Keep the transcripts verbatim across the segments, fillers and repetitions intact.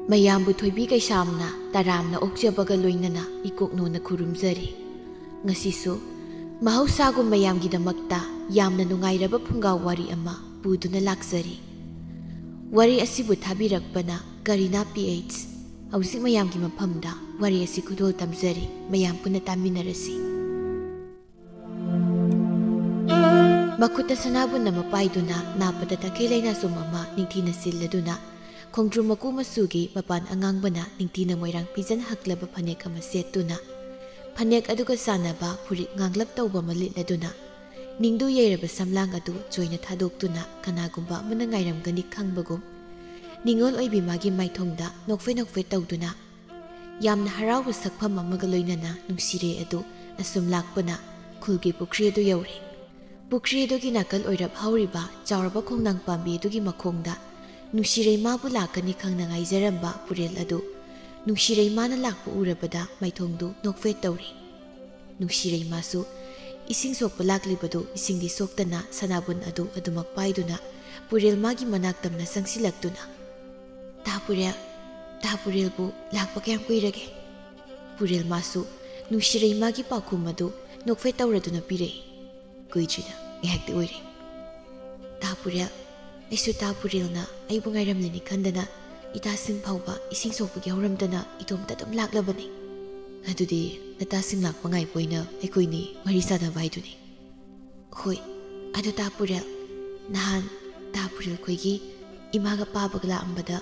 ꯃꯌꯥꯝꯕꯨ ꯊꯣꯏꯕꯤ ꯀꯩꯁꯥꯝꯅ ꯇꯔꯥꯝꯅ ꯑꯣꯛꯆꯕꯒ ꯂꯣꯏꯅꯅ ꯏꯀꯣꯛꯅꯣꯅ ꯈꯨꯔꯨꯝꯖꯔꯤ꯫ ꯉꯁꯤꯁꯨ ꯃꯍꯧꯁꯥꯒꯨꯝ ꯃꯌꯥꯝꯒꯤꯗꯃꯛꯇ ꯌꯥꯝꯅ ꯅꯨꯡꯉꯥꯏꯔꯕ ꯐꯨꯡꯒꯥ ꯋꯥꯔꯤ ꯑꯃ ꯄꯨꯗꯨꯅ ꯂꯥꯛꯆꯔꯤ꯫ ꯋꯥꯔꯤ ꯑꯁꯤꯕꯨ ꯊꯥꯕꯤꯔꯛꯄꯅ ꯀꯔꯤꯅꯥ ꯄꯤ ꯑꯩꯆ꯫ ꯍꯧꯖꯤꯛ ꯃꯌꯥꯝꯒꯤ ꯃꯐꯝꯗ ꯋꯥꯔꯤ ꯑꯁꯤ ꯈꯨꯗꯣꯜ ꯇꯝꯖꯔꯤ꯫ ꯃꯌꯥꯝ ꯄꯨꯟꯅ ꯇꯥꯃꯤꯟꯅꯔꯁꯤ꯫ ꯃꯈꯨꯠꯇ ꯁꯅꯥꯕꯨꯟ ꯑꯃ ꯄꯥꯏꯗꯨꯅ ꯅꯥꯄꯗ ꯇꯈꯦꯜ ꯂꯩꯅꯥꯆꯣꯝ ꯑꯃ ꯅꯤꯡꯊꯤꯅ ꯆꯤꯜꯂꯗꯨꯅ ꯈꯣꯡꯗ꯭ꯔꯨꯝ ꯃꯀꯨ ꯃꯆꯨꯒꯤ ꯃꯄꯥꯟ ꯑꯉꯥꯡꯕꯅ ꯅꯤꯡꯊꯤꯅ ꯃꯣꯏꯔꯥꯡ ꯐꯤꯖꯟ ꯍꯛꯂꯕ ꯐꯅꯦꯛ ꯑꯃ ꯁꯦꯠꯇꯨꯅ, ꯐꯅꯦꯛ ꯑꯗꯨꯒ ꯆꯥꯟꯅꯕ ꯐꯨꯔꯤꯠ ꯉꯥꯡꯂꯞ ꯇꯧꯕ ꯑꯃ ꯂꯤꯠꯂꯗꯨꯅ, ꯅꯤꯡꯗꯨ ꯌꯩꯔꯕ ꯁꯝꯂꯥꯡ ꯑꯗꯨ ꯆꯣꯏꯅ ꯊꯥꯗꯣꯛꯇꯨꯅ ꯀꯅꯥꯒꯨꯝꯕ ꯑꯃꯅ ꯉꯥꯏꯔꯝꯒꯅꯤ ꯈꯪꯕꯒꯨꯝ, ꯅꯤꯡꯉꯣꯜ ꯑꯣꯏꯕꯤ ꯃꯥꯒꯤ ꯃꯥꯏꯊꯣꯡꯗ ꯅꯣꯛꯐꯦꯠ ꯅꯣꯛꯐꯦꯠ ꯇꯧꯗꯨꯅ, ꯌꯥꯝꯅ ꯍꯔꯥꯎꯕ ꯁꯛꯐꯝ ꯑꯃꯒ ꯂꯣꯏꯅꯅ ꯅꯨꯡꯁꯤꯔꯩ ꯑꯗꯨ ꯑꯁꯨꯝ ꯂꯥꯛꯄꯅ ꯈꯨꯜꯒꯤ ꯄꯨꯈ꯭ꯔꯤ ꯑꯗꯨ ꯌꯧꯔꯦ꯫ ꯄꯨꯈ꯭ꯔꯤ ꯑꯗꯨꯒꯤ ꯅꯥꯀꯜ ꯑꯣꯏꯔꯞ ꯍꯧꯔꯤꯕ ꯆꯥꯎꯔꯕ ꯈꯣꯡꯅꯥꯡ ꯄꯥꯝꯕꯤ ꯑꯗꯨꯒꯤ ꯃꯈꯣꯡꯗ ꯅꯨꯡꯁꯤꯔꯩꯃꯥꯕꯨ ꯂꯥꯛꯀꯅꯤ ꯈꯪꯅ ꯉꯥꯏꯖꯔꯝꯕ ꯄꯨꯔꯦꯜ ꯑꯗꯨ ꯅꯨꯡꯁꯤꯔꯩꯃꯥꯅ ꯂꯥꯛꯄ ꯎꯔꯕꯗ ꯃꯥꯏꯊꯣꯡꯗꯨ ꯅꯣꯛꯐꯦꯠ ꯇꯧꯔꯦ꯫ ꯅꯨꯡꯁꯤꯔꯩꯃꯥꯁꯨ ꯏꯁꯤꯡ ꯁꯣꯛꯄ ꯂꯥꯛꯂꯤꯕꯗꯨ ꯏꯁꯤꯡꯗꯤ ꯁꯣꯛꯇꯅ ꯁꯅꯥꯕꯨꯟ ꯑꯗꯨ ꯑꯗꯨꯃꯛ ꯄꯥꯏꯗꯨꯅ ꯄꯨꯔꯦꯜꯃꯥꯒꯤ ꯃꯅꯥꯛ ꯇꯝꯅ ꯆꯪꯁꯤꯜꯂꯛꯇꯨꯅ, "ꯇꯥ ꯄꯨꯔꯦꯜ, ꯇꯥ ꯄꯨꯔꯦꯜꯕꯨ ꯂꯥꯛꯄ ꯀꯌꯥꯝ ꯀꯨꯏꯔꯒꯦ?" ꯄꯨꯔꯦꯜꯃꯥꯁꯨ ꯅꯨꯡꯁꯤꯔꯩꯃꯥꯒꯤ ꯄꯥꯎꯈꯨꯝ ꯑꯗꯨ ꯅꯣꯛꯐꯦꯠ ꯇꯧꯔꯗꯨꯅ ꯄꯤꯔꯛꯏ꯫ ꯀꯨꯏꯗ꯭ꯔꯤꯗ ꯉꯥꯏꯍꯥꯛꯇꯤ ꯑꯣꯏꯔꯦ꯫ "ꯇꯥ ꯄꯨꯔꯦꯜ, ꯑꯩꯁꯨ ꯇꯥ ꯄꯨꯔꯦꯜꯅ ꯑꯩꯕꯨ ꯉꯥꯏꯔꯝꯂꯤꯅꯤ ꯈꯟꯗꯅ ꯏꯇꯥꯁꯤꯡ ꯐꯥꯎꯕ ꯏꯁꯤꯡ ꯁꯣꯛꯄꯒꯤ ꯍꯧꯔꯝꯗꯅ ꯏꯇꯣꯝꯇ ꯑꯗꯨꯝ ꯂꯥꯛꯂꯕꯅꯤ꯫" "ꯑꯗꯨꯗꯤ ꯅꯇꯥꯁꯤꯡ ꯂꯥꯛꯄ ꯉꯥꯏꯕ ꯑꯣꯏꯅ ꯑꯩꯈꯣꯏꯅꯤ ꯋꯥꯔꯤ ꯁꯥꯟꯅꯕ ꯍꯥꯏꯗꯨꯅꯤ꯫" "ꯍꯣꯏ, ꯑꯗꯨ ꯇꯥ ꯄꯨꯔꯦꯜ, ꯅꯍꯥꯟ ꯇꯥ ꯄꯨꯔꯦꯜ ꯈꯣꯏꯒꯤ ꯏꯃꯥꯒ ꯄꯥꯕꯒ ꯂꯥꯛꯑꯝꯕꯗ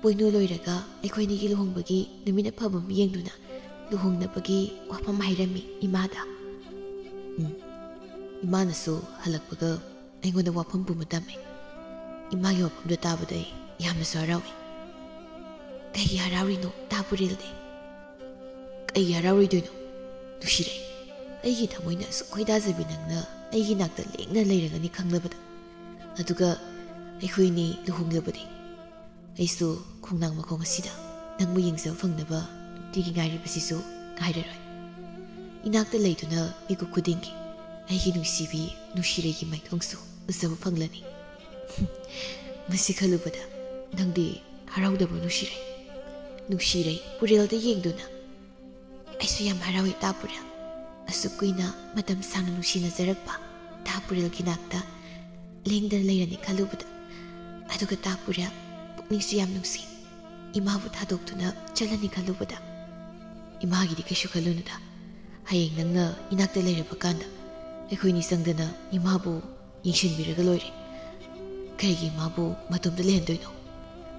ꯄꯣꯏꯅꯨ ꯂꯣꯏꯔꯒ ꯑꯩꯈꯣꯏꯅꯤꯒꯤ ꯂꯨꯍꯣꯡꯕꯒꯤ ꯅꯨꯃꯤꯠ ꯑꯐꯕ ꯑꯃ ꯌꯦꯡꯗꯨꯅ ꯂꯨꯍꯣꯡꯅꯕꯒꯤ ꯋꯥꯐꯝ ꯍꯥꯏꯔꯝꯃꯤ ꯏꯃꯥꯗ꯫" "ꯎꯝ, ꯏꯃꯥꯅꯁꯨ ꯍꯜꯂꯛꯄꯒ ꯑꯩꯉꯣꯟꯗ ꯋꯥꯐꯝ ꯄꯨꯝꯕ ꯇꯝꯃꯦ꯫ ꯏꯃꯥꯒꯤ ꯋꯥꯐꯝꯗꯣ ꯇꯥꯕꯗ ꯑꯩ ꯌꯥꯝꯅꯁꯨ ꯍꯔꯥꯎꯏ꯫" "ꯀꯩꯒꯤ ꯍꯔꯥꯎꯔꯤꯅꯣ ꯇꯥ ꯄꯨꯔꯦꯜꯗꯤ?" "ꯀꯩꯒꯤ ꯍꯔꯥꯎꯔꯣꯏꯗꯣꯏꯅꯣ? ꯅꯨꯡꯁꯤꯔꯩ, ꯑꯩꯒꯤ ꯊꯃꯣꯏꯅ ꯑꯁꯨꯛ ꯈꯣꯏꯗꯥꯖꯕꯤ ꯅꯪꯅ ꯑꯩꯒꯤ ꯅꯥꯛꯇ ꯂꯦꯡꯅ ꯂꯩꯔꯒꯅꯤ ꯈꯪꯂꯕꯗ꯫ ꯑꯗꯨꯒ ꯑꯩꯈꯣꯏꯅꯤ ꯂꯨꯍꯣꯡꯂꯕꯗꯤ ꯑꯩꯁꯨ ꯈꯣꯡꯅꯥꯡ ꯃꯈꯣꯡ ꯑꯁꯤꯗ ꯅꯪꯕꯨ ꯌꯦꯡꯖꯕ ꯐꯪꯅꯕ ꯅꯨꯡꯇꯤꯒꯤ ꯉꯥꯏꯔꯤꯕꯁꯤꯁꯨ ꯉꯥꯏꯔꯔꯣꯏ꯫ ꯏꯅꯥꯛꯇ ꯂꯩꯗꯨꯅ ꯃꯤꯀꯨꯞ ꯈꯨꯗꯤꯡꯒꯤ ꯑꯩꯒꯤ ꯅꯨꯡꯁꯤꯕꯤ ꯅꯨꯡꯁꯤꯔꯩꯒꯤ ꯃꯥꯏꯊꯣꯡꯁꯨ ꯎꯖꯕ ꯐꯪꯂꯅꯤ꯫" "ꯃꯁꯤ ꯈꯜꯂꯨꯕꯗ ꯅꯪꯗꯤ ꯍꯔꯥꯎꯗꯕ꯭ꯔꯣ ꯅꯨꯡꯁꯤꯔꯩ? ꯅꯨꯡꯁꯤꯔꯩ ꯄꯨꯔꯦꯜꯗ ꯌꯦꯡꯗꯨꯅ, "ꯑꯩꯁꯨ ꯌꯥꯝ ꯍꯔꯥꯎꯏ ꯇꯥ ꯄꯨꯔꯦꯜ꯫ ꯑꯁꯨꯛ ꯀꯨꯏꯅ ꯃꯇꯝ ꯁꯥꯡꯅ ꯅꯨꯡꯁꯤꯅꯖꯔꯛꯄ ꯇꯥ ꯄꯨꯔꯦꯜꯒꯤ ꯅꯥꯛꯇ ꯂꯦꯡꯗꯅ ꯂꯩꯔꯅꯤ ꯈꯜꯂꯨꯕꯗ꯫ ꯑꯗꯨꯒ ꯇꯥ ꯄꯨꯔꯦꯜ, ꯄꯨꯛꯅꯤꯡꯁꯨ ꯌꯥꯝ ꯅꯨꯡꯁꯤ꯫ ꯏꯃꯥꯕꯨ ꯊꯥꯗꯣꯛꯇꯨꯅ ꯆꯠꯂꯅꯤ ꯈꯜꯂꯨꯕꯗ꯫ ꯏꯃꯥꯒꯤꯗꯤ ꯀꯩꯁꯨ ꯈꯜꯂꯨꯅꯨꯗ꯫ ꯍꯌꯦꯡ ꯅꯪꯅ ꯏꯅꯥꯛꯇ ꯂꯩꯔꯕ ꯀꯥꯟꯗ ꯑꯩꯈꯣꯏꯅꯤ ꯆꯪꯗꯅ ꯏꯃꯥꯕꯨ ꯌꯦꯡꯁꯤꯟꯕꯤꯔꯒ ꯂꯣꯏꯔꯦ꯫ ꯀꯩꯒꯤ ꯏꯃꯥꯕꯨ ꯃꯇꯣꯝꯇ ꯂꯩꯍꯟꯗꯣꯏꯅꯣ?"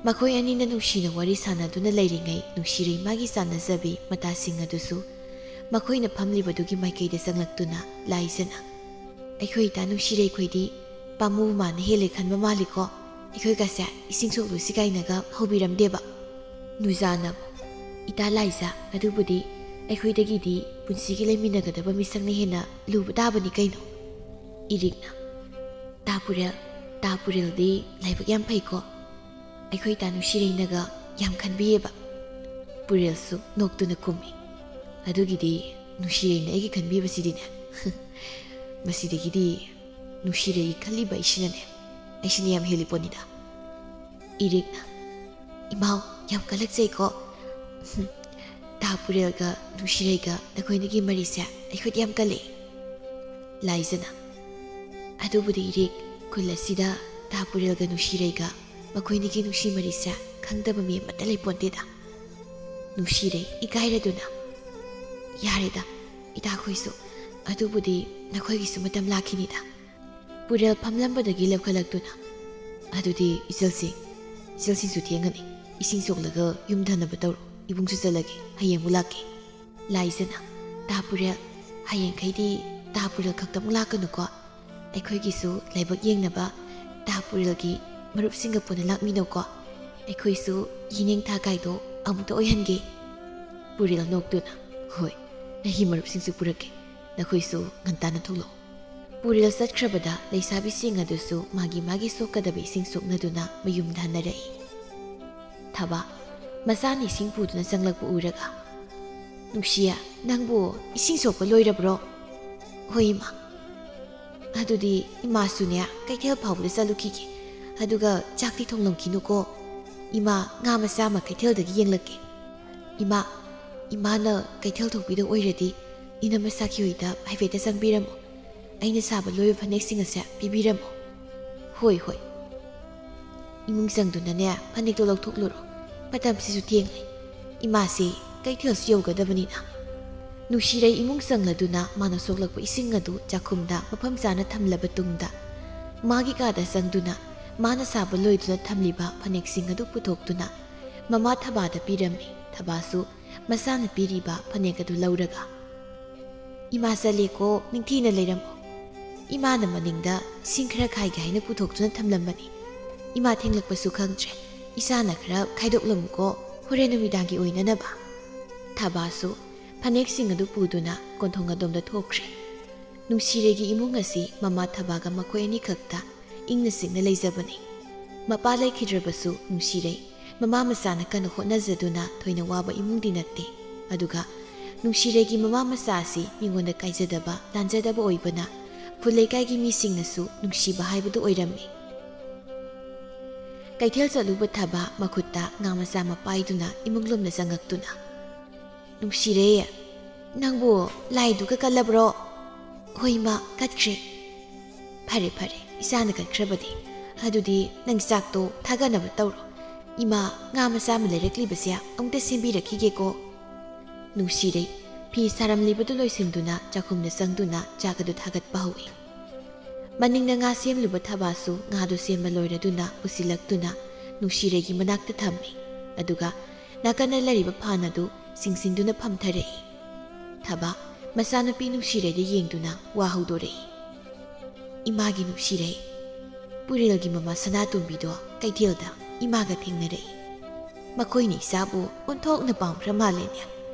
ꯃꯈꯣꯏ ꯑꯅꯤꯅ ꯅꯨꯡꯁꯤꯅ ꯋꯥꯔꯤ ꯁꯥꯟꯅꯗꯨꯅ ꯂꯩꯔꯤꯉꯩ, ꯅꯨꯡꯁꯤꯔꯩ ꯃꯥꯒꯤ ꯆꯥꯟꯅꯖꯕꯤ ꯃꯇꯥꯁꯤꯡ ꯑꯗꯨꯁꯨ ꯃꯈꯣꯏꯅ ꯐꯝꯂꯤꯕꯗꯨꯒꯤ ꯃꯥꯏꯀꯩꯗ ꯆꯪꯂꯛꯇꯨꯅ ꯂꯥꯏꯖꯅ, "ꯑꯩꯈꯣꯏ ꯏꯇꯥ ꯅꯨꯡꯁꯤꯔꯩꯈꯣꯏꯗꯤ ꯄꯥꯝꯃꯨ ꯃꯥꯅ ꯍꯦꯜꯂꯦ ꯈꯟꯕ ꯃꯥꯜꯂꯤꯀꯣ꯫ ꯑꯩꯈꯣꯏꯒꯁꯦ ꯏꯁꯤꯡ ꯁꯣꯛꯂꯨꯁꯤ ꯀꯥꯏꯅꯒ ꯍꯧꯕꯤꯔꯝꯗꯦꯕ?" ꯅꯨꯖꯥꯅ, "ꯏꯇꯥ ꯂꯥꯏꯖ, ꯑꯗꯨꯕꯨꯗꯤ ꯑꯩꯈꯣꯏꯗꯒꯤꯗꯤ ꯄꯨꯟꯁꯤꯒꯤ ꯂꯩꯃꯤꯟꯅꯒꯗꯕ ꯃꯤꯁꯛꯅ ꯍꯦꯟꯅ ꯂꯨꯕ ꯇꯥꯕꯅꯤ ꯀꯩꯅꯣ?" ꯏꯔꯤꯛꯅ, "ꯇꯥ ꯄꯨꯔꯦꯜ, ꯇꯥ ꯄꯨꯔꯦꯜꯗꯤ ꯂꯥꯏꯕꯛ ꯌꯥꯝ ꯐꯩꯀꯣ꯫ ꯑꯩꯈꯣꯏ ꯏꯇꯥ ꯅꯨꯡꯁꯤꯔꯩꯅꯒ ꯌꯥꯝ ꯈꯟꯕꯤꯌꯦꯕ꯫" ꯄꯨꯔꯦꯜꯁꯨ ꯅꯣꯛꯇꯨꯅ ꯈꯨꯝꯃꯤ, "ꯑꯗꯨꯒꯤꯗꯤ ꯅꯨꯡꯁꯤꯔꯩꯅ ꯑꯩꯒꯤ ꯈꯟꯕꯤꯕꯁꯤꯗꯤꯅꯦ, ꯃꯁꯤꯗꯒꯤꯗꯤ ꯅꯨꯡꯁꯤꯔꯩꯒꯤ ꯈꯜꯂꯤꯕ ꯑꯩꯁꯤꯅꯅꯦ, ꯑꯩꯁꯤꯅ ꯌꯥꯝ ꯍꯦꯜꯂꯤ ꯄꯣꯠꯅꯤꯗ꯫" ꯏꯔꯤꯛꯅ, "ꯏꯃꯥꯎ, ꯌꯥꯝ ꯀꯜꯂꯛꯆꯩꯀꯣ꯫ ꯇꯥ ꯄꯨꯔꯦꯜꯒ ꯅꯨꯡꯁꯤꯔꯩꯒ ꯅꯈꯣꯏꯅꯤꯒꯤ ꯃꯔꯤꯁꯦ ꯑꯩꯈꯣꯏꯗꯤ ꯌꯥꯝ ꯀꯜꯂꯛꯑꯦ꯫" ꯂꯥꯏꯖꯅ, "ꯑꯗꯨꯕꯨꯗꯤ ꯏꯔꯤꯛ, ꯈꯨꯜ ꯑꯁꯤꯗ ꯇꯥ ꯄꯨꯔꯦꯜꯒ ꯅꯨꯡꯁꯤꯔꯩꯒ ꯃꯈꯣꯏꯅꯤꯒꯤ ꯅꯨꯡꯁꯤ ꯃꯔꯤꯁꯦ ꯈꯪꯗꯕ ꯃꯤ ꯑꯃꯠꯇ ꯂꯩꯄꯣꯟꯇꯦꯗ꯫" ꯅꯨꯡꯁꯤꯔꯩ ꯏꯀꯥꯏꯔꯗꯨꯅ, "ꯌꯥꯔꯦꯗ ꯏꯇꯥꯈꯣꯏꯁꯨ, ꯑꯗꯨꯕꯨꯗꯤ ꯅꯈꯣꯏꯒꯤꯁꯨ ꯃꯇꯝ ꯂꯥꯛꯈꯤꯅꯤꯗ꯫" ꯄꯨꯔꯦꯜ ꯐꯝꯂꯝꯕꯗꯒꯤ ꯂꯦꯞꯈꯠꯂꯛꯇꯨꯅ, "ꯑꯗꯨꯗꯤ ꯏꯆꯜꯁꯤꯡ, ꯏꯆꯜꯁꯤꯡꯁꯨ ꯊꯦꯡꯉꯅꯤ꯫ ꯏꯁꯤꯡ ꯁꯣꯛꯂꯒ ꯌꯨꯝ ꯍꯟꯅꯕ ꯇꯧꯔꯣ꯫ ꯏꯕꯨꯡꯁꯨ ꯆꯠꯂꯒꯦ, ꯍꯌꯦꯡ ꯑꯃꯨꯛ ꯂꯥꯛꯀꯦ꯫" ꯂꯥꯏꯖꯅ, "ꯇꯥ ꯄꯨꯔꯦꯜ, ꯍꯌꯦꯡꯈꯩꯗꯤ ꯇꯥ ꯄꯨꯔꯦꯜ ꯈꯛꯇꯃꯛ ꯂꯥꯛꯀꯅꯨꯀꯣ꯫ ꯑꯩꯈꯣꯏꯒꯤꯁꯨ ꯂꯥꯏꯕꯛ ꯌꯦꯡꯅꯕ ꯇꯥ ꯄꯨꯔꯦꯜꯒꯤ ꯃꯔꯨꯞꯁꯤꯡꯒ ꯄꯨꯟꯅ ꯂꯥꯛꯃꯤꯟꯅꯧꯀꯣ꯫ ꯑꯩꯈꯣꯏꯁꯨ ꯌꯦꯅꯤꯡꯊꯥ ꯀꯥꯏꯗꯣ ꯑꯃꯨꯛꯇ ꯑꯣꯏꯍꯟꯒꯦ꯫" ꯄꯨꯔꯦꯜ ꯅꯣꯛꯇꯨꯅ, "ꯍꯣꯏ, ꯑꯩꯒꯤ ꯃꯔꯨꯞꯁꯤꯡꯁꯨ ꯄꯨꯔꯛꯀꯦ꯫ ꯅꯈꯣꯏꯁꯨ ꯉꯟꯇꯥꯅ ꯊꯣꯛꯂꯛꯑꯣ꯫" ꯄꯨꯔꯦꯜ ꯆꯠꯈ꯭ꯔꯕꯗ ꯂꯩꯁꯥꯕꯤꯁꯤꯡ ꯑꯗꯨꯁꯨ ꯃꯥꯒꯤ ꯃꯥꯒꯤ ꯁꯣꯛꯀꯗꯕ ꯏꯁꯤꯡ ꯁꯣꯛꯅꯗꯨꯅ ꯃꯌꯨꯝꯗ ꯍꯟꯅꯔꯛꯏ꯫ ꯊꯕꯥ, ꯃꯆꯥꯅ ꯏꯁꯤꯡ ꯄꯨꯗꯨꯅ ꯆꯪꯂꯛꯄ ꯎꯔꯒ, "ꯅꯨꯡꯁꯤꯌꯦ, ꯅꯪꯕꯨ ꯏꯁꯤꯡ ꯁꯣꯛꯄ ꯂꯣꯏꯔꯕ꯭ꯔꯣ?" "ꯍꯣꯏ, ꯏꯃꯥ꯫" "ꯑꯗꯨꯗꯤ ꯏꯃꯥꯁꯨꯅꯦ, ꯀꯩꯊꯦꯜ ꯐꯥꯎꯕꯗ ꯆꯠꯂꯨꯈꯤꯒꯦ꯫ ꯑꯗꯨꯒ ꯆꯥꯛꯇꯤ ꯊꯣꯡꯂꯝꯈꯤꯅꯨꯀꯣ꯫ "ꯏꯃꯥ, ꯉꯥ ꯃꯆꯥ ꯑꯃ ꯀꯩꯊꯦꯜꯗꯒꯤ ꯌꯦꯡꯂꯛꯀꯦ꯫ ꯏꯃꯥ, ꯏꯃꯥꯅ ꯀꯩꯊꯦꯜ ꯊꯣꯛꯄꯤꯗ ꯑꯣꯏꯔꯗꯤ ꯏꯅꯝꯃ ꯁꯥꯈꯤꯍꯣꯏꯗ ꯍꯥꯏꯐꯦꯠꯇ ꯆꯪꯕꯤꯔꯝꯃꯣ꯫ ꯑꯩꯅ ꯁꯥꯕ ꯂꯣꯏꯕ ꯐꯅꯦꯛꯁꯤꯡ ꯑꯁꯦ ꯄꯤꯕꯤꯔꯝꯃꯣ꯫" "ꯍꯣꯏ, ꯍꯣꯏ꯫" ꯏꯃꯨꯡ ꯆꯪꯗꯨꯅꯅꯦ, ꯐꯅꯦꯛꯇꯣ ꯂꯧꯊꯣꯛꯂꯨꯔꯣ꯫ ꯃꯇꯝꯁꯤꯁꯨ ꯊꯦꯡꯂꯦ꯫ ꯏꯃꯥꯁꯤ ꯀꯩꯊꯦꯜꯁꯨ ꯌꯧꯒꯗꯕꯅꯤꯅ꯫ ꯅꯨꯡꯁꯤꯔꯩ ꯏꯃꯨꯡ ꯆꯪꯂꯗꯨꯅ ꯃꯥꯅ ꯁꯣꯛꯂꯛꯄ ꯏꯁꯤꯡ ꯑꯗꯨ ꯆꯥꯛꯈꯨꯝꯗ ꯃꯐꯝ ꯆꯥꯅ ꯊꯝꯂꯕ ꯇꯨꯡꯗ, ꯃꯥꯒꯤ ꯀꯥꯗ ꯆꯪꯗꯨꯅ ꯃꯥꯅ ꯁꯥꯕ ꯂꯣꯏꯗꯨꯅ ꯊꯝꯂꯤꯕ ꯐꯅꯦꯛꯁꯤꯡ ꯑꯗꯨ ꯄꯨꯊꯣꯛꯇꯨꯅ ꯃꯃꯥ ꯊꯕꯥꯗ ꯄꯤꯔꯝꯃꯤ꯫ ꯊꯕꯥꯁꯨ ꯃꯆꯥꯅ ꯄꯤꯔꯤꯕ ꯐꯅꯦꯛ ꯑꯗꯨ ꯂꯧꯔꯒ, "ꯏꯃꯥ ꯆꯠꯂꯦꯀꯣ, ꯅꯤꯡꯊꯤꯅ ꯂꯩꯔꯝꯃꯣ꯫" ꯏꯃꯥꯅ ꯃꯅꯤꯡꯗ ꯏꯁꯤꯡ ꯈꯔ ꯈꯥꯏꯒꯦ ꯍꯥꯏꯅ ꯄꯨꯊꯣꯛꯇꯨꯅ ꯊꯝꯂꯝꯕꯅꯤ꯫ "ꯏꯃꯥ ꯊꯦꯡꯂꯛꯄꯁꯨ ꯈꯪꯗ꯭ꯔꯦ, ꯏꯆꯥꯅ ꯈꯔ ꯈꯥꯏꯗꯣꯛꯂꯝꯃꯨꯀꯣ, ꯍꯣꯔꯦꯟ ꯅꯨꯃꯤꯗꯥꯡꯒꯤ ꯑꯣꯏꯅꯅꯕ꯫" ꯊꯕꯥꯁꯨ ꯐꯅꯦꯛꯁꯤꯡ ꯑꯗꯨ ꯄꯨꯗꯨꯅ ꯀꯣꯟꯊꯣꯡ ꯑꯗꯣꯝꯗ ꯊꯣꯛꯈ꯭ꯔꯦ꯫ ꯅꯨꯡꯁꯤꯔꯩꯒꯤ ꯏꯃꯨꯡ ꯑꯁꯤ ꯃꯃꯥ ꯊꯕꯥꯒ ꯃꯈꯣꯏ ꯑꯅꯤꯈꯛꯇ ꯏꯪꯅ ꯆꯤꯛꯅ ꯂꯩꯖꯕꯅꯤ꯫ ꯃꯄꯥ ꯂꯩꯈꯤꯗ꯭ꯔꯕꯁꯨ ꯅꯨꯡꯁꯤꯔꯩ ꯃꯃꯥ ꯃꯆꯥꯅ ꯀꯟꯅ ꯍꯣꯠꯅꯖꯗꯨꯅ ꯊꯣꯏꯅ ꯋꯥꯕ ꯏꯃꯨꯡꯗꯤ ꯅꯠꯇꯦ꯫ ꯑꯗꯨꯒ ꯅꯨꯡꯁꯤꯔꯩꯒꯤ ꯃꯃꯥ ꯃꯆꯥ ꯑꯁꯤ ꯃꯤꯉꯣꯟꯗ ꯀꯥꯏꯖꯗꯕ, ꯂꯥꯟꯖꯗꯕ ꯑꯣꯏꯕꯅ ꯈꯨꯜ ꯂꯩꯀꯥꯏꯒꯤ ꯃꯤꯁꯤꯡꯅꯁꯨ ꯅꯨꯡꯁꯤꯕ ꯍꯥꯏꯕꯗꯨ ꯑꯣꯏꯔꯝꯃꯤ꯫ ꯀꯩꯊꯦꯜ ꯆꯠꯂꯨꯕ ꯊꯕꯥ ꯃꯈꯨꯠꯇ ꯉꯥ ꯃꯆꯥ ꯑꯃ ꯄꯥꯏꯗꯨꯅ ꯏꯃꯨꯡ ꯂꯣꯝꯗ ꯆꯪꯉꯛꯇꯨꯅ, "ꯅꯨꯡꯁꯤꯔꯦ, ꯅꯪꯕꯨ ꯂꯥꯏꯗꯨꯒ ꯀꯠꯂꯕ꯭ꯔꯣ?" "ꯍꯣꯏ ꯏꯃꯥ, ꯀꯠꯈ꯭ꯔꯦ꯫" "ꯐꯔꯦ, ꯐꯔꯦ, ꯏꯆꯥꯅ ꯀꯠꯈ꯭ꯔꯕꯗꯤ꯫ ꯑꯗꯨꯗꯤ ꯅꯪ ꯆꯥꯛꯇꯣ ꯊꯥꯒꯠꯅꯕ ꯇꯧꯔꯣ꯫ ꯏꯃꯥ, ꯉꯥ ꯃꯆꯥ ꯑꯃ ꯂꯩꯔꯛꯂꯤꯕꯁꯦ ꯑꯃꯨꯛꯇ ꯁꯦꯝꯕꯤꯔꯛꯈꯤꯒꯦꯀꯣ꯫" ꯅꯨꯡꯁꯤꯔꯩ ꯐꯤ ꯁꯥꯔꯝꯂꯤꯕꯗꯨ ꯂꯣꯏꯁꯤꯟꯗꯨꯅ ꯆꯥꯛꯈꯨꯝꯗ ꯆꯪꯗꯨꯅ ꯆꯥꯛ ꯑꯗꯨ ꯊꯥꯒꯠꯄ ꯍꯧꯏ꯫ ꯃꯅꯤꯡꯗ ꯉꯥ ꯁꯦꯝꯂꯨꯕ ꯊꯕꯥꯁꯨ ꯉꯥꯗꯨ ꯁꯦꯝꯕ ꯂꯣꯏꯔꯗꯨꯅ ꯄꯨꯁꯤꯜꯂꯛꯇꯨꯅ ꯅꯨꯡꯁꯤꯔꯩꯒꯤ ꯃꯅꯥꯛꯇ ꯊꯝꯃꯤ꯫ ꯑꯗꯨꯒ ꯅꯥꯀꯟꯗ ꯂꯩꯔꯤꯕ ꯐꯥꯟ ꯑꯗꯨ ꯆꯤꯡꯁꯤꯟꯗꯨꯅ ꯐꯝꯊꯔꯛꯏ꯫ ꯊꯕꯥ ꯃꯆꯥꯅꯨꯄꯤ ꯅꯨꯡꯁꯤꯔꯩꯗ ꯌꯦꯡꯗꯨꯅ ꯋꯥ ꯍꯧꯗꯣꯔꯛꯏ꯫ "ꯏꯃꯥꯒꯤ ꯅꯨꯡꯁꯤꯔꯩ, ꯄꯨꯔꯦꯜꯒꯤ ꯃꯃꯥ ꯁꯅꯥꯇꯣꯝꯕꯤꯗꯣ ꯀꯩꯊꯦꯜꯗ ꯏꯃꯥꯒ ꯊꯦꯡꯅꯔꯛꯏ꯫ ꯃꯈꯣꯏꯅ ꯏꯆꯥꯕꯨ ꯑꯣꯟꯊꯣꯛꯅ ꯄꯥꯝꯈ꯭ꯔ ꯃꯥꯜꯂꯦꯅꯦ꯫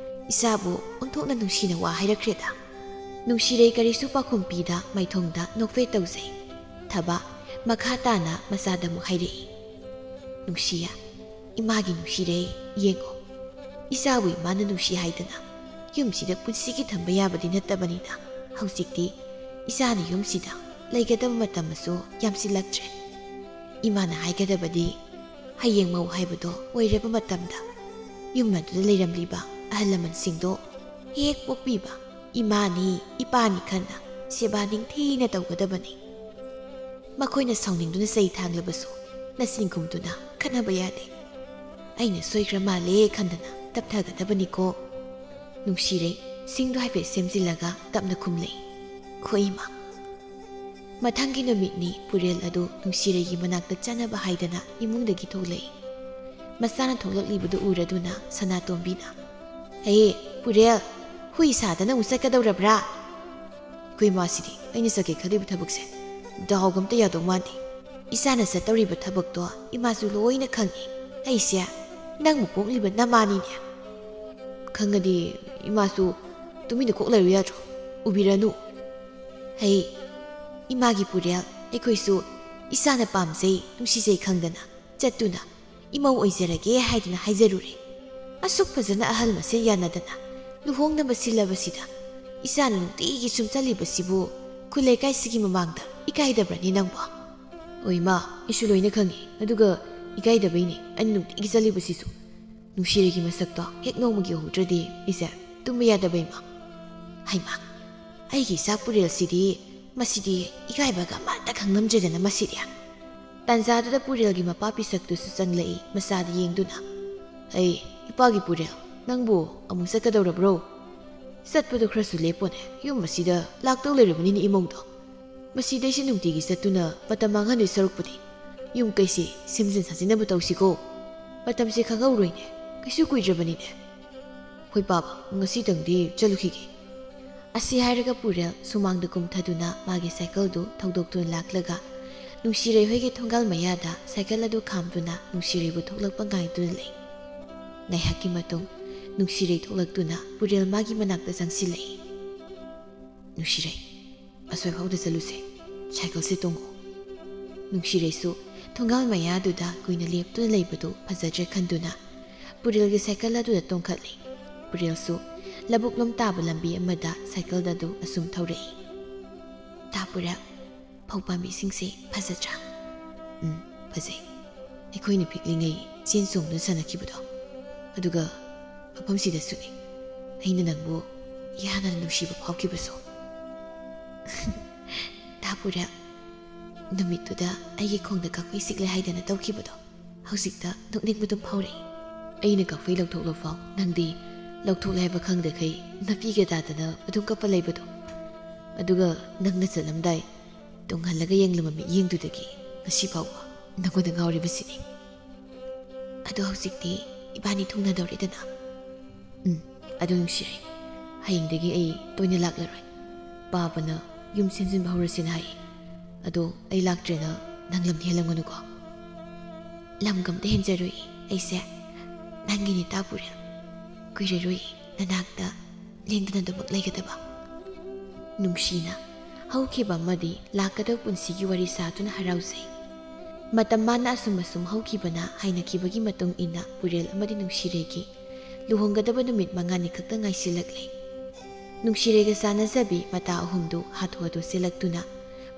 ꯏꯆꯥꯕꯨ ꯑꯣꯟꯊꯣꯛꯅ ꯅꯨꯡꯁꯤꯅ ꯋꯥ ꯍꯥꯏꯔꯛꯈ꯭ꯔꯦꯗ꯫" ꯅꯨꯡꯁꯤꯔꯩ ꯀꯔꯤꯁꯨ ꯄꯥꯈꯨꯝ ꯄꯤꯗ ꯃꯥꯏꯊꯣꯡꯗ ꯅꯣꯛꯐꯦꯠ ꯇꯧꯖꯩ꯫ ꯊꯕꯥ ꯃꯈꯥ ꯇꯥꯅ ꯃꯆꯥꯗ ꯑꯃꯨꯛ ꯍꯥꯏꯔꯛꯏ꯫ "ꯅꯨꯡꯁꯤꯌꯦ, ꯏꯃꯥꯒꯤ ꯅꯨꯡꯁꯤꯔꯩ, ꯌꯦꯡꯉꯣ꯫ ꯏꯆꯥꯕꯨ ꯏꯃꯥꯅ ꯅꯨꯡꯁꯤ ꯍꯥꯏꯗꯅ ꯌꯨꯝꯁꯤꯗ ꯄꯨꯟꯁꯤꯒꯤ ꯊꯝꯕ ꯌꯥꯕꯗꯤ ꯅꯠꯇꯕꯅꯤꯅ ꯍꯧꯖꯤꯛꯇꯤ ꯏꯆꯥꯅ ꯌꯨꯝꯁꯤꯗ ꯂꯩꯒꯗꯕ ꯃꯇꯝꯁꯨ ꯌꯥꯝꯁꯤꯜꯂꯛꯇ꯭ꯔꯦ꯫ ꯏꯃꯥꯅ ꯍꯥꯏꯒꯗꯕꯗꯤ ꯍꯌꯦꯡ ꯃꯧ ꯍꯥꯏꯕꯗꯣ ꯑꯣꯏꯔꯕ ꯃꯇꯝꯗ ꯌꯨꯝ ꯑꯗꯨꯗ ꯂꯩꯔꯝꯂꯤꯕ ꯑꯍꯜ ꯂꯃꯟꯁꯤꯡꯗꯣ ꯍꯦꯛ ꯄꯣꯛꯄꯤꯕ ꯏꯃꯥꯅꯤ ꯏꯄꯥꯅꯤ ꯈꯟꯅ ꯁꯦꯕꯥ ꯅꯤꯡꯊꯤꯅ ꯇꯧꯒꯗꯕꯅꯤ꯫ ꯃꯈꯣꯏꯅ ꯁꯥꯎꯅꯤꯡꯗꯨꯅ ꯆꯩ ꯊꯥꯡꯂꯕꯁꯨ ꯅꯆꯤꯟ ꯈꯨꯝꯗꯨꯅ ꯈꯠꯅꯕ ꯌꯥꯗꯦ꯫ ꯑꯩꯅ ꯁꯣꯏꯈ꯭ꯔ ꯃꯥꯜꯂꯦ ꯈꯟꯗꯅ ꯇꯞꯊꯒꯗꯕꯅꯤꯀꯣ꯫ ꯅꯨꯡꯁꯤꯔꯩ ꯁꯤꯡꯗꯣ ꯍꯥꯏꯐꯦꯠ ꯁꯦꯝꯖꯤꯜꯂꯒ ꯇꯞꯅ ꯈꯨꯝꯂꯛꯏ꯫ ꯈꯣꯏ ꯏꯃꯥ꯫ ꯃꯊꯪꯒꯤ ꯅꯨꯃꯤꯠꯅꯤ ꯄꯨꯔꯦꯜ ꯑꯗꯨ ꯅꯨꯡꯁꯤꯔꯩꯒꯤ ꯃꯅꯥꯛꯇ ꯆꯠꯅꯕ ꯍꯥꯏꯗꯅ ꯏꯃꯨꯡꯗꯒꯤ ꯊꯣꯛꯂꯛꯏ꯫ ꯃꯆꯥꯅ ꯊꯣꯛꯂꯛꯂꯤꯕꯗꯨ ꯎꯔꯗꯨꯅ ꯁꯅꯥꯇꯣꯝꯕꯤꯅ, "ꯍꯦ, ꯄꯨꯔꯦꯜ, ꯍꯨꯏ ꯁꯥꯗꯅ ꯑꯃꯨꯛ ꯆꯠꯀꯗꯧꯔꯕ꯭ꯔꯥ?" ꯑꯩꯈꯣꯏ ꯏꯃꯥꯁꯤꯗꯤ ꯑꯩꯅ ꯆꯠꯀꯦ ꯈꯜꯂꯤꯕ ꯊꯕꯛꯁꯦ ꯗꯥꯎꯒ ꯑꯝꯇ ꯌꯥꯗꯧ ꯃꯥꯟꯗꯦ꯫ ꯏꯆꯥꯅ ꯆꯠꯇꯧꯔꯤꯕ ꯊꯕꯛꯇꯣ ꯏꯃꯥꯁꯨ ꯂꯣꯏꯅ ꯈꯪꯉꯤ꯫ ꯑꯩꯁꯦ ꯅꯪꯕꯨ ꯄꯣꯛꯂꯤꯕ ꯅꯃꯥꯅꯤꯅꯦ꯫ ꯈꯪꯉꯗꯤ ꯏꯃꯥꯁꯨ ꯇꯨꯃꯤꯟꯅ ꯀꯣꯛ ꯂꯩꯔꯨ ꯌꯥꯗ꯭ꯔꯣ? ꯎꯕꯤꯔꯅꯨ꯫ ꯍꯩ, ꯏꯃꯥꯒꯤ ꯄꯨꯔꯦꯜ, ꯑꯩꯈꯣꯏꯁꯨ ꯏꯆꯥꯅ ꯄꯥꯝꯖꯩ, ꯅꯨꯡꯁꯤꯖꯩ ꯈꯪꯗꯅ ꯆꯠꯇꯨꯅ ꯏꯃꯧ ꯑꯣꯏꯖꯔꯒꯦ ꯍꯥꯏꯗꯨꯅ ꯍꯥꯏꯖꯔꯨꯔꯦ꯫ ꯑꯁꯨꯛ ꯐꯖꯅ ꯑꯍꯜ ꯃꯁꯦꯜ ꯌꯥꯅꯗꯅ ꯂꯨꯍꯣꯡꯅꯕ ꯁꯤꯜꯂꯕꯁꯤꯗ ꯏꯆꯥꯅ ꯅꯨꯡꯇꯤꯒꯤ ꯁꯨꯝ ꯆꯠꯂꯤꯕꯁꯤꯕꯨ ꯈꯨꯜ ꯂꯩꯀꯥꯏꯁꯤꯒꯤ ꯃꯃꯥꯡꯗ ꯏꯀꯥꯏꯗꯕ꯭ꯔꯅꯤ ꯅꯪꯕꯣ? ꯑꯣ ꯏꯃꯥ, ꯑꯩꯁꯨ ꯂꯣꯏꯅ ꯈꯪꯉꯤ꯫ ꯑꯗꯨꯒ ꯏꯀꯥꯏꯗꯕꯩꯅꯦ ꯑꯩꯅ ꯅꯨꯡꯇꯤꯒꯤ ꯆꯠꯂꯤꯕꯁꯤꯁꯨ꯫ ꯅꯨꯡꯁꯤꯔꯩꯒꯤ ꯃꯁꯛꯇꯣ ꯍꯦꯛ ꯅꯣꯡꯃꯒꯤ ꯎꯍꯧꯗ꯭ꯔꯗꯤ ꯑꯩꯁꯦ ꯇꯨꯝꯕ ꯌꯥꯗꯕ ꯏꯃꯥ꯫ ꯍꯩꯃꯥ, ꯑꯩꯒꯤ ꯏꯆꯥ ꯄꯨꯔꯦꯜꯁꯤꯗꯤ, ꯃꯁꯤꯗꯤ ꯏꯀꯥꯏꯕꯒ ꯑꯃꯠꯇ ꯈꯪꯂꯝꯗ꯭ꯔꯦꯗꯅ ꯃꯁꯤꯗꯤ꯫ ꯇꯥꯟꯖꯥꯗꯨꯗ ꯄꯨꯔꯦꯜꯒꯤ ꯃꯄꯥ ꯄꯤꯁꯛꯇꯨꯁꯨ ꯆꯪꯂꯛꯏ ꯃꯆꯥꯗ ꯌꯦꯡꯗꯨꯅ꯫ "ꯑꯩ, ꯏꯄꯥꯒꯤ ꯄꯨꯔꯦꯜ, ꯅꯪꯕꯨ ꯑꯃꯨꯛ ꯆꯠꯀꯗꯧꯔꯕ꯭ꯔꯣ? ꯆꯠꯄꯗꯣ ꯈꯔꯁꯨ ꯂꯦꯞꯄꯣꯅꯦ, ꯌꯨꯝ ꯑꯁꯤꯗ ꯂꯥꯛꯇꯧ ꯂꯩꯔꯕꯅꯤꯅꯦ ꯏꯃꯧꯗꯣ꯫ ꯃꯁꯤꯗꯩꯁꯤ ꯅꯨꯡꯇꯤꯒꯤ ꯆꯠꯇꯨꯅ ꯃꯇꯝ ꯃꯥꯡꯍꯟꯗꯣꯏ ꯁꯔꯨꯛꯄꯨꯗꯤ ꯌꯨꯝ ꯀꯩꯁꯦ ꯁꯦꯝꯖꯤꯟ ꯁꯥꯖꯤꯟꯅꯕ ꯇꯧꯁꯤꯀꯣ꯫ ꯃꯇꯝꯁꯦ ꯈꯪꯍꯧꯔꯣꯏꯅꯦ, ꯀꯩꯁꯨ ꯀꯨꯏꯗ꯭ꯔꯕꯅꯤꯅꯦ꯫ ꯍꯣꯏ ꯄꯥꯕ, ꯉꯁꯤꯗꯪꯗꯤ ꯆꯠꯂꯨꯈꯤꯒꯦ"꯫ ꯑꯁꯤ ꯍꯥꯏꯔꯒ ꯄꯨꯔꯦꯜ ꯁꯨꯃꯥꯡꯗ ꯀꯨꯝꯊꯗꯨꯅ ꯃꯥꯒꯤ ꯁꯥꯏꯀꯜꯗꯨ ꯊꯧꯗꯣꯛꯇꯨꯅ ꯂꯥꯛꯂꯒ ꯅꯨꯡꯁꯤꯔꯩ ꯍꯣꯏꯒꯤ ꯊꯣꯡꯒꯥꯜ ꯃꯌꯥꯗ ꯁꯥꯏꯀꯜ ꯑꯗꯨ ꯈꯥꯝꯗꯨꯅ ꯅꯨꯡꯁꯤꯔꯩꯕꯨ ꯊꯣꯛꯂꯛꯄ ꯉꯥꯏꯗꯨꯅ ꯂꯩ꯫ ꯉꯥꯏꯍꯥꯛꯀꯤ ꯃꯇꯨꯡ ꯅꯨꯡꯁꯤꯔꯩ ꯊꯣꯛꯂꯛꯇꯨꯅ ꯄꯨꯔꯦꯜ ꯃꯥꯒꯤ ꯃꯅꯥꯛꯇ ꯆꯪꯁꯤꯜꯂꯛꯏ꯫ "ꯅꯨꯡꯁꯤꯔꯩ, ꯑꯁꯣꯏꯐꯥꯎꯗ ꯆꯠꯂꯨꯁꯦ, ꯁꯥꯏꯀꯜꯁꯦ ꯇꯣꯡꯉꯣ"꯫ ꯅꯨꯡꯁꯤꯔꯩꯁꯨ ꯊꯣꯡꯒꯥꯜ ꯃꯌꯥꯗꯨꯗ ꯀꯨꯏꯅ ꯂꯦꯞꯇꯨꯅ ꯂꯩꯕꯗꯨ ꯐꯖꯗ꯭ꯔꯦ ꯈꯟꯗꯨꯅ ꯄꯨꯔꯦꯜꯒꯤ ꯁꯥꯏꯀꯜ ꯑꯗꯨꯗ ꯇꯣꯡꯈꯠꯂꯤ꯫ ꯄꯨꯔꯦꯜꯁꯨ ꯂꯧꯕꯨꯛꯂꯣꯝ ꯇꯥꯕ ꯂꯝꯕꯤ ꯑꯃꯗ ꯁꯥꯏꯀꯜ ꯑꯗꯨ ꯑꯁꯨꯝ ꯊꯧꯔꯛꯏ꯫ "ꯇꯥ ꯄꯨꯔꯦꯜ, ꯐꯧ ꯄꯥꯝꯕꯤꯁꯤꯡꯁꯦ ꯐꯖꯗ꯭ꯔꯥ?" "ꯎꯝ, ꯐꯖꯩ"꯫ ꯑꯩꯈꯣꯏꯅ ꯄꯤꯛꯂꯤꯉꯩ ꯆꯦꯟ ꯆꯣꯡꯗꯨꯅ ꯁꯥꯟꯅꯈꯤꯕꯗꯣ, ꯑꯗꯨꯒ ꯃꯐꯝꯁꯤꯗꯁꯨꯅꯤ ꯑꯩꯅ ꯅꯪꯕꯨ ꯏꯍꯥꯟ ꯍꯥꯟꯅ ꯅꯨꯡꯁꯤꯕ ꯐꯥꯎꯈꯤꯕꯁꯨ꯫ ꯇꯥ ꯄꯨꯔꯦꯜ, ꯅꯨꯃꯤꯠꯇꯨꯗ ꯑꯩꯒꯤ ꯈꯣꯡꯗ ꯀꯛꯐꯩ ꯆꯤꯛꯂꯦ ꯍꯥꯏꯗꯅ ꯇꯧꯈꯤꯕꯗꯣ ꯍꯧꯖꯤꯛꯇ ꯅꯣꯛꯅꯤꯡꯕꯗꯨꯝ ꯐꯥꯎꯔꯛꯏ꯫ ꯑꯩꯅ ꯀꯛꯐꯩ ꯂꯧꯊꯣꯛꯂꯐꯥꯎ ꯅꯪꯗꯤ ꯂꯧꯊꯣꯛꯂꯦ ꯍꯥꯏꯕ ꯈꯪꯗꯈꯩ ꯅꯥꯄꯤꯒ ꯇꯥꯗꯅ ꯑꯗꯨꯝ ꯀꯞꯄ ꯂꯩꯕꯗꯣ꯫ ꯑꯗꯨꯒ ꯅꯪꯅ ꯆꯠꯂꯝꯗꯥꯏ ꯇꯨꯡꯍꯜꯂꯒ ꯌꯦꯡꯂꯝꯕ ꯃꯤꯠꯌꯦꯡꯗꯨꯗꯒꯤ ꯉꯁꯤ ꯐꯥꯎꯕ ꯅꯪꯉꯣꯟꯗ ꯉꯥꯎꯔꯤꯕꯁꯤꯅꯤ꯫ ꯑꯗꯣ ꯍꯧꯖꯤꯛꯇꯤ ꯏꯕꯥꯅꯤ ꯊꯨꯡꯅꯗꯧꯔꯦꯗꯅ꯫ ꯎꯝ, ꯑꯗꯨ ꯅꯨꯡꯁꯤꯔꯦ꯫ ꯍꯌꯦꯡꯗꯒꯤ ꯑꯩ ꯇꯣꯏꯅ ꯂꯥꯛꯂꯔꯣꯏ꯫ ꯄꯥꯕꯅ ꯌꯨꯝ ꯁꯦꯝꯖꯤꯟꯕ ꯍꯧꯔꯁꯦꯅ ꯍꯥꯏ꯫ ꯑꯗꯣ ꯑꯩ ꯂꯥꯛꯇ꯭ꯔꯦꯅ ꯅꯪ ꯂꯝꯗꯤ ꯍꯦꯜꯂꯝꯒꯅꯨꯀꯣ꯫ ꯂꯝꯒ ꯑꯝꯇ ꯍꯦꯟꯖꯔꯣꯏ ꯑꯩꯁꯦ꯫ ꯅꯪꯒꯤꯅꯤ ꯇꯥ ꯄꯨꯔꯦꯜ꯫ ꯀꯨꯏꯔꯔꯣꯏ ꯅꯅꯥꯛꯇ ꯂꯦꯡꯗꯅ ꯑꯗꯨꯃꯛ ꯂꯩꯒꯗꯕ꯫ ꯅꯨꯡꯁꯤꯅ ꯍꯧꯈꯤꯕ ꯑꯃꯗꯤ ꯂꯥꯛꯀꯗꯕ ꯄꯨꯟꯁꯤꯒꯤ ꯋꯥꯔꯤ ꯁꯥꯗꯨꯅ ꯍꯔꯥꯎꯖꯩ꯫ ꯃꯇꯝ ꯃꯥꯅ ꯑꯁꯨꯝ ꯑꯁꯨꯝ ꯍꯧꯈꯤꯕꯅ ꯍꯥꯏꯅꯈꯤꯕꯒꯤ ꯃꯇꯨꯡ ꯏꯟꯅ ꯄꯨꯔꯦꯜ ꯑꯃꯗꯤ ꯅꯨꯡꯁꯤꯔꯩꯒꯤ ꯂꯨꯍꯣꯡꯒꯗꯕ ꯅꯨꯃꯤꯠ ꯃꯉꯥꯅꯤ ꯈꯛꯇ ꯉꯥꯏꯁꯤꯜꯂꯛꯂꯦ꯫ ꯅꯨꯡꯁꯤꯔꯩꯒ ꯆꯥꯟꯅꯖꯕꯤ ꯃꯇꯥ ꯑꯍꯨꯝꯗꯨ ꯍꯥꯊꯨ ꯍꯥꯊꯨ ꯆꯦꯜꯂꯛꯇꯨꯅ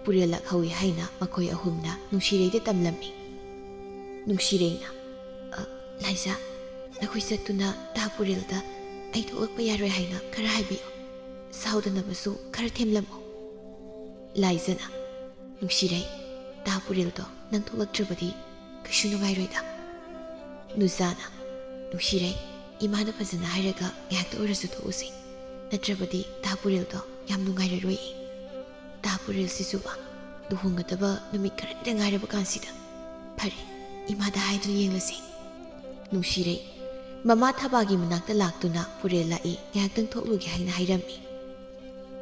ꯄꯨꯔꯦꯜ ꯂꯥꯛꯍꯧꯏ ꯍꯥꯏꯅ ꯃꯈꯣꯏ ꯑꯍꯨꯝꯅ ꯅꯨꯡꯁꯤꯔꯩꯗ ꯇꯝꯂꯝꯃꯤ꯫ ꯅꯨꯡꯁꯤꯔꯩꯅ, "ꯑ, ꯂꯥꯏꯖꯥ, ꯅꯈꯣꯏ ꯆꯠꯇꯨꯅ ꯇꯥ ꯄꯨꯔꯦꯜꯗ ꯑꯩ ꯊꯣꯛꯂꯛꯄ ꯌꯥꯔꯣꯏ ꯍꯥꯏꯅ ꯈꯔ ꯍꯥꯏꯕꯤꯌꯨ꯫ ꯁꯥꯎꯗꯅꯕꯁꯨ ꯈꯔ ꯊꯦꯝꯂꯝꯃꯨ꯫" ꯂꯥꯏꯖꯅ, "ꯅꯨꯡꯁꯤꯔꯩ, ꯇꯥ ꯄꯨꯔꯦꯜꯗꯣ ꯅꯪ ꯊꯣꯛꯂꯛꯇ꯭ꯔꯕꯗꯤ ꯀꯩꯁꯨ ꯅꯨꯡꯉꯥꯏꯔꯣꯏꯗ꯫" ꯅꯨꯖꯥꯅ, "ꯅꯨꯡꯁꯤꯔꯩ, ꯏꯃꯥꯗ ꯐꯖꯅ ꯍꯥꯏꯔꯒ ꯉꯥꯏꯍꯥꯛꯇ ꯑꯣꯏꯔꯁꯨ ꯊꯣꯛꯎꯁꯤ꯫ ꯅꯠꯇ꯭ꯔꯕꯗꯤ ꯇꯥ ꯄꯨꯔꯦꯜꯗꯣ ꯌꯥꯝ ꯅꯨꯡꯉꯥꯏꯔꯔꯣꯏ꯫ ꯇꯥ ꯄꯨꯔꯦꯜꯁꯤꯁꯨꯕ ꯂꯨꯍꯣꯡꯒꯗꯕ ꯅꯨꯃꯤꯠ ꯈꯔꯅꯤꯗ ꯉꯥꯏꯔꯕ ꯀꯥꯟꯁꯤꯗ꯫ ꯐꯔꯦ, ꯏꯃꯥꯗ ꯍꯥꯏꯗꯨꯅ ꯌꯦꯡꯂꯁꯤ꯫" ꯅꯨꯡꯁꯤꯔꯩ ꯃꯃꯥ ꯊꯕꯥꯒꯤ ꯃꯅꯥꯛꯇ ꯂꯥꯛꯇꯨꯅ ꯄꯨꯔꯦꯜ ꯂꯥꯛꯏ, ꯉꯥꯏꯍꯥꯛꯇꯪ ꯊꯣꯛꯂꯨꯒꯦ ꯍꯥꯏꯅ ꯍꯥꯏꯔꯝꯃꯤ꯫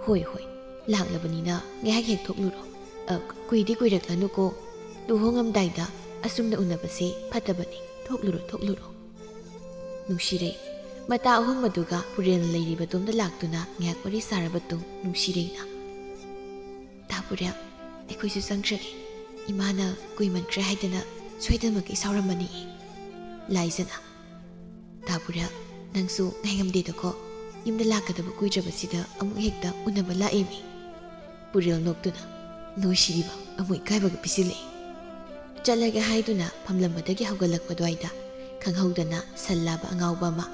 "ꯍꯣꯏ, ꯍꯣꯏ, ꯂꯥꯛꯂꯕꯅꯤꯅ ꯉꯥꯏꯍꯥꯛ ꯍꯦꯛ ꯊꯣꯛꯂꯨꯔꯣ꯫ ꯑ, ꯀꯨꯏꯗꯤ ꯀꯨꯏꯔꯛꯂꯅꯨꯀꯣ꯫ ꯂꯨꯍꯣꯡꯉꯝꯗꯥꯏꯗ ꯑꯁꯨꯝꯅ ꯎꯅꯕꯁꯦ ꯐꯠꯇꯕꯅꯤ꯫ ꯊꯣꯛꯂꯨꯔꯣ, ꯊꯣꯛꯂꯨꯔꯣ꯫" ꯅꯨꯡꯁꯤꯔꯩ ꯃꯇꯥ ꯑꯍꯨꯝ ꯑꯗꯨꯒ ꯄꯨꯔꯦꯜꯅ ꯂꯩꯔꯤꯕꯗꯣꯝꯗ ꯂꯥꯛꯇꯨꯅ ꯉꯥꯏꯍꯥꯛ ꯋꯥꯔꯤ ꯁꯥꯔꯕ ꯇꯨꯡ ꯅꯨꯡꯁꯤꯔꯩꯅ, "ꯇꯥ ꯄꯨꯔꯦꯜ, ꯑꯩꯈꯣꯏꯁꯨ ꯆꯪꯈ꯭ꯔꯒꯦ꯫ ꯏꯃꯥꯅ ꯀꯨꯏꯃꯟꯈ꯭ꯔꯦ ꯍꯥꯏꯗꯅ ꯁꯣꯏꯗꯅꯃꯛꯀꯤ ꯁꯥꯎꯔꯝꯃꯅꯤ꯫" ꯂꯥꯏꯖꯅ, "ꯇꯥ ꯄꯨꯔꯦꯜ, ꯅꯪꯁꯨ ꯉꯥꯏꯉꯝꯗꯦꯗꯀꯣ꯫ ꯌꯨꯝꯗ ꯂꯥꯛꯀꯗꯕ ꯀꯨꯏꯗ꯭ꯔꯕꯁꯤꯗ ꯑꯃꯨꯛ ꯍꯦꯛꯇ ꯎꯅꯕ ꯂꯥꯛꯑꯦꯃꯤ꯫" ꯄꯨꯔꯦꯜ ꯅꯣꯛꯇꯨꯅ, "ꯅꯣꯏ ꯁꯤꯔꯤꯕ ꯑꯃꯨꯛ ꯏꯀꯥꯏꯕꯒ ꯄꯤꯁꯤꯜꯂꯛꯏ꯫" ꯆꯠꯂꯒꯦ ꯍꯥꯏꯗꯨꯅ ꯐꯝꯂꯝꯕꯗꯒꯤ ꯍꯧꯒꯠꯂꯛꯄ ꯑꯗꯨꯋꯥꯏꯗ ꯈꯪꯍꯧꯗꯅ ꯁꯟ ꯂꯥꯕ ꯑꯉꯥꯎꯕ ꯑꯃ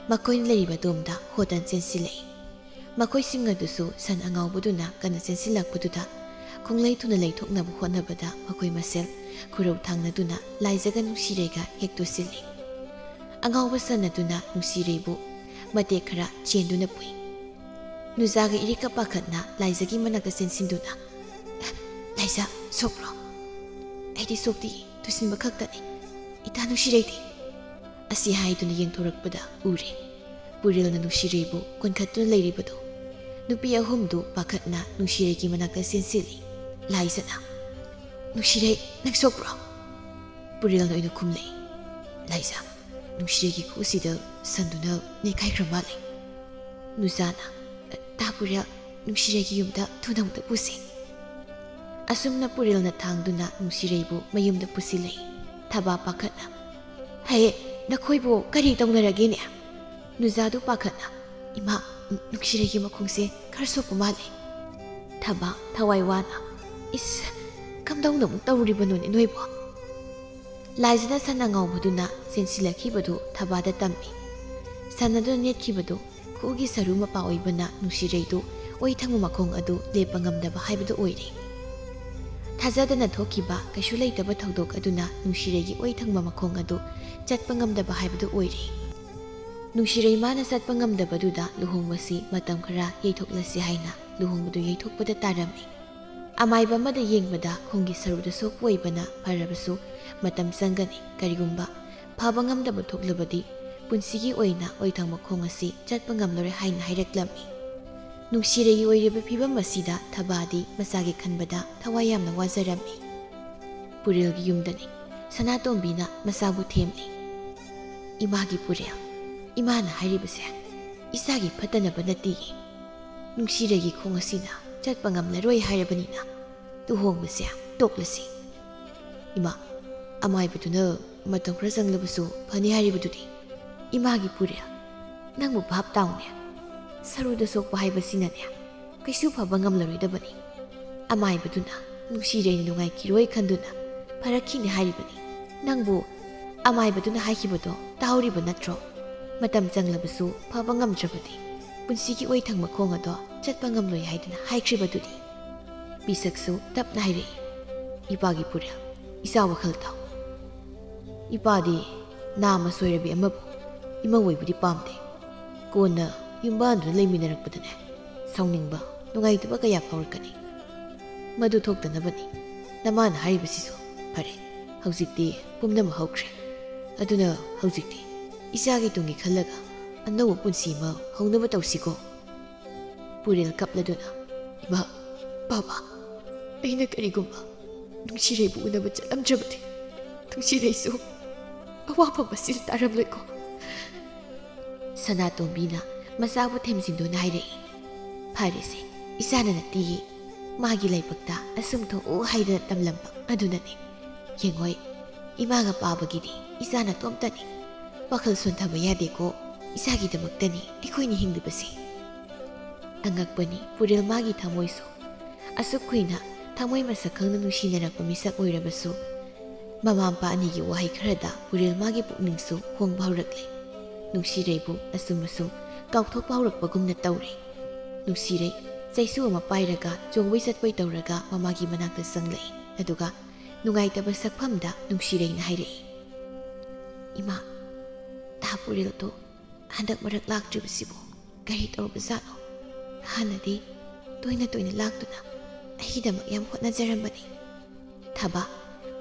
ꯃꯈꯣꯏꯅ ꯂꯩꯔꯤꯕ ꯑꯗꯣꯝꯗ ꯍꯣꯗꯅ ꯆꯦꯟꯁꯤꯜꯂꯛꯏ꯫ ꯃꯈꯣꯏꯁꯤꯡ ꯑꯗꯨꯁꯨ ꯁꯟ ꯑꯉꯥꯎꯕꯗꯨꯅ ꯀꯟꯅ ꯆꯦꯟꯁꯤꯜꯂꯛꯄꯗꯨꯗ ꯈꯣꯡꯂꯩ ꯊꯨꯅ ꯂꯩꯊꯣꯛꯅꯕ ꯍꯣꯠꯅꯕꯗ ꯃꯈꯣꯏ ꯃꯁꯦꯜ ꯈꯨꯔꯧ ꯊꯥꯡꯅꯗꯨꯅ ꯂꯥꯏꯖꯒ ꯅꯨꯡꯁꯤꯔꯩꯒ ꯍꯦꯛ ꯇꯨꯁꯤꯜꯂꯤ꯫ ꯑꯉꯥꯎꯕ ꯁꯟ ꯑꯗꯨꯅ ꯅꯨꯡꯁꯤꯔꯩꯕꯨ ꯃꯇꯦꯛ ꯈꯔ ꯆꯦꯟꯗꯨꯅ ꯄꯨꯏ꯫ ꯅꯨꯖꯥꯒ ꯏꯔꯤꯛꯀ ꯄꯥꯈꯠꯅ ꯂꯥꯏꯖꯒꯤ ꯃꯅꯥꯛꯇ ꯆꯦꯟꯁꯤꯟꯗꯨꯅ, "ꯂꯥꯏꯖ, ꯁꯣꯛꯄ꯭ꯔꯣ?" "ꯑꯩꯗꯤ ꯁꯣꯛꯇꯦ, ꯇꯨꯁꯤꯟꯕ ꯈꯛꯇꯅꯤ꯫ ꯏꯇꯥ ꯅꯨꯡꯁꯤꯔꯩꯗꯤ?" ꯑꯁꯤ ꯍꯥꯏꯗꯨꯅ ꯌꯦꯡꯊꯣꯔꯛꯄꯗ ꯎꯔꯦ, ꯄꯨꯔꯦꯜꯅ ꯅꯨꯡꯁꯤꯔꯩꯕꯨ ꯀꯣꯟꯈꯠꯇꯨꯅ ꯂꯩꯔꯤꯕꯗꯨ꯫ ꯅꯨꯄꯤ ꯑꯍꯨꯝꯗꯨ ꯄꯥꯈꯠꯅ ꯅꯨꯡꯁꯤꯔꯩꯒꯤ ꯃꯅꯥꯛꯇ ꯆꯦꯟꯁꯤꯜꯂꯤ꯫ ꯂꯥꯏꯖꯅ, "ꯅꯨꯡꯁꯤꯔꯩ, ꯅꯪ ꯁꯣꯛꯄ꯭ꯔꯣ?" ꯄꯨꯔꯦꯜꯅ ꯑꯣꯏꯅ ꯈꯨꯝꯂꯛꯏ꯫ ꯂꯥꯏꯖ, ꯅꯨꯡꯁꯤꯔꯩꯒꯤ ꯈꯨꯎꯁꯤꯗ ꯁꯟꯗꯨꯅ ꯅꯦꯠꯈꯥꯏꯈ꯭ꯔ ꯃꯥꯜꯂꯦ꯫ ꯅꯨꯖꯥꯅ, "ꯇꯥ ꯄꯨꯔꯦꯜ, ꯅꯨꯡꯁꯤꯔꯩꯒꯤ ꯌꯨꯝꯗ ꯊꯨꯅ ꯑꯃꯨꯛꯇ ꯄꯨꯁꯤ꯫" ꯑꯁꯨꯝꯅ ꯄꯨꯔꯦꯜꯅ ꯊꯥꯡꯗꯨꯅ ꯅꯨꯡꯁꯤꯔꯩꯕꯨ ꯃꯌꯨꯝꯗ ꯄꯨꯁꯤꯜꯂꯛꯏ꯫ ꯊꯕꯥ ꯄꯥꯈꯠꯅ, "ꯍꯦ, ꯅꯈꯣꯏꯕꯨ ꯀꯔꯤ ꯇꯧꯅꯔꯒꯦꯅꯦ?" ꯅꯨꯖꯥꯗꯨ ꯄꯥꯈꯠꯅ, "ꯏꯃꯥ, ꯅꯨꯡꯁꯤꯔꯩꯒꯤ ꯃꯈꯣꯡꯁꯦ ꯈꯔ ꯁꯣꯛꯄ ꯃꯥꯜꯂꯦ꯫" ꯊꯕꯥ ꯊꯋꯥꯏ ꯋꯥꯅ, "ꯏꯁ, ꯀꯝꯗꯧꯅ ꯑꯃꯨꯛ ꯇꯧꯔꯤꯕꯅꯣꯅꯦ ꯅꯣꯏꯕꯣ?" ꯂꯥꯏꯖꯅ ꯁꯟ ꯑꯉꯥꯎꯕꯗꯨꯅ ꯆꯦꯟꯁꯤꯜꯂꯛꯈꯤꯕꯗꯨ ꯊꯕꯥꯗ ꯇꯝꯃꯤ꯫ ꯁꯟ ꯑꯗꯨꯅ ꯅꯦꯠꯈꯤꯕꯗꯨ ꯈꯨꯎꯒꯤ ꯁꯔꯨ ꯃꯄꯥ ꯑꯣꯏꯕꯅ ꯅꯨꯡꯁꯤꯔꯩꯗꯨ ꯑꯣꯏ ꯊꯪꯕ ꯃꯈꯣꯡ ꯑꯗꯨ ꯂꯦꯞꯄ ꯉꯝꯗꯕ ꯍꯥꯏꯕꯗꯨ ꯑꯣꯏꯔꯦ꯫ ꯊꯥꯖꯗꯅ ꯊꯣꯛꯈꯤꯕ ꯀꯩꯁꯨ ꯂꯩꯇꯕ ꯊꯧꯗꯣꯛ ꯑꯗꯨꯅ ꯅꯨꯡꯁꯤꯔꯩꯒꯤ ꯑꯣꯏ ꯊꯪꯕ ꯃꯈꯣꯡ ꯑꯗꯨ ꯆꯠꯄ ꯉꯝꯗꯕ ꯍꯥꯏꯕꯗꯨ ꯑꯣꯏꯔꯦ꯫ ꯅꯨꯡꯁꯤꯔꯩ ꯃꯥꯅ ꯆꯠꯄ ꯉꯝꯗꯕꯗꯨꯗ ꯂꯨꯍꯣꯡꯕꯁꯤ ꯃꯇꯝ ꯈꯔ ꯌꯩꯊꯣꯛꯂꯁꯤ ꯍꯥꯏꯅ ꯂꯨꯍꯣꯡꯕꯗꯨ ꯌꯩꯊꯣꯛꯄꯗ ꯇꯥꯔꯝꯃꯤ꯫ ꯑꯃꯥꯏꯕ ꯑꯃꯗ ꯌꯦꯡꯕꯗ ꯈꯣꯡꯒꯤ ꯁꯔꯨꯗ ꯁꯣꯛꯄ ꯑꯣꯏꯕꯅ ꯐꯔꯕꯁꯨ ꯃꯇꯝ ꯆꯪꯒꯅꯤ꯫ ꯀꯔꯤꯒꯨꯝꯕ ꯐꯕ ꯉꯝꯗꯕ ꯊꯣꯛꯂꯕꯗꯤ ꯄꯨꯟꯁꯤꯒꯤ ꯑꯣꯏꯅ ꯑꯣꯏꯊꯪꯕ ꯈꯣꯡ ꯑꯁꯤ ꯆꯠꯄ ꯉꯝꯂꯔꯣꯏ ꯍꯥꯏꯅ ꯍꯥꯏꯔꯛꯂꯝꯃꯤ꯫ ꯅꯨꯡꯁꯤꯔꯩꯒꯤ ꯑꯣꯏꯔꯤꯕ ꯐꯤꯕꯝ ꯑꯁꯤꯗ ꯊꯕꯥꯗꯤ ꯃꯆꯥꯒꯤ ꯈꯟꯕꯗ ꯊꯋꯥꯏ ꯌꯥꯝꯅ ꯋꯥꯖꯔꯝꯃꯤ꯫ ꯄꯨꯔꯦꯜꯒꯤ ꯌꯨꯝꯗꯅꯤ꯫ ꯁꯅꯥꯇꯣꯝꯕꯤꯅ ꯃꯆꯥꯕꯨ ꯊꯦꯝꯂꯤ꯫ "ꯏꯃꯥꯒꯤ ꯄꯨꯔꯦꯜ, ꯏꯃꯥꯅ ꯍꯥꯏꯔꯤꯕꯁꯦ ꯏꯆꯥꯒꯤ ꯐꯠꯇꯅꯕ ꯅꯠꯇꯦꯌꯦ꯫ ꯅꯨꯡꯁꯤꯔꯩꯒꯤ ꯈꯣꯡ ꯑꯁꯤꯅ ꯆꯠꯄ ꯉꯝꯂꯔꯣꯏ ꯍꯥꯏꯔꯕꯅꯤꯅ ꯂꯨꯍꯣꯡꯕꯁꯦ ꯇꯣꯛꯂꯁꯤ꯫" "ꯏꯃꯥ, ꯑꯃꯥꯏꯕꯗꯨꯅ ꯃꯇꯝ ꯈꯔ ꯆꯪꯂꯕꯁꯨ ꯐꯅꯤ ꯍꯥꯏꯔꯤꯕꯗꯨꯗꯤ?" "ꯏꯃꯥꯒꯤ ꯄꯨꯔꯦꯜ, ꯅꯪꯕꯨ ꯚꯥꯞ ꯇꯥꯎꯅꯦ꯫ ꯁꯔꯨꯗ ꯁꯣꯛꯄ ꯍꯥꯏꯕꯁꯤꯅꯅꯦ ꯀꯩꯁꯨ ꯐꯕ ꯉꯝꯂꯔꯣꯏꯗꯕꯅꯤ꯫ ꯑꯃꯥꯏꯕꯗꯨꯅ ꯅꯨꯡꯁꯤꯔꯩꯅ ꯅꯨꯡꯉꯥꯏꯈꯤꯔꯣꯏ ꯈꯟꯗꯨꯅ ꯐꯔꯛꯈꯤꯅꯤ ꯍꯥꯏꯔꯤꯕꯅꯤ꯫ ꯅꯪꯕꯨ ꯑꯃꯥꯏꯕꯗꯨꯅ ꯍꯥꯏꯈꯤꯕꯗꯣ ꯇꯥꯍꯧꯔꯤꯕ ꯅꯠꯇ꯭ꯔꯣ? ꯃꯇꯝ ꯆꯪꯂꯕꯁꯨ ꯐꯕ ꯉꯝꯗ꯭ꯔꯕꯗꯤ ꯄꯨꯟꯁꯤꯒꯤ ꯑꯣꯏꯊꯪꯕ ꯈꯣꯡ ꯑꯗꯣ ꯆꯠꯄ ꯉꯝꯂꯣꯏ ꯍꯥꯏꯗꯅ ꯍꯥꯏꯈ꯭ꯔꯤꯕꯗꯨꯗꯤ꯫ ꯄꯤꯁꯛꯁꯨ ꯇꯞꯅ ꯍꯥꯏꯔꯛꯏ, "ꯏꯄꯥꯒꯤ ꯄꯨꯔꯦꯜ, ꯏꯆꯥ ꯋꯥꯈꯜ ꯊꯥꯎ꯫ ꯏꯄꯥꯗꯤ ꯅꯥꯃ ꯁꯣꯏꯔꯕꯤ ꯑꯃꯕꯨ ꯏꯃꯧ ꯑꯣꯏꯕꯗꯤ ꯄꯥꯝꯗꯦ꯫ ꯀꯣꯟꯅ ꯌꯨꯝꯕꯥꯟꯗꯨꯅ ꯂꯩꯃꯤꯟꯅꯔꯛꯄꯗꯅꯦ, ꯁꯥꯎꯅꯤꯡꯕ, ꯅꯨꯡꯉꯥꯏꯇꯕ ꯀꯌꯥ ꯐꯥꯎꯔꯛꯀꯅꯤ꯫ ꯃꯗꯨ ꯊꯣꯛꯇꯅꯕꯅꯤ ꯅꯃꯥꯅ ꯍꯥꯏꯔꯤꯕꯁꯤꯁꯨ꯫ ꯐꯔꯦ, ꯍꯧꯖꯤꯛꯇꯤ ꯄꯨꯝꯅꯃꯛ ꯍꯧꯈ꯭ꯔꯦ꯫ ꯑꯗꯨꯅ ꯍꯧꯖꯤꯛꯇꯤ ꯏꯆꯥꯒꯤ ꯇꯨꯡꯒꯤ ꯈꯜꯂꯒ ꯑꯅꯧꯕ ꯄꯨꯟꯁꯤ ꯑꯃ ꯍꯧꯅꯕ ꯇꯧꯁꯤꯀꯣ?" ꯄꯨꯔꯦꯜ ꯀꯞꯂꯗꯨꯅ, "ꯏꯃꯥ, ꯕꯥꯕꯥ, ꯑꯩꯅ ꯀꯔꯤꯒꯨꯝꯕ ꯅꯨꯡꯁꯤꯔꯩꯕꯨ ꯎꯅꯕ ꯆꯠꯂꯝꯗ꯭ꯔꯕꯗꯤ ꯅꯨꯡꯁꯤꯔꯩꯁꯨ ꯑꯋꯥꯐꯝ ꯑꯁꯤꯗ ꯇꯥꯔꯝꯂꯣꯏꯀꯣ?" ꯁꯅꯥꯇꯣꯝꯕꯤꯅ ꯃꯆꯥꯕꯨ ꯊꯦꯝꯖꯤꯟꯗꯨꯅ ꯍꯥꯏꯔꯛꯏ, "ꯐꯔꯦꯁꯦ, ꯏꯆꯥꯅ ꯅꯠꯇꯤꯌꯦ, ꯃꯥꯒꯤ ꯂꯥꯏꯕꯛꯇ ꯑꯁꯨꯝ ꯊꯣꯛꯎ ꯍꯥꯏꯗꯅ ꯇꯝꯂꯝꯕ ꯑꯗꯨꯅꯅꯦ꯫ ꯌꯦꯡꯉꯣꯏ, ꯏꯃꯥꯒ ꯄꯥꯕꯒꯤꯗꯤ ꯏꯆꯥ ꯅꯇꯣꯝꯇꯅꯤ꯫ ꯋꯥꯈꯜ ꯁꯣꯟꯊꯕ ꯌꯥꯗꯦꯀꯣ, ꯏꯆꯥꯒꯤꯗꯃꯛꯇꯅꯤ ꯑꯩꯈꯣꯏꯅ ꯍꯤꯡꯂꯤꯕꯁꯤ꯫" ꯑꯉꯛꯄꯅꯤ ꯄꯨꯔꯦꯜ ꯃꯥꯒꯤ ꯊꯃꯣꯏꯁꯨ꯫ ꯑꯁꯨꯛ ꯀꯨꯏꯅ ꯊꯃꯣꯏ ꯃꯁꯛ ꯈꯪꯅ ꯅꯨꯡꯁꯤꯅꯔꯛꯄ ꯃꯤꯁꯛ ꯑꯣꯏꯔꯕꯁꯨ, ꯃꯃꯥ ꯃꯄꯥ ꯑꯅꯤꯒꯤ ꯋꯥꯍꯩ ꯈꯔꯗ ꯄꯨꯔꯦꯜ ꯃꯥꯒꯤ ꯄꯨꯛꯅꯤꯡꯁꯨ ꯍꯣꯡꯕ ꯍꯧꯔꯛꯂꯦ꯫ ꯅꯨꯡꯁꯤꯔꯩꯕꯨ ꯑꯁꯨꯝ ꯑꯁꯨꯝ ꯀꯥꯎꯊꯣꯛꯄ ꯍꯧꯔꯛꯄꯒꯨꯝꯅ ꯇꯧꯔꯦ꯫ ꯅꯨꯡꯁꯤꯔꯩ ꯆꯩꯁꯨ ꯑꯃ ꯄꯥꯏꯔꯒ ꯆꯣꯡꯕꯩ ꯆꯠꯄꯩ ꯇꯧꯔꯒ ꯃꯃꯥꯒꯤ ꯃꯅꯥꯛꯇ ꯆꯪꯂꯛꯏ꯫ ꯑꯗꯨꯒ ꯅꯨꯡꯉꯥꯏꯇꯕ ꯁꯛꯐꯝꯗ ꯅꯨꯡꯁꯤꯔꯩꯅ ꯍꯥꯏꯔꯛꯏ, "ꯏꯃꯥ, ꯇꯥ ꯄꯨꯔꯦꯜꯗꯣ ꯍꯟꯗꯛ ꯃꯔꯛ ꯂꯥꯛꯇ꯭ꯔꯤꯕꯁꯤꯕꯨ ꯀꯔꯤ ꯇꯧꯔꯕꯖꯥꯠꯅꯣ? ꯍꯥꯟꯅꯗꯤ ꯇꯣꯏꯅ ꯇꯣꯏꯅ ꯂꯥꯛꯇꯨꯅ ꯑꯩꯒꯤꯗꯃꯛ ꯌꯥꯝ ꯍꯣꯠꯅꯖꯔꯝꯕꯅꯤ꯫" ꯊꯕꯥ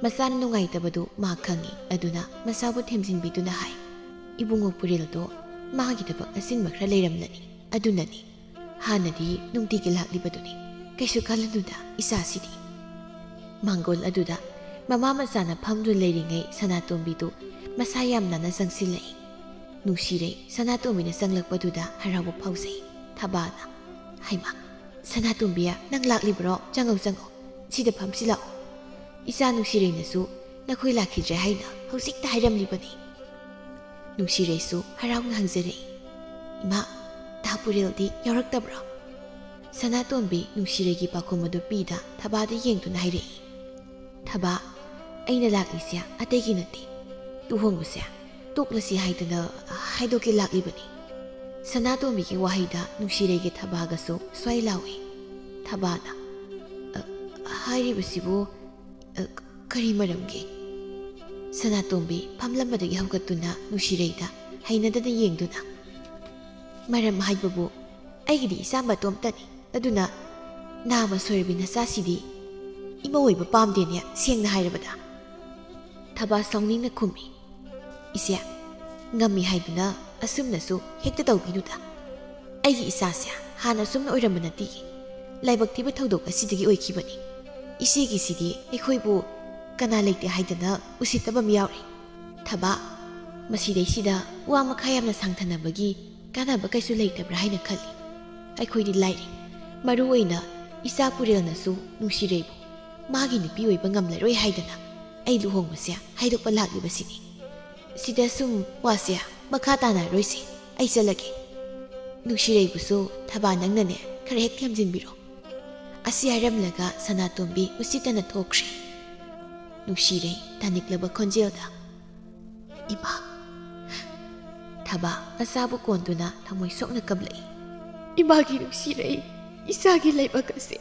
ꯃꯆꯥꯅ ꯅꯨꯡꯉꯥꯏꯇꯕꯗꯨ ꯃꯥ ꯈꯪꯏ, ꯑꯗꯨꯅ ꯃꯆꯥꯕꯨ ꯊꯦꯝꯖꯤꯟꯕꯤꯗꯨꯅ ꯍꯥꯏ, "ꯏꯕꯨꯡꯉꯣ ꯄꯨꯔꯦꯜꯗꯣ ꯃꯥꯒꯤ ꯊꯕꯛ ꯑꯆꯤꯟꯕ ꯈꯔ ꯂꯩꯔꯝꯂꯅꯤ, ꯑꯗꯨꯅꯅꯤ꯫ ꯍꯥꯟꯅꯗꯤ ꯅꯨꯡꯇꯤꯒꯤ ꯂꯥꯛꯂꯤꯕꯗꯨꯅꯤ꯫ ꯀꯩꯁꯨ ꯈꯜꯂꯨꯅꯨꯗ ꯏꯆꯥꯁꯤꯗꯤ꯫" ꯃꯥꯡꯒꯣꯜ ꯑꯗꯨꯗ ꯃꯃꯥ ꯃꯆꯥꯅ ꯐꯝꯗꯨꯅ ꯂꯩꯔꯤꯉꯩ ꯁꯅꯥꯇꯣꯝꯕꯤꯗꯨ ꯃꯁꯥ ꯌꯥꯝ ꯅꯥꯟꯅ ꯆꯪꯁꯤꯜꯂꯛꯏ꯫ ꯅꯨꯡꯁꯤꯔꯩ ꯁꯅꯥꯇꯣꯝꯕꯤꯅ ꯆꯪꯂꯛꯄꯗꯨꯗ ꯍꯔꯥꯎꯕ ꯐꯥꯎꯖꯩ꯫ ꯊꯕꯥꯅ, "ꯍꯩꯃꯥ, ꯁꯅꯥꯇꯣꯝꯕꯤ, ꯅꯪ ꯂꯥꯛꯂꯤꯕ꯭ꯔꯣ? ꯆꯪꯉꯧ, ꯆꯪꯉꯧ꯫ ꯁꯤꯗ ꯐꯝꯁꯤ ꯂꯥꯛꯑꯣ꯫ ꯏꯆꯥ ꯅꯨꯡꯁꯤꯔꯩꯅꯁꯨ ꯅꯈꯣꯏ ꯂꯥꯛꯈꯤꯗ꯭ꯔꯦ ꯍꯥꯏꯅ ꯍꯧꯖꯤꯛꯇ ꯍꯥꯏꯔꯝꯂꯤꯕꯅꯤ꯫" ꯅꯨꯡꯁꯤꯔꯩꯁꯨ ꯍꯔꯥꯎꯅ ꯍꯪꯖꯔꯛꯏ, "ꯏꯃꯥ, ꯇꯥ ꯄꯨꯔꯦꯜꯗꯤ ꯌꯥꯎꯔꯛꯇꯕ꯭ꯔꯣ?" ꯁꯅꯥꯇꯣꯝꯕꯤ ꯅꯨꯡꯁꯤꯔꯩꯒꯤ ꯄꯥꯎꯈꯨꯝ ꯑꯗꯨ ꯄꯤꯗ ꯊꯕꯥꯗ ꯌꯦꯡꯗꯨꯅ ꯍꯥꯏꯔꯛꯏ, "ꯊꯕꯥ, ꯑꯩꯅ ꯂꯥꯛꯂꯤꯁꯦ ꯑꯇꯩꯒꯤ ꯅꯠꯇꯦ, ꯂꯨꯍꯣꯡꯕꯁꯦ ꯇꯣꯛꯂꯁꯤ ꯍꯥꯏꯗꯅ ꯍꯥꯏꯗꯣꯛꯀꯦ ꯂꯥꯛꯂꯤꯕꯅꯤ꯫ ꯁꯅꯥꯇꯣꯝꯕꯤꯒꯤ ꯋꯥꯍꯩꯗ ꯅꯨꯡꯁꯤꯔꯩꯒꯤ ꯊꯕꯥꯒꯁꯨ ꯁ꯭ꯋꯥꯏ ꯂꯥꯎꯏ꯫ ꯊꯕꯥꯅ, "ꯑ, ꯍꯥꯏꯔꯤꯕꯁꯤꯕꯨ, ꯑ, ꯀꯔꯤ ꯃꯔꯝꯒꯤ?" ꯁꯅꯥꯇꯣꯝꯕꯤ ꯐꯝꯂꯝꯕꯗꯒꯤ ꯍꯧꯒꯠꯇꯨꯅ ꯅꯨꯡꯁꯤꯔꯩꯗ ꯍꯩꯅꯗꯅ ꯌꯦꯡꯗꯨꯅ, "ꯃꯔꯝ ꯍꯥꯏꯕꯕꯨ ꯑꯩꯒꯤꯗꯤ ꯏꯆꯥ ꯃꯇꯣꯝꯇꯅꯤ, ꯑꯗꯨꯅ ꯅꯥꯃ ꯁꯣꯏꯔꯕꯤ ꯅꯆꯥꯁꯤꯗꯤ ꯏꯃꯧ ꯑꯣꯏꯕ ꯄꯥꯝꯗꯦꯅꯦ, ꯁꯦꯡꯅ ꯍꯥꯏꯔꯕꯗ꯫" ꯊꯕꯥ ꯁꯥꯎꯅꯤꯡꯅ ꯈꯨꯝꯃꯤ, "ꯏꯆꯦ, ꯉꯝꯃꯤ ꯍꯥꯏꯗꯨꯅ ꯑꯁꯨꯝꯅꯁꯨ ꯍꯦꯛꯇ ꯇꯧꯕꯤꯅꯨꯗ꯫ ꯑꯩꯒꯤ ꯏꯆꯥꯁꯦ ꯍꯥꯟꯅ ꯑꯁꯨꯝꯅ ꯑꯣꯏꯔꯝꯕ ꯅꯠꯇꯦ꯫ ꯂꯥꯏꯕꯛ ꯊꯤꯕ ꯊꯧꯗꯣꯛ ꯑꯁꯤꯗꯒꯤ ꯑꯣꯏꯈꯤꯕꯅꯤ꯫ ꯏꯆꯦꯒꯤꯁꯤꯗꯤ ꯑꯩꯈꯣꯏꯕꯨ ꯀꯅꯥ ꯂꯩꯇꯦ ꯍꯥꯏꯗꯅ ꯎꯁꯤꯠꯇꯕ ꯑꯃ ꯌꯥꯎꯔꯤ꯫" ꯊꯕꯥ, ꯃꯁꯤꯗꯩꯁꯤꯗ ꯋꯥ ꯃꯈꯥ ꯌꯥꯝꯅ ꯁꯥꯡꯊꯅꯕꯒꯤ ꯀꯥꯟꯅꯕ ꯀꯩꯁꯨ ꯂꯩꯇꯕ꯭ꯔꯥ ꯍꯥꯏꯅ ꯈꯜꯂꯤ꯫ ꯑꯩꯈꯣꯏꯗꯤ ꯂꯥꯏꯔꯤ꯫ ꯃꯔꯨ ꯑꯣꯏꯅ ꯏꯆꯥ ꯄꯨꯔꯦꯜꯅꯁꯨ ꯅꯨꯡꯁꯤꯔꯩꯕꯨ ꯃꯥꯒꯤ ꯅꯨꯄꯤ ꯑꯣꯏꯕ ꯉꯝꯂꯔꯣꯏ ꯍꯥꯏꯗꯅ ꯑꯩ ꯂꯨꯍꯣꯡꯕꯁꯦ ꯍꯥꯏꯗꯣꯛꯄ ꯂꯥꯛꯂꯤꯕꯁꯤꯅꯤ꯫ ꯁꯤꯗ ꯁꯨꯝ ꯋꯥꯁꯦ ꯃꯈꯥ ꯇꯥꯅꯔꯣꯏꯁꯦ, ꯑꯩ ꯆꯠꯂꯒꯦ꯫ ꯅꯨꯡꯁꯤꯔꯩꯕꯨꯁꯨ ꯊꯕꯥ ꯅꯪꯅꯅꯦ ꯈꯔ ꯍꯦꯛ ꯊꯦꯝꯖꯤꯟꯕꯤꯔꯣ꯫ ꯑꯁꯤ ꯍꯥꯏꯔꯝꯂꯒ ꯁꯅꯥꯇꯣꯝꯕꯤ ꯎꯁꯤꯠꯇꯅ ꯊꯣꯛꯈ꯭ꯔꯦ꯫ ꯅꯨꯡꯁꯤꯔꯩ ꯇꯥꯅꯤꯛꯂꯕ ꯈꯣꯟꯖꯦꯜꯗ, "ꯏꯃꯥ!" ꯊꯕꯥ ꯃꯆꯥꯕꯨ ꯀꯣꯟꯗꯨꯅ ꯊꯃꯣꯏ ꯁꯣꯛꯅ ꯀꯞꯂꯛꯏ꯫ "ꯏꯃꯥꯒꯤ ꯅꯨꯡꯁꯤꯔꯩ, ꯏꯆꯥꯒꯤ ꯂꯥꯏꯕꯛ ꯑꯁꯦ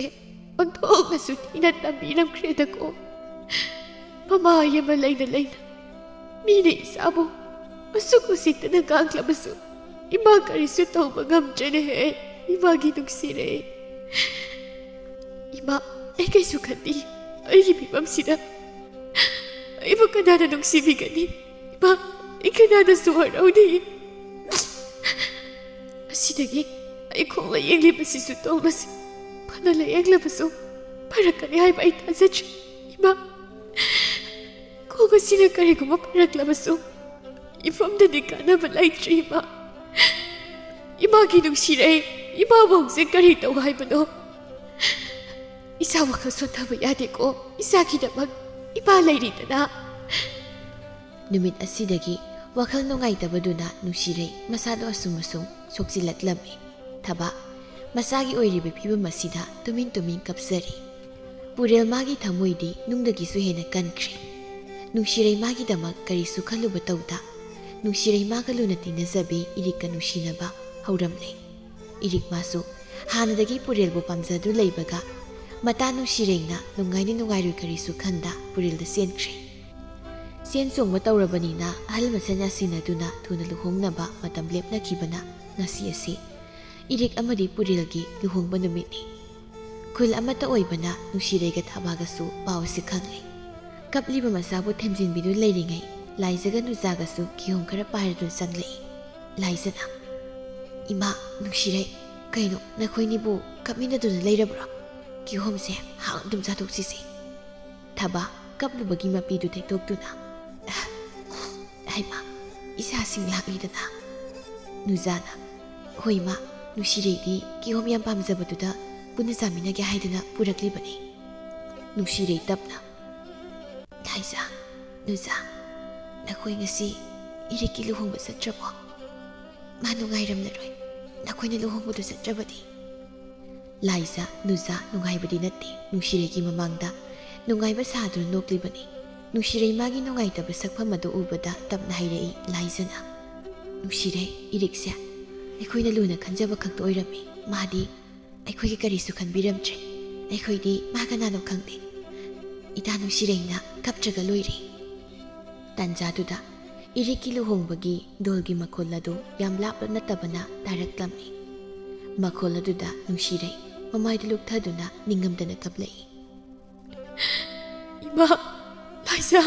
ꯑꯣꯟꯊꯣꯛꯅꯁꯨ ꯊꯤꯅ ꯇꯝꯕꯤꯔꯝꯈ꯭ꯔꯦꯗꯀꯣ꯫ ꯃꯃꯥ ꯑꯃ ꯂꯩꯅ ꯂꯩꯅ ꯃꯤꯅ ꯏꯆꯥꯕꯨ ꯑꯁꯨꯛ ꯎꯁꯤꯠꯇꯅ ꯉꯥꯡꯂꯕꯁꯨ ꯏꯃꯥ ꯀꯔꯤꯁꯨ ꯇꯧꯕ ꯉꯝꯗ꯭ꯔꯦꯅꯦꯍꯦ, ꯏꯃꯥꯒꯤ ꯅꯨꯡꯁꯤꯔꯩ꯫ ꯏꯃꯥ, ꯑꯩ ꯀꯩꯁꯨ ꯈꯟꯗꯦ꯫ ꯑꯩꯒꯤ ꯐꯤꯕꯝꯁꯤꯗ ꯑꯩꯕꯨ ꯀꯅꯥꯅ ꯅꯨꯡꯁꯤꯕꯤꯒꯅꯤ? ꯏꯃꯥ, ꯑꯩ ꯀꯅꯥꯅꯁꯨ ꯋꯥꯔꯧꯗꯦ꯫ ꯑꯁꯤꯗꯒꯤ ꯑꯩ ꯈꯣꯡ ꯂꯥꯌꯦꯡꯂꯤꯕꯁꯤꯁꯨ ꯇꯣꯛꯂꯁꯤ꯫ ꯐꯅ ꯂꯥꯌꯦꯡꯂꯕꯁꯨ ꯐꯔꯛꯀꯅꯤ ꯍꯥꯏꯕ ꯑꯩ ꯊꯥꯖꯗ꯭ꯔꯦ꯫ ꯏꯃꯥ, ꯈꯣꯡ ꯑꯁꯤꯅ ꯀꯔꯤꯒꯨꯝꯕ ꯐꯔꯛꯂꯕꯁꯨ ꯏꯐꯝꯗꯗꯤ ꯀꯥꯟꯅꯕ ꯂꯩꯇ꯭ꯔꯦ, ꯏꯃꯥ꯫ ꯏꯃꯥꯒꯤ ꯅꯨꯡꯁꯤꯔꯩ, ꯏꯃꯥꯕꯨ ꯍꯧꯖꯤꯛ ꯀꯔꯤ ꯇꯧ ꯍꯥꯏꯕꯅꯣ? ꯏꯆꯥ ꯋꯥꯈꯜ ꯁꯣꯟꯊꯕ ꯌꯥꯗꯦꯀꯣ꯫ ꯏꯆꯥꯒꯤꯗꯃꯛ ꯏꯃꯥ ꯂꯩꯔꯤꯗꯅ꯫" ꯅꯨꯃꯤꯠ ꯑꯁꯤꯗꯒꯤ ꯋꯥꯈꯜ ꯅꯨꯡꯉꯥꯏꯇꯕꯗꯨꯅ ꯅꯨꯡꯁꯤꯔꯩ ꯃꯁꯥꯗꯣ ꯑꯁꯨꯝ ꯑꯁꯨꯝ ꯁꯣꯛꯆꯤꯜꯂꯛꯂꯝꯃꯤ꯫ ꯊꯕꯥ ꯃꯆꯥꯒꯤ ꯑꯣꯏꯔꯤꯕ ꯐꯤꯕꯝ ꯑꯁꯤꯗ ꯇꯨꯃꯤꯟ ꯇꯨꯃꯤꯟ ꯀꯞꯆꯔꯤ꯫ ꯄꯨꯔꯦꯜ ꯃꯥꯒꯤ ꯊꯃꯣꯏꯗꯤ ꯅꯨꯡꯗꯒꯤꯁꯨ ꯍꯦꯟꯅ ꯀꯟꯈ꯭ꯔꯦ꯫ ꯅꯨꯡꯁꯤꯔꯩꯃꯥꯒꯤꯗꯃꯛ ꯀꯔꯤꯁꯨ ꯈꯜꯂꯨꯕ ꯇꯧꯗ, ꯅꯨꯡꯁꯤꯔꯩꯃꯥꯒ ꯂꯨꯅ ꯇꯤꯟꯅꯖꯕꯤ ꯏꯔꯤꯛꯀ ꯅꯨꯡꯁꯤꯅꯕ ꯍꯧꯔꯝꯂꯦ꯫ ꯏꯔꯤꯛ ꯃꯥꯁꯨ ꯍꯥꯟꯅꯗꯒꯤ ꯄꯨꯔꯦꯜꯕꯨ ꯄꯥꯝꯖꯗꯨ ꯂꯩꯕꯒ, ꯃꯇꯥ ꯅꯨꯡꯁꯤꯔꯩꯅ ꯅꯨꯡꯉꯥꯏꯅꯤ ꯅꯨꯡꯉꯥꯏꯔꯣꯏ ꯀꯔꯤꯁꯨ ꯈꯟꯗ ꯄꯨꯔꯦꯜꯗ ꯆꯦꯟꯈ꯭ꯔꯦ꯫ ꯆꯦꯟ ꯆꯣꯡꯕ ꯇꯧꯔꯕꯅꯤꯅ ꯑꯍꯜ ꯃꯁꯦꯟ ꯌꯥꯁꯤꯟꯅꯗꯨꯅ ꯊꯨꯅ ꯂꯨꯍꯣꯡꯅꯕ ꯃꯇꯝ ꯂꯦꯞꯅꯈꯤꯕꯅ ꯉꯁꯤ ꯑꯁꯤ ꯏꯔꯤꯛ ꯑꯃꯗꯤ ꯄꯨꯔꯦꯜꯒꯤ ꯂꯨꯍꯣꯡꯕ ꯅꯨꯃꯤꯠꯅꯤ꯫ ꯈꯨꯜ ꯑꯃꯠꯇ ꯑꯣꯏꯕꯅ ꯅꯨꯡꯁꯤꯔꯩꯒ ꯊꯕꯥꯒꯁꯨ ꯄꯥꯎ ꯑꯁꯤ ꯈꯪꯂꯦ꯫ ꯀꯞꯂꯤꯕ ꯃꯆꯥꯕꯨ ꯊꯦꯝꯖꯤꯟꯕꯤꯗꯨꯅ ꯂꯩꯔꯤꯉꯩ ꯂꯥꯏꯖꯒ ꯅꯨꯖꯥꯒꯁꯨ ꯀꯤꯍꯣꯝ ꯈꯔ ꯄꯥꯏꯔꯗꯨꯅ ꯆꯪꯂꯛꯏ꯫ ꯂꯥꯏꯖꯅ, "ꯏꯃꯥ, ꯅꯨꯡꯁꯤꯔꯩ, ꯀꯩꯅꯣ ꯅꯈꯣꯏꯅꯤꯕꯨ ꯀꯞꯃꯤꯟꯅꯗꯨꯅ ꯂꯩꯔꯕ꯭ꯔꯣ? ꯀꯤꯍꯣꯝꯁꯦ ꯍꯥꯎꯅ ꯑꯗꯨꯝ ꯆꯥꯊꯣꯛꯁꯤꯁꯦ꯫" ꯊꯕꯥ ꯀꯞꯂꯨꯕꯒꯤ ꯃꯄꯤꯗꯨ ꯇꯩꯊꯣꯛꯇꯨꯅ, "ꯍꯩꯃꯥ, ꯏꯆꯥꯁꯤꯡ ꯂꯥꯛꯂꯤꯗꯅ꯫" ꯅꯨꯖꯥꯅ, "ꯍꯣꯏ ꯏꯃꯥ, ꯅꯨꯡꯁꯤꯔꯩꯗꯤ ꯀꯤꯍꯣꯝ ꯌꯥꯝ ꯄꯥꯝꯖꯕꯗꯨꯗ ꯄꯨꯟꯅ ꯆꯥꯃꯤꯟꯅꯒꯦ ꯍꯥꯏꯗꯨꯅ ꯄꯨꯔꯛꯂꯤꯕꯅꯤ꯫" ꯅꯨꯡꯁꯤꯔꯩ ꯇꯞꯅ, "ꯂꯥꯏꯖꯥ, ꯅꯨꯖꯥ, ꯅꯈꯣꯏ ꯉꯁꯤ ꯏꯔꯤꯛꯀꯤ ꯂꯨꯍꯣꯡꯕ ꯆꯠꯇ꯭ꯔꯕꯣ? ꯃꯥ ꯅꯨꯡꯉꯥꯏꯔꯝꯂꯔꯣꯏ, ꯅꯈꯣꯏꯅ ꯂꯨꯍꯣꯡꯕꯗꯨ ꯆꯠꯇ꯭ꯔꯕꯗꯤ꯫" ꯂꯥꯏꯖꯥ, ꯅꯨꯖꯥ ꯅꯨꯡꯉꯥꯏꯕꯗꯤ ꯅꯠꯇꯦ, ꯅꯨꯡꯁꯤꯔꯩꯒꯤ ꯃꯃꯥꯡꯗ ꯅꯨꯡꯉꯥꯏꯕ ꯁꯥꯗꯨꯅ ꯅꯣꯛꯂꯤꯕꯅꯤ꯫ ꯅꯨꯡꯁꯤꯔꯩ ꯃꯥꯒꯤ ꯅꯨꯡꯉꯥꯏꯇꯕ ꯁꯛꯐꯝ ꯑꯗꯨ ꯎꯕꯗ ꯇꯞꯅ ꯍꯥꯏꯔꯛꯏ ꯂꯥꯏꯖꯅ, "ꯅꯨꯡꯁꯤꯔꯩ, ꯏꯔꯤꯛꯁꯦ ꯑꯩꯈꯣꯏꯅ ꯂꯨꯅ ꯈꯟꯖꯕ ꯈꯛꯇ ꯑꯣꯏꯔꯝꯃꯤ꯫ ꯃꯥꯗꯤ ꯑꯩꯈꯣꯏꯒꯤ ꯀꯔꯤꯁꯨ ꯈꯟꯕꯤꯔꯝꯗ꯭ꯔꯦ꯫ ꯑꯩꯈꯣꯏꯗꯤ ꯃꯥ ꯀꯅꯥꯅꯣ ꯈꯪꯗꯦ꯫ ꯏꯇꯥ ꯅꯨꯡꯁꯤꯔꯩꯅ ꯀꯞꯇ꯭ꯔꯒ ꯂꯣꯏꯔꯦ꯫" ꯇꯥꯟꯖꯥꯗꯨꯗ ꯏꯔꯤꯛꯀꯤ ꯂꯨꯍꯣꯡꯕꯒꯤ ꯙꯣꯜꯒꯤ ꯃꯈꯣꯜ ꯑꯗꯨ ꯌꯥꯝ ꯂꯥꯞꯄ ꯅꯠꯇꯕꯅ ꯇꯥꯔꯛꯂꯝꯃꯤ꯫ ꯃꯈꯣꯜ ꯑꯗꯨꯗ ꯅꯨꯡꯁꯤꯔꯩ ꯃꯃꯥꯏꯗꯨ ꯂꯨꯞꯊꯗꯨꯅ ꯅꯤꯡꯉꯝꯗꯅ ꯀꯞꯂꯛꯏ꯫ "ꯏꯃꯥ, ꯂꯥꯏꯖꯥ,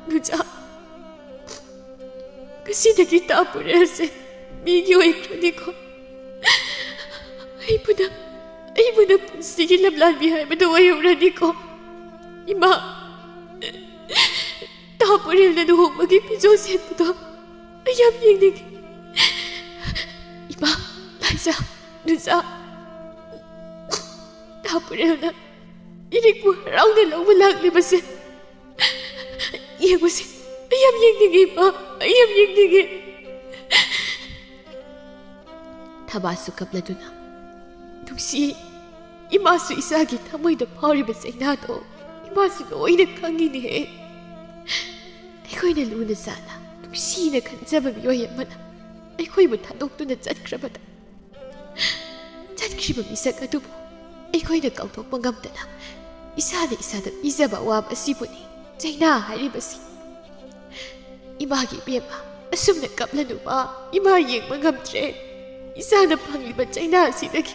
ꯅꯨꯖꯥ, ꯉꯁꯤꯗꯒꯤ ꯇꯥ ꯄꯨꯔꯦꯜꯁꯦ ꯃꯤꯒꯤ ꯑꯣꯏꯈ꯭ꯔꯅꯤꯀꯣ꯫ ꯑꯩꯕꯨꯅ, ꯑꯩꯕꯨꯅ ꯄꯨꯟꯁꯤꯒꯤ ꯂꯝꯂꯥꯟꯕꯤ ꯍꯥꯏꯕꯗꯨ ꯑꯣꯏꯍꯧꯔꯅꯤꯀꯣ꯫ ꯏꯃꯥ, ꯇꯥ ꯄꯨꯔꯦꯜꯅ ꯂꯨꯍꯣꯡꯕꯒꯤ ꯐꯤꯖꯣꯜ ꯁꯦꯠꯄꯗꯣ ꯑꯩ ꯌꯥꯝ ꯌꯦꯡꯅꯤꯡꯉꯤ꯫ ꯏꯃꯥ, ꯂꯥꯏꯖꯥ, ꯅꯨꯖꯥ, ꯇꯥ ꯄꯨꯔꯦꯜꯅ ꯏꯔꯤꯛꯄꯨ ꯍꯔꯥꯎꯅ ꯂꯧꯕ ꯂꯥꯛꯂꯤꯕꯁꯦ ꯌꯦꯡꯉꯨꯁꯦ꯫ ꯑꯩ ꯌꯥꯝ ꯌꯦꯡꯅꯤꯡꯉꯤ, ꯏꯃꯥ, ꯑꯩ ꯌꯥꯝ ꯌꯦꯡꯅꯤꯡꯉꯤ꯫" ꯊꯕꯥꯁꯨ ꯀꯞꯂꯗꯨꯅ, "ꯅꯨꯡꯁꯤ, ꯏꯃꯥꯁꯨ ꯏꯆꯥꯒꯤ ꯊꯃꯣꯏꯗ ꯐꯥꯎꯔꯤꯕ ꯆꯩꯅꯥꯗꯣ ꯏꯃꯥꯁꯨ ꯂꯣꯏꯅ ꯈꯪꯉꯤꯅꯦꯍꯦ꯫ ꯑꯩꯈꯣꯏꯅ ꯂꯨꯅ ꯆꯥꯟꯅ ꯅꯨꯡꯁꯤꯅ ꯈꯟꯖꯕ ꯃꯤꯑꯣꯏ ꯑꯃꯅ ꯑꯩꯈꯣꯏꯕꯨ ꯊꯥꯗꯣꯛꯇꯨꯅ ꯆꯠꯈ꯭ꯔꯕꯗ, ꯆꯠꯈ꯭ꯔꯤꯕ ꯃꯤꯁꯛ ꯑꯗꯨꯕꯨ ꯑꯩꯈꯣꯏꯅ ꯀꯥꯎꯊꯣꯛꯄ ꯉꯝꯗꯅ ꯏꯁꯥꯅ ꯏꯁꯥꯗ ꯄꯤꯖꯕ ꯑꯋꯥꯕ ꯑꯁꯤꯕꯨꯅꯤ ꯆꯩꯅꯥ ꯍꯥꯏꯔꯤꯕꯁꯤ꯫ ꯏꯃꯥꯒꯤ ꯏꯕꯦꯝꯃ, ꯑꯁꯨꯝꯅ ꯀꯞꯂꯅꯨꯃ, ꯏꯃꯥ ꯌꯦꯡꯕ ꯉꯝꯗ꯭ꯔꯦ꯫ ꯏꯆꯥꯅ ꯐꯪꯂꯤꯕ ꯆꯩꯅꯥ ꯑꯁꯤꯗꯒꯤ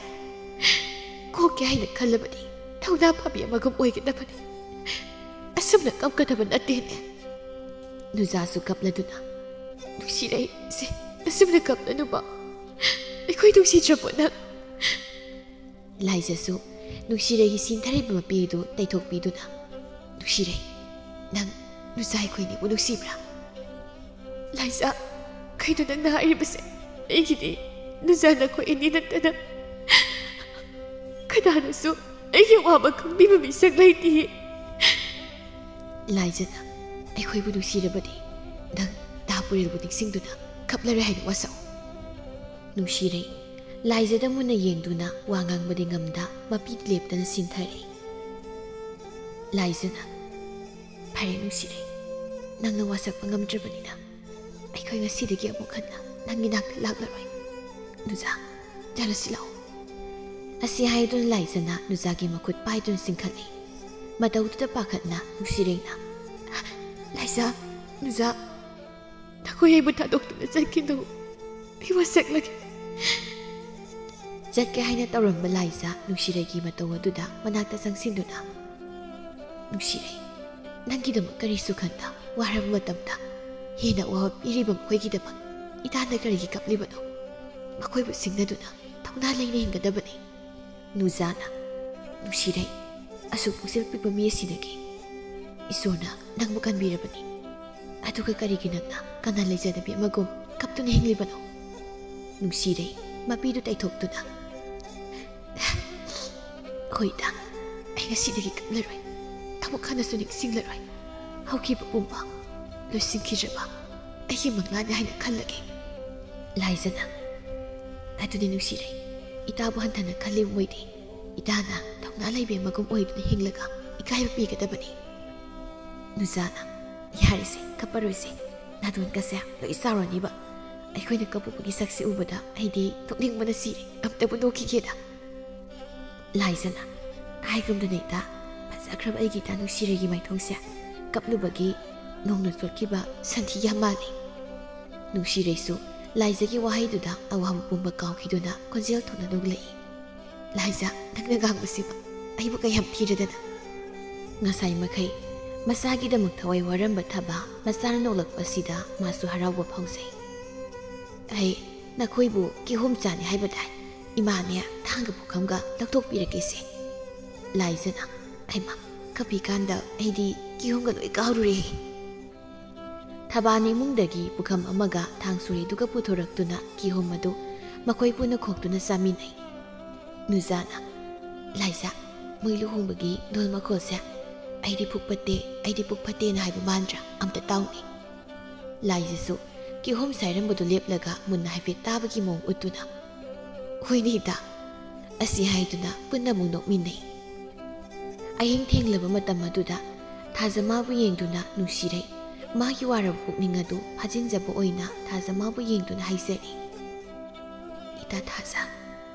ꯀꯣꯛꯀꯦ ꯍꯥꯏꯅ ꯈꯜꯂꯕꯗꯤ ꯊꯧꯅꯥ ꯐꯕꯤ ꯑꯃꯒꯨꯝ ꯑꯣꯏꯒꯗꯕꯅꯤ꯫ ꯑꯁꯨꯝꯅ ꯀꯞꯀꯗꯕ ꯅꯠꯇꯦꯅꯦ꯫ ꯅꯨꯖꯥꯁꯨ ꯀꯞꯂꯗꯨꯅ, "ꯅꯨꯡꯁꯤꯔꯩ, ꯁꯦ, ꯑꯁꯨꯝꯅ ꯀꯞꯂꯅꯨꯕ꯫ ꯑꯩꯈꯣꯏ ꯅꯨꯡꯁꯤꯗ꯭ꯔꯕꯣ ꯅꯪ?" ꯂꯥꯏꯖꯁꯨ ꯅꯨꯡꯁꯤꯔꯩꯒꯤ ꯁꯤꯟꯊꯔꯤꯕ ꯃꯄꯤꯗꯨ ꯇꯩꯊꯣꯛꯄꯤꯗꯨꯅ, "ꯅꯨꯡꯁꯤꯔꯩ, ꯅꯪ ꯅꯨꯖꯥ ꯑꯩꯈꯣꯏꯅꯤꯕꯨ ꯅꯨꯡꯁꯤꯕ꯭ꯔꯥ?" "ꯂꯥꯏꯖ, ꯀꯩꯅꯣ ꯅꯪꯅ ꯍꯥꯏꯔꯤꯕꯁꯦ? ꯑꯩꯒꯤꯗꯤ ꯅꯨꯖꯥ ꯅꯈꯣꯏ ꯑꯅꯤ ꯅꯠꯇꯅ ꯀꯅꯥꯅꯁꯨ ꯑꯩꯒꯤ ꯑꯋꯥꯕ ꯈꯪꯕꯤꯕ ꯃꯤꯁꯛ ꯂꯩꯇꯤꯌꯦ꯫" ꯂꯥꯏꯖꯅ, "ꯑꯩꯈꯣꯏꯕꯨ ꯅꯨꯡꯁꯤꯔꯕꯗꯤ ꯅꯪ ꯗꯥ ꯄꯨꯔꯦꯜꯕꯨ ꯅꯤꯡꯁꯤꯡꯗꯨꯅ ꯀꯞꯂꯔꯣꯏ ꯍꯥꯏꯅ ꯋꯥꯁꯛꯎ꯫" ꯅꯨꯡꯁꯤꯔꯩ ꯂꯥꯏꯖꯗ ꯃꯨꯟꯅ ꯌꯦꯡꯗꯨꯅ ꯋꯥ ꯉꯥꯡꯕꯗꯤ ꯉꯝꯗ ꯃꯄꯤ ꯂꯦꯞꯇꯅ ꯁꯤꯟꯊꯔꯦ꯫ ꯂꯥꯏꯖꯅ, "ꯐꯔꯦ ꯅꯨꯡꯁꯤꯔꯩ, ꯅꯪꯅ ꯋꯥꯁꯛꯄ ꯉꯝꯗ꯭ꯔꯕꯅꯤꯅ ꯑꯩꯈꯣꯏ ꯉꯁꯤꯗꯒꯤ ꯑꯃꯨꯛ ꯍꯟꯅ ꯅꯪꯒꯤ ꯅꯥꯛꯇ ꯂꯥꯛꯂꯔꯣꯏ꯫ ꯅꯨꯖꯥ, ꯆꯠꯂꯁꯤ ꯂꯥꯛꯑꯣ꯫" ꯑꯁꯤ ꯍꯥꯏꯗꯨꯅ ꯂꯥꯏꯖꯅ ꯅꯨꯖꯥꯒꯤ ꯃꯈꯨꯠ ꯄꯥꯏꯗꯨꯅ ꯆꯤꯡꯈꯠꯂꯤ꯫ ꯃꯇꯧꯗꯨꯗ ꯄꯥꯈꯠꯅ ꯅꯨꯡꯁꯤꯔꯩꯅ, "ꯂꯥꯏꯖ, ꯅꯨꯖꯥ, ꯅꯈꯣꯏ ꯑꯩꯕꯨ ꯊꯥꯗꯣꯛꯇꯨꯅ ꯆꯠꯈꯤꯅꯨ꯫ ꯑꯩ ꯋꯥꯁꯛꯂꯒꯦ꯫" ꯆꯠꯀꯦ ꯍꯥꯏꯅ ꯇꯧꯔꯝꯕ ꯂꯥꯏꯖ ꯅꯨꯡꯁꯤꯔꯩꯒꯤ ꯃꯇꯧ ꯑꯗꯨꯗ ꯃꯅꯥꯛꯇ ꯆꯪꯁꯤꯟꯗꯨꯅ, "ꯅꯨꯡꯁꯤꯔꯩ, ꯅꯪꯒꯤꯗꯃꯛ ꯀꯔꯤꯁꯨ ꯈꯟꯗ ꯋꯥꯔꯕ ꯃꯇꯝꯗ ꯍꯦꯟꯅ ꯑꯋꯥꯕ ꯄꯤꯔꯤꯕ ꯃꯈꯣꯏꯒꯤꯗꯃꯛ ꯏꯇꯥꯅ ꯀꯔꯤꯒꯤ ꯀꯞꯂꯤꯕꯅꯣ? ꯃꯈꯣꯏꯕꯨ ꯁꯤꯡꯅꯗꯨꯅ ꯊꯧꯅꯥ ꯂꯩꯅ ꯍꯤꯡꯒꯗꯕꯅꯤ꯫" ꯅꯨꯖꯥꯅ, "ꯅꯨꯡꯁꯤꯔꯩ, ꯑꯁꯨꯛ ꯄꯨꯛꯆꯦꯜ ꯄꯤꯛꯄ ꯃꯤ ꯑꯁꯤꯗꯒꯤ ꯏꯁꯣꯔꯅ ꯅꯪꯕꯨ ꯀꯟꯕꯤꯔꯕꯅꯤ꯫ ꯑꯗꯨꯒ ꯀꯔꯤꯒꯤ ꯅꯪꯅ ꯀꯅꯥ ꯂꯩꯖꯗꯕꯤ ꯑꯃꯒꯨꯝ ꯀꯞꯇꯨꯅ ꯍꯤꯡꯂꯤꯕꯅꯣ?" ꯅꯨꯡꯁꯤꯔꯩ ꯃꯄꯤꯗꯨ ꯇꯩꯊꯣꯛꯇꯨꯅ, "ꯍꯣꯏꯗ, ꯑꯩ ꯉꯁꯤꯗꯒꯤ ꯀꯞꯂꯔꯣꯏ꯫ ꯑꯃꯨꯛ ꯍꯟꯅꯁꯨ ꯅꯤꯡꯁꯤꯡꯂꯔꯣꯏ꯫ ꯍꯧꯈꯤꯕ ꯄꯨꯝꯕ ꯂꯣꯏꯁꯤꯟꯈꯤꯗ꯭ꯔꯕ ꯑꯩꯒꯤ ꯃꯪꯂꯥꯟꯅꯤ ꯍꯥꯏꯅ ꯈꯜꯂꯒꯦ꯫" ꯂꯥꯏꯖꯅ, "ꯑꯗꯨꯅꯤ ꯅꯨꯡꯁꯤꯔꯩ, ꯏꯇꯥꯕꯨ ꯍꯟꯊꯅ ꯈꯜꯂꯤꯕ ꯃꯣꯏꯗꯤ ꯏꯇꯥꯅ ꯊꯧꯅꯥ ꯂꯩꯕꯤ ꯑꯃꯒꯨꯝ ꯑꯣꯏꯗꯨꯅ ꯍꯤꯡꯂꯒ ꯏꯀꯥꯏꯕ ꯄꯤꯒꯗꯕꯅꯤ꯫" ꯅꯨꯖꯥꯅ, "ꯌꯥꯔꯦꯁꯦ, ꯀꯞꯄꯔꯣꯏꯁꯦ, ꯅꯥꯇꯣꯟꯒꯁꯦ ꯂꯣꯏ ꯆꯥꯎꯔꯅꯤꯕ꯫ ꯑꯩꯈꯣꯏꯅ ꯀꯞꯄꯨꯕꯒꯤ ꯁꯛꯁꯦ ꯎꯕꯗ ꯑꯩꯗꯤ ꯅꯣꯛꯅꯤꯡꯕꯅ ꯁꯤꯔꯦ, ꯑꯝꯇꯕꯨ ꯅꯣꯛꯈꯤꯒꯦꯗ꯫" ꯂꯥꯏꯖꯅ, "ꯍꯥꯏꯒꯨꯝꯗꯅ ꯏꯇꯥ, ꯐꯖꯈ꯭ꯔꯕ ꯑꯩꯒꯤ ꯏꯇꯥ ꯅꯨꯡꯁꯤꯔꯩꯒꯤ ꯃꯥꯏꯊꯣꯡꯁꯦ ꯀꯞꯂꯨꯕꯒꯤ ꯅꯣꯡꯅ ꯆꯣꯠꯈꯤꯕ ꯁꯟꯊꯤ ꯌꯥꯝ ꯃꯥꯜꯂꯤ꯫" ꯅꯨꯡꯁꯤꯔꯩꯁꯨ ꯂꯥꯏꯖꯒꯤ ꯋꯥꯍꯩꯗꯨꯗ ꯑꯋꯥꯕ ꯄꯨꯝꯕ ꯀꯥꯎꯈꯤꯗꯨꯅ ꯈꯣꯟꯖꯦꯜ ꯊꯣꯛꯅ ꯅꯣꯛꯂꯛꯏ꯫ "ꯂꯥꯏꯖ, ꯅꯪꯅ ꯉꯥꯡꯕꯁꯤꯕ ꯑꯩꯕꯨ ꯀꯌꯥꯝ ꯊꯤꯔꯗꯅ!" ꯉꯁꯥꯏ ꯃꯈꯩ ꯃꯆꯥꯒꯤꯗꯃꯛ ꯊꯋꯥꯏ ꯋꯥꯔꯝꯕ ꯊꯕꯥ ꯃꯆꯥꯅ ꯅꯣꯛꯂꯛꯄꯁꯤꯗ ꯃꯥꯁꯨ ꯍꯔꯥꯎꯕ ꯐꯥꯎꯖꯩ꯫ "ꯑꯩ ꯅꯈꯣꯏꯕꯨ ꯀꯤꯍꯣꯝ ꯆꯥꯅꯤ ꯍꯥꯏꯕ ꯇꯥꯏ꯫ ꯏꯃꯥꯅꯦ ꯊꯥꯡꯒ ꯄꯨꯈꯝꯒ ꯂꯧꯊꯣꯛꯄꯤꯔꯒꯦꯁꯦ꯫" ꯂꯥꯏꯖꯅ, "ꯍꯩꯃꯥ, ꯀꯞꯄꯤꯀꯥꯟꯗ ꯑꯩꯗꯤ ꯀꯤꯍꯣꯝꯒ ꯂꯣꯏ ꯀꯥꯎꯔꯨꯔꯦ꯫" ꯊꯕꯥꯅ ꯏꯃꯨꯡꯗꯒꯤ ꯄꯨꯈꯝ ꯑꯃꯒ ꯊꯥꯡ ꯁꯣꯔꯤꯗꯨꯒ ꯄꯨꯊꯣꯔꯛꯇꯨꯅ ꯀꯤꯍꯣꯝ ꯑꯗꯨ ꯃꯈꯣꯏ ꯄꯨꯟꯅ ꯈꯣꯛꯇꯨꯅ ꯆꯥꯃꯤꯟꯅꯩ꯫ ꯅꯨꯖꯥꯅ, "ꯂꯥꯏꯖ, ꯃꯣꯏ ꯂꯨꯍꯣꯡꯕꯒꯤ ꯙꯣꯜ ꯃꯈꯣꯜꯁꯦ ꯑꯩꯗꯤ ꯄꯨꯛ ꯐꯠꯇꯦ, ꯑꯩꯗꯤ ꯄꯨꯛ ꯐꯠꯇꯦꯅ ꯍꯥꯏꯕ ꯃꯥꯟꯗ꯭ꯔꯥ? ꯑꯝꯇ ꯇꯥꯎꯅꯦ꯫" ꯂꯥꯏꯖꯁꯨ ꯀꯤꯍꯣꯝ ꯁꯥꯏꯔꯝꯕꯗꯨ ꯂꯦꯞꯂꯒ ꯃꯨꯟꯅ ꯍꯥꯏꯐꯦꯠ ꯇꯥꯕꯒꯤ ꯃꯑꯣꯡ ꯎꯠꯇꯨꯅ, "ꯍꯣꯏꯅꯦ ꯏꯇꯥ," ꯑꯁꯤ ꯍꯥꯏꯗꯨꯅ ꯄꯨꯟꯅ ꯑꯃꯨꯛ ꯅꯣꯛꯃꯤꯟꯅꯩ꯫ ꯑꯍꯤꯡ ꯊꯦꯡꯂꯕ ꯃꯇꯝ ꯑꯗꯨꯗ ꯊꯥꯖꯃꯥꯕꯨ ꯌꯦꯡꯗꯨꯅ ꯅꯨꯡꯁꯤꯔꯩ ꯃꯥꯒꯤ ꯋꯥꯔꯕ ꯄꯨꯛꯅꯤꯡ ꯑꯗꯨ ꯐꯥꯖꯤꯟꯖꯕ ꯑꯣꯏꯅ ꯊꯥꯖꯃꯥꯕꯨ ꯌꯦꯡꯗꯨꯅ ꯍꯥꯏꯖꯔꯤ, "ꯏꯇꯥ ꯊꯥꯖ,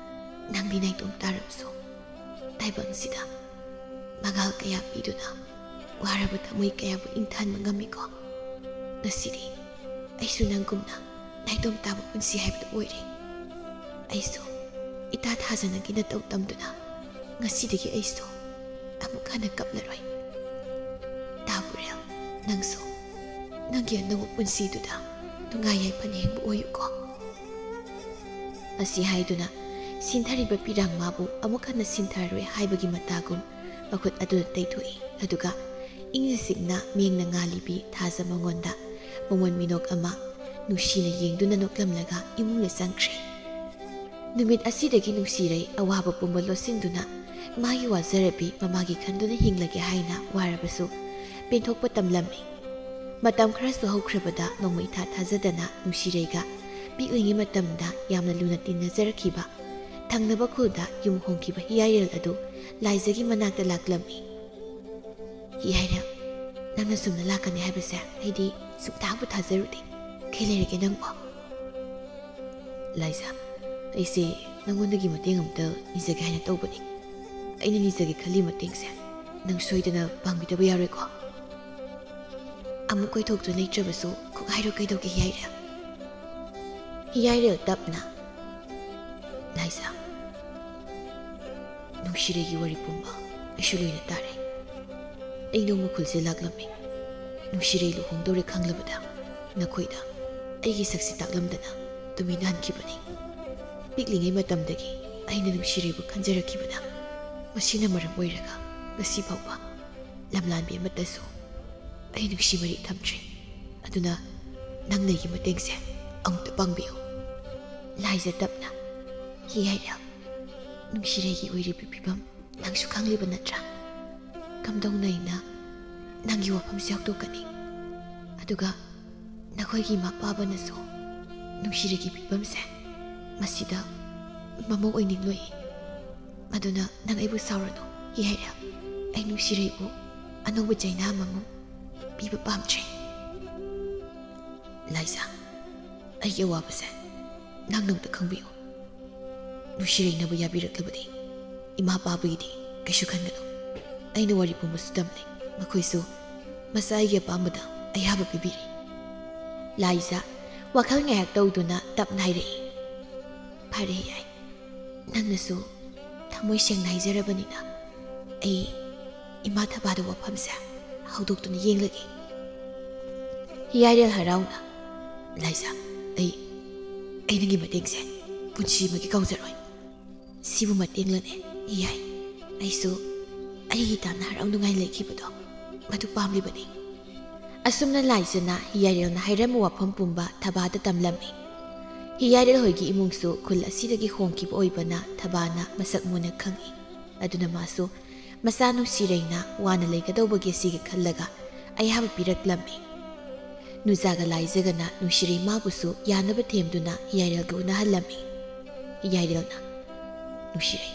ꯅꯪꯗꯤ ꯅꯥꯏꯇꯣꯝ ꯇꯥꯔꯕꯁꯨ ꯇꯥꯏꯕꯪꯁꯤꯗ ꯃꯉꯥꯜ ꯀꯌꯥ ꯄꯤꯗꯨꯅ ꯋꯥꯔꯕ ꯊꯃꯣꯏ ꯀꯌꯥꯕꯨ ꯏꯪꯊꯍꯟꯕ ꯉꯝꯃꯤꯀꯣ꯫ ꯉꯁꯤꯗꯤ ꯑꯩꯁꯨ ꯅꯪꯒꯨꯝꯅ ꯅꯥꯏꯇꯣꯝ ꯇꯥꯕ ꯄꯨꯟꯁꯤ ꯍꯥꯏꯕꯗꯨ ꯑꯣꯏꯔꯦ꯫ ꯑꯩꯁꯨ ꯏꯇꯥ ꯊꯥꯖꯅꯒꯤ ꯅꯇꯧ ꯇꯝꯗꯨꯅ ꯉꯁꯤꯗꯒꯤ ꯑꯩꯁꯨ ꯑꯃꯨꯛ ꯍꯟꯅ ꯀꯞꯂꯔꯣꯏ꯫ ꯇꯥꯕꯨꯔꯦꯜ, ꯅꯪꯁꯨ ꯅꯪꯒꯤ ꯑꯅꯧꯕ ꯄꯨꯟꯁꯤꯗꯨꯗ ꯅꯨꯡꯉꯥꯏ ꯌꯥꯏꯐꯅ ꯍꯤꯡꯕ ꯑꯣꯏꯌꯨꯀꯣ꯫" ꯑꯁꯤ ꯍꯥꯏꯗꯨꯅ ꯁꯤꯟꯊꯔꯤꯕ ꯄꯤꯔꯥꯡ ꯃꯥꯕꯨ ꯑꯃꯨꯛ ꯍꯟꯅ ꯁꯤꯟꯊꯔꯔꯣꯏ ꯍꯥꯏꯕꯒꯤ ꯃꯇꯥꯒꯨꯝ ꯃꯈꯨꯠ ꯑꯗꯨꯅ ꯇꯩꯊꯣꯛꯏ꯫ ꯑꯗꯨꯒ ꯏꯪꯅ ꯆꯤꯛꯅ ꯃꯦꯡꯅ ꯉꯥꯜꯂꯤꯕꯤ ꯊꯥꯖ ꯃꯉꯣꯟꯗ ꯃꯃꯣꯟ ꯃꯤꯅꯣꯛ ꯑꯃ ꯅꯨꯡꯁꯤꯅ ꯌꯦꯡꯗꯨꯅ ꯅꯣꯛꯂꯝꯂꯒ ꯏꯃꯨꯡꯗ ꯆꯪꯈ꯭ꯔꯦ꯫ ꯅꯨꯃꯤꯠ ꯑꯁꯤꯗꯒꯤ ꯅꯨꯡꯁꯤꯔꯩ ꯑꯋꯥꯕ ꯄꯨꯝꯕ ꯂꯣꯠꯁꯤꯟꯗꯨꯅ ꯃꯥꯒꯤ ꯋꯥꯖꯔꯕꯤ ꯃꯃꯥꯒꯤ ꯈꯟꯗꯨꯅ ꯍꯤꯡꯂꯒꯦ ꯍꯥꯏꯅ ꯋꯥꯔꯕꯁꯨ ꯄꯦꯟꯊꯣꯛꯄ ꯇꯝꯂꯝꯃꯤ꯫ ꯃꯇꯝ ꯈꯔꯁꯨ ꯍꯧꯈ꯭ꯔꯕꯗ ꯅꯣꯡꯃ ꯏꯊꯥ ꯊꯥꯖꯗꯅ ꯅꯨꯡꯁꯤꯔꯩꯒ ꯄꯤꯛꯂꯤꯉꯩ ꯃꯇꯝꯗ ꯌꯥꯝꯅ ꯂꯨꯅ ꯇꯤꯟꯅꯖꯔꯛꯈꯤꯕ ꯊꯪꯅꯕ ꯈꯨꯜꯗ ꯌꯨꯝ ꯍꯣꯡꯈꯤꯕ ꯍꯤꯌꯥꯏꯔꯦꯜ ꯑꯗꯨ ꯂꯥꯏꯖꯒꯤ ꯃꯅꯥꯛꯇ ꯂꯥꯛꯂꯝꯃꯤ꯫ "ꯍꯤꯌꯥꯏꯔꯦꯜ, ꯅꯪꯅ ꯁꯨꯝꯅ ꯂꯥꯛꯀꯅꯤ ꯍꯥꯏꯕꯁꯦ ꯑꯩꯗꯤ ꯁꯨꯡꯊꯥꯕꯨ ꯊꯥꯖꯔꯨꯗꯦ꯫ ꯀꯩ ꯂꯩꯔꯒꯦ ꯅꯪꯕꯣ? ꯂꯥꯏꯖꯥ, ꯑꯩꯁꯦ ꯅꯪꯉꯣꯟꯗꯒꯤ ꯃꯇꯦꯡ ꯑꯝꯇ ꯅꯤꯖꯒꯦ ꯍꯥꯏꯅ ꯇꯧꯕꯅꯤ꯫ ꯑꯩꯅ ꯅꯤꯖꯒꯦ ꯈꯜꯂꯤ ꯃꯇꯦꯡꯁꯦ ꯅꯪ ꯁꯣꯏꯗꯅ ꯄꯥꯡꯕꯤꯗꯕ ꯌꯥꯔꯣꯏꯀꯣ? ꯑꯃꯨꯛ ꯀꯣꯏꯊꯣꯛꯇꯨꯅ ꯂꯩꯇ꯭ꯔꯕꯁꯨ ꯀꯣꯛ ꯍꯥꯏꯔꯣ, ꯀꯩꯗꯧꯒꯦ ꯍꯤꯌꯥꯏꯔꯦꯜ? ꯍꯤꯌꯥꯏꯔꯦꯜ ꯇꯞꯅ, ꯂꯥꯏꯖꯥ, ꯅꯨꯡꯁꯤꯔꯩꯒꯤ ꯋꯥꯔꯤ ꯄꯨꯝꯕ ꯑꯩꯁꯨ ꯂꯣꯏꯅ ꯇꯥꯔꯦ꯫ ꯑꯩ ꯅꯣꯡꯃ ꯈꯨꯜꯁꯦ ꯂꯥꯛꯂꯝꯃꯤ꯫ ꯅꯨꯡꯁꯤꯔꯩ ꯂꯨꯍꯣꯡꯗꯧꯔꯦ ꯈꯪꯂꯕꯗ ꯅꯈꯣꯏꯗ ꯑꯩꯒꯤ ꯁꯛꯁꯤ ꯇꯥꯛꯂꯝꯗꯅ ꯇꯨꯃꯤꯟꯅ ꯍꯟꯈꯤꯕꯅꯤ꯫ ꯄꯤꯛꯂꯤꯉꯩ ꯃꯇꯝꯗꯒꯤ ꯑꯩꯅ ꯅꯨꯡꯁꯤꯔꯩꯕꯨ ꯈꯟꯖꯔꯛꯈꯤꯕꯅ ꯃꯁꯤꯅ ꯃꯔꯝ ꯑꯣꯏꯔꯒ ꯉꯁꯤ ꯐꯥꯎꯕ ꯂꯝꯂꯥꯟꯕꯤ ꯑꯃꯠꯇꯁꯨ ꯑꯩ ꯅꯨꯡꯁꯤ ꯃꯔꯤ ꯊꯝꯗ꯭ꯔꯤ꯫ ꯑꯗꯨꯅ ꯅꯪꯅ ꯑꯩꯒꯤ ꯃꯇꯦꯡꯁꯦ ꯑꯃꯨꯛꯇ ꯄꯥꯡꯕꯤꯌꯨ꯫ ꯂꯥꯏꯖꯥ ꯇꯞꯅ, ꯍꯤꯌꯥꯏꯔꯦꯜ, ꯅꯨꯡꯁꯤꯔꯩꯒꯤ ꯑꯣꯏꯔꯤꯕ ꯐꯤꯕꯝ ꯅꯪꯁꯨ ꯈꯪꯂꯤꯕ ꯅꯠꯇ꯭ꯔꯥ? ꯀꯝꯗꯧꯅ ꯑꯩꯅ ꯅꯪꯒꯤ ꯋꯥꯐꯝꯁꯦ ꯍꯧꯗꯣꯛꯀꯅꯤ? ꯑꯗꯨꯒ ꯅꯈꯣꯏꯒꯤ ꯏꯃꯥ ꯄꯥꯕꯅꯁꯨ ꯅꯨꯡꯁꯤꯔꯩꯒꯤ ꯐꯤꯕꯝꯁꯦ ꯃꯁꯤꯗ ꯃꯃꯧ ꯑꯣꯏꯅꯤꯡꯂꯣꯏ꯫ ꯑꯗꯨꯅ ꯅꯪ ꯑꯩꯕꯨ ꯁꯥꯎꯔꯅꯨ, ꯍꯤꯌꯥꯏꯔꯦꯜ꯫ ꯑꯩ ꯅꯨꯡꯁꯤꯔꯩꯕꯨ ꯑꯅꯧꯕ ꯆꯩꯅꯥ ꯑꯃꯃꯨꯛ ꯄꯤꯕ ꯄꯥꯝꯗ꯭ꯔꯦ꯫ ꯂꯥꯏꯖꯥ, ꯑꯩꯒꯤ ꯑꯋꯥꯕꯁꯦ ꯅꯪꯅ ꯑꯝꯇ ꯈꯪꯕꯤꯌꯨ꯫ ꯅꯨꯡꯁꯤꯔꯩꯅꯕꯨ ꯌꯥꯕꯤꯔꯛꯂꯕꯗꯤ ꯏꯃꯥ ꯄꯥꯕꯒꯤꯗꯤ ꯀꯩꯁꯨ ꯈꯟꯒꯅꯨ꯫ ꯑꯩꯅ ꯋꯥꯔꯤ ꯄꯨꯝꯕꯁꯨ ꯇꯝꯂꯦ꯫ ꯃꯈꯣꯏꯁꯨ ꯃꯁꯥꯒꯤ ꯑꯄꯥꯝꯕꯗ ꯑꯌꯥꯕ ꯄꯤꯕꯤꯔꯤ꯫ ꯂꯥꯏꯖꯥ ꯋꯥꯈꯜ ꯉꯥꯏꯍꯥꯛ ꯇꯧꯗꯨꯅ ꯇꯞꯅ ꯍꯥꯏꯔꯛꯏ, ꯐꯔꯦ ꯍꯤꯌꯥꯏ, ꯅꯪꯅꯁꯨ ꯊꯃꯣꯏ ꯁꯦꯡꯅ ꯍꯥꯏꯖꯔꯕꯅꯤꯅ ꯑꯩ ꯏꯃꯥ ꯊꯕꯥꯗ ꯋꯥꯐꯝꯁꯦ ꯍꯧꯗꯣꯛꯇꯨꯅ ꯌꯦꯡꯂꯒꯦ꯫ ꯍꯤꯌꯥꯏꯔꯦꯜ ꯍꯔꯥꯎꯅ, ꯂꯥꯏꯖꯥ, ꯑꯩ, ꯑꯩ ꯅꯪꯒꯤ ꯃꯇꯦꯡꯁꯦ ꯄꯨꯟꯁꯤ ꯑꯃꯒꯤ ꯀꯥꯎꯖꯔꯣꯏ꯫ ꯁꯤꯕꯨ ꯃꯇꯦꯡꯂꯅꯦ? ꯍꯤꯌꯥꯏ, ꯑꯩꯁꯨ ꯑꯩꯒꯤ ꯇꯥꯟꯅ ꯍꯔꯥꯎ ꯅꯨꯡꯉꯥꯏ ꯂꯩꯈꯤꯕꯗꯣ ꯃꯗꯨ ꯄꯥꯝꯂꯤꯕꯅꯤ꯫ ꯑꯁꯨꯝꯅ ꯂꯥꯏꯖꯥꯅ ꯍꯤꯌꯥꯏꯔꯦꯜꯅ ꯍꯥꯏꯔꯝꯕ ꯋꯥꯐꯝ ꯄꯨꯝꯕ ꯊꯕꯥꯗ ꯇꯝꯂꯝꯃꯤ꯫ ꯍꯤꯌꯥꯏꯔꯦꯜ ꯍꯣꯏꯒꯤ ꯏꯃꯨꯡꯁꯨ ꯈꯨꯜ ꯑꯁꯤꯗꯒꯤ ꯍꯣꯡꯈꯤꯕ ꯑꯣꯏꯕꯅ ꯊꯕꯥꯅ ꯃꯁꯛ ꯃꯨꯟꯅ ꯈꯪꯏ꯫ ꯑꯗꯨꯅ ꯃꯥꯁꯨ ꯃꯆꯥ ꯅꯨꯡꯁꯤꯔꯩꯅ ꯋꯥꯅ ꯂꯩꯒꯗꯧꯕꯒꯤ ꯑꯁꯤꯒꯤ ꯈꯜꯂꯒ ꯑꯌꯥꯕ ꯄꯤꯔꯛꯂꯝꯃꯤ꯫ ꯅꯨꯖꯥꯒ ꯂꯥꯏꯖꯥꯒꯅ ꯅꯨꯡꯁꯤꯔꯩ ꯃꯥꯕꯨꯁꯨ ꯌꯥꯅꯕ ꯊꯦꯝꯗꯨꯅ ꯍꯤꯌꯥꯏꯔꯦꯜꯒ ꯎꯅꯍꯜꯂꯝꯃꯤ꯫ ꯍꯤꯌꯥꯏꯔꯦꯜꯅ, ꯅꯨꯡꯁꯤꯔꯩ,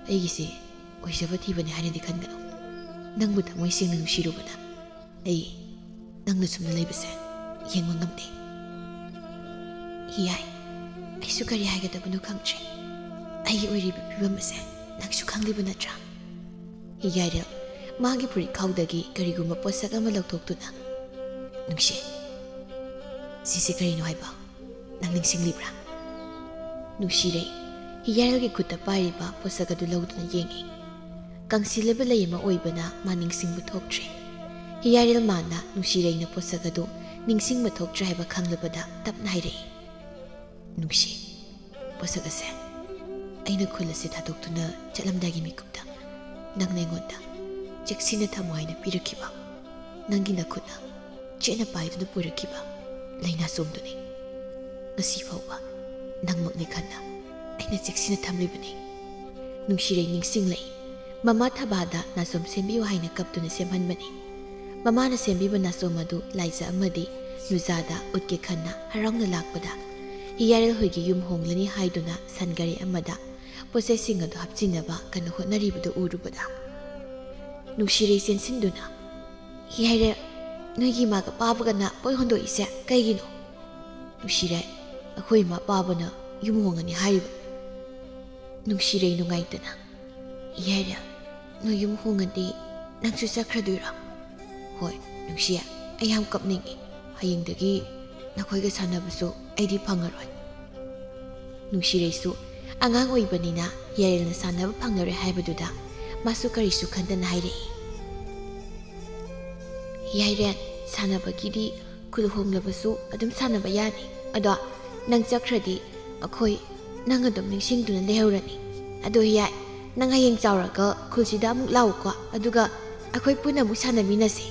ꯑꯩꯒꯤꯁꯦ ꯑꯣꯏꯖꯕ ꯊꯤꯕꯅꯤ ꯍꯥꯏꯅꯗꯤ ꯈꯟꯒꯅꯨ꯫ ꯅꯪꯕꯨ ꯊꯃꯣꯏ ꯁꯦꯡꯅ ꯅꯨꯡꯁꯤꯔꯨꯕꯗ ꯑꯩ ꯅꯪꯅ ꯁꯨꯝꯅ ꯂꯩꯕꯁꯦ ꯌꯦꯡꯕ ꯉꯝꯗꯦ꯫ ꯍꯤꯌꯥꯏ, ꯑꯩꯁꯨ ꯀꯔꯤ ꯍꯥꯏꯒꯗꯕꯅꯣ ꯈꯪꯗ꯭ꯔꯦ꯫ ꯑꯩꯒꯤ ꯑꯣꯏꯔꯤꯕ ꯐꯤꯕꯝ ꯑꯁꯦ ꯅꯪꯁꯨ ꯈꯪꯂꯤꯕ ꯅꯠꯇ꯭ꯔꯥ? ꯍꯤꯌꯥꯏꯔꯦꯜ ꯃꯥꯒꯤ ꯐꯨꯔꯤꯠꯈꯥꯎꯗꯒꯤ ꯀꯔꯤꯒꯨꯝꯕ ꯄꯣꯠꯁꯛ ꯑꯃ ꯂꯧꯊꯣꯛꯇꯨꯅ, "ꯅꯨꯡꯁꯤ, ꯁꯤꯁꯦ ꯀꯔꯤꯅꯣ ꯍꯥꯏꯕ? ꯅꯪ ꯅꯤꯡꯁꯤꯡꯂꯤꯕ꯭ꯔꯥ?" ꯅꯨꯡꯁꯤꯔꯩ ꯍꯤꯌꯥꯏꯔꯦꯜꯒꯤ ꯈꯨꯠꯇ ꯄꯥꯏꯔꯤꯕ ꯄꯣꯠꯁꯛ ꯑꯗꯨ ꯂꯧꯗꯨꯅ ꯌꯦꯡꯉꯤ꯫ ꯀꯪꯁꯤꯜꯂꯕ ꯂꯩ ꯑꯃ ꯑꯣꯏꯕꯅ ꯃꯥ ꯅꯤꯡꯁꯤꯡꯕ ꯊꯣꯛꯇ꯭ꯔꯦ꯫ ꯍꯤꯌꯥꯏꯔꯦꯜ ꯃꯥꯅ ꯅꯨꯡꯁꯤꯔꯩꯅ ꯄꯣꯠꯁꯛ ꯑꯗꯨ ꯅꯤꯡꯁꯤꯡꯕ ꯊꯣꯛꯇ꯭ꯔꯦ ꯍꯥꯏꯕ ꯈꯪꯂꯕꯗ ꯇꯞꯅ ꯍꯥꯏꯔꯛꯏ, "ꯅꯨꯡꯁꯤ, ꯄꯣꯠꯁꯛ ꯑꯁꯦ ꯑꯩꯅ ꯈꯨꯜ ꯑꯁꯤ ꯊꯥꯗꯣꯛꯇꯨꯅ ꯆꯠꯂꯝꯗꯥꯏꯒꯤ ꯃꯤꯀꯨꯞꯇ ꯅꯪꯅ ꯑꯩꯉꯣꯟꯗ ꯆꯦꯛꯁꯤꯟꯅ ꯊꯝꯃꯨ ꯍꯥꯏꯅ ꯄꯤꯔꯛꯈꯤꯕ, ꯅꯪꯒꯤ ꯅꯈꯨꯠꯅ ꯆꯦꯠꯅ ꯄꯥꯏꯗꯨꯅ ꯄꯨꯔꯛꯈꯤꯕ ꯂꯩꯅꯥꯆꯣꯝꯗꯨꯅꯤ꯫ ꯉꯁꯤ ꯐꯥꯎꯕ ꯅꯪꯃꯛꯅꯤ ꯈꯟꯅ ꯑꯩꯅ ꯆꯦꯛꯁꯤꯟꯅ ꯊꯝꯂꯤꯕꯅꯤ꯫" ꯅꯨꯡꯁꯤꯔꯩ ꯅꯤꯡꯁꯤꯡꯂꯛꯏ꯫ ꯃꯃꯥ ꯊꯕꯥꯗ ꯅꯥꯆꯣꯝ ꯁꯦꯝꯕꯤꯌꯨ ꯍꯥꯏꯅ ꯀꯞꯇꯨꯅ ꯁꯦꯝꯍꯟꯕꯅꯤ꯫ ꯃꯃꯥꯅ ꯁꯦꯝꯕꯤꯕ ꯅꯥꯆꯣꯝ ꯑꯗꯨ ꯂꯥꯏꯖ ꯑꯃꯗꯤ ꯅꯨꯖꯥꯗ ꯎꯠꯀꯦ ꯈꯟꯅ ꯍꯔꯥꯎꯅ ꯂꯥꯛꯄꯗ, ꯍꯤꯌꯥꯔꯦꯜ ꯍꯣꯏꯒꯤ ꯌꯨꯝ ꯍꯣꯡꯂꯅꯤ ꯍꯥꯏꯗꯨꯅ ꯁꯟ ꯒꯥꯔꯤ ꯑꯃꯗ ꯄꯣꯠꯆꯩꯁꯤꯡ ꯑꯗꯨ ꯍꯥꯞꯆꯤꯟꯅꯕ ꯀꯟꯅ ꯍꯣꯠꯅꯔꯤꯕꯗꯨ ꯎꯔꯨꯕꯗ, ꯅꯨꯡꯁꯤꯔꯩ ꯆꯦꯟꯁꯤꯟꯗꯨꯅ, "ꯍꯤꯌꯥꯔꯦꯜ, ꯅꯣꯏꯒꯤ ꯏꯃꯥꯒ ꯄꯥꯕꯒꯅ ꯄꯣꯠ ꯍꯣꯟꯗꯣꯛꯏꯁꯦ ꯀꯩꯒꯤꯅꯣ?" ꯅꯨꯡꯁꯤꯔꯩ, "ꯑꯩꯈꯣꯏ ꯏꯃꯥ ꯄꯥꯕꯅ ꯌꯨꯝ ꯍꯣꯡꯉꯅꯤ ꯍꯥꯏꯔꯤꯕ꯫" ꯅꯨꯡꯁꯤꯔꯩ ꯅꯨꯡꯉꯥꯏꯇꯅ, "ꯌꯥꯏꯔꯦ, ꯅꯣꯏ ꯌꯨꯝ ꯍꯣꯡꯉꯗꯤ ꯅꯪꯁꯨ ꯆꯠꯈ꯭ꯔꯗꯣꯏꯔꯣ?" "ꯍꯣꯏ, ꯅꯨꯡꯁꯤ, ꯑꯩ ꯌꯥꯝ ꯀꯞꯅꯤꯡꯉꯤ꯫ ꯍꯌꯦꯡꯗꯒꯤ ꯅꯈꯣꯏꯒ ꯁꯥꯟꯅꯕꯁꯨ ꯑꯩꯗꯤ ꯐꯪꯉꯔꯣꯏ꯫" ꯅꯨꯡꯁꯤꯔꯩꯁꯨ ꯑꯉꯥꯡ ꯑꯣꯏꯕꯅꯤꯅ ꯌꯥꯏꯔꯦꯜꯅ ꯁꯥꯟꯅꯕ ꯐꯪꯂꯔꯣꯏ ꯍꯥꯏꯕꯗꯨꯗ ꯃꯥꯁꯨ ꯀꯔꯤꯁꯨ ꯈꯟꯗꯅ ꯍꯥꯏꯔꯛꯏ, "ꯌꯥꯏꯔꯦꯜ, ꯁꯥꯟꯅꯕꯒꯤꯗꯤ ꯈꯨꯜ ꯍꯣꯡꯂꯕꯁꯨ ꯑꯗꯨꯝ ꯁꯥꯟꯅꯕ ꯌꯥꯅꯤ꯫ ꯑꯗꯣ ꯅꯪ ꯆꯠꯈ꯭ꯔꯗꯤ ꯑꯩꯈꯣꯏ ꯅꯪ ꯑꯗꯨꯝ ꯅꯤꯡꯁꯤꯡꯗꯨꯅ ꯂꯩꯍꯧꯔꯅꯤ꯫ ꯑꯗꯣ ꯌꯥꯏ, ꯅꯪ ꯍꯌꯦꯡ ꯆꯥꯎꯔꯒ ꯈꯨꯜꯁꯤꯗ ꯑꯃꯨꯛ ꯂꯥꯛꯎꯀꯣ, ꯑꯗꯨꯒ ꯑꯩꯈꯣꯏ ꯄꯨꯟꯅ ꯑꯃꯨꯛ ꯁꯥꯟꯅꯃꯤꯟꯅꯁꯤ꯫"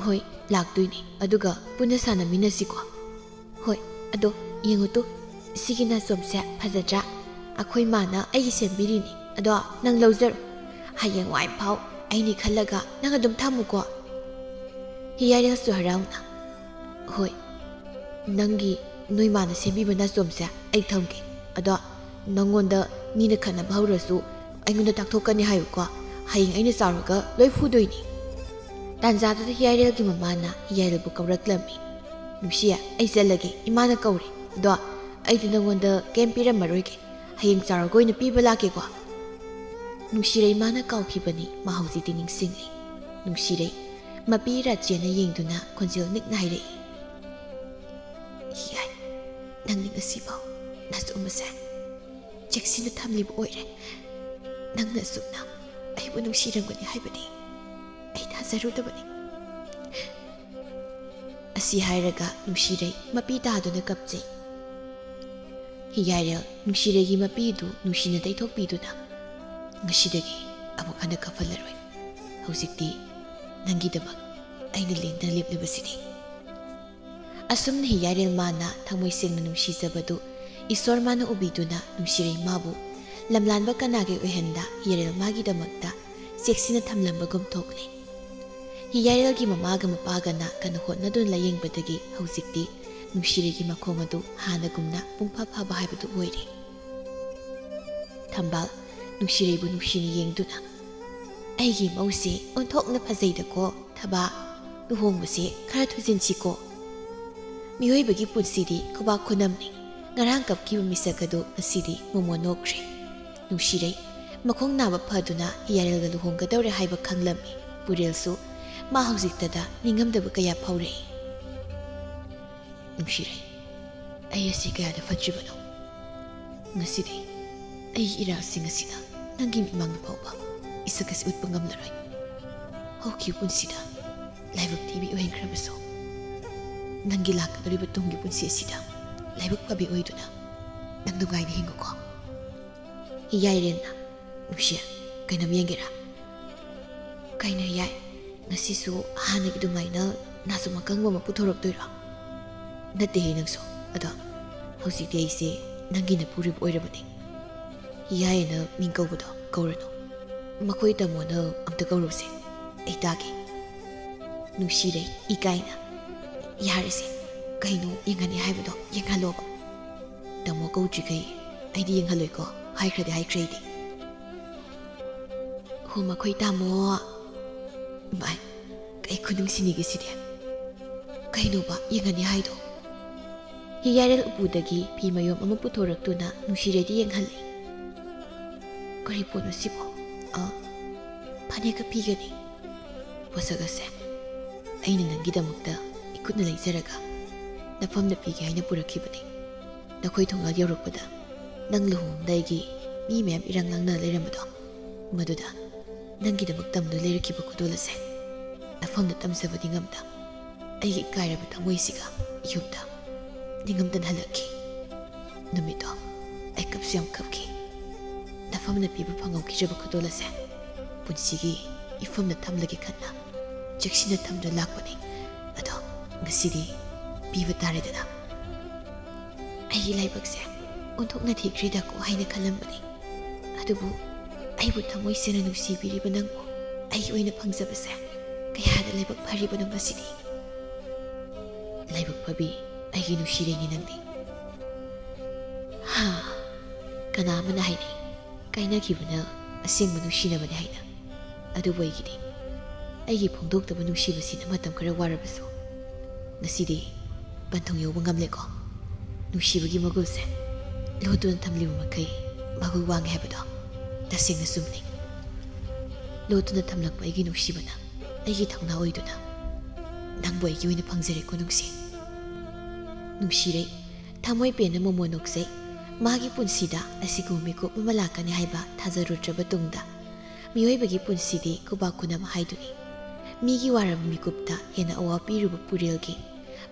"ꯍꯣꯏ, ꯂꯥꯛꯇꯣꯏꯅꯦ, ꯑꯗꯨꯒ ꯄꯨꯟꯅ ꯁꯥꯟꯅꯃꯤꯟꯅꯁꯤꯀꯣ꯫" "ꯍꯣꯏ, ꯑꯗꯣ ꯌꯦꯡꯉꯨ ꯇꯨ, ꯁꯤꯒꯤ ꯅꯥꯆꯣꯝꯁꯦ ꯐꯖꯗ꯭ꯔꯥ? ꯑꯩꯈꯣꯏ ꯃꯥꯅ ꯑꯩꯒꯤ ꯁꯦꯝꯕꯤꯔꯤꯅꯤ꯫ ꯑꯗꯣ ꯅꯪ ꯂꯧꯖꯔꯣ꯫ ꯍꯌꯦꯡꯋꯥꯏ ꯐꯥꯎ ꯑꯩꯅꯤ ꯈꯜꯂꯒ ꯅꯪ ꯑꯗꯨꯝ ꯊꯝꯃꯨꯀꯣ꯫" ꯍꯤꯌꯥꯔꯦꯜꯁꯨ ꯍꯔꯥꯎꯅ, "ꯍꯣꯏ, ꯅꯪꯒꯤ ꯅꯣꯏ ꯃꯥꯅ ꯁꯦꯝꯕꯤꯕ ꯅꯥꯆꯣꯝꯁꯦ ꯑꯩ ꯊꯝꯒꯦ꯫ ꯑꯗꯣ ꯅꯪꯉꯣꯟꯗ ꯃꯤꯅ ꯈꯠꯅꯕ ꯍꯧꯔꯁꯨ ꯑꯩꯉꯣꯟꯗ ꯇꯥꯛꯊꯣꯛꯀꯅꯤ ꯍꯥꯏꯌꯨꯀꯣ꯫ ꯍꯌꯦꯡ ꯑꯩꯅ ꯆꯥꯎꯔꯒ ꯂꯣꯏ ꯐꯨꯗꯣꯏꯅꯤ꯫" ꯇꯥꯟꯖꯥꯗꯨꯗ ꯍꯤꯌꯥꯏꯔꯦꯜꯒꯤ ꯃꯃꯥꯅ ꯍꯤꯌꯥꯏꯔꯦꯜꯕꯨ ꯀꯧꯔꯛꯂꯝꯃꯤ꯫ "ꯅꯨꯡꯁꯤ, ꯑꯩ ꯆꯠꯂꯒꯦ, ꯏꯃꯥꯅ ꯀꯧꯔꯦ꯫ ꯑꯗꯣ ꯑꯩꯗꯤ ꯅꯪꯉꯣꯟꯗ ꯀꯩꯝ ꯄꯤꯔꯝꯃꯔꯣꯏꯒꯦ꯫ ꯍꯌꯦꯡ ꯆꯥꯎꯔꯒ ꯑꯣꯏꯅ ꯄꯤꯕ ꯂꯥꯛꯀꯦꯀꯣ꯫" ꯅꯨꯡꯁꯤꯔꯩ ꯃꯥꯅ ꯀꯥꯎꯈꯤꯕꯅꯤ ꯃꯥ ꯍꯧꯖꯤꯛꯇꯤ ꯅꯤꯡꯁꯤꯡꯂꯤ꯫ ꯅꯨꯡꯁꯤꯔꯩ ꯃꯄꯤ ꯔꯥꯆꯦꯟꯅ ꯌꯦꯡꯗꯨꯅ ꯈꯣꯟꯖꯦꯜ ꯅꯤꯛꯅ ꯍꯥꯏꯔꯛꯏ, "ꯍꯤꯌꯥꯏ, ꯅꯪꯗꯤ ꯉꯁꯤꯐꯥꯎ ꯅꯆꯨꯝꯕꯁꯦ ꯆꯦꯛꯁꯤꯟꯅ ꯊꯝꯂꯤꯕ ꯑꯣꯏꯔꯦ꯫ ꯅꯪꯅ ꯑꯁꯨꯛꯅ ꯑꯩꯕꯨ ꯅꯨꯡꯁꯤꯔꯝꯒꯅꯤ ꯍꯥꯏꯕꯗꯤ ꯑꯩ ꯊꯥꯖꯔꯨꯗꯕꯅꯤ꯫" ꯑꯁꯤ ꯍꯥꯏꯔꯒ ꯅꯨꯡꯁꯤꯔꯩ ꯃꯄꯤ ꯇꯥꯗꯨꯅ ꯀꯞꯆꯩ꯫ ꯍꯤꯌꯥꯏꯔꯦꯜ ꯅꯨꯡꯁꯤꯔꯩꯒꯤ ꯃꯄꯤꯗꯨ ꯅꯨꯡꯁꯤꯅ ꯇꯩꯊꯣꯛꯄꯤꯗꯨꯅ, "ꯉꯁꯤꯗꯒꯤ ꯑꯃꯨꯛ ꯍꯟꯅ ꯀꯞꯍꯜꯂꯔꯣꯏ꯫ ꯍꯧꯖꯤꯛꯇꯤ ꯅꯪꯒꯤꯗꯃꯛ ꯑꯩꯅ ꯂꯦꯡꯗꯅ ꯂꯦꯞꯂꯤꯕꯁꯤꯗꯤ꯫" ꯑꯁꯨꯝꯅ ꯍꯤꯌꯥꯏꯔꯦꯜ ꯃꯥꯅ ꯊꯃꯣꯏ ꯁꯦꯡꯅ ꯅꯨꯡꯁꯤꯖꯕꯗꯨ ꯏꯁꯣꯔ ꯃꯥꯅ ꯎꯕꯤꯗꯨꯅ ꯅꯨꯡꯁꯤꯔꯩ ꯃꯥꯕꯨ ꯂꯝꯂꯥꯟꯕ ꯀꯅꯥꯒꯤ ꯑꯣꯏꯍꯟꯗ ꯍꯤꯌꯥꯏꯔꯦꯜ ꯃꯥꯒꯤꯗꯃꯛꯇ ꯆꯦꯛꯁꯤꯟꯅ ꯊꯝꯂꯝꯕꯒꯨꯝ ꯊꯣꯛꯂꯦ꯫ ꯍꯤꯌꯥꯏꯔꯦꯜꯒꯤ ꯃꯃꯥꯒ ꯃꯄꯥꯒꯅ ꯀꯟꯅ ꯍꯣꯠꯅꯗꯨꯅ ꯂꯥꯌꯦꯡꯕꯗꯒꯤ ꯍꯧꯖꯤꯛꯇꯤ ꯅꯨꯡꯁꯤꯔꯩꯒꯤ ꯃꯈꯣꯡ ꯑꯗꯨ ꯍꯥꯟꯅꯒꯨꯝꯅ ꯄꯨꯡꯐ ꯐꯕ ꯍꯥꯏꯕꯗꯨ ꯑꯣꯏꯔꯦ꯫ ꯊꯝꯕꯥꯜ ꯅꯨꯡꯁꯤꯔꯩꯕꯨ ꯅꯨꯡꯁꯤꯅ ꯌꯦꯡꯗꯨꯅ, "ꯑꯩꯒꯤ ꯃꯧꯁꯦ ꯑꯣꯟꯊꯣꯛꯅ ꯐꯖꯩꯗꯀꯣ꯫ ꯊꯕꯥ, ꯂꯨꯍꯣꯡꯕꯁꯦ ꯈꯔ ꯊꯨꯖꯤꯟꯁꯤꯀꯣ꯫ ꯃꯤꯑꯣꯏꯕꯒꯤ ꯄꯨꯟꯁꯤꯗꯤ ꯈꯨꯕꯥꯛ ꯈꯨꯅꯝꯅꯤ꯫ ꯉꯔꯥꯡ ꯀꯞꯈꯤꯕ ꯃꯤꯁꯛ ꯑꯗꯨ ꯉꯁꯤꯗꯤ ꯃꯣꯃꯣꯟ ꯅꯣꯛꯈ꯭ꯔꯦ꯫" ꯅꯨꯡꯁꯤꯔꯩ ꯃꯈꯣꯡ ꯅꯥꯕ ꯐꯗꯨꯅ ꯍꯤꯌꯥꯔꯦꯜꯒ ꯂꯨꯍꯣꯡꯒꯗꯧꯔꯦ ꯍꯥꯏꯕ ꯈꯪꯂꯝꯃꯤ꯫ ꯄꯨꯔꯦꯜꯁꯨ ꯃꯥ ꯍꯧꯖꯤꯛꯇꯗ ꯅꯤꯡꯉꯝꯗꯕ ꯀꯌꯥ ꯐꯥꯎꯔꯛꯏ꯫ "ꯅꯨꯡꯁꯤꯔꯩ, ꯑꯩ ꯑꯁꯤ ꯀꯌꯥꯗ ꯐꯠꯇ꯭ꯔꯤꯕꯅꯣ? ꯉꯁꯤꯗꯤ ꯑꯩꯒꯤ ꯏꯔꯥꯜꯁꯤꯡ ꯑꯁꯤꯅ ꯅꯪꯒꯤ ꯃꯤꯠꯃꯥꯡꯗ ꯐꯥꯎꯕ ꯏꯁꯛ ꯑꯁꯤ ꯎꯠꯄ ꯉꯝꯂꯔꯣꯏ꯫ ꯍꯧꯈꯤꯕ ꯄꯨꯟꯁꯤꯗ ꯂꯥꯏꯕꯛ ꯊꯤꯕꯤ ꯑꯣꯏꯍꯟꯈ꯭ꯔꯕꯁꯨ, ꯅꯪꯒꯤ ꯂꯥꯛꯀꯗꯧꯔꯤꯕ ꯇꯨꯡꯒꯤ ꯄꯨꯟꯁꯤ ꯑꯁꯤꯗ ꯂꯥꯏꯕꯛ ꯐꯕꯤ ꯑꯣꯏꯗꯨꯅ ꯅꯪ ꯅꯨꯡꯉꯥꯏꯅ ꯍꯤꯡꯉꯨꯀꯣ꯫" ꯍꯤꯌꯥꯏꯔꯦꯜꯅ, "ꯅꯨꯡꯁꯤ, ꯀꯩꯅꯣꯝ ꯌꯦꯡꯒꯦꯔꯥ?" "ꯀꯩꯅꯣ ꯌꯥꯏ? ꯉꯁꯤꯁꯨ ꯍꯥꯟꯅꯒꯤ ꯑꯗꯨꯃꯥꯏꯅ ꯅꯥꯆꯨꯝ ꯑꯀꯪꯕ ꯑꯃ ꯄꯨꯊꯣꯔꯛꯇꯣꯏꯔꯣ?" "ꯅꯠꯇꯦꯍꯦ ꯅꯪꯁꯨ꯫ ꯑꯗꯣ ꯍꯧꯖꯤꯛꯇꯤ ꯑꯩꯁꯦ ꯅꯪꯒꯤ ꯅꯄꯨꯔꯣꯏꯕ ꯑꯣꯏꯔꯕꯅꯦ꯫ ꯍꯤꯌꯥꯏꯅ ꯃꯤꯡ ꯀꯧꯕꯗꯣ ꯀꯧꯔꯅꯨ꯫ ꯃꯈꯣꯏ ꯇꯥꯃꯣꯅ ꯑꯝꯇ ꯀꯧꯔꯨꯁꯦ꯫ ꯑꯩ ꯇꯥꯒꯦ꯫" ꯅꯨꯡꯁꯤꯔꯩ ꯏꯀꯥꯏꯅ, "ꯌꯥꯔꯦꯁꯦ, ꯀꯩꯅꯣ ꯌꯦꯡꯍꯟꯅꯤ ꯍꯥꯏꯕꯗꯣ ꯌꯦꯡꯍꯜꯂꯣꯕ꯫ ꯇꯥꯃꯣ ꯀꯧꯗ꯭ꯔꯤꯈꯩ ꯑꯩꯗꯤ ꯌꯦꯡꯍꯜꯂꯣꯏꯀꯣ, ꯍꯥꯏꯈ꯭ꯔꯗꯤ ꯍꯥꯏꯈ꯭ꯔꯦ ꯑꯩꯗꯤ꯫" "ꯍꯣ, ꯃꯈꯣꯏ ꯇꯥꯃꯣ꯫" "ꯚꯥꯏ, ꯑꯩ ꯈꯨꯅꯨꯡꯁꯤꯅꯤꯒꯤ ꯁꯤꯗꯤ꯫ ꯀꯩꯅꯣꯕ ꯌꯦꯡꯍꯟꯅꯤ ꯍꯥꯏꯗꯣ? ꯍꯤꯌꯥꯏꯔꯦꯜ ꯎꯄꯨꯗꯒꯤ ꯐꯤ ꯃꯌꯣꯝ ꯑꯃ ꯄꯨꯊꯣꯔꯛꯇꯨꯅ ꯅꯨꯡꯁꯤꯔꯦꯗꯤ ꯌꯦꯡꯍꯜꯂꯤ꯫ ꯀꯔꯤ ꯄꯣꯠꯅꯣ ꯁꯤꯕꯣ? ꯑ, ꯐꯅꯦꯛꯀ ꯐꯤꯒꯅꯤ꯫ ꯄꯣꯠꯁꯛ ꯑꯁꯦ ꯑꯩꯅ ꯅꯪꯒꯤꯗꯃꯛꯇ ꯏꯈꯨꯠꯅ ꯂꯩꯖꯔꯒ ꯅꯐꯝꯗ ꯄꯤꯒꯦ ꯍꯥꯏꯅ ꯄꯨꯔꯛꯈꯤꯕꯅꯤ꯫ ꯅꯈꯣꯏ ꯊꯣꯡꯒꯥꯜ ꯌꯧꯔꯛꯄꯗ ꯅꯪ ꯂꯨꯍꯣꯡꯕꯗ ꯑꯩꯒꯤ ꯃꯤ ꯃꯌꯥꯝ ꯏꯔꯥꯡ ꯂꯥꯡꯅ ꯂꯩꯔꯝꯕꯗꯣ, ꯃꯗꯨꯗ ꯅꯪꯒꯤꯗꯃꯛ ꯇꯝꯗꯨꯅ ꯂꯩꯔꯛꯈꯤꯕ ꯈꯨꯗꯣꯜ ꯑꯁꯦ ꯅꯐꯝꯗ ꯇꯝꯖꯕꯗꯤ ꯉꯝꯗ, ꯑꯩꯒꯤ ꯏꯀꯥꯏꯔꯕ ꯊꯃꯣꯏꯁꯤꯒ ꯌꯨꯝꯗ ꯅꯤꯡꯉꯝꯗꯅ ꯍꯜꯂꯛꯈꯤ꯫ ꯅꯨꯃꯤꯠꯇꯣ ꯑꯩ ꯀꯞꯁꯨ ꯌꯥꯝ ꯀꯞꯈꯤ꯫ ꯅꯐꯝꯗ ꯄꯤꯕ ꯐꯪꯍꯧꯈꯤꯗ꯭ꯔꯕ ꯈꯨꯗꯣꯜ ꯑꯁꯦ ꯄꯨꯟꯁꯤꯒꯤ ꯏꯐꯝꯗ ꯊꯝꯂꯒꯦ ꯈꯟꯅ ꯆꯦꯛꯁꯤꯟꯅ ꯊꯝꯗꯨꯅ ꯂꯥꯛꯄꯅꯤ꯫ ꯑꯗꯣ ꯉꯁꯤꯗꯤ ꯄꯤꯕ ꯇꯥꯔꯦꯗꯅ꯫ ꯑꯩꯒꯤ ꯂꯥꯏꯕꯛꯁꯦ ꯑꯣꯟꯊꯣꯛꯅ ꯊꯤꯈ꯭ꯔꯦꯗꯀꯣ ꯍꯥꯏꯅ ꯈꯜꯂꯝꯕꯅꯤ꯫ ꯑꯗꯨꯕꯨ ꯑꯩꯕꯨ ꯊꯃꯣꯏ ꯁꯦꯡꯅ ꯅꯨꯡꯁꯤꯕꯤꯔꯤꯕ ꯅꯪꯕꯨ ꯑꯩꯒꯤ ꯑꯣꯏꯅ ꯐꯪꯖꯕꯁꯦ ꯀꯌꯥꯗ ꯂꯥꯏꯕꯛ ꯐꯔꯤꯕꯅꯣ ꯉꯁꯤꯗꯤ꯫ ꯂꯥꯏꯕꯛ ꯐꯕꯤ ꯑꯩꯒꯤ ꯅꯨꯡꯁꯤꯔꯦꯡꯒꯤ ꯅꯪꯗꯤ꯫ ꯍꯥ, ꯀꯅꯥ ꯑꯃꯅ ꯍꯥꯏꯅꯩ ꯀꯥꯏꯅꯈꯤꯕꯅ ꯑꯁꯦꯡꯕ ꯅꯨꯡꯁꯤꯅꯕꯅꯤ ꯍꯥꯏꯅ꯫ ꯑꯗꯨꯕꯨ ꯑꯩꯒꯤꯗꯤ ꯑꯩꯒꯤ ꯐꯣꯡꯗꯣꯛꯇꯕ ꯅꯨꯡꯁꯤꯕꯁꯤꯅ ꯃꯇꯝ ꯈꯔ ꯋꯥꯔꯕꯁꯨ ꯉꯁꯤꯗꯤ ꯄꯟꯊꯨꯡ ꯌꯧꯕ ꯉꯝꯂꯦꯀꯣ꯫ ꯅꯨꯡꯁꯤꯕꯒꯤ ꯃꯒꯨꯜꯁꯦ ꯂꯣꯠꯇꯨꯅ ꯊꯝꯂꯤꯕ ꯃꯈꯩ ꯃꯒꯨꯜ ꯋꯥꯡꯉꯦ ꯍꯥꯏꯕꯗꯣ ꯇꯁꯦꯡꯅ ꯆꯨꯝꯂꯦ꯫ ꯂꯣꯠꯇꯨꯅ ꯊꯝꯂꯛꯄ ꯑꯩꯒꯤ ꯅꯨꯡꯁꯤꯕꯅ ꯑꯩꯒꯤ ꯊꯧꯅꯥ ꯑꯣꯏꯗꯨꯅ ꯅꯪꯕꯨ ꯑꯩꯒꯤ ꯑꯣꯏꯅ ꯐꯪꯖꯔꯦꯀꯣ ꯅꯨꯡꯁꯤ꯫ ꯅꯨꯡꯁꯤꯔꯦ, ꯊꯃꯣꯏ ꯄꯦꯟꯅ ꯃꯣꯃꯣ ꯅꯣꯛꯆꯩ꯫ ꯃꯥꯒꯤ ꯄꯨꯟꯁꯤꯗ ꯑꯁꯤꯒꯨꯝꯕ ꯃꯤꯀꯨꯞ ꯑꯃ ꯂꯥꯛꯀꯅꯤ ꯍꯥꯏꯕ ꯊꯥꯖꯔꯨꯗ꯭ꯔꯕ ꯇꯨꯡꯗ꯫ ꯃꯤꯑꯣꯏꯕꯒꯤ ꯄꯨꯟꯁꯤꯗꯤ ꯈꯨꯕꯥꯛ ꯈꯨꯅꯝ ꯍꯥꯏꯗꯨꯅꯤ꯫ ꯃꯤꯒꯤ ꯋꯥꯔꯕ ꯃꯤꯀꯨꯞꯇ ꯍꯦꯟꯅ ꯑꯋꯥ ꯄꯤꯔꯨꯕ ꯄꯨꯔꯦꯜꯒꯤ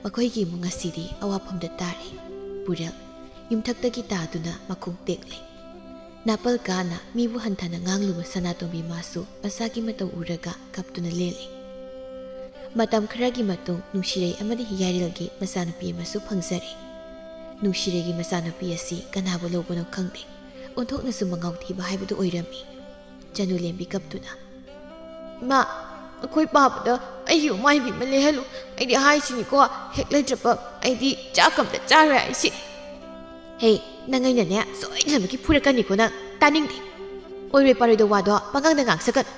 ꯃꯈꯣꯏꯒꯤ ꯏꯃꯨꯡ ꯑꯁꯤꯗꯤ ꯑꯋꯥꯐꯝꯗ ꯇꯥꯔꯦ꯫ ꯄꯨꯔꯦꯜ ꯌꯨꯝꯊꯛꯇꯒꯤ ꯇꯥꯗꯨꯅ ꯃꯈꯣꯡ ꯇꯦꯛꯂꯦ꯫ ꯅꯥꯄꯜ ꯀꯥꯅ ꯃꯤꯕꯨ ꯍꯟꯊꯅ ꯉꯥꯡꯂꯨꯕ ꯁꯅꯥꯇꯣꯝꯕꯤ ꯃꯥꯁꯨ ꯃꯁꯥꯒꯤ ꯃꯇꯧ ꯎꯔꯒ ꯀꯞꯇꯨꯅ ꯂꯦꯜꯂꯤ꯫ ꯃꯇꯝ ꯈꯔꯒꯤ ꯃꯇꯨꯡ ꯅꯨꯡꯁꯤꯔꯩ ꯑꯃꯗꯤ ꯍꯤꯌꯥꯏꯔꯦꯜꯒꯤ ꯃꯆꯥꯅꯨꯄꯤ ꯑꯃꯁꯨ ꯐꯪꯖꯔꯦ꯫ ꯅꯨꯡꯁꯤꯔꯩꯒꯤ ꯃꯆꯥꯅꯨꯄꯤ ꯑꯁꯤ ꯀꯅꯥꯕꯨ ꯂꯧꯕꯅꯣ ꯈꯪꯗꯦ, ꯑꯣꯟꯊꯣꯛꯅꯁꯨ ꯃꯉꯥꯎ ꯊꯤꯕ ꯍꯥꯏꯕꯗꯨ ꯑꯣꯏꯔꯝꯃꯤ꯫ ꯆꯅꯨ ꯂꯦꯝꯕꯤ ꯀꯞꯇꯨꯅ, "ꯏꯃꯥ, ꯑꯩꯈꯣꯏ ꯄꯥꯕꯗ ꯑꯩꯒꯤ ꯎꯃꯥꯏꯕꯤ ꯑꯃ ꯂꯩꯍꯜꯂꯨ꯫ ꯑꯩꯗꯤ ꯍꯥꯏꯁꯤꯅꯤꯀꯣ, ꯍꯦꯛ ꯂꯩꯇ꯭ꯔꯕ ꯑꯩꯗꯤ ꯆꯥꯛ ꯑꯝꯇ ꯆꯥꯔꯣꯏ ꯍꯥꯏꯁꯤ꯫ ꯍꯦ, ꯅꯪ ꯑꯩꯅꯅꯦ ꯁꯣꯏꯗꯅꯃꯛꯀꯤ ꯐꯨꯔꯛꯀꯅꯤꯀꯣ ꯅꯪ꯫ ꯇꯥꯅꯤꯡꯗꯦ꯫ ꯑꯣꯏꯔꯣꯏ ꯄꯥꯔꯣꯏꯗ ꯋꯥꯗꯣ ꯄꯉꯥꯡꯗ ꯉꯥꯡꯁꯛꯀꯅꯨ꯫"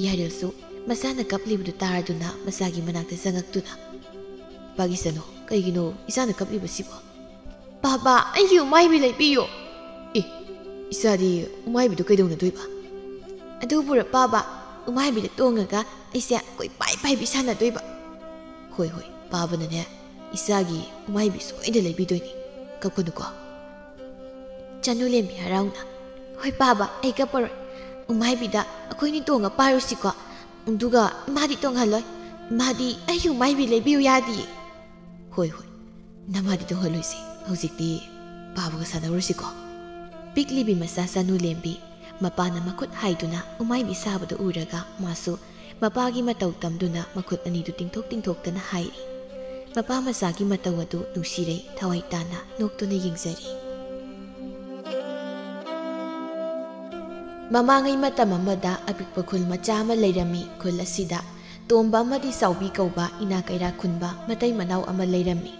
ꯌꯥꯏꯔꯦꯜꯁꯨ ꯃꯆꯥꯅ ꯀꯞꯂꯤꯕꯗꯨ ꯇꯥꯔꯗꯨꯅ ꯃꯆꯥꯒꯤ ꯃꯅꯥꯛꯇ ꯆꯪꯉꯛꯇꯨꯅ, "ꯄꯥꯒꯤꯁꯅꯨ, ꯀꯩꯒꯤꯅꯣ ꯏꯆꯥꯅ ꯀꯞꯂꯤꯕꯁꯤꯕꯣ?" "ꯄꯥꯕ, ꯑꯩꯒꯤ ꯎꯃꯥꯏꯕꯤ ꯂꯩꯕꯤꯌꯨ!" "ꯑꯦ, ꯏꯆꯥꯗꯤ ꯎꯃꯥꯏꯕꯤꯗꯨ ꯀꯩꯗꯧꯅꯗꯣꯏꯕ?" "ꯑꯗꯨꯕꯨꯔ ꯄꯥꯕ, ꯎꯃꯥꯏꯕꯤꯗ ꯇꯣꯡꯉꯒ ꯑꯩꯁꯦ ꯀꯣꯏꯄꯥꯏ ꯄꯥꯏꯕꯤ ꯁꯥꯟꯅꯗꯣꯏꯕ?" "ꯍꯣꯏ, ꯍꯣꯏ, ꯄꯥꯕꯅꯅꯦ ꯏꯆꯥꯒꯤ ꯎꯃꯥꯏꯕꯤ ꯁꯣꯏꯗ ꯂꯩꯕꯤꯗꯣꯏꯅꯤ꯫ ꯀꯞꯀꯅꯨꯀꯣ꯫" ꯆꯅꯨ ꯂꯦꯝꯕꯤ ꯍꯔꯥꯎꯅ, "ꯍꯣꯏ ꯄꯥꯕ, ꯑꯩ ꯀꯞꯄꯔꯣꯏ꯫ ꯎꯃꯥꯏꯕꯤꯗ ꯑꯩꯈꯣꯏꯅꯤ ꯇꯣꯡꯉ ꯄꯥꯏꯔꯨꯁꯤꯀꯣ꯫ ꯑꯗꯨꯒ ꯏꯃꯥꯗꯤ ꯇꯣꯡꯍꯜꯂꯣꯏ꯫ ꯏꯃꯥꯗꯤ ꯑꯩꯒꯤ ꯎꯃꯥꯏꯕꯤ ꯂꯩꯕꯤꯌꯨ ꯌꯥꯗꯤꯌꯦ꯫" "ꯍꯣꯏ, ꯍꯣꯏ, ꯅꯃꯥꯗꯤ ꯇꯣꯡꯍꯜꯂꯣꯏꯁꯤ꯫ ꯍꯧꯖꯤꯛꯇꯤ ꯄꯥꯕꯒ ꯁꯥꯟꯅꯔꯨꯁꯤꯀꯣ꯫" ꯄꯤꯛꯂꯤꯕꯤ ꯃꯆꯥ ꯆꯅꯨ ꯂꯦꯝꯕꯤ ꯃꯄꯥꯅ ꯃꯈꯨꯠ ꯍꯥꯏꯗꯨꯅ ꯎꯃꯥꯏꯕꯤ ꯁꯥꯕꯗꯨ ꯎꯔꯒ ꯃꯥꯁꯨ ꯃꯄꯥꯒꯤ ꯃꯇꯧ ꯇꯝꯗꯨꯅ ꯃꯈꯨꯠ ꯑꯅꯤꯗꯨ ꯇꯤꯡꯊꯣꯛ ꯇꯤꯡꯊꯣꯛꯇꯅ ꯍꯥꯏꯔꯤ꯫ ꯃꯄꯥ ꯃꯆꯥꯒꯤ ꯃꯇꯧ ꯑꯗꯨ ꯅꯨꯡꯁꯤꯔꯩ ꯊꯋꯥꯏ ꯇꯥꯅ ꯅꯣꯛꯇꯨꯅ ꯌꯦꯡꯖꯔꯤ꯫ ꯃꯃꯥꯡꯉꯩ ꯃꯇꯝ ꯑꯃꯗ ꯑꯄꯤꯛꯄ ꯈꯨꯜ ꯃꯆꯥ ꯑꯃ ꯂꯩꯔꯝꯃꯤ꯫ ꯈꯨꯜ ꯑꯁꯤꯗ ꯇꯣꯝꯕ ꯑꯃꯗꯤ ꯆꯥꯎꯕꯤ ꯀꯧꯕ ꯏꯅꯥ ꯀꯩꯔꯥ ꯈꯨꯟꯕ ꯃꯇꯩ ꯃꯅꯥꯎ ꯑꯃ ꯂꯩꯔꯝꯃꯤ꯫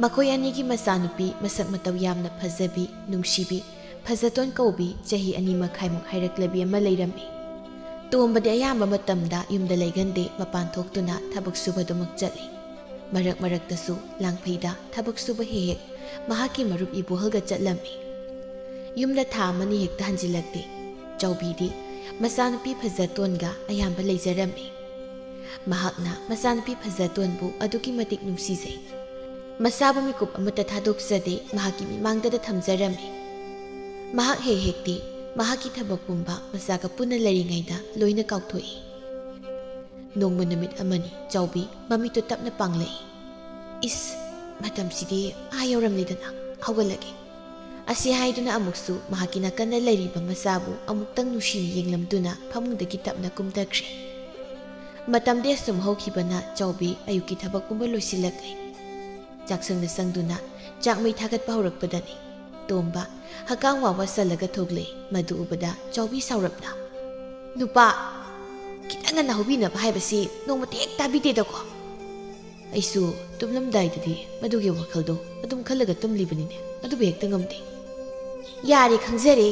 ꯃꯈꯣꯏ ꯑꯅꯤꯒꯤ ꯃꯆꯥꯅꯨꯄꯤ ꯃꯁꯛ ꯃꯇꯧ ꯌꯥꯝꯅ ꯐꯖꯕꯤ, ꯅꯨꯡꯁꯤꯕꯤ, ꯐꯖꯇꯣꯟ ꯀꯧꯕꯤ ꯆꯍꯤ ꯑꯅꯤ ꯃꯈꯥꯏꯃꯨꯛ ꯍꯥꯏꯔꯛꯂꯕꯤ ꯑꯃ ꯂꯩꯔꯝꯃꯤ꯫ ꯇꯣꯝꯕꯗꯤ ꯑꯌꯥꯝꯕ ꯃꯇꯝꯗ ꯌꯨꯝꯗ ꯂꯩꯒꯟꯗꯦ, ꯃꯄꯥꯟ ꯊꯣꯛꯇꯨꯅ ꯊꯕꯛ ꯁꯨꯕꯗꯨꯃꯛ ꯆꯠꯂꯤ꯫ ꯃꯔꯛ ꯃꯔꯛꯇꯁꯨ ꯂꯥꯡꯐꯩꯗ ꯊꯕꯛ ꯁꯨꯕ ꯍꯦꯛ ꯍꯦꯛ ꯃꯍꯥꯛꯀꯤ ꯃꯔꯨꯞ ꯏꯕꯣꯍꯜꯒ ꯆꯠꯂꯝꯃꯤ꯫ ꯌꯨꯝꯗ ꯊꯥ ꯑꯃꯅꯤ ꯍꯦꯛꯇ ꯍꯟꯖꯤꯜꯂꯛꯇꯦ꯫ ꯆꯥꯎꯕꯤꯗꯤ ꯃꯆꯥꯅꯨꯄꯤ ꯐꯖꯇꯣꯟꯒ ꯑꯌꯥꯝꯕ ꯂꯩꯖꯔꯝꯃꯤ꯫ ꯃꯍꯥꯛꯅ ꯃꯆꯥꯅꯨꯄꯤ ꯐꯖꯇꯣꯟꯕꯨ ꯑꯗꯨꯛꯀꯤ ꯃꯇꯤꯛ ꯅꯨꯡꯁꯤꯖꯩ꯫ ꯃꯆꯥꯕꯨ ꯃꯤꯀꯨꯞ ꯑꯃꯠꯇ ꯊꯥꯗꯣꯛꯆꯗꯦ, ꯃꯍꯥꯛꯀꯤ ꯃꯤꯠꯃꯥꯡꯗꯗ ꯊꯝꯖꯔꯝꯃꯤ꯫ ꯃꯍꯥꯛ ꯍꯦꯛ ꯍꯦꯛꯇꯤ ꯃꯍꯥꯛꯀꯤ ꯊꯕꯛ ꯄꯨꯝꯕ ꯃꯆꯥꯒ ꯄꯨꯟꯅ ꯂꯩꯔꯤꯉꯩꯗ ꯂꯣꯏꯅ ꯀꯥꯎꯊꯣꯛꯏ꯫ ꯅꯣꯡꯃ ꯅꯨꯃꯤꯠ ꯑꯃꯅꯤ ꯆꯥꯎꯕꯤ ꯃꯃꯤꯠꯇꯨ ꯇꯞꯅ ꯄꯥꯡꯂꯛꯏ꯫ "ꯏꯁ, ꯃꯇꯝꯁꯤꯗꯤ ꯑꯥ ꯌꯧꯔꯝꯂꯦꯗꯅ, ꯍꯧꯒꯠꯂꯒꯦ꯫" ꯑꯁꯤ ꯍꯥꯏꯗꯨꯅ ꯑꯃꯨꯛꯁꯨ ꯃꯍꯥꯛꯀꯤ ꯅꯥꯀꯟꯗ ꯂꯩꯔꯤꯕ ꯃꯆꯥꯕꯨ ꯑꯃꯨꯛꯇꯪ ꯅꯨꯡꯁꯤꯅ ꯌꯦꯡꯂꯝꯗꯨꯅ ꯐꯃꯨꯡꯗꯒꯤ ꯇꯞꯅ ꯀꯨꯝꯊꯈ꯭ꯔꯦ꯫ ꯃꯇꯝꯗꯤ ꯑꯁꯨꯝ ꯍꯧꯈꯤꯕꯅ ꯆꯥꯎꯕꯤ ꯑꯌꯨꯛꯀꯤ ꯊꯕꯛ ꯄꯨꯝꯕ ꯂꯣꯏꯁꯤꯜꯂꯛꯂꯦ꯫ ꯆꯥꯛꯁꯪꯗ ꯆꯪꯗꯨꯅ ꯆꯥꯛ ꯃꯩ ꯊꯥꯒꯠꯄ ꯍꯧꯔꯛꯄꯗꯅꯤ ꯇꯣꯝꯕ ꯍꯛꯀꯥꯝ ꯋꯥ ꯋꯥ ꯆꯜꯂꯒ ꯊꯣꯛꯂꯛꯏ꯫ ꯃꯗꯨ ꯎꯕꯗ ꯆꯥꯎꯕꯤ ꯁꯥꯎꯔꯞꯅ, "ꯅꯨꯄꯥ, ꯈꯤꯇꯪ ꯉꯟꯅ ꯍꯧꯕꯤꯅꯕ ꯍꯥꯏꯕꯁꯤ ꯅꯣꯡꯃꯇ ꯍꯦꯛ ꯇꯥꯕꯤꯗꯦꯗꯀꯣ꯫" ꯑꯩꯁꯨ ꯇꯨꯝꯂꯝꯗꯥꯏꯗꯗꯤ ꯃꯗꯨꯒꯤ ꯋꯥꯈꯜꯗꯣ ꯑꯗꯨꯝ ꯈꯜꯂꯒ ꯇꯨꯝꯂꯤꯕꯅꯤꯅꯦ, ꯑꯗꯨꯕꯨ ꯍꯦꯛꯇ ꯉꯝꯗꯦ꯫ "ꯌꯥꯔꯦ, ꯈꯪꯖꯔꯦ꯫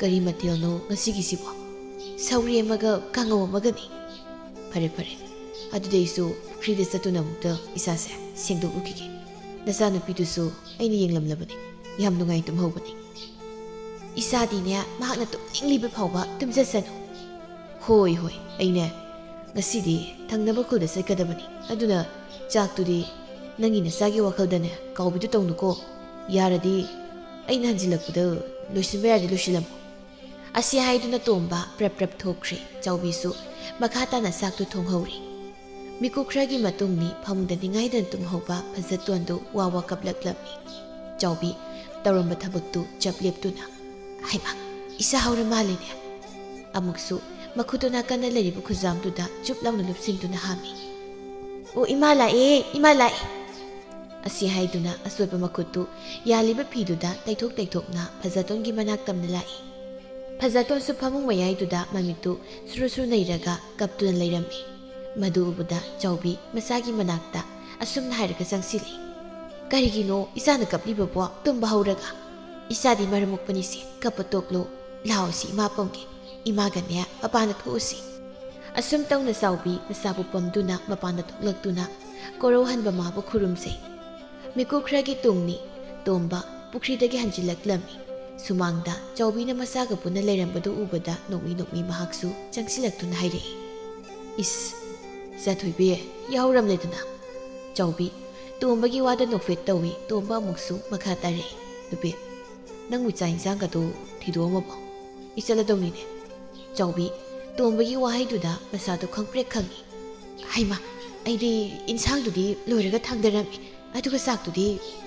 ꯀꯔꯤ ꯃꯊꯦꯜꯅꯣ ꯉꯁꯤꯒꯤꯁꯤꯕꯣ?" "ꯁꯧꯒ꯭ꯔꯤ ꯑꯃꯒ ꯀꯥꯡꯉꯧ ꯑꯃꯒꯅꯤ꯫" "ꯐꯔꯦ, ꯐꯔꯦ, ꯑꯗꯨꯗꯤ ꯑꯩꯁꯨ ꯄꯨꯈ꯭ꯔꯤꯗ ꯆꯠꯇꯨꯅ ꯑꯃꯨꯛꯇ ꯏꯁꯥꯁꯦ ꯁꯦꯡꯗꯣꯛꯂꯨꯈꯤꯒꯦ꯫ ꯅꯆꯥꯅꯨꯄꯤꯗꯨꯁꯨ ꯑꯩꯅ ꯌꯦꯡꯂꯝꯂꯕꯅꯤ, ꯌꯥꯝ ꯅꯨꯡꯉꯥꯏ ꯇꯨꯝꯍꯧꯕꯅꯤ꯫" "ꯏꯁꯥꯗꯤꯅꯦ, ꯃꯍꯥꯛꯅ ꯇꯨꯝꯅꯤꯡꯂꯤꯕ ꯐꯥꯎꯕ ꯇꯨꯝꯖꯁꯅꯨ꯫" "ꯍꯣꯏ, ꯍꯣꯏ, ꯑꯩꯅꯦ ꯉꯁꯤꯗꯤ ꯊꯪꯅꯕ ꯈꯨꯜꯗ ꯆꯠꯀꯗꯕꯅꯤ, ꯑꯗꯨꯅ ꯆꯥꯛꯇꯨꯗꯤ ꯅꯪꯒꯤ ꯅꯆꯥꯒꯤ ꯋꯥꯈꯜꯗꯅꯦ ꯀꯥꯎꯕꯤꯗꯨ ꯇꯧꯅꯨꯀꯣ꯫ ꯌꯥꯔꯗꯤ ꯑꯩꯅ ꯍꯟꯖꯤꯜꯂꯛꯄꯗ ꯂꯣꯏꯁꯤꯟꯕ ꯌꯥꯔꯗꯤ ꯂꯣꯏꯁꯤꯜꯂꯝꯃꯨ꯫" ꯑꯁꯤ ꯍꯥꯏꯗꯨꯅ ꯇꯣꯝꯕ ꯄ꯭ꯔꯞ ꯄ꯭ꯔꯞ ꯊꯣꯛꯈ꯭ꯔꯦ꯫ ꯆꯥꯎꯕꯤꯁꯨ ꯃꯈꯥ ꯇꯥꯅ ꯆꯥꯛꯇꯨ ꯊꯣꯡꯍꯧꯔꯦ꯫ ꯃꯤꯀꯨꯞ ꯈꯔꯒꯤ ꯃꯇꯨꯡꯅꯤ ꯐꯃꯨꯡꯗ ꯅꯤꯡꯉꯥꯏꯗꯅ ꯇꯨꯝꯍꯧꯕ ꯐꯖꯇꯣꯟꯗꯨ ꯋꯥ ꯋꯥ ꯀꯞꯂꯛꯂꯝꯃꯤ꯫ ꯆꯥꯎꯕꯤ ꯇꯧꯔꯝꯕ ꯊꯕꯛꯇꯨ ꯆꯞ ꯂꯦꯞꯇꯨꯅ, "ꯍꯩꯃꯥ, ꯏꯁꯥ ꯍꯧꯔ ꯃꯥꯜꯂꯦꯅꯦ꯫" ꯑꯃꯨꯛꯁꯨ ꯃꯈꯨꯠꯇꯨ ꯅꯥꯀꯟꯗ ꯂꯩꯔꯤꯕ ꯈꯨꯖꯥꯝꯗꯨꯗ ꯆꯨꯞ ꯂꯥꯎꯅ ꯂꯨꯞꯁꯤꯟꯗꯨꯅ ꯍꯥꯝꯃꯤ꯫ "ꯑꯣ, ꯏꯃꯥ ꯂꯥꯛꯑꯦ, ꯏꯃꯥ ꯂꯥꯛꯑꯦ!" ꯑꯁꯤ ꯍꯥꯏꯗꯨꯅ ꯑꯆꯣꯠꯄ ꯃꯈꯨꯠꯇꯨ ꯌꯥꯜꯂꯤꯕ ꯐꯤꯗꯨꯗ ꯇꯩꯊꯣꯛ ꯇꯩꯊꯣꯛꯅ ꯐꯖꯇꯣꯟꯒꯤ ꯃꯅꯥꯛ ꯇꯝꯅ ꯂꯥꯛꯏ꯫ ꯐꯖꯇꯣꯟꯁꯨ ꯐꯃꯨꯡ ꯃꯌꯥꯏꯗꯨꯗ ꯃꯃꯤꯠꯇꯨ ꯁꯨꯔꯨ ꯁꯨꯔꯨ ꯅꯩꯔꯒ ꯀꯞꯇꯨꯅ ꯂꯩꯔꯝꯃꯤ꯫ ꯃꯗꯨ ꯎꯕꯗ ꯆꯥꯎꯕꯤ ꯃꯆꯥꯒꯤ ꯃꯅꯥꯛꯇ ꯑꯁꯨꯝꯅ ꯍꯥꯏꯔꯒ ꯆꯪꯁꯤꯜꯂꯤ, "ꯀꯔꯤꯒꯤꯅꯣ ꯏꯆꯥꯅ ꯀꯞꯂꯤꯕꯕꯣ? ꯇꯨꯝꯕ ꯍꯧꯔꯒ? ꯏꯆꯥꯗꯤ ꯃꯔꯝ ꯃꯣꯛꯄꯅꯤꯁꯦ, ꯀꯞꯄ ꯇꯣꯛꯂꯣ꯫ ꯂꯥꯛꯑꯣꯁꯤ, ꯏꯃꯥ ꯄꯝꯒꯦ꯫ ꯏꯃꯥꯒꯅꯦ ꯃꯄꯥꯟꯗ ꯊꯣꯛꯎꯁꯤ꯫" ꯑꯁꯨꯝ ꯇꯧꯅ ꯆꯥꯎꯕꯤ ꯃꯆꯥꯕꯨ ꯄꯝꯗꯨꯅ ꯃꯄꯥꯟꯗ ꯊꯣꯛꯂꯛꯇꯨꯅ ꯀꯣꯔꯧꯍꯟꯕ ꯃꯥꯕꯨ ꯈꯨꯔꯨꯝꯖꯩ꯫ ꯃꯤꯀꯨꯞ ꯈꯔꯒꯤ ꯇꯨꯡꯅꯤ꯫ ꯇꯣꯝꯕ ꯄꯨꯈ꯭ꯔꯤꯗꯒꯤ ꯍꯟꯖꯤꯜꯂꯛꯂꯝꯃꯤ꯫ ꯁꯨꯃꯥꯡꯗ ꯆꯥꯎꯕꯤꯅ ꯃꯆꯥꯒ ꯄꯨꯟꯅ ꯂꯩꯔꯝꯕꯗꯨ ꯎꯕꯗ ꯅꯣꯛꯃꯤ ꯅꯣꯛꯃꯤ ꯃꯍꯥꯛꯁꯨ ꯆꯪꯁꯤꯜꯂꯛꯇꯨꯅ ꯍꯥꯏꯔꯛꯏ, "ꯏꯁ, ꯏꯆꯥꯊꯣꯏꯕꯤ, ꯌꯥꯍꯧꯔꯝꯂꯦꯗꯅ?" ꯆꯥꯎꯕꯤ ꯇꯣꯝꯕꯒꯤ ꯋꯥꯗ ꯅꯣꯛꯐꯦꯠ ꯇꯧꯏ꯫ ꯇꯣꯝꯕ ꯑꯃꯨꯛꯁꯨ ꯃꯈꯥ ꯇꯥꯔꯛꯏ, "ꯅꯨꯄꯤ, ꯅꯪꯕꯨ ꯆꯥꯛ ꯏꯟꯁꯥꯡꯒꯗꯨ ꯊꯤꯗꯣꯛꯑꯝꯃꯕꯣ? ꯑꯩ ꯆꯠꯂꯗꯧꯅꯤꯅꯦ꯫" ꯆꯥꯎꯕꯤ ꯇꯣꯝꯕꯒꯤ ꯋꯥꯍꯩꯗꯨꯗ ꯃꯁꯥꯗꯨ ꯈꯪꯄ꯭ꯔꯦꯛ ꯈꯪꯏ꯫ "ꯍꯩꯃꯥ, ꯑꯩꯗꯤ ꯏꯟꯁꯥꯡꯗꯨꯗꯤ ꯂꯣꯏꯔꯒ ꯊꯥꯡꯗꯔꯝꯃꯤ, ꯑꯗꯨꯒ ꯆꯥꯛꯇꯨꯗꯤ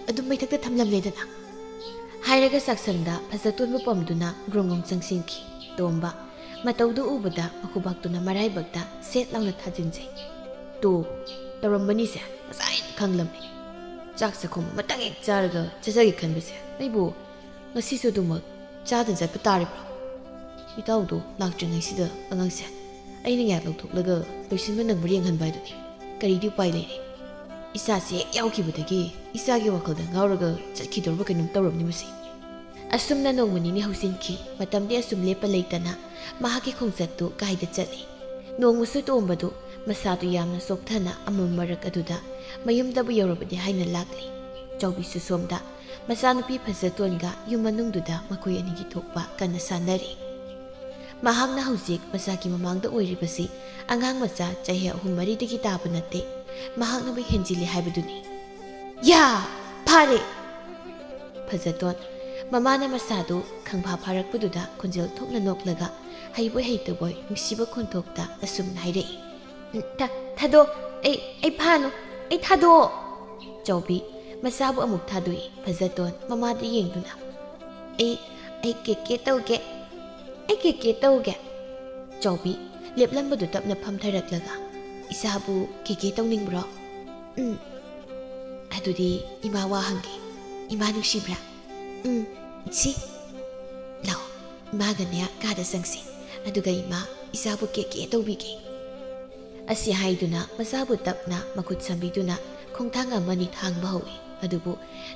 ꯑꯗꯨꯝ ꯃꯩꯊꯛꯇ ꯊꯝꯂꯝꯂꯦꯗꯅ꯫" ꯍꯥꯏꯔꯒ ꯆꯥꯛꯁꯪꯗ ꯐꯖꯇꯣꯟꯕꯨ ꯄꯝꯗꯨꯅ ꯒ꯭ꯔꯣꯡ ꯒ꯭ꯔꯣꯡ ꯆꯪꯁꯤꯟꯈꯤ꯫ ꯇꯣꯝꯕ ꯃꯇꯧꯗꯨ ꯎꯕꯗ ꯃꯈꯨꯕꯥꯛꯇꯨꯅ ꯃꯔꯥꯏꯕꯛꯇ ꯁꯦꯠ ꯂꯥꯎꯅ ꯊꯥꯖꯤꯟꯖꯩ꯫ "ꯇꯣ, ꯇꯧꯔꯝꯕꯅꯤꯁꯦ, ꯉꯁꯥꯏꯅ ꯈꯪꯂꯝꯃꯤ꯫ ꯆꯥꯛ ꯆꯥꯛꯈꯨꯝ ꯑꯃꯇꯪ ꯍꯦꯛ ꯆꯥꯔꯒ ꯆꯠꯆꯒꯦ ꯈꯟꯕꯁꯦ ꯑꯩꯕꯨ ꯉꯁꯤꯁꯨ ꯑꯗꯨꯃꯛ ꯆꯥꯗꯅ ꯆꯠꯄ ꯇꯥꯔꯤꯕ꯭ꯔꯣ? ꯏꯇꯥꯎꯗꯣ ꯂꯥꯛꯇ꯭ꯔꯤꯉꯩꯁꯤꯗ ꯑꯉꯥꯡꯁꯦ ꯑꯩꯅ ꯉꯥꯏꯍꯥꯛ ꯂꯧꯊꯣꯛꯂꯒ ꯂꯣꯏꯁꯤꯟꯕ ꯅꯪꯕ꯭ꯔꯥ ꯌꯦꯡꯍꯟꯕ ꯍꯥꯏꯗꯨꯅꯤ꯫ ꯀꯔꯤꯗꯤ ꯎꯄꯥꯏ ꯂꯩꯔꯤ? ꯏꯆꯥꯁꯦ ꯍꯦꯛ ꯌꯥꯎꯈꯤꯕꯗꯒꯤ ꯏꯆꯥꯒꯤ ꯋꯥꯈꯜꯗ ꯉꯥꯎꯔꯒ ꯆꯠꯈꯤꯗꯧꯔꯕ ꯀꯩꯅꯣꯝ ꯇꯧꯔꯕꯅꯤ ꯃꯁꯤ꯫" ꯑꯁꯨꯝꯅ ꯅꯣꯡꯃ ꯅꯤꯅꯤ ꯍꯧꯖꯤꯟꯈꯤ꯫ ꯃꯇꯝꯗꯤ ꯑꯁꯨꯝ ꯂꯦꯞꯄ ꯂꯩꯇꯅ ꯃꯍꯥꯛꯀꯤ ꯈꯣꯡꯆꯠꯇꯨ ꯀꯥꯏꯗ ꯆꯠꯂꯤ꯫ ꯅꯣꯡꯃꯁꯨ ꯇꯣꯝꯕꯗꯨ ꯃꯁꯥꯗꯨ ꯌꯥꯝꯅ ꯆꯣꯛꯊꯅ ꯑꯃꯝ ꯃꯔꯛ ꯑꯗꯨꯗ ꯃꯌꯨꯝꯗꯕꯨ ꯌꯧꯔꯕꯗꯤ ꯍꯥꯏꯅ ꯂꯥꯛꯂꯤ꯫ ꯆꯥꯎꯕꯤꯁꯨ ꯁꯣꯝꯗ ꯃꯆꯥꯅꯨꯄꯤ ꯐꯖꯇꯣꯟꯒ ꯌꯨꯝ ꯃꯅꯨꯡꯗꯨꯗ ꯃꯈꯣꯏ ꯑꯅꯤꯒꯤ ꯊꯣꯛꯄ ꯀꯟꯅ ꯁꯥꯟꯅꯔꯤ꯫ ꯃꯍꯥꯛꯅ ꯍꯧꯖꯤꯛ ꯃꯆꯥꯒꯤ ꯃꯃꯥꯡꯗ ꯑꯣꯏꯔꯤꯕꯁꯤ ꯑꯉꯥꯡ ꯃꯆꯥ ꯆꯍꯤ ꯑꯍꯨꯝ ꯃꯔꯤꯗꯒꯤ ꯇꯥꯕ ꯅꯠꯇꯦ, ꯃꯍꯥꯛꯅꯕꯨ ꯍꯦꯟꯖꯤꯜꯂꯤ ꯍꯥꯏꯕꯗꯨꯅꯤ꯫ "ꯌꯥ! ꯐꯥꯔꯦ!" ꯐꯖꯇꯣꯟ ꯃꯃꯥꯅ ꯃꯆꯥꯗꯨ ꯈꯪꯐꯥ ꯐꯥꯔꯛꯄꯗꯨꯗ ꯈꯣꯟꯖꯦꯜ ꯊꯣꯛꯅ ꯅꯣꯛꯂꯒ ꯍꯩꯕꯣꯏ ꯍꯩꯇꯕꯣꯏ ꯅꯨꯡꯁꯤꯕ ꯈꯣꯟꯊꯣꯛꯇ ꯑꯁꯨꯝꯅ ꯍꯥꯏꯔꯛꯏ꯫ "ꯎꯝ, ꯊꯥ-, ꯊꯥꯗꯣꯛ, ꯑꯩ, ꯑꯩ ꯐꯥꯅꯨ, ꯑꯩ ꯊꯥꯗꯣꯛꯑꯣ!" ꯆꯥꯎꯕꯤ ꯃꯆꯥꯕꯨ ꯑꯃꯨꯛ ꯊꯥꯗꯣꯛꯏ꯫ ꯐꯖꯇꯣꯟ ꯃꯃꯥꯗ ꯌꯦꯡꯗꯨꯅ, "ꯑꯩ, ꯑꯩ ꯀꯦꯀꯦ ꯇꯧꯒꯦ, ꯑꯩ ꯀꯦꯀꯦ ꯇꯧꯒꯦ!" ꯆꯥꯎꯕꯤ ꯂꯦꯞꯂꯝꯕꯗꯨ ꯇꯞꯅ ꯐꯝꯊꯔꯛꯂꯒ, "ꯏꯆꯥꯕꯨ ꯀꯦꯀꯦ ꯇꯧꯅꯤꯡꯕ꯭ꯔꯣ?" "ꯎꯝ꯫ ꯑꯗꯨꯗꯤ ꯏꯃꯥ ꯋꯥ ꯍꯪꯒꯦ꯫ ꯏꯃꯥ ꯅꯨꯡꯁꯤꯕ꯭ꯔꯥ?" "ꯎꯝ, ꯁꯤ꯫ ꯂꯥꯛꯑꯣ, ꯏꯃꯥꯒꯅꯦ ꯀꯥꯗ ꯆꯪꯁꯤ꯫ ꯑꯗꯨꯒ ꯏꯃꯥ ꯏꯆꯥꯕꯨ ꯀꯦꯀꯦ ꯇꯧꯕꯤꯒꯦ꯫" ꯑꯁꯤ ꯍꯥꯏꯗꯨꯅ ꯃꯆꯥꯕꯨ ꯇꯞꯅ ꯃꯈꯨꯠ ꯁꯝꯕꯤꯗꯨꯅ ꯈꯣꯡꯊꯥꯡ ꯑꯃꯅꯤ ꯊꯥꯡꯕ ꯍꯧꯏ꯫ ꯑꯗꯨꯕꯨ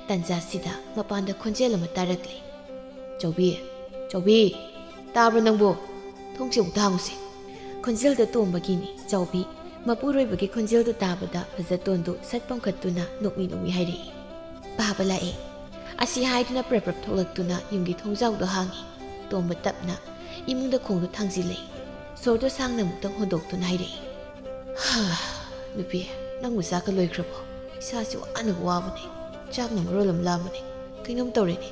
ꯇꯟꯖꯥꯁꯤꯗ ꯃꯄꯥꯟꯗ ꯈꯣꯟꯖꯦꯜ ꯑꯃ ꯇꯥꯔꯛꯂꯦ꯫ "ꯆꯥꯎꯕꯤ, ꯆꯥꯎꯕꯤ, ꯇꯥꯕ꯭ꯔꯣ ꯅꯪꯕꯨ? ꯊꯣꯡꯁꯦ ꯑꯃꯨꯛꯇ ꯍꯥꯡꯉꯨꯁꯦ꯫" ꯈꯣꯟꯖꯦꯜꯗꯣ ꯇꯣꯝꯕꯒꯤꯅꯤ꯫ ꯆꯥꯎꯕꯤ ꯃꯄꯨꯔꯣꯏꯕꯒꯤ ꯈꯣꯟꯖꯦꯜꯗꯨ ꯇꯥꯕꯗ ꯐꯖꯇꯣꯟꯗꯨ ꯁꯠ ꯄꯥꯡꯈꯠꯇꯨꯅ ꯅꯣꯛꯃꯤ ꯅꯣꯛꯃꯤ ꯍꯥꯏꯔꯛꯏ, "ꯄꯥꯕ ꯂꯥꯛꯑꯦ꯫" ꯑꯁꯤ ꯍꯥꯏꯗꯨꯅ ꯄ꯭ꯔꯞ ꯄ꯭ꯔꯞ ꯊꯣꯛꯂꯛꯇꯨꯅ ꯌꯨꯝꯒꯤ ꯊꯣꯡꯖꯥꯎꯗꯣ ꯍꯥꯡꯏ꯫ ꯇꯣꯝꯕ ꯇꯞꯅ ꯏꯃꯨꯡꯗ ꯈꯣꯡꯗꯨ ꯊꯥꯡꯖꯤꯜꯂꯛꯏ꯫ ꯁꯣꯔꯗꯣ ꯁꯥꯡꯅ ꯑꯃꯨꯛꯇꯪ ꯍꯣꯟꯗꯣꯛꯇꯨꯅ ꯍꯥꯏꯔꯛꯏ, "ꯍꯥ, ꯅꯨꯄꯤ, ꯅꯪꯕꯨ ꯆꯥꯛꯀ ꯂꯣꯏꯈ꯭ꯔꯕꯣ? ꯏꯁꯥꯁꯤ ꯋꯥꯅ ꯋꯥꯕꯅꯦ꯫ ꯆꯥꯛꯅ ꯃꯔꯣꯜ ꯑꯃ ꯂꯥꯝꯕꯅꯦ꯫ ꯀꯩꯅꯣꯝ ꯇꯧꯔꯦꯅꯦ꯫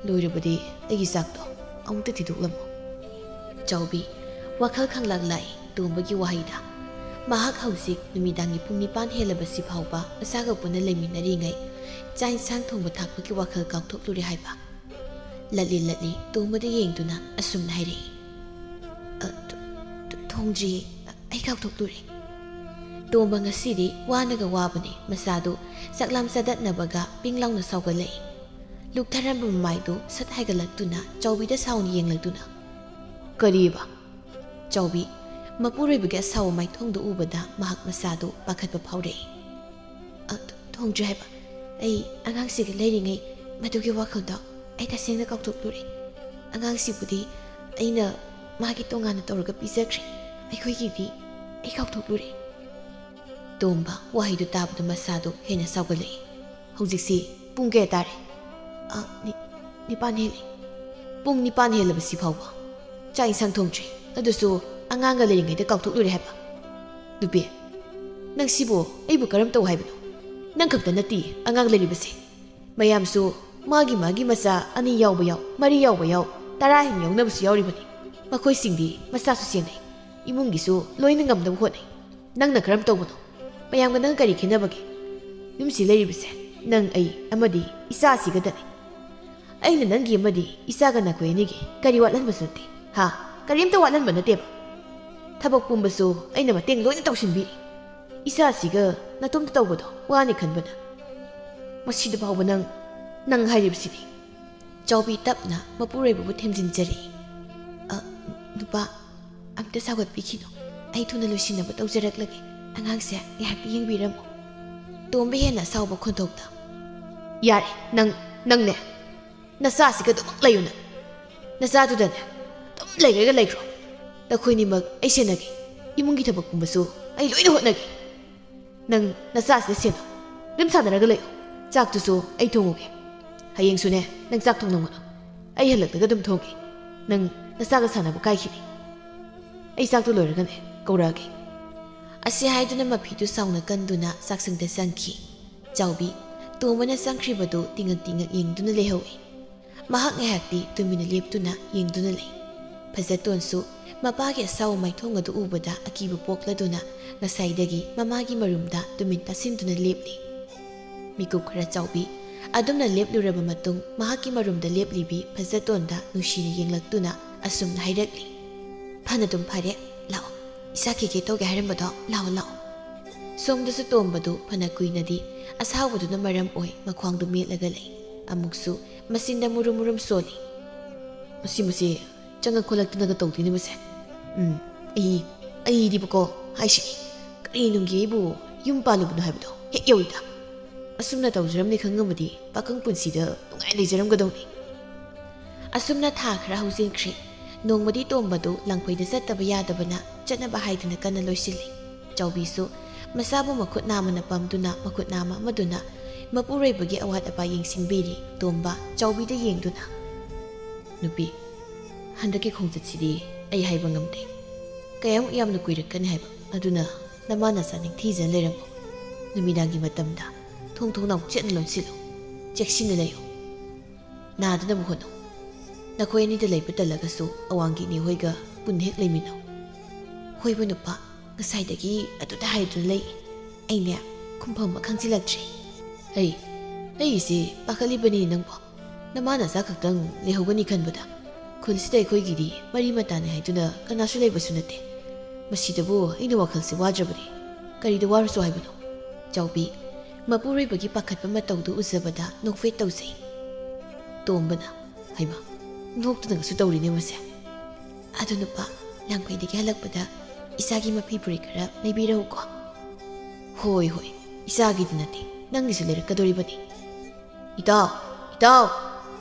ꯂꯣꯏꯔꯕꯗꯤ ꯑꯩꯒꯤ ꯆꯥꯛꯇꯣ ꯑꯃꯨꯛꯇ ꯊꯤꯗꯣꯛꯂꯝꯃꯣ꯫" ꯆꯥꯎꯕꯤ ꯋꯥꯈꯜ ꯈꯪꯂꯥꯛ ꯂꯥꯛꯏ ꯇꯣꯝꯕꯒꯤ ꯋꯥꯍꯩꯗ꯫ ꯃꯍꯥꯛ ꯍꯧꯖꯤꯛ ꯅꯨꯃꯤꯗꯥꯡꯒꯤ ꯄꯨꯡ ꯅꯤꯄꯥꯟ ꯍꯦꯜꯂꯕꯁꯤ ꯐꯥꯎꯕ ꯃꯆꯥꯒ ꯄꯨꯟꯅ ꯂꯩꯃꯤꯟꯅꯔꯤꯉꯩ ꯆꯥꯛ ꯏꯟꯁꯥꯡ ꯊꯣꯡꯕ ꯊꯥꯛꯄꯒꯤ ꯋꯥꯈꯜ ꯀꯥꯎꯊꯣꯛꯂꯨꯔꯦ ꯍꯥꯏꯕ꯫ ꯂꯠꯂꯤ ꯂꯠꯂꯤ ꯇꯣꯝꯕꯗ ꯌꯦꯡꯗꯨꯅ ꯑꯁꯨꯝꯅ ꯍꯥꯏꯔꯛꯏ, "ꯑ, ꯊꯣ-, ꯊꯣ-, ꯊꯣꯡꯗ꯭ꯔꯤꯌꯦ꯫ ꯑꯩ ꯀꯥꯎꯊꯣꯛꯂꯨꯔꯦ꯫" ꯇꯣꯝꯕ ꯉꯁꯤꯗꯤ ꯋꯥꯅꯒ ꯋꯥꯕꯅꯦ꯫ ꯃꯆꯥꯗꯨ ꯆꯥꯛꯂꯥꯝ ꯆꯗꯠꯅꯕꯒ ꯄꯤꯡ ꯂꯥꯎꯅ ꯁꯥꯎꯒꯠꯂꯛꯏ꯫ ꯂꯨꯛꯊꯔꯝꯕ ꯃꯃꯥꯏꯗꯨ ꯁꯠ ꯍꯥꯏꯒꯠꯂꯛꯇꯨꯅ ꯆꯥꯎꯕꯤꯗ ꯁꯥꯎꯅ ꯌꯦꯡꯂꯛꯇꯨꯅ, "ꯀꯔꯤꯕ?" ꯆꯥꯎꯕꯤ ꯃꯄꯨꯔꯣꯏꯕꯒꯤ ꯑꯁꯥꯎꯕ ꯃꯥꯏꯊꯣꯡꯗꯨ ꯎꯕꯗ ꯃꯍꯥꯛ ꯃꯁꯥꯗꯨ ꯄꯥꯈꯠꯄ ꯐꯥꯎꯔꯛꯏ꯫ "ꯑ, ꯊꯣꯡꯗ꯭ꯔꯤ ꯍꯥꯏꯕ꯫ ꯑꯩ ꯑꯉꯥꯡꯁꯤꯒ ꯂꯩꯔꯤꯉꯩ ꯃꯗꯨꯒꯤ ꯋꯥꯈꯜꯗꯣ ꯑꯩ ꯇꯁꯦꯡꯅ ꯀꯥꯎꯊꯣꯛꯂꯨꯔꯦ꯫ ꯑꯉꯥꯡꯁꯤꯕꯨꯗꯤ ꯑꯩꯅ ꯃꯥꯒꯤ ꯇꯣꯉꯥꯟꯅ ꯇꯧꯔꯒ ꯄꯤꯖꯈ꯭ꯔꯦ꯫ ꯑꯩꯈꯣꯏꯒꯤꯗꯤ ꯑꯩ ꯀꯥꯎꯊꯣꯛꯂꯨꯔꯦ꯫ ꯇꯣꯝꯕ ꯋꯥꯍꯩꯗꯨ ꯇꯥꯕꯗ ꯃꯁꯥꯗꯨ ꯍꯦꯟꯅ ꯁꯥꯎꯒꯠꯂꯛꯏ꯫ ꯍꯧꯖꯤꯛꯁꯤ ꯄꯨꯡ ꯀꯌꯥ ꯇꯥꯔꯦ? ꯑ, ꯅꯤ-, ꯅꯤꯄꯥꯟ ꯍꯦꯜꯂꯦ꯫ ꯄꯨꯡ ꯅꯤꯄꯥꯟ ꯍꯦꯜꯂꯕꯁꯤ ꯐꯥꯎꯕ ꯆꯥꯛ ꯏꯟꯁꯥꯡ ꯊꯣꯡꯗ꯭ꯔꯤ, ꯑꯗꯨꯁꯨ ꯑꯉꯥꯡꯒ ꯂꯩꯔꯤꯉꯩꯗ ꯀꯥꯎꯊꯣꯛꯂꯨꯔꯦ ꯍꯥꯏꯕ? ꯅꯨꯄꯤ, ꯅꯪ ꯁꯤꯕꯨ ꯑꯩꯕꯨ ꯀꯔꯝ ꯇꯧ ꯍꯥꯏꯕꯅꯣ? ꯅꯪ ꯈꯛꯇ ꯅꯠꯇꯦ ꯑꯉꯥꯡ ꯂꯩꯔꯤꯕꯁꯦ꯫ ꯃꯌꯥꯝꯁꯨ ꯃꯥꯒꯤ ꯃꯥꯒꯤ ꯃꯆꯥ ꯑꯅꯤ ꯌꯥꯎꯕ ꯌꯥꯎ, ꯃꯔꯤ ꯌꯥꯎꯕ ꯌꯥꯎ, ꯇꯔꯥ ꯍꯦꯟꯅ ꯌꯥꯎꯅꯕꯁꯨ ꯌꯥꯎꯔꯤꯕꯅꯤ꯫ ꯃꯈꯣꯏꯁꯤꯡꯗꯤ ꯃꯆꯥꯁꯨ ꯁꯦꯟꯅꯩ, ꯏꯃꯨꯡꯒꯤꯁꯨ ꯂꯣꯏꯅ ꯉꯝꯅꯕ ꯍꯣꯠꯅꯩ꯫ ꯅꯪꯅ ꯀꯔꯝ ꯇꯧꯕꯅꯣ? ꯃꯌꯥꯝꯒ ꯅꯪ ꯀꯔꯤ ꯈꯦꯠꯅꯕꯒꯦ? ꯌꯨꯝꯁꯤ ꯂꯩꯔꯤꯕꯁꯦ ꯅꯪ, ꯑꯩ ꯑꯃꯗꯤ ꯏꯆꯥ ꯑꯁꯤꯒꯗꯅꯤ꯫ ꯑꯩꯅ ꯅꯪꯒꯤ ꯑꯃꯗꯤ ꯏꯆꯥꯒ ꯅꯈꯣꯏ ꯑꯅꯤꯒꯤ ꯀꯔꯤ ꯋꯥꯠꯍꯟꯕꯁꯨ ꯅꯠꯇꯦ꯫ ꯍꯥ? ꯀꯔꯤꯝꯇ ꯋꯥꯠꯍꯟꯕ ꯅꯠꯇꯦꯕ꯫ ꯊꯕꯛ ꯄꯨꯝꯕꯁꯨ ꯑꯩꯅ ꯃꯇꯦꯡ ꯂꯣꯏꯅ ꯇꯧꯁꯤꯟꯕꯤꯔꯤ꯫ ꯏꯆꯥꯁꯤꯒ ꯅꯇꯣꯝꯇ ꯇꯧꯕꯗꯣ ꯋꯥꯅꯤ ꯈꯟꯕꯅ꯫ ꯃꯁꯤꯗ ꯐꯥꯎꯕ ꯅꯪ, ꯅꯪ ꯍꯥꯏꯔꯤꯕꯁꯤꯗꯤ꯫ ꯆꯥꯎꯕꯤ ꯇꯞꯅ ꯃꯄꯨꯔꯣꯏꯕꯕꯨ ꯊꯦꯝꯖꯤꯟꯖꯔꯛꯏ꯫ "ꯑ, ꯅꯨꯄꯥ, ꯑꯝꯇ ꯁꯥꯎꯒꯠꯄꯤꯈꯤꯅꯨ꯫ ꯑꯩ ꯊꯨꯅ ꯂꯣꯏꯁꯤꯟꯅꯕ ꯇꯧꯖꯔꯛꯂꯒꯦ꯫ ꯑꯉꯥꯡꯁꯦ ꯉꯥꯏꯍꯥꯛꯇꯤ ꯌꯦꯡꯕꯤꯔꯝꯃꯨ"꯫ ꯇꯣꯝꯕ ꯍꯦꯟꯅ ꯁꯥꯎꯕ ꯈꯣꯟꯊꯣꯛꯇ, "ꯌꯥꯔꯦ, ꯅꯪ, ꯅꯪꯅꯦ꯫ ꯅꯆꯥꯁꯤꯒ ꯑꯗꯨꯃꯛ ꯂꯩꯌꯨ ꯅꯪ꯫ ꯅꯆꯥꯗꯨꯗꯅꯦ ꯑꯗꯨꯝ ꯂꯩꯔꯒ ꯂꯩꯈ꯭ꯔꯣ꯫ ꯅꯈꯣꯏꯅꯤꯃꯛ ꯑꯩ ꯁꯦꯟꯅꯒꯦ꯫ ꯏꯃꯨꯡꯒꯤ ꯊꯕꯛ ꯄꯨꯝꯕꯁꯨ ꯑꯩ ꯂꯣꯏꯅ ꯍꯣꯠꯅꯒꯦ꯫ ꯅꯪ ꯅꯆꯥꯁꯤꯗ ꯁꯦꯟꯅꯧ꯫ ꯑꯗꯨꯝ ꯁꯥꯟꯅꯔꯒ ꯂꯩꯌꯨ꯫ ꯆꯥꯛꯇꯨꯁꯨ ꯑꯩ ꯊꯣꯡꯉꯨꯒꯦ꯫ ꯍꯌꯦꯡꯁꯨꯅꯦ ꯅꯪ ꯆꯥꯛ ꯊꯣꯡꯂꯝꯒꯅꯨ꯫ ꯑꯩ ꯍꯜꯂꯛꯂꯒ ꯑꯗꯨꯝ ꯊꯣꯡꯒꯦ꯫ ꯅꯪ ꯅꯆꯥꯒ ꯁꯥꯟꯅꯕ ꯀꯥꯏꯈꯤꯅꯤ꯫ ꯑꯩ ꯆꯥꯛꯇꯨ ꯂꯣꯏꯔꯒꯅꯦ ꯀꯧꯔꯛꯑꯒꯦ"꯫ ꯑꯁꯤ ꯍꯥꯏꯗꯨꯅ ꯃꯐꯤꯗꯨ ꯁꯥꯎꯅ ꯀꯟꯗꯨꯅ ꯆꯥꯛꯁꯪꯗ ꯆꯪꯈꯤ꯫ ꯆꯥꯎꯕꯤ, ꯇꯣꯝꯕꯅ ꯆꯪꯈ꯭ꯔꯤꯕꯗꯨ ꯇꯤꯡꯉꯛ ꯇꯤꯡꯉꯛ ꯌꯦꯡꯗꯨꯅ ꯂꯩꯍꯧꯏ꯫ ꯃꯍꯥꯛ ꯉꯥꯏꯍꯥꯛꯇꯤ ꯇꯨꯃꯤꯟꯅ ꯂꯦꯞꯇꯨꯅ ꯌꯦꯡꯗꯨꯅ ꯂꯩ꯫ ꯐꯖꯇꯣꯟꯁꯨ ꯃꯄꯥꯒꯤ ꯑꯁꯥꯎꯕ ꯃꯥꯏꯊꯣꯡ ꯑꯗꯨ ꯎꯕꯗ ꯑꯀꯤꯕ ꯄꯣꯛꯂꯗꯨꯅ ꯉꯁꯥꯏꯗꯒꯤ ꯃꯃꯥꯒꯤ ꯃꯔꯨꯝꯗ ꯇꯨꯃꯤꯟ ꯇꯥꯁꯤꯟꯗꯨꯅ ꯂꯦꯞꯂꯤ꯫ ꯃꯤꯀꯨꯞ ꯈꯔ ꯆꯥꯎꯕꯤ ꯑꯗꯨꯝꯅ ꯂꯦꯞꯂꯨꯔꯕ ꯃꯇꯨꯡ ꯃꯍꯥꯛꯀꯤ ꯃꯔꯨꯝꯗ ꯂꯦꯞꯂꯤꯕꯤ ꯐꯖꯇꯣꯟꯗ ꯅꯨꯡꯁꯤꯅ ꯌꯦꯡꯂꯛꯇꯨꯅ ꯑꯁꯨꯝꯅ ꯍꯥꯏꯔꯛꯂꯤ, "ꯐꯅꯗꯨꯝ ꯐꯔꯦ, ꯂꯥꯛꯑꯣ꯫ ꯏꯆꯥ ꯀꯦꯀꯦ ꯇꯧꯒꯦ ꯍꯥꯏꯔꯝꯕꯗꯣ, ꯂꯥꯛꯑꯣ, ꯂꯥꯛꯑꯣ"꯫ ꯁꯣꯝꯗꯁꯨ ꯇꯣꯝꯕꯗꯨ ꯐꯅ ꯀꯨꯏꯅꯗꯤ ꯑꯁꯥꯎꯕꯗꯨꯅ ꯃꯔꯝ ꯑꯣꯏ ꯃꯈ꯭ꯋꯥꯡꯗꯨ ꯃꯦꯠꯂꯒ ꯂꯩ꯫ ꯑꯃꯨꯛꯁꯨ ꯃꯆꯤꯟꯗ ꯃꯨꯔꯨꯝ ꯃꯨꯔꯨꯝ ꯁꯣꯜꯂꯤ꯫ "ꯃꯁꯤ, ꯃꯁꯤ ꯆꯪꯉꯛ ꯈꯣꯠꯂꯛꯇꯅꯒ ꯇꯧꯗꯣꯏꯅꯦ ꯃꯁꯦ꯫ ꯎꯝ, ꯑꯩ, ꯑꯩꯗꯤꯕꯀꯣ ꯍꯥꯏꯁꯤꯅꯤ, ꯀꯔꯤ ꯅꯨꯡꯒꯤ ꯑꯩꯕꯨ ꯌꯨꯝ ꯄꯥꯜꯂꯨꯕꯅꯣ ꯍꯥꯏꯕꯗꯣ ꯍꯦꯛ ꯌꯧꯏꯗ꯫ ꯑꯁꯨꯝꯅ ꯇꯧꯖꯔꯝꯅꯤ ꯈꯪꯉꯝꯃꯗꯤ ꯄꯥꯈꯪ ꯄꯨꯟꯁꯤꯗ ꯅꯨꯡꯉꯥꯏ ꯂꯩꯖꯔꯝꯒꯗꯧꯅꯤ"꯫ ꯑꯁꯨꯝꯅ ꯊꯥ ꯈꯔ ꯍꯧꯖꯤꯟꯈ꯭ꯔꯦ꯫ ꯅꯣꯡꯃꯗꯤ ꯇꯣꯝꯕꯗꯨ ꯂꯥꯡꯐꯩꯗ ꯆꯠꯇꯕ ꯌꯥꯗꯕꯅ ꯆꯠꯅꯕ ꯍꯥꯏꯗꯨꯅ ꯀꯟꯅ ꯂꯣꯏꯁꯤꯜꯂꯤ꯫ ꯆꯥꯎꯕꯤꯁꯨ ꯃꯁꯥꯕꯨ ꯃꯈꯨꯠ ꯅꯥꯝꯃꯅ ꯄꯝꯗꯨꯅ ꯃꯈꯨꯠ ꯅꯥꯝꯃ ꯑꯃꯗꯨꯅ ꯃꯄꯨꯔꯣꯏꯕꯒꯤ ꯑꯋꯥꯠ ꯑꯄꯥ ꯌꯦꯡꯁꯤꯟꯕꯤꯔꯤ꯫ ꯇꯣꯝꯕ ꯆꯥꯎꯕꯤꯗ ꯌꯦꯡꯗꯨꯅ, "ꯅꯨꯄꯤ, ꯍꯟꯗꯛꯀꯤ ꯈꯣꯡꯆꯠꯁꯤꯗꯤ ꯑꯩ ꯍꯥꯏꯕ ꯉꯝꯗꯦ꯫ ꯀꯌꯥꯃꯨꯛ ꯌꯥꯝꯅ ꯀꯨꯏꯔꯛꯀꯅꯤ ꯍꯥꯏꯕ꯫ ꯑꯗꯨꯅ ꯅꯃꯥ ꯅꯆꯥ ꯅꯤꯡꯊꯤꯖꯅ ꯂꯩꯔꯝꯃꯣ꯫ ꯅꯨꯃꯤꯗꯥꯡꯒꯤ ꯃꯇꯝꯗ ꯊꯣꯡ ꯊꯣꯡꯅꯥꯎ ꯆꯦꯠꯅ ꯂꯣꯟꯁꯤꯜꯂꯨ꯫ ꯆꯦꯛꯁꯤꯟꯅ ꯂꯩꯌꯨ꯫ ꯅꯥꯗꯅꯕ ꯍꯣꯠꯅꯧ꯫ ꯅꯈꯣꯏ ꯑꯅꯤꯗ ꯂꯩꯕ ꯇꯜꯂꯒꯁꯨ ꯑꯋꯥꯡꯒꯤ ꯏꯅꯦ ꯍꯣꯏꯒ ꯄꯨꯟꯅ ꯍꯦꯛ ꯂꯩꯃꯤꯟꯅꯧ꯫" "ꯍꯣꯏꯕ ꯅꯨꯄꯥ, ꯉꯁꯥꯏꯗꯒꯤ ꯑꯗꯨꯗ ꯍꯥꯏꯗꯨꯅ ꯂꯩ꯫ ꯑꯩꯅꯦ ꯈꯨꯝꯐꯝ ꯑꯃ ꯈꯪꯖꯤꯜꯂꯛꯇ꯭ꯔꯦ꯫" "ꯑꯩ, ꯑꯩ ꯏꯆꯦ, ꯄꯥꯈꯠꯂꯤꯕꯅꯤ ꯅꯪꯕꯣ꯫ ꯅꯃꯥ ꯅꯆꯥ ꯈꯛꯇꯪ ꯂꯩꯍꯧꯒꯅꯤ ꯈꯟꯕꯗ꯫ ꯈꯨꯜꯁꯤꯗ ꯑꯩꯈꯣꯏꯒꯤꯗꯤ ꯃꯔꯤ ꯃꯇꯥꯅꯤ ꯍꯥꯏꯗꯨꯅ ꯀꯅꯥꯁꯨ ꯂꯩꯕꯁꯨ ꯅꯠꯇꯦ꯫ ꯃꯁꯤꯗꯕꯨ ꯑꯩꯅ ꯋꯥꯈꯜꯁꯦ ꯋꯥꯗ꯭ꯔꯕꯅꯤ꯫ ꯀꯔꯤꯗ ꯋꯥꯔꯨꯁꯣ ꯍꯥꯏꯕꯅꯣ?" ꯆꯥꯎꯕꯤ ꯃꯄꯨꯔꯣꯏꯕꯒꯤ ꯄꯥꯈꯠꯄ ꯃꯇꯧꯗꯨ ꯎꯖꯕꯗ ꯅꯣꯛꯐꯦꯠ ꯇꯧꯖꯩ꯫ ꯇꯣꯝꯕꯅ, "ꯍꯩꯃꯥ, ꯅꯣꯛꯇꯨꯅꯒꯁꯨ ꯇꯧꯔꯤꯅꯦ ꯃꯁꯦ꯫ ꯑꯗꯨ ꯅꯨꯄꯥ, ꯂꯥꯡꯐꯩꯗꯒꯤ ꯍꯜꯂꯛꯄꯗ ꯏꯆꯥꯒꯤ ꯃꯐꯤ ꯐꯨꯔꯤꯠ ꯈꯔ ꯂꯩꯕꯤꯔꯛꯎꯀꯣ꯫" "ꯍꯣꯏ, ꯍꯣꯏ, ꯏꯆꯥꯒꯤꯗꯤ ꯅꯠꯇꯦ, ꯅꯪꯒꯤꯁꯨ ꯂꯩꯔꯛꯀꯗꯣꯔꯤꯕꯅꯤ꯫ ꯏꯇꯥꯎ, ꯏꯇꯥꯎ!"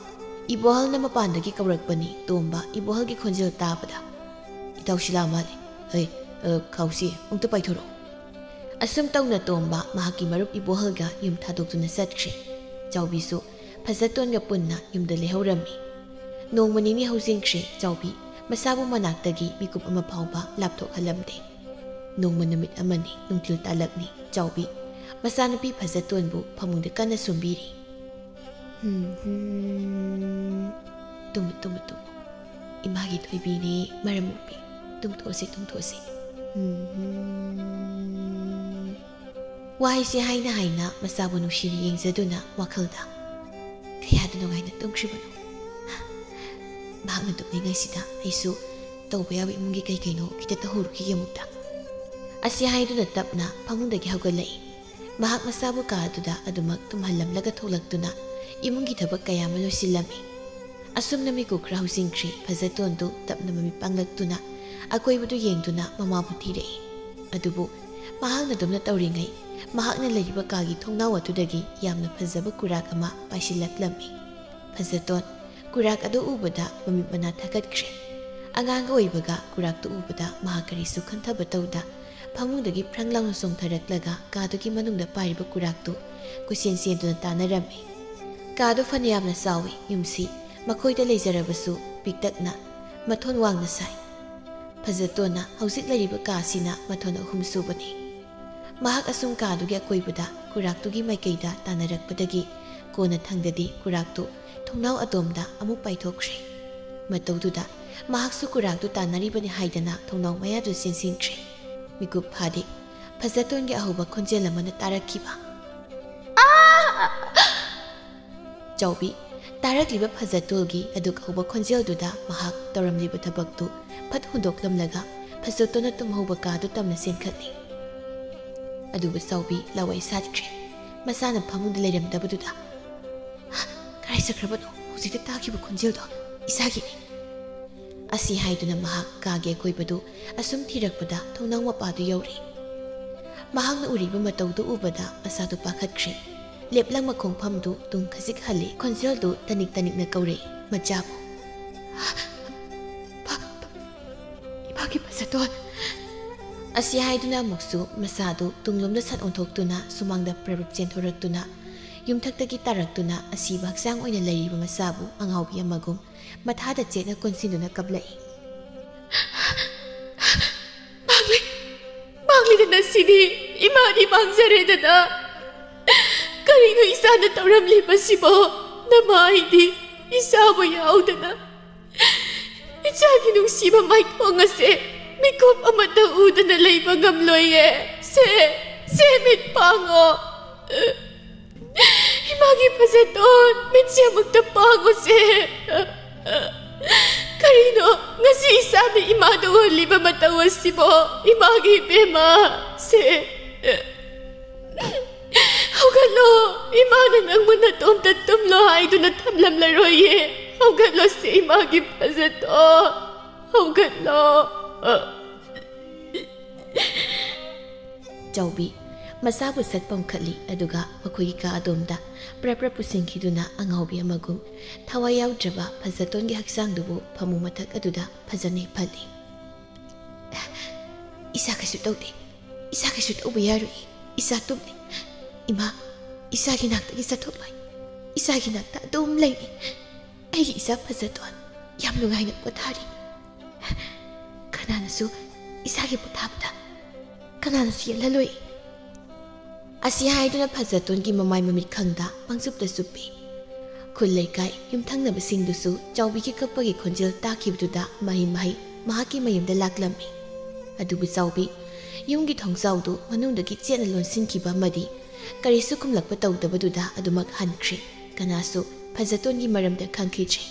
ꯏꯕꯣꯍꯜꯅ ꯃꯄꯥꯟꯗꯒꯤ ꯀꯧꯔꯛꯄꯅꯤ꯫ ꯇꯣꯝꯕ ꯏꯕꯣꯍꯜꯒꯤ ꯈꯣꯟꯖꯦꯜ ꯇꯥꯕꯗ, "ꯏꯇꯥꯎ ꯁꯤꯂꯥ ꯃꯥꯜꯂꯦ꯫ ꯍꯩ, ꯑ, ꯈꯥꯎꯁꯤ, ꯑꯃꯨꯛꯇ ꯄꯥꯏꯊꯣꯔꯛꯑꯣ꯫" ꯑꯁꯨꯝ ꯇꯧꯅ ꯇꯣꯝꯕ ꯃꯍꯥꯛꯀꯤ ꯃꯔꯨꯞ ꯏꯕꯣꯍꯜꯒ ꯌꯨꯝ ꯊꯥꯗꯣꯛꯇꯨꯅ ꯆꯠꯈ꯭ꯔꯦ꯫ ꯆꯥꯎꯕꯤꯁꯨ ꯐꯖꯇꯣꯟꯒ ꯄꯨꯟꯅ ꯌꯨꯝꯗ ꯂꯩꯍꯧꯔꯝꯃꯤ꯫ ꯅꯣꯡꯃ ꯅꯤꯅꯤ ꯍꯧꯖꯤꯟꯈ꯭ꯔꯦ꯫ ꯆꯥꯎꯕꯤ ꯃꯁꯥꯕꯨ ꯃꯅꯥꯛꯇꯒꯤ ꯃꯤꯀꯨꯞ ꯑꯃ ꯐꯥꯎꯕ ꯂꯥꯞꯊꯣꯛꯍꯜꯂꯝꯗꯦ꯫ ꯅꯣꯡꯃ ꯅꯨꯃꯤꯠ ꯑꯃꯅꯤ, ꯅꯨꯡꯊꯤꯜ ꯇꯥꯂꯛꯅꯤ꯫ ꯆꯥꯎꯕꯤ ꯃꯆꯥꯅꯨꯄꯤ ꯐꯖꯇꯣꯟꯕꯨ ꯐꯃꯨꯡꯗ ꯀꯟꯅ ꯁꯨꯝꯕꯤꯔꯤ꯫ "ꯍꯨꯝ, ꯍꯨꯝ꯫ Tamu, Tamu, Tamu. ꯏꯃꯥꯒꯤ ꯊꯣꯏꯕꯤꯅꯦ, ꯃꯔꯝ ꯃꯣꯛꯄꯤ꯫ ꯇꯨꯝꯊꯣꯛꯑꯁꯤ, ꯇꯨꯝꯊꯣꯛꯑꯁꯤ꯫ ꯍꯨꯝ, ꯍꯨꯝ꯫" ꯋꯥꯍꯩꯁꯦ ꯍꯥꯏꯅ ꯍꯥꯏꯅ ꯃꯆꯥꯕꯨ ꯅꯨꯡꯁꯤꯅ ꯌꯦꯡꯖꯗꯨꯅ ꯋꯥꯈꯜꯗ, "ꯀꯌꯥꯗ ꯅꯨꯡꯉꯥꯏꯅ ꯇꯨꯝꯈ꯭ꯔꯤꯕꯅꯣ꯫ ꯃꯍꯥꯛꯅ ꯇꯨꯝꯂꯤꯉꯩꯁꯤꯗ ꯑꯩꯁꯨ ꯇꯧꯕ ꯌꯥꯕ ꯏꯃꯨꯡꯒꯤ ꯀꯩ ꯀꯩꯅꯣ ꯈꯤꯇ ꯇꯧꯍꯧꯔꯨꯈꯤꯒꯦ ꯑꯃꯨꯛꯇ꯫" ꯑꯁꯤ ꯍꯥꯏꯗꯨꯅ ꯇꯞꯅ ꯐꯃꯨꯡꯗꯒꯤ ꯍꯧꯒꯠꯂꯛꯏ꯫ ꯃꯍꯥꯛ ꯃꯁꯥꯕꯨ ꯀꯥ ꯑꯗꯨꯗ ꯑꯗꯨꯃꯛ ꯇꯨꯝꯍꯜꯂꯝꯂꯒ ꯊꯣꯛꯂꯛꯇꯨꯅ ꯏꯃꯨꯡꯒꯤ ꯊꯕꯛ ꯀꯌꯥ ꯑꯃ ꯂꯣꯏꯁꯤꯜꯂꯝꯃꯤ꯫ ꯑꯁꯨꯝꯅ ꯃꯤꯀꯨꯞ ꯈꯔ ꯍꯧꯖꯤꯟꯈ꯭ꯔꯤ꯫ ꯐꯖꯇꯣꯟꯗꯨ ꯇꯞꯅ ꯃꯃꯤꯠ ꯄꯥꯡꯂꯛꯇꯨꯅ ꯑꯀꯣꯏꯕꯗꯨ ꯌꯦꯡꯗꯨꯅ ꯃꯃꯥꯕꯨ ꯊꯤꯔꯛꯏ꯫ ꯑꯗꯨꯕꯨ ꯃꯍꯥꯛꯅ ꯑꯗꯨꯝꯅ ꯇꯧꯔꯤꯉꯩ, ꯃꯍꯥꯛꯅ ꯂꯩꯔꯤꯕ ꯀꯥꯒꯤ ꯊꯣꯡꯅꯥꯎ ꯑꯗꯨꯗꯒꯤ ꯌꯥꯝꯅ ꯐꯖꯕ ꯀꯨꯔꯥꯛ ꯑꯃ ꯄꯥꯏꯁꯤꯜꯂꯛꯂꯝꯃꯤ꯫ ꯐꯖꯇꯣꯟ ꯀꯨꯔꯥꯛ ꯑꯗꯨ ꯎꯕꯗ ꯃꯃꯤꯠ ꯃꯅꯥ ꯊꯛꯀꯠꯈ꯭ꯔꯦ꯫ ꯑꯉꯥꯡꯒ ꯑꯣꯏꯕꯒ ꯀꯨꯔꯥꯛꯇꯨ ꯎꯕꯗ ꯃꯍꯥꯛ ꯀꯔꯤꯁꯨ ꯈꯟꯊꯕ ꯇꯧꯗ ꯐꯃꯨꯡꯗꯒꯤ ꯐ꯭ꯔꯪ ꯂꯥꯎꯅ ꯆꯣꯡꯊꯔꯛꯂꯒ ꯀꯥꯗꯨꯒꯤ ꯃꯅꯨꯡꯗ ꯄꯥꯏꯔꯤꯕ ꯀꯨꯔꯥꯛꯇꯨ ꯀꯣꯏꯆꯦꯟ ꯆꯦꯟꯗꯨꯅ ꯇꯥꯟꯅꯔꯝꯃꯤ꯫ ꯀꯥꯗꯨ ꯐꯅꯌꯥꯝꯅ ꯆꯥꯎꯏ꯫ ꯌꯨꯝꯁꯤ ꯃꯈꯣꯏꯗ ꯂꯩꯖꯔꯕꯁꯨ ꯄꯤꯛꯇꯛꯅ ꯃꯊꯣꯟ ꯋꯥꯡꯅ ꯁꯥꯏ꯫ ꯐꯖꯇꯣꯟꯅ ꯍꯧꯖꯤꯛ ꯂꯩꯔꯤꯕ ꯀꯥꯁꯤꯅ ꯃꯊꯣꯟ ꯑꯍꯨꯝ ꯁꯨꯕꯅꯤ꯫ ꯃꯍꯥꯛ ꯑꯁꯨꯝ ꯀꯥꯗꯨꯒꯤ ꯑꯀꯣꯏꯕꯗ ꯀꯨꯔꯥꯛꯇꯨꯒꯤ ꯃꯥꯏꯀꯩꯗ ꯇꯥꯟꯅꯔꯛꯄꯗꯒꯤ ꯀꯣꯟꯅ ꯊꯪꯗꯗꯤ ꯀꯨꯔꯥꯛꯇꯨ ꯊꯣꯡꯅꯥꯎ ꯑꯗꯣꯝꯗ ꯑꯃꯨꯛ ꯄꯥꯏꯊꯣꯛꯈ꯭ꯔꯦ꯫ ꯃꯇꯧꯗꯨꯗ ꯃꯍꯥꯛꯁꯨ ꯀꯨꯔꯥꯛꯇꯨ ꯇꯥꯟꯅꯔꯤꯕꯅꯤ ꯍꯥꯏꯗꯅ ꯊꯣꯡꯅꯥꯎ ꯃꯌꯥꯗꯨ ꯆꯦꯟꯁꯤꯟꯈ꯭ꯔꯦ꯫ ꯃꯤꯀꯨꯞ ꯐꯥꯗꯦ, ꯐꯖꯇꯣꯟꯒꯤ ꯑꯍꯧꯕ ꯈꯣꯟꯖꯦꯜ ꯑꯃꯅ ꯇꯥꯔꯛꯈꯤꯕ꯫ "ꯑꯥ!" ꯆꯥꯎꯕꯤ, ꯇꯥꯔꯛꯂꯤꯕ ꯐꯖꯇꯣꯟꯒꯤ ꯑꯗꯨꯛ ꯍꯧꯕ ꯈꯣꯟꯖꯦꯜꯗꯨꯗ ꯃꯍꯥꯛ ꯇꯧꯔꯝꯂꯤꯕ ꯊꯕꯛꯇꯨ ꯐꯠ ꯍꯨꯟꯗꯣꯛꯂꯝꯂꯒ ꯐꯖꯇꯣꯟꯅ ꯇꯨꯝꯍꯧꯕ ꯀꯥꯗꯨ ꯇꯝꯅ ꯆꯦꯟꯈꯠꯂꯤ꯫ ꯑꯗꯨꯕꯨ ꯆꯥꯎꯕꯤ ꯂꯋꯥꯏ ꯁꯥꯠꯈ꯭ꯔꯦ꯫ ꯃꯁꯥꯅ ꯐꯃꯨꯡꯗ ꯂꯩꯔꯝꯗꯕꯗꯨꯗ, "ꯀꯗꯥꯏ ꯆꯠꯈ꯭ꯔꯕꯅꯣ? ꯍꯧꯖꯤꯛꯇ ꯇꯥꯈꯤꯕ ꯈꯣꯟꯖꯦꯜꯗꯣ ꯏꯁꯥꯒꯤꯅꯤ!" ꯑꯁꯤ ꯍꯥꯏꯗꯨꯅ ꯃꯍꯥꯛ ꯀꯥꯒꯤ ꯑꯀꯣꯏꯕꯗꯨ ꯑꯁꯨꯝ ꯊꯤꯔꯛꯄꯗ ꯊꯣꯡꯅꯥꯎ ꯃꯄꯥꯗꯨ ꯌꯧꯔꯦ꯫ ꯃꯍꯥꯛꯅ ꯎꯔꯤꯕ ꯃꯇꯧꯗꯨ ꯎꯕꯗ ꯃꯁꯥꯗꯨ ꯄꯥꯈꯠꯈ꯭ꯔꯦ꯫ ꯂꯦꯞꯂꯝꯕ ꯈꯣꯡꯐꯝꯗꯨ ꯇꯨꯡ ꯈꯖꯤꯛ ꯍꯜꯂꯦ꯫ ꯈꯣꯟꯖꯦꯜꯗꯨ ꯇꯅꯤꯛ ꯇꯅꯤꯛꯅ ꯀꯧꯔꯦ, "ꯃꯆꯥꯕꯨ!" ꯏꯃꯥꯒꯤ ꯐꯖꯇꯣꯟ! ꯑꯁꯤ ꯍꯥꯏꯗꯨꯅ ꯑꯃꯨꯛꯁꯨ ꯃꯁꯥꯗꯨ ꯇꯨꯡꯂꯣꯝꯗ ꯁꯠ ꯑꯣꯟꯊꯣꯛꯇꯨꯅ ꯁꯨꯃꯥꯡꯗ ꯄ꯭ꯔꯞ ꯄ꯭ꯔꯞ ꯆꯦꯟꯊꯣꯔꯛꯇꯨꯅ ꯌꯨꯝꯊꯛꯇꯒꯤ ꯇꯥꯔꯛꯇꯨꯅ ꯑꯁꯤꯕ ꯍꯛꯆꯥꯡ ꯑꯣꯏꯅ ꯂꯩꯔꯤꯕ ꯃꯆꯥꯕꯨ ꯑꯉꯥꯎꯕꯤ ꯑꯃꯒꯨꯝ ꯃꯊꯥꯗ ꯆꯦꯠꯅ ꯀꯣꯟꯁꯤꯟꯗꯨꯅ ꯀꯞꯂꯛꯏ꯫ "ꯃꯥꯡꯂꯦ, ꯃꯥꯡꯂꯦꯗꯅ ꯁꯤꯗꯤ, ꯏꯃꯥꯗꯤ ꯃꯥꯡꯖꯔꯦꯗꯅ꯫ ꯀꯔꯤꯅꯣ ꯏꯆꯥꯅ ꯇꯧꯔꯝꯂꯤꯕꯁꯤꯕꯣ? ꯅꯃꯥ ꯑꯩꯗꯤ ꯏꯆꯥꯕꯨ ꯌꯥꯎꯗꯅ ꯏꯆꯥꯒꯤ ꯅꯨꯡꯁꯤꯕ ꯃꯥꯏꯊꯣꯡ ꯑꯁꯦ ꯃꯤꯀꯨꯞ ꯑꯃꯠꯇ ꯎꯗꯅ ꯂꯩꯕ ꯉꯝꯂꯣꯏꯌꯦ꯫ ꯁꯦ, ꯁꯦ, ꯃꯤꯠ ꯄꯥꯡꯉꯣ꯫ ꯏꯃꯥꯒꯤ ꯐꯖꯇꯣꯟ, ꯃꯤꯠꯁꯦ ꯑꯃꯨꯛꯇ ꯄꯥꯡꯉꯨꯁꯦ꯫ ꯀꯔꯤꯅꯣ ꯉꯁꯤ ꯏꯆꯥꯅ ꯏꯃꯥꯗ ꯎꯍꯜꯂꯤꯕ ꯃꯇꯧ ꯑꯁꯤꯕꯣ? ꯏꯃꯥꯒꯤ ꯏꯕꯦꯝꯃ, ꯁꯦ, ꯍꯧꯒꯠꯂꯣ꯫ ꯏꯃꯥꯅ ꯅꯪꯕꯨ ꯅꯇꯣꯝꯇ ꯇꯨꯝꯂꯣ ꯍꯥꯏꯗꯨꯅ ꯊꯝꯂꯝꯂꯔꯣꯏꯌꯦ꯫ ꯍꯧꯒꯠꯂꯣꯁꯦ, ꯏꯃꯥꯒꯤ ꯐꯖꯇꯣꯟ, ꯍꯧꯒꯠꯂꯣ꯫" ꯆꯥꯎꯕꯤ, ꯃꯁꯥꯕꯨ ꯁꯠ ꯄꯣꯝꯈꯠꯂꯤ, ꯑꯗꯨꯒ ꯃꯈꯣꯏꯒꯤ ꯀꯥ ꯑꯗꯣꯝꯗ ꯄ꯭ꯔꯞ ꯄ꯭ꯔꯞ ꯄꯨꯁꯤꯟꯈꯤꯗꯨꯅ ꯑꯉꯥꯎꯕꯤ ꯑꯃꯒꯨꯝ ꯊꯋꯥꯏ ꯌꯥꯎꯗ꯭ꯔꯕ ꯐꯖꯇꯣꯟꯒꯤ ꯍꯛꯆꯥꯡꯗꯨꯕꯨ ꯐꯃꯨꯡ ꯃꯊꯛ ꯑꯗꯨꯗ ꯐꯖꯅ ꯍꯤꯞꯍꯜꯂꯤ꯫ "ꯏꯁꯥ ꯀꯩꯁꯨ ꯇꯧꯗꯦ, ꯏꯁꯥ ꯀꯩꯁꯨ ꯇꯧꯕ ꯌꯥꯔꯣꯏ, ꯏꯁꯥ ꯇꯨꯝꯃꯤ꯫ ꯏꯃꯥ, ꯏꯁꯥꯒꯤ ꯅꯥꯛꯇꯒꯤ ꯆꯠꯊꯣꯛꯂꯣꯏ, ꯏꯁꯥꯒꯤ ꯅꯥꯛꯇ ꯑꯗꯨꯝ ꯂꯩꯅꯤ꯫ ꯑꯩꯒꯤ ꯏꯆꯥ ꯐꯖꯇꯣꯟ ꯌꯥꯝ ꯅꯨꯡꯉꯥꯏꯅ ꯄꯣꯊꯥꯔꯤ꯫ ꯀꯅꯥꯅꯁꯨ ꯏꯁꯥꯒꯤ ꯄꯣꯊꯥꯕꯗ ꯀꯅꯥꯅꯁꯨ ꯌꯦꯠꯍꯜꯂꯣꯏ꯫" ꯑꯁꯤ ꯍꯥꯏꯗꯨꯅ ꯐꯖꯇꯣꯟꯒꯤ ꯃꯃꯥꯏ ꯃꯃꯤꯠ ꯈꯪꯗ ꯄꯪꯆꯨꯞꯇ ꯆꯨꯞꯄꯤ꯫ ꯈꯨꯜ ꯂꯩꯀꯥꯏ ꯌꯨꯝꯊꯪꯅꯕꯁꯤꯡꯗꯨꯁꯨ ꯆꯥꯎꯕꯤꯒꯤ ꯀꯞꯄꯒꯤ ꯈꯣꯟꯖꯦꯜ ꯇꯥꯈꯤꯕꯗꯨꯗ ꯃꯍꯩ ꯃꯍꯩ ꯃꯍꯥꯛꯀꯤ ꯃꯌꯨꯝꯗ ꯂꯥꯛꯂꯝꯃꯤ꯫ ꯑꯗꯨꯕꯨ ꯆꯥꯎꯕꯤ ꯌꯨꯝꯒꯤ ꯊꯣꯡꯖꯥꯎꯗꯨ ꯃꯅꯨꯡꯗꯒꯤ ꯆꯦꯠꯅ ꯂꯣꯟꯁꯤꯟꯈꯤꯕ ꯑꯃꯗꯤ ꯀꯔꯤꯁꯨ ꯈꯨꯝꯂꯛꯄ ꯇꯧꯗꯕꯗꯨꯗ ꯑꯗꯨꯃꯛ ꯍꯟꯈ꯭ꯔꯦ꯫ ꯀꯅꯥꯁꯨ ꯐꯖꯇꯣꯟꯒꯤ ꯃꯔꯝꯗ ꯈꯪꯈꯤꯗ꯭ꯔꯦ꯫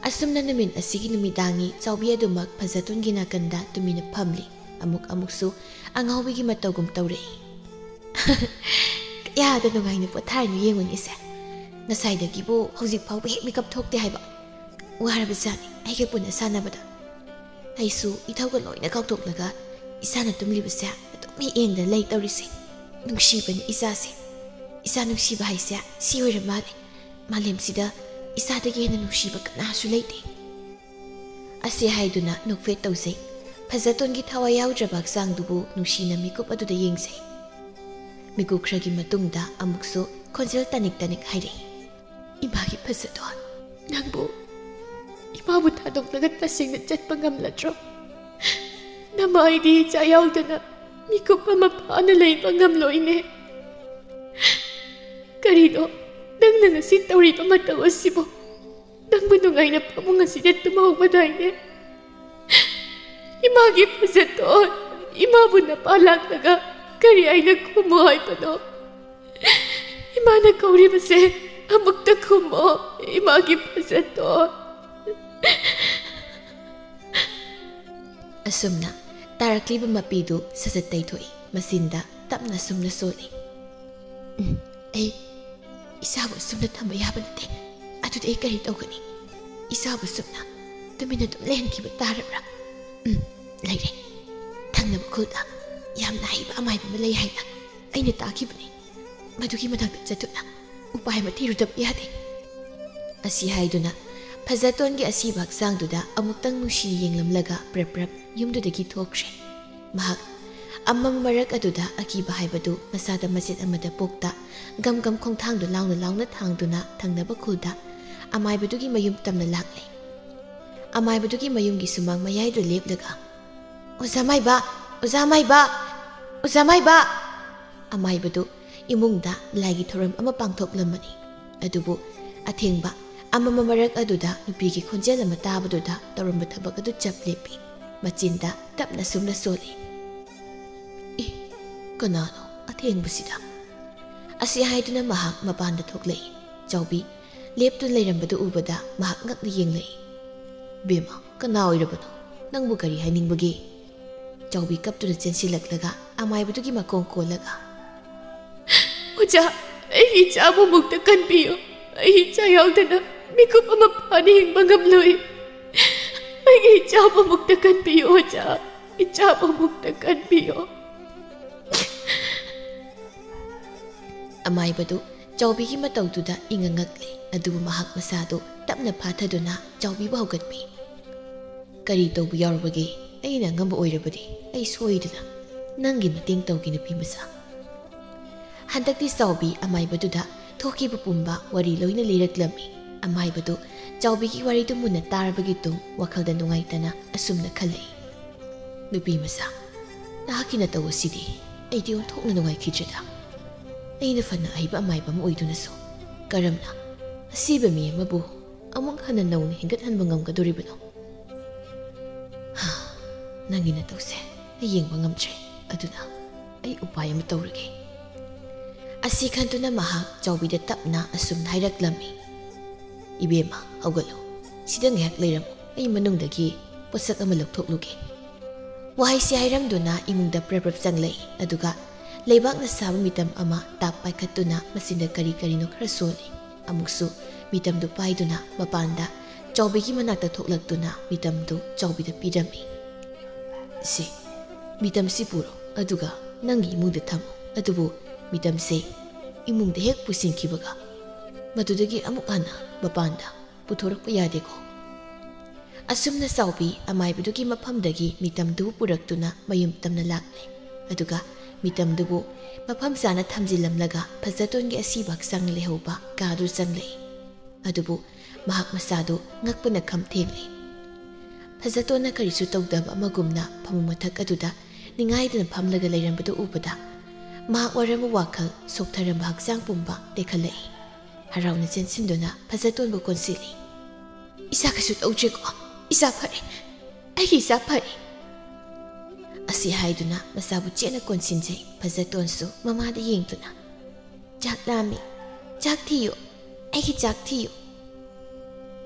ꯑꯁꯨꯝꯅ ꯅꯨꯃꯤꯠ ꯑꯁꯤꯒꯤ ꯅꯨꯃꯤꯗꯥꯡꯒꯤ ꯆꯥꯎꯕꯤ ꯑꯗꯨꯃꯛ ꯐꯖꯇꯣꯟꯒꯤ ꯅꯥꯀꯟꯗ ꯇꯨꯃꯤꯟꯅ ꯐꯝꯂꯤ꯫ ꯑꯃꯨꯛ ꯑꯃꯨꯛꯁꯨ ꯑꯉꯥꯎꯕꯤꯒꯤ ꯃꯇꯧꯒꯨꯝ ꯇꯧꯔꯛꯏ꯫ "ꯀꯌꯥꯗ ꯅꯨꯡꯉꯥꯏꯅ ꯄꯣꯊꯥꯔꯤꯅꯣ ꯌꯦꯡꯉꯨꯅꯦ ꯏꯆꯦ꯫ ꯉꯁꯥꯏꯗꯒꯤꯕꯨ ꯍꯧꯖꯤꯛ ꯐꯥꯎꯕ ꯍꯦꯛ ꯃꯤꯀꯞ ꯊꯣꯛꯇꯦ ꯍꯥꯏꯕ꯫ ꯋꯥꯔꯕꯖꯥꯠꯅꯤ ꯑꯩꯒ ꯄꯨꯟꯅ ꯁꯥꯟꯅꯕꯗ꯫ ꯑꯩꯁꯨ ꯏꯊꯧꯒ ꯂꯣꯏꯅ ꯀꯥꯎꯊꯣꯛꯂꯒ ꯏꯆꯥꯅ ꯇꯨꯝꯂꯤꯕꯁꯦ ꯑꯗꯨꯝ ꯍꯦꯛ ꯌꯦꯡꯗꯅ ꯂꯩ ꯇꯧꯔꯤꯁꯦ꯫ ꯅꯨꯡꯁꯤꯕꯅꯤ ꯏꯆꯥꯁꯦ꯫ ꯏꯆꯥ ꯅꯨꯡꯁꯤꯕ ꯍꯥꯏꯁꯦ ꯁꯤ ꯑꯣꯏꯔ ꯃꯥꯜꯂꯦ꯫ ꯃꯥꯂꯦꯝꯁꯤꯗ ꯏꯆꯥꯗꯒꯤ ꯍꯦꯟꯅ ꯅꯨꯡꯁꯤꯕ ꯀꯅꯥꯁꯨ ꯂꯩꯇꯦ꯫" ꯑꯁꯤ ꯍꯥꯏꯗꯨꯅ ꯅꯣꯛꯐꯦꯠ ꯇꯧꯖꯩ꯫ ꯐꯖꯇꯣꯟꯒꯤ ꯊꯋꯥꯏ ꯌꯥꯎꯗ꯭ꯔꯕ ꯍꯛꯆꯥꯡꯗꯨꯕꯨ ꯅꯨꯡꯁꯤꯅ ꯃꯤꯀꯨꯞ ꯑꯗꯨꯗ ꯌꯦꯡꯖꯩ꯫ ꯃꯤꯀꯨꯞ ꯈꯔꯒꯤ ꯃꯇꯨꯡꯗ ꯑꯃꯨꯛꯁꯨ ꯈꯣꯟꯖꯦꯜ ꯇꯅꯤꯛ ꯇꯅꯤꯛ ꯍꯥꯏꯔꯛꯏ꯫ "ꯏꯃꯥꯒꯤ ꯐꯖꯇꯣꯟ, ꯅꯪꯕꯨ ꯏꯃꯥꯕꯨ ꯊꯥꯗꯣꯛꯂꯒ ꯇꯁꯦꯡꯅ ꯆꯠꯄ ꯉꯝꯂꯗ꯭ꯔꯣ? ꯅꯃꯥꯏꯗꯤ ꯏꯆꯥ ꯌꯥꯎꯗꯅ ꯃꯤꯀꯨꯞ ꯑꯃ ꯐꯥꯅ ꯂꯩꯕ ꯉꯝꯂꯣꯏꯅꯦ꯫ ꯀꯔꯤꯅꯣ ꯅꯪꯅ ꯉꯁꯤ ꯇꯧꯔꯤꯕ ꯃꯇꯧ ꯑꯁꯤꯕꯨ? ꯅꯪꯕꯨ ꯅꯨꯡꯉꯥꯏꯅ ꯐꯃꯨꯡ ꯑꯁꯤꯗ ꯇꯨꯝꯍꯧꯕꯗꯥꯏꯅꯦ? ꯏꯃꯥꯒꯤ ꯐꯖꯇꯣꯟ, ꯏꯃꯥꯕꯨ ꯅꯄꯥ ꯂꯥꯛꯂꯒ ꯀꯔꯤ ꯍꯥꯏꯅ ꯈꯨꯝꯃꯣ ꯍꯥꯏꯕꯅꯣ? ꯏꯃꯥꯅ ꯀꯧꯔꯤꯕꯁꯦ ꯑꯃꯨꯛꯇ ꯈꯨꯝꯃꯣ, ꯏꯃꯥꯒꯤ ꯐꯖꯇꯣꯟ꯫" ꯑꯁꯨꯝꯅ ꯇꯥꯔꯛꯂꯤꯕ ꯃꯄꯤꯗꯨ ꯁꯠ ꯁꯠ ꯇꯩꯊꯣꯛꯏ꯫ ꯃꯆꯤꯟꯗ ꯇꯞꯅ ꯑꯁꯨꯝꯅ ꯁꯣꯜꯂꯤ꯫ "ꯎꯝ, ꯑꯩ ꯏꯆꯥꯕꯨ ꯑꯁꯨꯝꯅ ꯊꯝꯕ ꯌꯥꯕ ꯅꯠꯇꯦ꯫ ꯑꯗꯨꯗꯤ ꯑꯩ ꯀꯔꯤ ꯇꯧꯒꯅꯤ? ꯏꯆꯥꯕꯨ ꯑꯁꯨꯝꯅ ꯇꯨꯃꯤꯟꯅ ꯑꯗꯨꯝ ꯂꯩꯍꯟꯈꯤꯕ ꯇꯥꯔꯕ꯭ꯔꯥ? ꯎꯝ, ꯂꯩꯔꯦ꯫ ꯊꯪꯅꯕ ꯈꯨꯜꯗ ꯌꯥꯝꯅ ꯍꯩꯕ ꯑꯃꯥꯏꯕ ꯑꯃ ꯂꯩ ꯍꯥꯏꯅ ꯑꯩꯅ ꯇꯥꯈꯤꯕꯅꯤ꯫ ꯃꯗꯨꯒꯤ ꯃꯅꯥꯛꯇ ꯆꯠꯇꯨꯅ ꯎꯄꯥꯏ ꯑꯃ ꯊꯤꯔꯨꯗꯕ ꯌꯥꯗꯦ꯫ ꯑꯁꯤ ꯍꯥꯏꯗꯨꯅ ꯐꯖꯇꯣꯟꯒꯤ ꯑꯁꯤꯕ ꯍꯛꯆꯥꯡꯗꯨꯗ ꯑꯃꯨꯛꯇꯪ ꯅꯨꯡꯁꯤꯅ ꯌꯦꯡꯂꯝꯂꯒ ꯄ꯭ꯔꯞ ꯄ꯭ꯔꯞ ꯌꯨꯝꯗꯨꯗꯒꯤ ꯊꯣꯛꯈ꯭ꯔꯦ꯫ ꯃꯍꯥꯛ ꯑꯃꯝ ꯃꯔꯛ ꯑꯗꯨꯗ ꯑꯀꯤꯕ ꯍꯥꯏꯕꯗꯨ ꯃꯁꯥꯗ ꯃꯆꯦꯠ ꯑꯃꯗ ꯄꯣꯛꯇ ꯒꯝ ꯒꯝ ꯈꯣꯡꯊꯥꯡꯗꯨ ꯂꯥꯎꯅ ꯂꯥꯎꯅ ꯊꯥꯡꯗꯨꯅ ꯊꯪꯅꯕ ꯈꯨꯜꯗ ꯑꯃꯥꯏꯕꯗꯨꯒꯤ ꯃꯌꯨꯝ ꯇꯝꯅ ꯂꯥꯛꯂꯦ꯫ ꯑꯃꯥꯏꯕꯗꯨꯒꯤ ꯃꯌꯨꯝꯒꯤ ꯁꯨꯃꯥꯡ ꯃꯌꯥꯏꯗ ꯂꯦꯞꯂꯒ, "ꯑꯣꯖꯥ ꯃꯥꯏꯕ! ꯑꯣꯖꯥ ꯃꯥꯏꯕ! ꯑꯣꯖꯥ ꯃꯥꯏꯕ!" ꯑꯃꯥꯏꯕꯗꯨ ꯏꯃꯨꯡꯗ ꯂꯥꯏꯒꯤ ꯊꯧꯔꯝ ꯑꯃ ꯄꯥꯡꯊꯣꯛꯂꯝꯕꯅꯤ꯫ ꯑꯗꯨꯕꯨ ꯑꯊꯦꯡꯕ ꯑꯃꯝꯕ ꯃꯔꯛ ꯑꯗꯨꯗ ꯅꯨꯄꯤꯒꯤ ꯈꯣꯟꯖꯦꯜ ꯑꯃ ꯇꯥꯕꯗꯨꯗ ꯇꯧꯔꯝꯕ ꯊꯕꯛ ꯑꯗꯨ ꯆꯞ ꯂꯦꯞꯄꯤ꯫ ꯃꯆꯤꯟꯗ ꯇꯞꯅ ꯁꯨꯝꯅ ꯁꯣꯜꯂꯤ, "ꯑꯦ, ꯀꯅꯥꯅꯣ ꯑꯊꯦꯡꯕꯁꯤꯗ?" ꯑꯁꯤ ꯍꯥꯏꯗꯨꯅ ꯃꯍꯥꯛ ꯃꯄꯥꯟꯗ ꯊꯣꯛꯂꯛꯏ꯫ ꯆꯥꯎꯕꯤ ꯂꯦꯞꯇꯨꯅ ꯂꯩꯔꯝꯕꯗꯨ ꯎꯕꯗ ꯃꯍꯥꯛ ꯉꯛꯅ ꯌꯦꯡꯂꯛꯏ꯫ "ꯕꯦꯝꯃ, ꯀꯅꯥ ꯑꯣꯏꯔꯕꯅꯣ? ꯅꯪꯕꯨ ꯀꯔꯤ ꯍꯥꯏꯅꯤꯡꯕꯒꯦ?" ꯆꯥꯎꯕꯤ ꯀꯞꯇꯨꯅ ꯆꯦꯟꯁꯤꯜꯂꯛꯂꯒ ꯑꯃꯥꯏꯕꯗꯨꯒꯤ ꯃꯈꯣꯡ ꯀꯣꯜꯂꯒ, "ꯑꯣꯖꯥ, ꯑꯩꯒꯤ ꯏꯆꯥꯕꯨ ꯑꯃꯨꯛꯇ ꯀꯟꯕꯤꯌꯨ꯫ ꯑꯩ ꯏꯆꯥ ꯌꯥꯎꯗꯅ ꯃꯤꯀꯨꯞ ꯑꯃ ꯐꯥꯅ ꯍꯤꯡꯕ ꯉꯝꯂꯣꯏ꯫ ꯑꯩꯒꯤ ꯏꯆꯥꯕꯨ ꯑꯃꯨꯛꯇ ꯀꯟꯕꯤꯌꯨ, ꯑꯣꯖꯥ꯫ ꯏꯆꯥꯕꯨ ꯑꯃꯨꯛꯇ ꯀꯟꯕꯤꯌꯨ꯫" ꯑꯃꯥꯏꯕꯗꯨ ꯆꯥꯎꯕꯤꯒꯤ ꯃꯇꯧꯗꯨꯗ ꯏꯉꯛ ꯉꯛꯂꯦ, ꯑꯗꯨꯕꯨ ꯃꯍꯥꯛ ꯃꯁꯥꯗꯨ ꯇꯞꯅ ꯐꯥꯊꯗꯨꯅ ꯆꯥꯎꯕꯤꯕꯨ ꯍꯧꯒꯠꯄꯤ꯫ "ꯀꯔꯤ ꯇꯧꯕ ꯌꯥꯎꯔꯕꯒꯦ? ꯑꯩꯅ ꯑꯉꯝꯕ ꯑꯣꯏꯔꯕꯗꯤ ꯑꯩ ꯁꯣꯏꯗꯅ ꯅꯪꯒꯤ ꯃꯇꯦꯡ ꯇꯧꯒꯦ, ꯅꯨꯄꯤ ꯃꯆꯥ꯫" ꯍꯟꯗꯛꯇꯤ ꯆꯥꯎꯕꯤ ꯑꯃꯥꯏꯕꯗꯨꯗ ꯊꯣꯛꯈꯤꯕ ꯄꯨꯝꯕ ꯋꯥꯔꯤ ꯂꯣꯏꯅ ꯂꯤꯔꯛꯂꯝꯃꯤ꯫ ꯑꯃꯥꯏꯕꯗꯨ ꯆꯥꯎꯕꯤꯒꯤ ꯋꯥꯔꯤꯗꯨ ꯃꯨꯟꯅ ꯇꯥꯔꯕꯒꯤ ꯇꯨꯡ ꯋꯥꯈꯜꯗ ꯅꯨꯡꯉꯥꯏꯇꯅ ꯑꯁꯨꯝꯅ ꯈꯜꯂꯛꯏ, "ꯅꯨꯄꯤ ꯃꯆꯥ, ꯅꯍꯥꯛꯀꯤ ꯅꯇꯧ ꯑꯁꯤꯗꯤ ꯑꯩꯗꯤ ꯑꯣꯟꯊꯣꯛꯅ ꯅꯨꯡꯉꯥꯏꯈꯤꯗ꯭ꯔꯦꯗ꯫ ꯑꯩꯅ ꯐꯅ ꯑꯍꯩꯕ ꯑꯃꯥꯏꯕ ꯑꯃ ꯑꯣꯏꯗꯨꯅꯁꯨ ꯀꯔꯝꯅ ꯑꯁꯤꯕ ꯃꯤ ꯑꯃꯕꯨ ꯑꯃꯨꯛ ꯍꯟꯅ ꯅꯧꯅ ꯍꯤꯡꯒꯠꯍꯟꯕ ꯉꯝꯒꯗꯧꯔꯤꯕꯅꯣ? ꯍꯥ, ꯅꯪꯒꯤ ꯅꯇꯧꯁꯦ ꯑꯩ ꯌꯦꯡꯕ ꯉꯝꯗ꯭ꯔꯦ꯫ ꯑꯗꯨꯅ ꯑꯩ ꯎꯄꯥꯏ ꯑꯃ ꯇꯧꯔꯒꯦ꯫" ꯑꯁꯤ ꯈꯟꯗꯨꯅ ꯃꯍꯥꯛ ꯆꯥꯎꯕꯤꯗ ꯇꯞꯅ ꯑꯁꯨꯝꯅ ꯍꯥꯏꯔꯛꯂꯝꯃꯤ, "ꯏꯕꯦꯝꯃ, ꯍꯧꯒꯠꯂꯨ꯫ ꯁꯤꯗ ꯉꯥꯏꯍꯥꯛ ꯂꯩꯔꯝꯃꯨ꯫ ꯑꯩ ꯃꯅꯨꯡꯗꯒꯤ ꯄꯣꯠꯁꯛ ꯑꯃ ꯂꯧꯊꯣꯛꯂꯨꯒꯦ꯫" ꯋꯥꯍꯩꯁꯤ ꯍꯥꯏꯔꯝꯗꯨꯅ ꯏꯃꯨꯡꯗ ꯄ꯭ꯔꯞ ꯄ꯭ꯔꯞ ꯆꯪꯂꯛꯏ꯫ ꯑꯗꯨꯒ ꯂꯩꯕꯥꯛꯅ ꯁꯥꯕ ꯃꯤꯇꯝ ꯑꯃ ꯇꯥꯞ ꯄꯥꯏꯈꯠꯇꯨꯅ ꯃꯆꯤꯟꯗ ꯀꯔꯤ ꯀꯔꯤꯅꯣ ꯈꯔ ꯁꯣꯜꯂꯤ꯫ ꯑꯃꯨꯛꯁꯨ ꯃꯤꯇꯝꯗꯨ ꯄꯥꯏꯗꯨꯅ ꯃꯄꯥꯟꯗ ꯆꯥꯎꯕꯤꯒꯤ ꯃꯅꯥꯛꯇ ꯊꯣꯛꯂꯛꯇꯨꯅ ꯃꯤꯇꯝꯗꯨ ꯆꯥꯎꯕꯤꯗ ꯄꯤꯔꯝꯃꯤ꯫ "ꯁꯤ, ꯃꯤꯇꯝꯁꯤ ꯄꯨꯔꯣ꯫ ꯑꯗꯨꯒ ꯅꯪꯒꯤ ꯏꯃꯨꯡꯗ ꯊꯝꯃꯨ꯫ ꯑꯗꯨꯕꯨ ꯃꯤꯇꯝꯁꯦ ꯏꯃꯨꯡꯗ ꯍꯦꯛ ꯄꯨꯁꯤꯟꯈꯤꯕꯒ ꯃꯗꯨꯗꯒꯤ ꯑꯃꯨꯛ ꯍꯟꯅ ꯃꯄꯥꯟꯗ ꯄꯨꯊꯣꯔꯛꯄ ꯌꯥꯗꯦꯀꯣ꯫ ꯑꯁꯨꯝꯅ ꯆꯥꯎꯕꯤ ꯑꯃꯥꯏꯕꯗꯨꯒꯤ ꯃꯐꯝꯗꯒꯤ ꯃꯤꯇꯝꯗꯨꯕꯨ ꯄꯨꯔꯛꯇꯨꯅ ꯃꯌꯨꯝ ꯇꯝꯅ ꯂꯥꯛꯂꯦ꯫ ꯑꯗꯨꯒ ꯃꯤꯇꯝꯗꯨꯕꯨ ꯃꯐꯝ ꯆꯥꯅ ꯊꯝꯖꯤꯜꯂꯝꯂꯒ ꯐꯖꯇꯣꯟꯒꯤ ꯑꯁꯤꯕ ꯍꯛꯆꯥꯡ ꯂꯩꯍꯧꯕ ꯀꯥꯗꯨ ꯆꯪꯂꯛꯏ꯫ ꯑꯗꯨꯕꯨ ꯃꯍꯥꯛ ꯃꯁꯥꯗꯨ ꯉꯛꯄꯅ ꯈꯝ ꯊꯦꯡꯂꯤ꯫ ꯐꯖꯇꯣꯟꯅ ꯀꯔꯤꯁꯨ ꯇꯧꯗꯕ ꯑꯃꯒꯨꯝꯅ ꯐꯃꯨꯡ ꯃꯊꯛ ꯑꯗꯨꯗ ꯅꯤꯡꯉꯥꯏꯗꯅ ꯐꯝꯂꯒ ꯂꯩꯔꯝꯕꯗꯨ ꯎꯕꯗ ꯃꯍꯥꯛ ꯋꯥꯔꯝꯕ ꯋꯥꯈꯜ ꯁꯣꯛꯊꯔꯝꯕ ꯍꯛꯆꯥꯡ ꯄꯨꯝꯕ ꯇꯦꯛꯈꯠꯂꯛꯏ꯫ ꯍꯔꯥꯎꯅ ꯆꯦꯟꯁꯤꯟꯗꯨꯅ ꯐꯖꯇꯣꯟꯕꯨ ꯀꯣꯟꯁꯤꯜꯂꯤ꯫ "ꯏꯁꯥ ꯀꯩꯁꯨ ꯇꯧꯗ꯭ꯔꯦꯀꯣ? ꯏꯁꯥ ꯐꯔꯦ꯫ ꯑꯩꯒꯤ ꯏꯁꯥ ꯐꯔꯦ!" ꯑꯁꯤ ꯍꯥꯏꯗꯨꯅ ꯃꯁꯥꯕꯨ ꯆꯦꯠꯅ ꯀꯣꯟꯁꯤꯟꯖꯩ꯫ ꯐꯖꯇꯣꯟꯁꯨ ꯃꯃꯥꯗ ꯌꯦꯡꯗꯨꯅ, "ꯆꯥꯛ ꯂꯥꯝꯃꯤ꯫ ꯆꯥꯛ ꯊꯤꯌꯨ꯫ ꯑꯩꯒꯤ ꯆꯥꯛ ꯊꯤꯌꯨ!"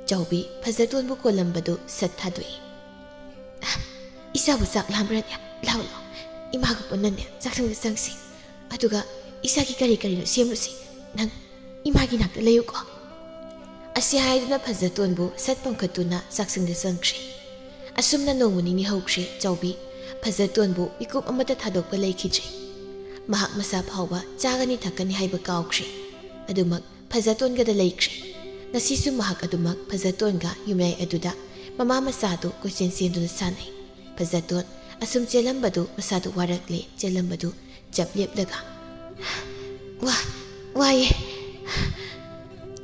ꯆꯥꯎꯕꯤ ꯐꯖꯇꯣꯟꯕꯨ ꯀꯣꯜꯂꯝꯕꯗꯨ ꯁꯠ ꯊꯥꯗꯣꯛꯏ꯫ "ꯑ, ꯏꯁꯥꯕꯨ ꯆꯥꯛ ꯂꯥꯝꯕ꯭ꯔꯅꯦ? ꯂꯥꯎ, ꯂꯥꯎ꯫ ꯏꯃꯥꯒ ꯄꯨꯟꯅꯅꯦ ꯆꯥꯛꯁꯪꯗ ꯆꯪꯁꯤ꯫ ꯑꯗꯨꯒ ꯏꯁꯥꯒꯤ ꯀꯔꯤ ꯀꯔꯤꯅꯣ ꯁꯦꯝꯂꯨꯁꯤ꯫ ꯅꯪ ꯏꯃꯥꯒꯤ ꯅꯥꯛꯇ ꯂꯩꯌꯨꯀꯣ꯫" ꯑꯁꯤ ꯍꯥꯏꯗꯨꯅ ꯐꯖꯇꯣꯟꯕꯨ ꯁꯠ ꯄꯝꯈꯠꯇꯨꯅ ꯆꯥꯛꯁꯪꯗ ꯆꯪꯈ꯭ꯔꯦ꯫ ꯑꯁꯨꯝꯅ ꯅꯣꯡꯃ ꯅꯤꯅꯤ ꯍꯧꯈ꯭ꯔꯦ꯫ ꯆꯥꯎꯕꯤ ꯐꯖꯇꯣꯟꯕꯨ ꯃꯤꯀꯨꯞ ꯑꯃꯠꯇ ꯊꯥꯗꯣꯛꯄ ꯂꯩꯈꯤꯗ꯭ꯔꯦ꯫ ꯃꯍꯥꯛ ꯃꯁꯥ ꯐꯥꯎꯕ ꯆꯥꯒꯅꯤ ꯊꯛꯀꯅꯤ ꯍꯥꯏꯕ ꯀꯥꯎꯈ꯭ꯔꯦ꯫ ꯑꯗꯨꯃꯛ ꯐꯖꯇꯣꯟꯒꯗ ꯂꯩꯈ꯭ꯔꯦ꯫ ꯉꯁꯤꯁꯨ ꯃꯍꯥꯛ ꯑꯗꯨꯃꯛ ꯐꯖꯇꯣꯟꯒ ꯌꯨꯝꯌꯥꯏ ꯑꯗꯨꯗ ꯃꯃꯥ ꯃꯆꯥꯗꯨ ꯀꯣꯏꯆꯦꯟ ꯆꯦꯟꯗꯨꯅ ꯁꯥꯟꯅꯩ꯫ ꯐꯖꯇꯣꯟ ꯑꯁꯨꯝ ꯆꯦꯜꯂꯝꯕꯗꯨ ꯃꯁꯥꯗꯨ ꯋꯥꯔꯛꯂꯦ꯫ ꯆꯦꯜꯂꯝꯕꯗꯨ ꯆꯞ ꯂꯦꯞꯂꯒ, "ꯋꯥ, ꯋꯥꯏꯌꯦ꯫"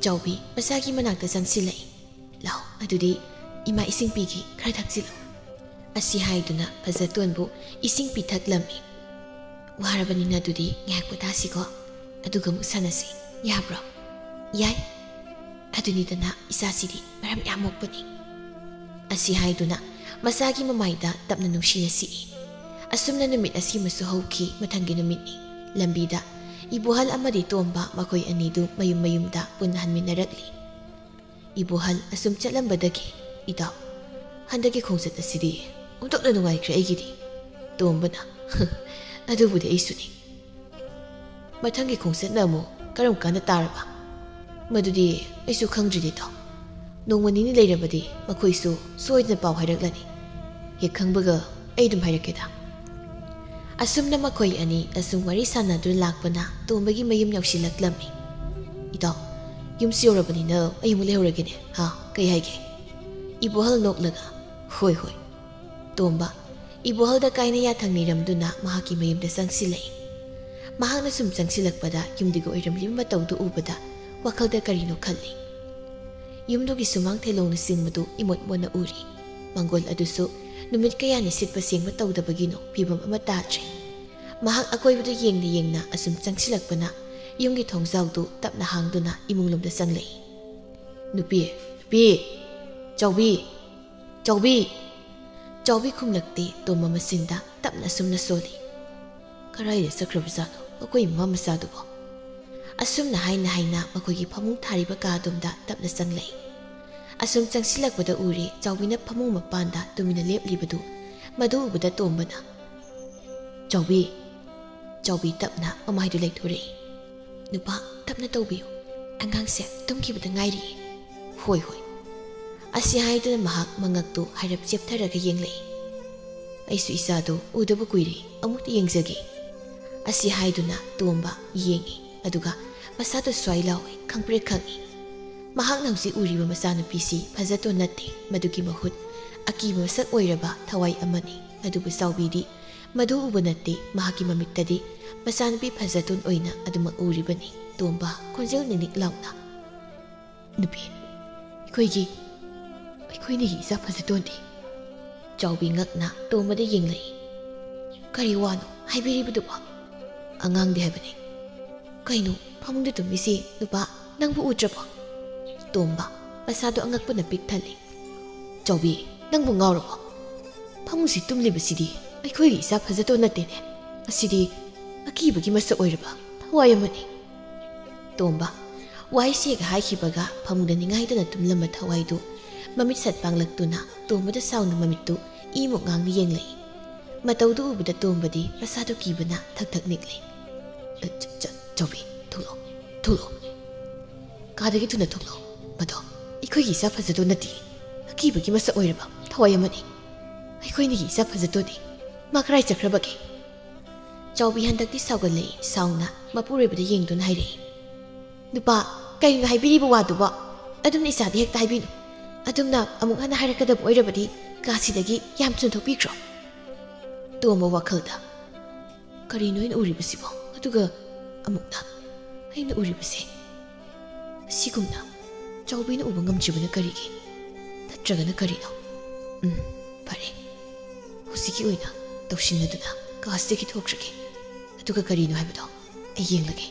ꯆꯥꯎꯕꯤ ꯃꯁꯥꯒꯤ ꯃꯅꯥꯛꯇ ꯆꯪꯁꯤꯜꯂꯛꯏ꯫ "ꯂꯥꯎ, ꯑꯗꯨꯗꯤ ꯏꯃꯥ ꯏꯁꯤꯡ ꯄꯤꯒꯦ, ꯈꯔ ꯊꯛꯆꯤꯜꯂꯨ꯫" ꯑꯁꯤ ꯍꯥꯏꯗꯨꯅ ꯐꯖꯇꯣꯟꯕꯨ ꯏꯁꯤꯡ ꯄꯤꯊꯛꯂꯝꯃꯤ꯫ "ꯋꯥꯔꯕꯅꯤꯅ ꯑꯗꯨꯗꯤ ꯉꯥꯏꯍꯥꯛ ꯄꯣꯊꯥꯁꯤꯀꯣ, ꯑꯗꯨꯒ ꯑꯃꯨꯛ ꯁꯥꯟꯅꯁꯤ, ꯌꯥꯕ꯭ꯔꯣ?" "ꯌꯥꯏ꯫ ꯑꯗꯨꯅꯤꯗꯅ, ꯏꯆꯥꯁꯤꯗꯤ ꯃꯔꯝ ꯌꯥꯝ ꯃꯣꯛꯄꯅꯤ꯫" ꯑꯁꯤ ꯍꯥꯏꯗꯨꯅ ꯃꯆꯥꯒꯤ ꯃꯃꯥꯏꯗ ꯇꯞꯅ ꯅꯨꯡꯁꯤꯅ ꯁꯤꯛꯏ꯫ ꯑꯁꯨꯝꯅ ꯅꯨꯃꯤꯠ ꯑꯁꯤꯃꯁꯨ ꯍꯧꯈꯤ꯫ ꯃꯊꯪꯒꯤ ꯅꯨꯃꯤꯠꯅꯤ꯫ ꯂꯝꯕꯤꯗ ꯏꯕꯣꯍꯜ ꯑꯃꯗꯤ ꯇꯣꯝꯕ, ꯃꯈꯣꯏ ꯑꯅꯤꯗꯨ ꯃꯌꯨꯝ ꯃꯌꯨꯝꯗ ꯄꯨꯟꯅ ꯍꯟꯃꯤꯟꯅꯔꯛꯂꯤ꯫ ꯏꯕꯣꯍꯜ ꯑꯁꯨꯝ ꯆꯠꯂꯝꯕꯗꯒꯤ, "ꯏꯇꯥꯎ, ꯍꯟꯗꯛꯀꯤ ꯈꯣꯡꯆꯠ ꯑꯁꯤꯗꯤ ꯑꯣꯟꯊꯣꯛꯅ ꯅꯨꯡꯉꯥꯏꯈ꯭ꯔꯦ ꯑꯩꯒꯤꯗꯤ꯫" ꯇꯣꯝꯕꯅ, "ꯑꯗꯨꯕꯨꯗꯤ ꯑꯩꯁꯨꯅꯤ꯫" "ꯃꯊꯪꯒꯤ ꯈꯣꯡꯆꯠꯅ ꯑꯃꯨꯛ ꯀꯔꯝ ꯀꯥꯟꯗ ꯇꯥꯔꯕ?" "ꯃꯗꯨꯗꯤ ꯑꯩꯁꯨ ꯈꯪꯗ꯭ꯔꯤꯗ ꯏꯇꯥꯎ꯫ ꯅꯣꯡꯃ ꯅꯤꯅꯤ ꯂꯩꯔꯕꯗꯤ ꯃꯈꯣꯏꯁꯨ ꯁꯣꯏꯗꯅ ꯄꯥꯎ ꯍꯥꯏꯔꯛꯂꯅꯤ꯫ ꯍꯦꯛ ꯈꯪꯕꯒ ꯑꯩ ꯑꯗꯨꯝ ꯍꯥꯏꯔꯛꯀꯦꯗ꯫" ꯑꯁꯨꯝꯅ ꯃꯈꯣꯏ ꯑꯅꯤ ꯑꯁꯨꯝ ꯋꯥꯔꯤ ꯁꯥꯟꯅꯗꯨꯅ ꯂꯥꯛꯄꯅ ꯇꯣꯝꯕꯒꯤ ꯃꯌꯨꯝ ꯌꯧꯁꯤꯜꯂꯛꯂꯝꯃꯤ꯫ "ꯏꯇꯥꯎ, ꯌꯨꯝꯁꯨ ꯌꯧꯔꯕꯅꯤꯅ ꯑꯩ ꯑꯃꯨꯛ ꯂꯩꯍꯧꯔꯒꯦꯅꯦ꯫ ꯍꯥ, ꯀꯩ ꯍꯥꯏꯒꯦ?" ꯏꯕꯣꯍꯜ ꯅꯣꯛꯂꯒ, "ꯍꯣꯏ, ꯍꯣꯏ꯫" ꯇꯣꯝꯕ ꯏꯕꯣꯍꯜꯗ ꯀꯥꯏꯅ ꯌꯥꯊꯪ ꯅꯤꯔꯝꯗꯨꯅ ꯃꯍꯥꯛꯀꯤ ꯃꯌꯨꯝꯗ ꯆꯪꯁꯤꯜꯂꯛꯏ꯫ ꯃꯍꯥꯛꯅ ꯁꯨꯝ ꯆꯪꯁꯤꯜꯂꯛꯄꯗ ꯌꯨꯝꯗꯨꯒꯤ ꯑꯣꯏꯔꯝꯂꯤꯕ ꯃꯇꯧꯗꯨ ꯎꯕꯗ ꯋꯥꯈꯜꯗ ꯀꯔꯤꯅꯣ ꯈꯜꯂꯤ꯫ ꯌꯨꯝꯗꯨꯒꯤ ꯁꯨꯃꯥꯡ ꯊꯦꯂꯣꯡꯅꯆꯤꯡꯕꯗꯨ ꯏꯃꯣꯠ ꯃꯣꯠꯅ ꯎꯔꯤ꯫ ꯃꯪꯒꯣꯜ ꯑꯗꯨꯁꯨ ꯅꯨꯃꯤꯠ ꯀꯌꯥꯅꯤ ꯁꯤꯠꯄ ꯁꯦꯡꯕ ꯇꯧꯗꯕꯒꯤꯅꯣ ꯐꯤꯕꯝ ꯑꯃ ꯇꯥꯗ꯭ꯔꯦ꯫ ꯃꯍꯥꯛ ꯑꯀꯣꯏꯕꯗ ꯌꯦꯡꯅ ꯌꯦꯡꯅ ꯑꯁꯨꯝ ꯆꯪꯁꯤꯜꯂꯛꯄꯅ ꯌꯨꯝꯒꯤ ꯊꯣꯡꯖꯥꯎꯗꯨ ꯇꯞꯅ ꯍꯥꯡꯗꯨꯅ ꯏꯃꯨꯡ ꯂꯣꯝꯗ ꯆꯪꯂꯛꯏ꯫ "ꯅꯨꯄꯤ, ꯅꯨꯄꯤ, ꯆꯥꯎꯕꯤ, ꯆꯥꯎꯕꯤ!" ꯆꯥꯎꯕꯤ ꯈꯨꯝꯂꯛꯇꯦ꯫ ꯇꯣꯝꯕ ꯃꯆꯤꯟꯗ ꯇꯞꯅ ꯑꯁꯨꯝꯅ ꯁꯣꯜꯂꯤ꯫ "ꯀꯔꯥꯏꯗ ꯆꯠꯈ꯭ꯔꯕꯖꯥꯠꯅꯣ ꯑꯩꯈꯣꯏ ꯃꯃꯥ ꯃꯆꯥꯗꯨꯕꯣ?" ꯑꯁꯨꯝꯅ ꯍꯥꯏꯅ ꯍꯥꯏꯅ ꯃꯈꯣꯏꯒꯤ ꯐꯃꯨꯡ ꯊꯥꯔꯤꯕ ꯀꯥ ꯑꯗꯣꯝꯗ ꯇꯞꯅ ꯆꯪꯂꯛꯏ꯫ ꯑꯁꯨꯝ ꯆꯪꯁꯤꯜꯂꯛꯄꯗ ꯎꯔꯦ ꯆꯥꯎꯕꯤꯅ ꯐꯃꯨꯡ ꯃꯄꯥꯟꯗ ꯇꯨꯃꯤꯟꯅ ꯂꯦꯞꯂꯤꯕꯗꯨ꯫ ꯃꯗꯨ ꯎꯕꯗ ꯇꯣꯝꯕꯅ, "ꯆꯥꯎꯕꯤ!" ꯆꯥꯎꯕꯤ ꯇꯞꯅ ꯃꯃꯥꯏꯗꯨ ꯂꯩꯊꯣꯔꯛꯏ꯫ "ꯅꯨꯄꯥ, ꯇꯞꯅ ꯇꯧꯕꯤꯌꯨ꯫ ꯑꯉꯥꯡꯁꯦ ꯇꯨꯝꯈꯤꯕꯗ ꯉꯥꯏꯔꯤꯌꯦ꯫" "ꯍꯣꯏ, ꯍꯣꯏ꯫" ꯑꯁꯤ ꯍꯥꯏꯗꯨꯅ ꯃꯍꯥꯛ ꯃꯉꯛꯇꯨ ꯍꯥꯏꯔꯞ ꯆꯦꯞꯊꯔꯒ ꯌꯦꯡꯂꯛꯏ꯫ "ꯑꯩꯁꯨ ꯏꯆꯥꯗꯣ ꯎꯗꯕ ꯀꯨꯏꯔꯦ, ꯑꯃꯨꯛꯇ ꯌꯦꯡꯖꯒꯦ꯫" ꯑꯁꯤ ꯍꯥꯏꯗꯨꯅ ꯇꯣꯝꯕ ꯌꯦꯡꯉꯤ, ꯑꯗꯨꯒ ꯃꯁꯥꯗꯨ ꯁ꯭ꯋꯥꯏ ꯂꯥꯎꯏ, ꯈꯪꯄ꯭ꯔꯦꯛ ꯈꯪꯏ꯫ ꯃꯍꯥꯛꯅ ꯍꯧꯖꯤꯛ ꯎꯔꯤꯕ ꯃꯆꯥꯅꯨꯄꯤꯁꯤ ꯐꯖꯇꯣꯟ ꯅꯠꯇꯦ, ꯃꯗꯨꯒꯤ ꯃꯍꯨꯠ ꯑꯀꯤꯕ ꯃꯁꯛ ꯑꯣꯏꯔꯕ ꯊꯋꯥꯏ ꯑꯃꯅꯤ꯫ ꯑꯗꯨꯕꯨ ꯆꯥꯎꯕꯤꯗꯤ ꯃꯗꯨ ꯎꯕ ꯅꯠꯇꯦ, ꯃꯍꯥꯛꯀꯤ ꯃꯃꯤꯠꯇꯗꯤ ꯃꯆꯥꯅꯨꯄꯤ ꯐꯖꯇꯣꯟ ꯑꯣꯏꯅ ꯑꯗꯨꯃꯛ ꯎꯔꯤꯕꯅꯤ꯫ ꯇꯣꯝꯕ ꯈꯣꯟꯖꯦꯜ ꯅꯤꯛꯅꯤꯛ ꯂꯥꯎꯅ, "ꯅꯨꯄꯤ, ꯑꯩꯈꯣꯏꯒꯤ, ꯑꯩꯈꯣꯏꯅꯤꯒꯤ ꯏꯆꯥ ꯐꯖꯇꯣꯟꯗꯤ?" ꯆꯥꯎꯕꯤ ꯉꯛꯅ ꯇꯣꯝꯕꯗ ꯌꯦꯡꯂꯛꯏ꯫ "ꯀꯔꯤ ꯋꯥꯅꯣ ꯍꯥꯏꯕꯤꯔꯤꯕꯗꯨꯕꯣ?" "ꯑꯉꯥꯡꯗꯤ ꯍꯥꯏꯕꯅꯤ꯫" "ꯀꯩꯅꯣ ꯐꯃꯨꯡꯗ ꯇꯨꯝꯃꯤꯁꯤ ꯅꯨꯄꯥ, ꯅꯪꯕꯨ ꯎꯗ꯭ꯔꯕꯣ?" ꯇꯣꯝꯕ ꯃꯁꯥꯗꯣ ꯑꯉꯛꯄꯅ ꯄꯤꯛ ꯊꯜꯂꯤ꯫ "ꯆꯥꯎꯕꯤ, ꯅꯪꯕꯨ ꯉꯥꯎꯔꯕꯣ? ꯐꯃꯨꯡꯁꯤ ꯇꯨꯝꯂꯤꯕꯁꯤꯗꯤ ꯑꯩꯈꯣꯏꯒꯤ ꯏꯆꯥ ꯐꯖꯇꯣꯟ ꯅꯠꯇꯦꯅꯦ꯫ ꯑꯁꯤꯗꯤ ꯑꯀꯤꯕꯒꯤ ꯃꯁꯛ ꯑꯣꯏꯔꯕ ꯊꯋꯥꯏ ꯑꯃꯅꯤ꯫" ꯇꯣꯝꯕ ꯋꯥꯍꯩꯁꯤꯒ ꯍꯥꯏꯈꯤꯕꯒ ꯐꯃꯨꯡꯗ ꯅꯤꯡꯉꯥꯏꯗꯅ ꯇꯨꯝꯂꯝꯕ ꯊꯋꯥꯏꯗꯨ ꯃꯃꯤꯠ ꯁꯠ ꯄꯥꯡꯂꯛꯇꯨꯅ ꯇꯣꯝꯕꯗ ꯁꯥꯎꯅ ꯃꯃꯤꯠꯇꯨ ꯏꯃꯨꯛ ꯉꯥꯡꯅ ꯌꯦꯡꯂꯛꯏ꯫ ꯃꯇꯧꯗꯨ ꯎꯕꯗ ꯇꯣꯝꯕꯗꯤ ꯃꯁꯥꯗꯨ ꯀꯤꯕꯅ ꯊꯛ ꯊꯛ ꯅꯤꯛꯂꯤ꯫ "ꯑ, ꯆ-, ꯆ-, ꯆꯥꯎꯕꯤ, ꯊꯣꯛꯂꯛꯑꯣ, ꯊꯣꯛꯂꯛꯑꯣ꯫ ꯀꯥꯗꯒꯤ ꯊꯨꯅ ꯊꯣꯛꯂꯛꯑꯣ꯫ ꯃꯗꯣ ꯑꯩꯈꯣꯏꯒꯤ ꯏꯆꯥ ꯐꯖꯗꯣ ꯅꯠꯇꯦ꯫ ꯑꯀꯤꯕꯒꯤ ꯃꯁꯛ ꯑꯣꯏꯔꯕ ꯊꯋꯥꯏ ꯑꯃꯅꯤ꯫ ꯑꯩꯈꯣꯏꯅꯤꯒꯤ ꯏꯆꯥ ꯐꯖꯗꯣꯗꯤ ꯃꯥ ꯀꯔꯥꯏ ꯆꯠꯈ꯭ꯔꯕꯒꯦ?" ꯆꯥꯎꯕꯤ ꯍꯟꯗꯛꯇꯤ ꯁꯥꯎꯒꯠꯂꯛꯏ꯫ ꯁꯥꯎꯅ ꯃꯄꯨꯔꯣꯏꯕꯗ ꯌꯦꯡꯗꯨꯅ ꯍꯥꯏꯔꯛꯏ, "ꯅꯨꯄꯥ, ꯀꯩꯅꯣ ꯍꯥꯏꯕꯤꯔꯤꯕ ꯋꯥꯗꯨꯕꯣ? ꯑꯗꯨꯝꯅ ꯏꯆꯥꯗꯤ ꯍꯦꯛꯇ ꯍꯥꯏꯕꯤꯅꯨ꯫ ꯑꯗꯨꯝꯅ ꯑꯃꯨꯛ ꯍꯟꯅ ꯍꯥꯏꯔꯛꯀꯗꯕ ꯑꯣꯏꯔꯕꯗꯤ ꯀꯥꯁꯤꯗꯒꯤ ꯌꯥꯝ ꯊꯨꯅ ꯊꯣꯛꯄꯤꯈ꯭ꯔꯣ꯫" ꯇꯣꯝꯕ ꯋꯥꯈꯜꯗ, "ꯀꯔꯤꯅꯣ ꯑꯩꯅ ꯎꯔꯤꯕꯁꯤꯕꯣ? ꯑꯗꯨꯒ ꯑꯃꯨꯛꯅ ꯑꯩꯅ ꯎꯔꯤꯕꯁꯦ ꯑꯁꯤꯒꯨꯝꯅ ꯆꯥꯎꯕꯤꯅ ꯎꯕ ꯉꯝꯗ꯭ꯔꯤꯕꯅ ꯀꯔꯤꯒꯤ? ꯅꯠꯇ꯭ꯔꯒꯅ ꯀꯔꯤꯅꯣ? ꯎꯝ, ꯐꯔꯦ꯫ ꯍꯧꯖꯤꯛꯀꯤ ꯑꯣꯏꯅ ꯇꯧꯁꯤꯟꯅꯗꯨꯅ ꯀꯥꯁꯤꯗꯒꯤ ꯊꯣꯛꯈ꯭ꯔꯒꯦ꯫ ꯑꯗꯨꯒ ꯀꯔꯤꯅꯣ ꯍꯥꯏꯕꯗꯣ ꯑꯩ ꯌꯦꯡꯂꯒꯦ꯫"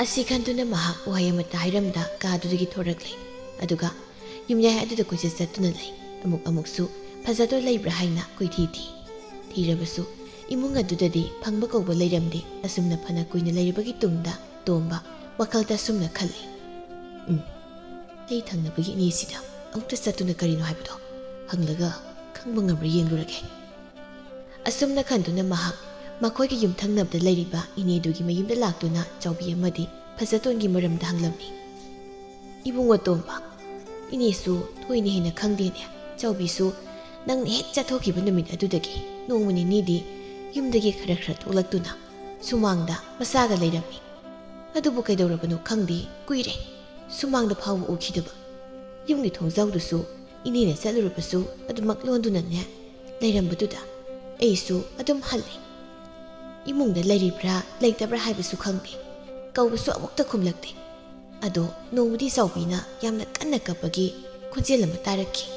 ꯑꯁꯤ ꯈꯟꯗꯨꯅ ꯃꯍꯥꯛ ꯋꯥꯍꯩ ꯑꯃꯠꯇ ꯍꯥꯏꯔꯝꯗ ꯀꯥꯗꯨꯗꯒꯤ ꯊꯣꯔꯛꯂꯦ꯫ ꯑꯗꯨꯒ ꯌꯨꯝꯌꯥꯏ ꯑꯗꯨꯗ ꯀꯣꯏꯆꯠ ꯆꯠꯇꯨꯅ ꯂꯩ꯫ ꯑꯃꯨꯛ ꯑꯃꯨꯛꯁꯨ ꯐꯖꯗꯣ ꯂꯩꯕ꯭ꯔꯥ ꯍꯥꯏꯅ ꯀꯣꯏꯊꯤ ꯊꯤ꯫ ꯊꯤꯔꯕꯁꯨ ꯏꯃꯨꯡ ꯑꯗꯨꯗꯗꯤ ꯐꯪꯕ ꯀꯧꯕ ꯂꯩꯔꯝꯗꯦ꯫ ꯑꯁꯨꯝꯅ ꯐꯅ ꯀꯨꯏꯅ ꯂꯩꯔꯕꯒꯤ ꯇꯨꯡꯗ ꯇꯣꯝꯕ ꯋꯥꯈꯜꯗ ꯑꯁꯨꯝꯅ ꯈꯜꯂꯤ, "ꯎꯝ, ꯑꯩ ꯊꯪꯅꯕꯒꯤ ꯏꯅꯦꯁꯤꯗ ꯑꯃꯨꯛꯇ ꯆꯠꯇꯨꯅ ꯀꯔꯤꯅꯣ ꯍꯥꯏꯕꯗꯣ ꯍꯪꯂꯒ ꯈꯪꯕ ꯉꯝꯕ꯭ꯔꯥ ꯌꯦꯡꯂꯨꯔꯒꯦ꯫" ꯑꯁꯨꯝꯅ ꯈꯟꯗꯨꯅ ꯃꯍꯥꯛ ꯃꯈꯣꯏꯒꯤ ꯌꯨꯝꯊꯪꯅꯕꯗ ꯂꯩꯔꯤꯕ ꯏꯅꯦꯗꯨꯒꯤ ꯃꯌꯨꯝꯗ ꯂꯥꯛꯇꯨꯅ ꯆꯥꯎꯕꯤ ꯑꯃꯗꯤ ꯐꯖꯇꯣꯟꯒꯤ ꯃꯔꯝꯗ ꯍꯪꯂꯝꯃꯤ꯫ "ꯏꯕꯨꯡꯉꯣ ꯇꯣꯝꯕ, ꯏꯅꯦꯁꯨ ꯊꯣꯏꯅ ꯍꯦꯟꯅ ꯈꯪꯗꯦꯅꯦ꯫ ꯆꯥꯎꯕꯤꯁꯨ ꯅꯪꯅ ꯍꯦꯛ ꯆꯠꯊꯣꯛꯈꯤꯕ ꯅꯨꯃꯤꯠ ꯑꯗꯨꯗꯒꯤ ꯅꯣꯡꯃ ꯅꯤꯅꯤꯗꯤ ꯌꯨꯝꯗꯒꯤ ꯈꯔ ꯈꯔ ꯊꯣꯛꯂꯛꯇꯨꯅ ꯁꯨꯃꯥꯡꯗ ꯃꯆꯥꯒ ꯂꯩꯔꯝꯃꯤ꯫ ꯑꯗꯨꯕꯨ ꯀꯩꯗꯧꯔꯕꯅꯣ ꯈꯪꯗꯦ, ꯀꯨꯏꯔꯦ ꯁꯨꯃꯥꯡꯗ ꯐꯥꯎꯕ ꯎꯈꯤꯗꯕ꯫ ꯌꯨꯝꯒꯤ ꯊꯣꯡꯖꯥꯎꯗꯨꯁꯨ ꯏꯅꯦꯅ ꯆꯠꯂꯨꯔꯕꯁꯨ ꯑꯗꯨꯃꯛ ꯂꯣꯟꯗꯨꯅꯅꯦ ꯂꯩꯔꯝꯕꯗꯨꯗ ꯑꯩꯁꯨ ꯑꯗꯨꯝ ꯍꯜꯂꯦ꯫ ꯏꯃꯨꯡꯗ ꯂꯩꯔꯤꯕ꯭ꯔꯥ ꯂꯩꯇꯕ꯭ꯔꯥ ꯍꯥꯏꯕꯁꯨ ꯈꯪꯗꯦ꯫ ꯀꯧꯕꯁꯨ ꯑꯃꯨꯛꯇ ꯈꯨꯝꯂꯛꯇꯦ꯫ ꯑꯗꯣ ꯅꯣꯡꯃꯗꯤ ꯆꯥꯎꯕꯤꯅ ꯌꯥꯝꯅ ꯀꯟꯅ ꯀꯞꯄꯒꯤ ꯈꯣꯟꯖꯦꯜ ꯑꯃ ꯇꯥꯔꯛꯈꯤ꯫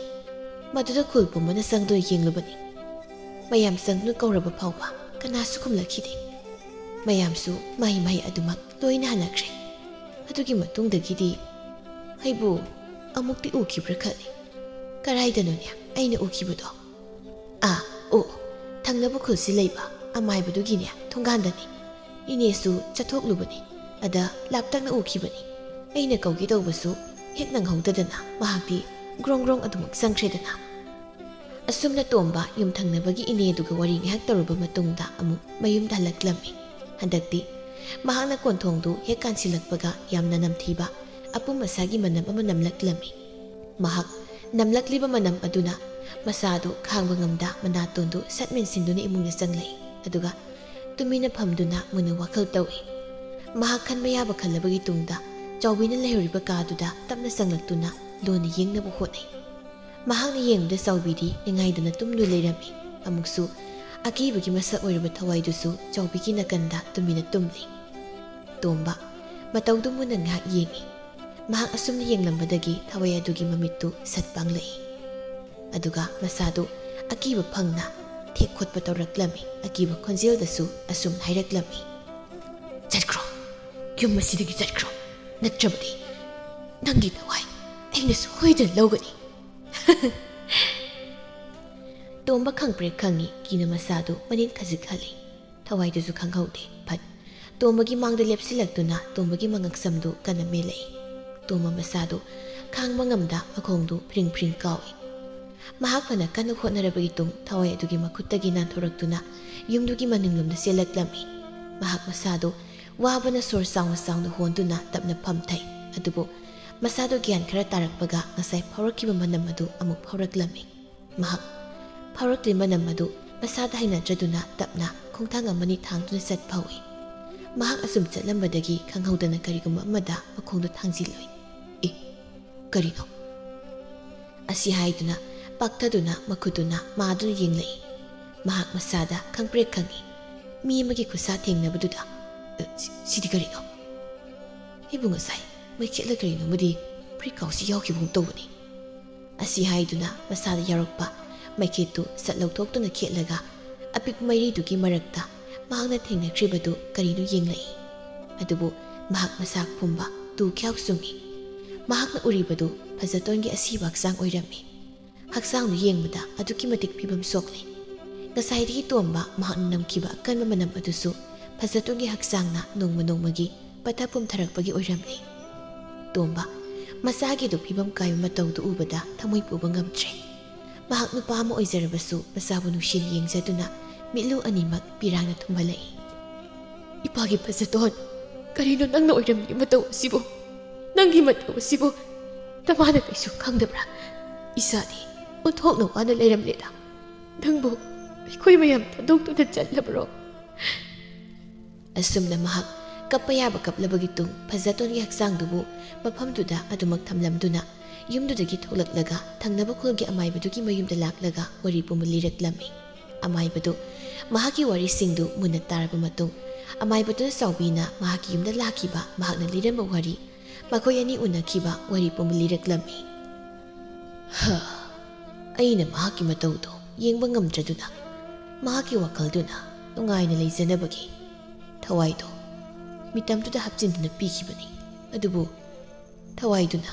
ꯃꯗꯨꯗ ꯈꯨꯜ ꯄꯨꯝꯕꯅ ꯆꯪꯗꯨꯅ ꯌꯦꯡꯂꯨꯕꯅꯤ꯫ ꯃꯌꯥꯝ ꯆꯪꯗꯨꯅ ꯀꯧꯔꯕ ꯐꯥꯎꯕ ꯀꯅꯥꯁꯨ ꯈꯨꯝꯂꯛꯈꯤꯗꯦ꯫ ꯃꯌꯥꯝꯁꯨ ꯃꯍꯩ ꯃꯍꯩ ꯑꯗꯨꯃꯛ ꯂꯣꯏꯅ ꯍꯜꯂꯛꯈ꯭ꯔꯦ꯫ ꯑꯗꯨꯒꯤ ꯃꯇꯨꯡꯗꯒꯤꯗꯤ ꯑꯩꯕꯨ ꯑꯃꯨꯛꯇꯤ ꯎꯈꯤꯕ꯭ꯔꯥ ꯈꯜꯂꯤ꯫ ꯀꯗꯥꯏꯗꯅꯣꯅꯦ ꯑꯩꯅ ꯎꯈꯤꯕꯗꯣ? ꯑꯥ, ꯑꯣ, ꯊꯪꯅꯕ ꯈꯨꯜꯁꯤ ꯂꯩꯕ ꯑꯃꯥꯏꯕꯗꯨꯒꯤꯅꯦ ꯊꯣꯡꯒꯥꯟꯗꯅꯤ꯫ ꯏꯅꯦꯁꯨ ꯆꯠꯊꯣꯛꯂꯨꯕꯅꯤ꯫ ꯑꯗ ꯂꯥꯞꯇꯛꯅ ꯎꯈꯤꯕꯅꯤ꯫ ꯑꯩꯅ ꯀꯧꯒꯦ ꯇꯧꯕꯁꯨ ꯍꯦꯛ ꯅꯪꯍꯧꯗꯗꯅ ꯃꯍꯥꯛꯇꯤ ꯒ꯭ꯔꯣꯡ ꯒ꯭ꯔꯣꯡ ꯑꯗꯨꯃꯛ ꯆꯪꯈ꯭ꯔꯦꯗꯅ꯫" ꯑꯁꯨꯝꯅ ꯇꯣꯝꯕ ꯌꯨꯝꯊꯪꯅꯕꯒꯤ ꯏꯅꯦꯗꯨꯒ ꯋꯥꯔꯤ ꯉꯥꯏꯍꯥꯛ ꯇꯧꯔꯨꯕ ꯃꯇꯨꯡꯗ ꯑꯃꯨꯛ ꯃꯌꯨꯝꯗ ꯍꯜꯂꯛꯂꯝꯃꯤ꯫ ꯍꯟꯗꯛꯇꯤ ꯃꯍꯥꯛꯅ ꯀꯣꯟꯊꯣꯡꯗꯨ ꯍꯦꯛ ꯀꯥꯟꯁꯤꯜꯂꯛꯄꯒ ꯌꯥꯝꯅ ꯅꯝꯊꯤꯕ ꯑꯄꯨꯝ ꯑꯁꯥꯒꯤ ꯃꯅꯝ ꯑꯃ ꯅꯝꯂꯛꯂꯝꯃꯤ꯫ ꯃꯍꯥꯛ ꯅꯝꯂꯛꯂꯤꯕ ꯃꯅꯝ ꯑꯗꯨꯅ ꯃꯁꯥꯗꯨ ꯈꯥꯡꯕ ꯉꯝꯗ ꯃꯅꯥꯇꯣꯟꯗꯨ ꯁꯠ ꯃꯦꯟꯁꯤꯟꯗꯨꯅ ꯏꯃꯨꯡꯗ ꯆꯪꯂꯛꯏ꯫ ꯑꯗꯨꯒ ꯇꯨꯃꯤꯟꯅ ꯐꯝꯗꯨꯅ ꯃꯨꯟꯅ ꯋꯥꯈꯜ ꯇꯧꯏ꯫ ꯃꯍꯥꯛ ꯈꯟꯕ ꯌꯥꯕ ꯈꯜꯂꯕꯒꯤ ꯇꯨꯡꯗ ꯆꯥꯎꯕꯤꯅ ꯂꯩꯍꯧꯔꯤꯕ ꯀꯥꯗꯨꯗ ꯇꯞꯅ ꯆꯪꯂꯛꯇꯨꯅ ꯂꯣꯟꯅ ꯌꯦꯡꯅꯕ ꯍꯣꯠꯅꯩ꯫ ꯃꯍꯥꯛꯅ ꯌꯦꯡꯕꯗ ꯆꯥꯎꯕꯤꯗꯤ ꯅꯤꯡꯉꯥꯏꯗꯅ ꯇꯨꯝꯗꯨꯅ ꯂꯩꯔꯝꯃꯤ꯫ ꯑꯃꯨꯛꯁꯨ ꯑꯀꯤꯕꯒꯤ ꯃꯁꯛ ꯑꯣꯏꯔꯕ ꯊꯋꯥꯏꯗꯨꯁꯨ ꯆꯥꯎꯕꯤꯒꯤ ꯅꯥꯀꯟꯗ ꯇꯨꯃꯤꯟꯅ ꯇꯨꯝꯂꯤ꯫ ꯇꯣꯝꯕ ꯃꯇꯧꯗꯨ ꯃꯨꯟꯅ ꯉꯥꯏꯍꯥꯛ ꯌꯦꯡꯏ꯫ ꯃꯍꯥꯛ ꯑꯁꯨꯝꯅ ꯌꯦꯡꯂꯝꯕꯗꯒꯤ ꯊꯋꯥꯏ ꯑꯗꯨꯒꯤ ꯃꯃꯤꯠꯇꯨ ꯁꯠ ꯄꯥꯡꯂꯛꯏ꯫ ꯑꯗꯨꯒ ꯃꯁꯥꯗꯨ ꯑꯀꯤꯕ ꯐꯪꯅ ꯊꯦꯛ ꯈꯣꯠꯄ ꯇꯧꯔꯛꯂꯝꯃꯤ꯫ ꯑꯀꯤꯕ ꯈꯣꯟꯖꯦꯜꯗꯁꯨ ꯑꯁꯨꯝ ꯍꯥꯏꯔꯛꯂꯝꯃꯤ, "ꯆꯠꯈ꯭ꯔꯣ, ꯌꯨꯝ ꯑꯁꯤꯗꯒꯤ ꯆꯠꯈ꯭ꯔꯣ, ꯅꯠꯇ꯭ꯔꯕꯗꯤ ꯅꯪꯒꯤ ꯊꯋꯥꯏ ꯑꯩꯅ ꯁꯣꯏꯗꯅ ꯂꯧꯒꯅꯤ꯫" ꯇꯣꯝꯕ ꯈꯪꯄ꯭ꯔꯦꯛ ꯈꯪꯉꯤ꯫ ꯀꯤꯅ ꯃꯁꯥꯗꯨ ꯃꯅꯤꯡ ꯈꯖꯤꯛ ꯍꯜꯂꯤ꯫ ꯊꯋꯥꯏꯗꯨꯁꯨ ꯈꯪꯍꯧꯗꯦ꯫ ꯐꯠ ꯇꯣꯝꯕꯒꯤ ꯃꯥꯡꯗ ꯂꯦꯞꯁꯤꯜꯂꯛꯇꯨꯅ ꯇꯣꯝꯕꯒꯤ ꯃꯉꯛꯁꯝꯗꯨ ꯀꯟꯅ ꯃꯦꯜꯂꯛꯏ꯫ ꯇꯣꯝꯕ ꯃꯁꯥꯗꯨ ꯈꯥꯡꯕ ꯉꯝꯗ ꯃꯈꯣꯡꯗꯨ ꯐ꯭ꯔꯤꯡ ꯐ꯭ꯔꯤꯡ ꯀꯥꯎꯏ꯫ ꯃꯍꯥꯛ ꯐꯅ ꯀꯟꯅ ꯍꯣꯠꯅꯔꯕꯒꯤ ꯇꯨꯡ ꯊꯋꯥꯏ ꯑꯗꯨꯒꯤ ꯃꯈꯨꯠꯇꯒꯤ ꯅꯥꯟꯊꯣꯔꯛꯇꯨꯅ ꯌꯨꯝꯗꯨꯒꯤ ꯃꯅꯤꯡꯂꯣꯝꯗ ꯆꯦꯜꯂꯛꯂꯝꯃꯤ꯫ ꯃꯍꯥꯛ ꯃꯁꯥꯗꯨ ꯋꯥꯕꯅ ꯁꯣꯔ ꯆꯥꯎꯅ ꯆꯥꯎꯅ ꯍꯣꯟꯗꯨꯅ ꯇꯞꯅ ꯐꯝꯊꯩ꯫ ꯑꯗꯨꯕꯨ ꯃꯁꯥꯗꯨ ꯒ꯭ꯌꯥꯟ ꯈꯔ ꯇꯥꯔꯛꯄꯒ ꯉꯁꯥꯏ ꯐꯥꯎꯔꯛꯈꯤꯕ ꯃꯅꯝ ꯑꯗꯨ ꯑꯃꯨꯛ ꯐꯥꯎꯔꯛꯂꯝꯃꯤ꯫ ꯃꯍꯥꯛ ꯐꯥꯎꯔꯛꯂꯤ ꯃꯅꯝ ꯑꯗꯨ ꯃꯁꯥꯗ ꯍꯩꯅꯗ꯭ꯔꯗꯨꯅ ꯇꯞꯅ ꯈꯣꯡꯊꯥꯡ ꯑꯃꯅꯤ ꯊꯥꯡꯗꯨꯅ ꯆꯠꯄ ꯍꯧꯏ꯫ ꯃꯍꯥꯛ ꯑꯁꯨꯝ ꯆꯠꯂꯝꯕꯗꯒꯤ ꯈꯪꯍꯧꯗꯅ ꯀꯔꯤꯒꯨꯝꯕ ꯑꯃꯗ ꯃꯈꯣꯡꯗꯨ ꯊꯥꯡꯖꯤꯜꯂꯨꯏ꯫ "ꯑꯦ, ꯀꯔꯤꯅꯣ?" ꯑꯁꯤ ꯍꯥꯏꯗꯨꯅ ꯄꯥꯛꯊꯗꯨꯅ ꯃꯈꯨꯠꯇꯨꯅ ꯃꯥꯗꯨꯅ ꯌꯦꯡꯂꯛꯏ꯫ ꯃꯍꯥꯛ ꯃꯁꯥꯗ ꯈꯪꯄ꯭ꯔꯦꯛ ꯈꯪꯏ꯫ ꯃꯤ ꯑꯃꯒꯤ ꯈꯨꯠꯁꯥ ꯊꯦꯡꯅꯕꯗꯨꯗ, "ꯑ, ꯁꯤ-, ꯁꯤꯗꯤ ꯀꯔꯤꯅꯣ? ꯑꯩꯕꯨ ꯉꯁꯥꯏ ꯃꯩꯈꯦꯠꯂ ꯀꯔꯤꯅꯣꯃꯗꯤ ꯐꯨꯔꯤꯠ ꯀꯥꯎꯁꯤ ꯌꯥꯎꯈꯤꯕꯒꯨꯝ ꯇꯧꯕꯅꯤ꯫" ꯑꯁꯤ ꯍꯥꯏꯗꯨꯅ ꯃꯁꯥꯗ ꯌꯥꯎꯔꯛꯄ ꯃꯩꯈꯦꯠꯇꯨ ꯁꯠ ꯂꯧꯊꯣꯛꯇꯨꯅ ꯈꯦꯠꯂꯒ ꯑꯄꯤꯛꯄ ꯃꯩꯔꯤꯗꯨꯒꯤ ꯃꯔꯛꯇ ꯃꯍꯥꯛꯅ ꯊꯦꯡꯅꯈ꯭ꯔꯤꯕꯗꯨ ꯀꯔꯤꯅꯣ ꯌꯦꯡꯂꯛꯏ꯫ ꯑꯗꯨꯕꯨ ꯃꯍꯥꯛ ꯃꯁꯥ ꯄꯨꯝꯕ ꯇꯨ ꯈ꯭ꯌꯥꯎ ꯆꯨꯡꯏ꯫ ꯃꯍꯥꯛꯅ ꯎꯔꯤꯕꯗꯨ ꯐꯖꯇꯣꯟꯒꯤ ꯑꯁꯤꯕ ꯍꯛꯆꯥꯡ ꯑꯣꯏꯔꯝꯃꯤ꯫ ꯍꯛꯆꯥꯡꯗꯨ ꯌꯦꯡꯕꯗ ꯑꯗꯨꯛꯀꯤ ꯃꯇꯤꯛ ꯐꯤꯕꯝ ꯁꯣꯛꯂꯤ꯫ ꯉꯁꯥꯏꯗꯒꯤ ꯇꯣꯝꯕ ꯃꯍꯥꯛꯅ ꯅꯝꯈꯤꯕ ꯑꯀꯟꯕ ꯃꯅꯝ ꯑꯗꯨꯁꯨ ꯐꯖꯇꯣꯟꯒꯤ ꯍꯛꯆꯥꯡꯅ ꯅꯣꯡꯃ ꯅꯣꯡꯃꯒꯤ ꯄꯠꯊ ꯄꯨꯝꯊꯔꯛꯄꯒꯤ ꯑꯣꯏꯔꯝꯂꯤ꯫ ꯇꯣꯝꯕ ꯃꯆꯥꯒꯤꯗꯨ ꯐꯤꯕꯝ ꯀꯥꯏꯕ ꯃꯇꯧꯗꯨ ꯎꯕꯗ ꯊꯃꯣꯏ ꯄꯨꯕ ꯉꯝꯗ꯭ꯔꯦ꯫ ꯃꯍꯥꯛ ꯅꯨꯄꯥ ꯑꯃ ꯑꯣꯏꯖꯔꯕꯁꯨ ꯃꯆꯥꯕꯨ ꯅꯨꯡꯁꯤꯅ ꯌꯦꯡꯖꯗꯨꯅ ꯃꯤꯠꯂꯨ ꯑꯅꯤꯃꯛ ꯄꯤꯔꯥꯡꯅ ꯊꯨꯝꯍꯜꯂꯛꯏ꯫ "ꯏꯄꯥꯒꯤ ꯐꯖꯇꯣꯟ, ꯀꯔꯤꯅꯣ ꯅꯪꯅ ꯑꯣꯏꯔꯝꯂꯤ ꯃꯇꯧ ꯑꯁꯤꯕꯨ? ꯅꯪꯒꯤ ꯃꯇꯧ ꯑꯁꯤꯕꯨ ꯅꯃꯥꯅ ꯀꯩꯁꯨ ꯈꯪꯗꯕ꯭ꯔꯥ? ꯏꯆꯥꯗꯤ ꯑꯣꯟꯊꯣꯛꯅ ꯋꯥꯅ ꯂꯩꯔꯝꯂꯦꯗ꯫ ꯅꯪꯕꯨ ꯑꯩꯈꯣꯏ ꯃꯌꯥꯝ ꯊꯥꯗꯣꯛꯇꯨꯅ ꯆꯠꯂꯕ꯭ꯔꯣ?" ꯑꯁꯨꯝꯅ ꯃꯍꯥꯛ ꯀꯞꯄ ꯌꯥꯕ ꯀꯞꯂꯕꯒꯤ ꯇꯨꯡ ꯐꯖꯇꯣꯟꯒꯤ ꯍꯛꯆꯥꯡꯗꯨꯕꯨ ꯃꯐꯝꯗꯨꯗ ꯑꯗꯨꯃꯛ ꯊꯝꯂꯝꯗꯨꯅ ꯌꯨꯝꯗꯨꯗꯒꯤ ꯊꯣꯛꯂꯛꯂꯒ ꯊꯪꯅꯕ ꯈꯨꯜꯒꯤ ꯑꯃꯥꯏꯕꯗꯨꯒꯤ ꯃꯌꯨꯝꯗ ꯂꯥꯛꯂꯒ ꯋꯥꯔꯤ ꯄꯨꯝꯕ ꯂꯤꯔꯛꯂꯝꯃꯤ꯫ ꯑꯃꯥꯏꯕꯗꯨ ꯃꯍꯥꯛꯀꯤ ꯋꯥꯔꯤꯁꯤꯡꯗꯨ ꯃꯨꯟꯅ ꯇꯥꯔꯕ ꯃꯇꯨꯡ ꯑꯃꯥꯏꯕꯗꯨꯅ ꯆꯥꯎꯕꯤꯅ ꯃꯍꯥꯛꯀꯤ ꯌꯨꯝꯗ ꯂꯥꯛꯈꯤꯕ, ꯃꯍꯥꯛꯅ ꯂꯤꯔꯝꯕ ꯋꯥꯔꯤ, ꯃꯈꯣꯏ ꯑꯅꯤ ꯎꯅꯈꯤꯕ ꯋꯥꯔꯤ ꯄꯨꯝꯕ ꯂꯤꯔꯛꯂꯝꯃꯤ꯫ ꯍ, ꯑꯩꯅ ꯃꯍꯥꯛꯀꯤ ꯃꯇꯧꯗꯨ ꯌꯦꯡꯕ ꯉꯝꯗ꯭ꯔꯗꯨꯅ ꯃꯍꯥꯛꯀꯤ ꯋꯥꯈꯜꯗꯨꯅ ꯅꯨꯡꯉꯥꯏꯅ ꯂꯩꯖꯅꯕꯒꯤ ꯊꯋꯥꯏꯗꯨ ꯃꯤꯇꯝꯗꯨꯗ ꯍꯥꯞꯆꯤꯟꯗꯨꯅ ꯄꯤꯈꯤꯕꯅꯤ꯫ ꯑꯗꯨꯕꯨ ꯊꯋꯥꯏꯗꯨꯅ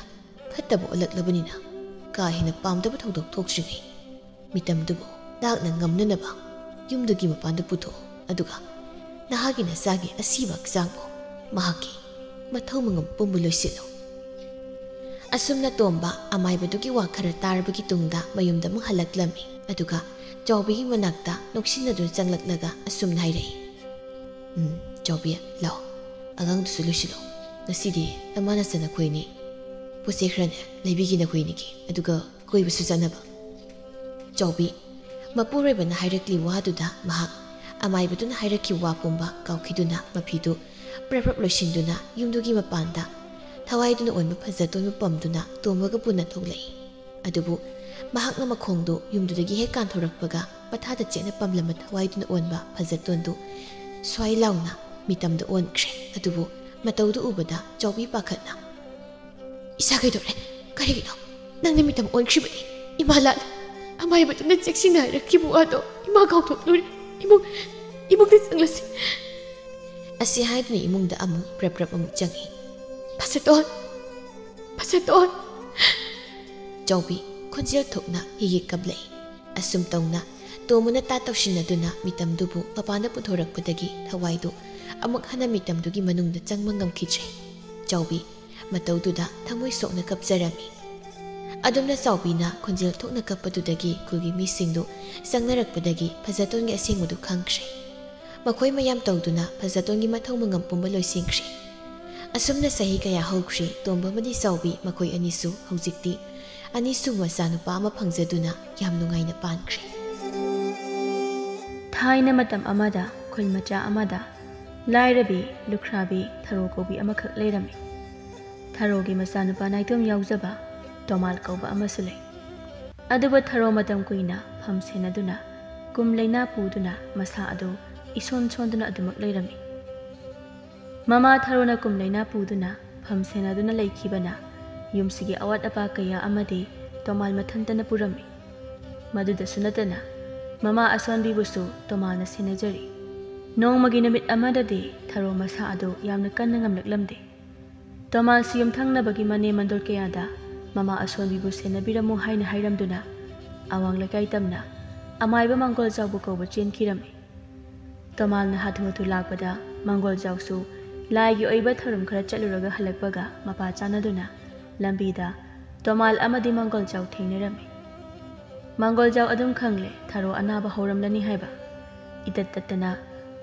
ꯐꯠꯇꯕ ꯑꯣꯜꯂꯛꯂꯕꯅꯤꯅ ꯀꯥ ꯍꯦꯟꯅ ꯄꯥꯝꯗꯕ ꯊꯧꯗꯣꯛ ꯊꯣꯛꯇ꯭ꯔꯤꯉꯩ ꯃꯤꯇꯝꯗꯨꯕꯨ ꯅꯍꯥꯛꯅ ꯉꯝꯅꯅꯕ ꯌꯨꯝꯗꯨꯒꯤ ꯃꯄꯥꯟꯗ ꯄꯨꯊꯣꯛꯎ, ꯑꯗꯨꯒ ꯅꯍꯥꯛꯀꯤ ꯅꯆꯥꯒꯤ ꯑꯁꯤꯕ ꯍꯛꯆꯥꯡꯕꯨ ꯃꯍꯥꯛꯀꯤ ꯃꯊꯧ ꯃꯉꯝ ꯄꯨꯝꯕ ꯂꯣꯏꯁꯤꯜꯂꯨ꯫ ꯑꯁꯨꯝꯅ ꯇꯣꯝꯕ ꯑꯃꯥꯏꯕꯗꯨꯒꯤ ꯋꯥ ꯈꯔ ꯇꯥꯔꯕꯒꯤ ꯇꯨꯡꯗ ꯃꯌꯨꯝꯗ ꯑꯃꯨꯛ ꯍꯜꯂꯛꯂꯝꯃꯤ꯫ ꯑꯗꯨꯒ ꯆꯥꯎꯕꯤꯒꯤ ꯃꯅꯥꯛꯇ ꯅꯣꯛꯁꯤꯟꯅꯗꯨꯅ ꯆꯪꯂꯛꯂꯒ ꯑꯁꯨꯝꯅ ꯍꯥꯏꯔꯛꯏ, "ꯎꯝ, ꯆꯥꯎꯕꯤ, ꯂꯥꯛꯑꯣ, ꯑꯉꯥꯡꯗꯨꯁꯨ ꯂꯣꯏꯁꯤꯜꯂꯣ꯫ ꯉꯁꯤꯗꯤ ꯅꯃꯥ ꯅꯆꯟ ꯅꯈꯣꯏꯅꯤ ꯄꯣꯠ ꯆꯩ ꯈꯔꯅꯦ ꯂꯩꯕꯤꯒꯦ ꯅꯈꯣꯏꯅꯤꯒꯤ, ꯑꯗꯨꯒ ꯀꯣꯏꯕꯁꯨ ꯆꯠꯅꯕ꯫" ꯆꯥꯎꯕꯤ, ꯃꯄꯨꯔꯣꯏꯕꯅ ꯍꯥꯏꯔꯛꯂꯤ ꯋꯥꯗꯨꯗ ꯃꯍꯥꯛ ꯑꯃꯥꯏꯕꯗꯨꯅ ꯍꯥꯏꯔꯛꯈꯤꯕ ꯋꯥ ꯄꯨꯝꯕ ꯀꯥꯎꯈꯤꯗꯨꯅ ꯃꯐꯤꯗꯨ ꯄ꯭ꯔꯞ ꯄ꯭ꯔꯞ ꯂꯣꯏꯁꯤꯟꯗꯨꯅ ꯌꯨꯝꯗꯨꯒꯤ ꯃꯄꯥꯟꯗ ꯊꯋꯥꯏꯗꯨꯅ ꯑꯣꯟꯕ ꯐꯖꯇꯣꯟꯕꯨ ꯄꯝꯗꯨꯅ ꯇꯣꯝꯕꯒ ꯄꯨꯟꯅ ꯊꯣꯛꯂꯛꯏ꯫ ꯑꯗꯨꯕꯨ ꯃꯍꯥꯛꯅ ꯃꯈꯣꯡꯗꯨ ꯌꯨꯝꯗꯨꯗꯒꯤ ꯍꯦꯛ ꯀꯥꯟꯊꯣꯔꯛꯄꯒ ꯃꯊꯥꯗ ꯆꯦꯠꯅ ꯄꯝꯂꯝꯕ ꯊꯋꯥꯏꯗꯨꯅ ꯑꯣꯟꯕ ꯐꯖꯇꯣꯟꯗꯨ ꯁ꯭ꯋꯥꯏ ꯂꯥꯎꯅ ꯃꯤꯇꯝꯗ ꯑꯣꯟꯈ꯭ꯔꯦ꯫ ꯑꯗꯨꯕꯨ ꯃꯇꯧꯗꯨ ꯎꯕꯗ ꯆꯥꯎꯕꯤ ꯄꯥꯈꯠꯅ, "ꯏꯁꯥ ꯀꯩꯗꯧꯔꯦ? ꯀꯔꯤꯒꯤꯅꯣ? ꯅꯪꯅ ꯃꯤꯇꯝ ꯑꯣꯟꯈ꯭ꯔꯤꯕꯗꯤ? ꯏꯃꯥ ꯂꯥꯜꯂꯦ꯫ ꯑꯃꯥꯏꯕꯗꯨꯅ ꯆꯦꯛꯁꯤꯟꯅ ꯍꯥꯏꯔꯛꯈꯤꯕ ꯋꯥꯗꯣ ꯏꯃꯥ ꯀꯥꯎꯊꯣꯛꯂꯨꯔꯦ꯫ ꯏꯃꯨꯡ, ꯏꯃꯨꯡꯗ ꯆꯪꯂꯁꯤ꯫" ꯑꯁꯤ ꯍꯥꯏꯗꯨꯅ ꯏꯃꯨꯡꯗ ꯑꯃꯨꯛ ꯄ꯭ꯔꯞ ꯄ꯭ꯔꯞ ꯑꯃꯨꯛ ꯆꯪꯏ꯫ "ꯐꯖꯇꯣꯟ! ꯐꯖꯇꯣꯟ!" ꯆꯥꯎꯕꯤ ꯈꯣꯟꯖꯦꯜ ꯊꯣꯛꯅ ꯍꯤꯍꯤꯛ ꯀꯞꯂꯛꯏ꯫ ꯑꯁꯨꯝ ꯇꯧꯅ ꯇꯣꯝꯕꯅ ꯇꯥ ꯇꯧꯁꯤꯟꯅꯗꯨꯅ ꯃꯤꯇꯝꯗꯨꯕꯨ ꯃꯄꯥꯟꯗ ꯄꯨꯊꯣꯔꯛꯄꯗꯒꯤ ꯊꯋꯥꯏꯗꯨ ꯑꯃꯨꯛ ꯍꯟꯅ ꯃꯤꯇꯝꯗꯨꯒꯤ ꯃꯅꯨꯡꯗ ꯆꯪꯕ ꯉꯝꯈꯤꯗ꯭ꯔꯦ꯫ ꯆꯥꯎꯕꯤ ꯃꯇꯧꯗꯨꯗ ꯊꯃꯣꯏ ꯁꯣꯛꯅ ꯀꯞꯆꯔꯝꯃꯤ꯫ ꯑꯗꯨꯝꯅ ꯆꯥꯎꯕꯤꯅ ꯈꯣꯟꯖꯦꯜ ꯊꯣꯛꯅ ꯀꯞꯄꯗꯨꯗꯒꯤ ꯈꯨꯜꯒꯤ ꯃꯤꯁꯤꯡꯗꯨ ꯆꯪꯅꯔꯛꯄꯗꯒꯤ ꯐꯖꯇꯣꯟꯒꯤ ꯑꯁꯦꯡꯕꯗꯨ ꯈꯪꯈ꯭ꯔꯦ꯫ ꯃꯈꯣꯏ ꯃꯌꯥꯝ ꯇꯧꯗꯨꯅ ꯐꯖꯇꯣꯟꯒꯤ ꯃꯊꯧ ꯃꯉꯝ ꯄꯨꯝꯕ ꯂꯣꯏꯁꯤꯟꯈ꯭ꯔꯦ꯫ ꯑꯁꯨꯝꯅ ꯆꯍꯤ ꯀꯌꯥ ꯍꯧꯈ꯭ꯔꯦ꯫ ꯇꯣꯝꯕ ꯑꯃꯗꯤ ꯆꯥꯎꯕꯤ ꯃꯈꯣꯏ ꯑꯅꯤꯁꯨ ꯍꯧꯖꯤꯛꯇꯤ ꯑꯅꯤꯁꯨꯕ ꯃꯆꯥꯅꯨꯄꯥ ꯑꯃ ꯐꯪꯖꯗꯨꯅ ꯌꯥꯝ ꯅꯨꯡꯉꯥꯏꯅ ꯄꯥꯟꯈ꯭ꯔꯦ꯫ ꯊꯥꯏꯅ ꯃꯇꯝ ꯑꯃꯗ ꯈꯨꯜ ꯃꯆꯥ ꯑꯃꯗ ꯂꯥꯏꯔꯕꯤ, ꯂꯨꯈ꯭ꯔꯥꯕꯤ ꯊꯔꯣ ꯀꯧꯕꯤ ꯑꯃꯈꯛ ꯂꯩꯔꯝꯃꯤ꯫ ꯊꯔꯣꯒꯤ ꯃꯆꯥꯅꯨꯄꯥ ꯅꯥꯏꯇꯣꯝ ꯌꯥꯎꯖꯕ ꯇꯣꯃꯥꯜ ꯀꯧꯕ ꯑꯃꯁꯨ ꯂꯩ꯫ ꯑꯗꯨꯕꯨ ꯊꯔꯣ ꯃꯇꯝ ꯀꯨꯏꯅ ꯐꯝ ꯁꯦꯟꯅꯗꯨꯅ ꯀꯨꯝ ꯂꯩꯅꯥ ꯄꯨꯗꯨꯅ ꯃꯁꯥ ꯑꯗꯨ ꯏꯁꯣꯟ ꯁꯣꯟꯗꯨꯅ ꯑꯗꯨꯃꯛ ꯂꯩꯔꯝꯃꯤ꯫ ꯃꯃꯥ ꯊꯔꯣꯅ ꯀꯨꯝ ꯂꯩꯅꯥ ꯄꯨꯗꯨꯅ ꯐꯝ ꯁꯦꯟꯅꯗꯨꯅ ꯂꯩꯈꯤꯕꯅ ꯌꯨꯝꯁꯤꯒꯤ ꯑꯋꯥꯠ ꯑꯄꯥ ꯀꯌꯥ ꯑꯃꯗꯤ ꯇꯣꯃꯥꯜ ꯃꯊꯟꯇꯅ ꯄꯨꯔꯝꯃꯤ꯫ ꯃꯗꯨꯗꯁꯨ ꯅꯠꯇꯅ ꯃꯃꯥ ꯑꯁꯣꯟꯕꯤꯕꯨꯁꯨ ꯇꯣꯃꯥꯜꯅ ꯁꯦꯟꯅꯖꯔꯤ꯫ ꯅꯣꯡꯃꯒꯤ ꯅꯨꯃꯤꯠ ꯑꯃꯗꯗꯤ ꯊꯔꯣ ꯃꯁꯥ ꯑꯗꯨ ꯌꯥꯝꯅ ꯀꯟꯅ ꯉꯝꯂꯛꯂꯝꯗꯦ꯫ ꯇꯣꯃꯥꯜꯁꯤ ꯌꯨꯝꯊꯪꯅꯕꯒꯤ ꯃꯅꯦꯝ ꯃꯟꯗꯣꯜ ꯀꯌꯥꯗ ꯃꯃꯥ ꯑꯁꯣꯟꯕꯤꯕꯨ ꯁꯦꯟꯅꯕꯤꯔꯝꯃꯨ ꯍꯥꯏꯅ ꯍꯥꯏꯔꯝꯗꯨꯅ ꯑꯋꯥꯡ ꯂꯩꯀꯥꯏ ꯇꯝꯅ ꯑꯃꯥꯏꯕ ꯃꯥꯡꯒꯣꯜ ꯆꯥꯎꯕ ꯀꯧꯕ ꯆꯦꯟꯈꯤꯔꯝꯃꯤ꯫ ꯇꯣꯃꯥꯜꯅ ꯍꯥꯊꯨ ꯍꯥꯊꯨ ꯂꯥꯛꯄꯗ ꯃꯥꯡꯒꯣꯜ ꯆꯥꯎꯁꯨ ꯂꯥꯏꯒꯤ ꯑꯣꯏꯕ ꯊꯧꯔꯝ ꯈꯔ ꯆꯠꯂꯨꯔꯒ ꯍꯜꯂꯛꯄꯒ ꯃꯄꯥ ꯆꯥꯟꯅꯗꯨꯅ ꯂꯝꯕꯤꯗ ꯇꯣꯃꯥꯜ ꯑꯃꯗꯤ ꯃꯥꯡꯒꯣꯜ ꯆꯥꯎ ꯊꯦꯡꯅꯔꯝꯃꯤ꯫ ꯃꯥꯡꯒꯣꯜ ꯆꯥꯎ ꯑꯗꯨꯝ ꯈꯪꯂꯦ ꯊꯔꯣ ꯑꯅꯥꯕ ꯍꯧꯔꯝꯂꯅꯤ ꯍꯥꯏꯕ꯫ ꯏꯇꯠ ꯇꯠꯇꯅ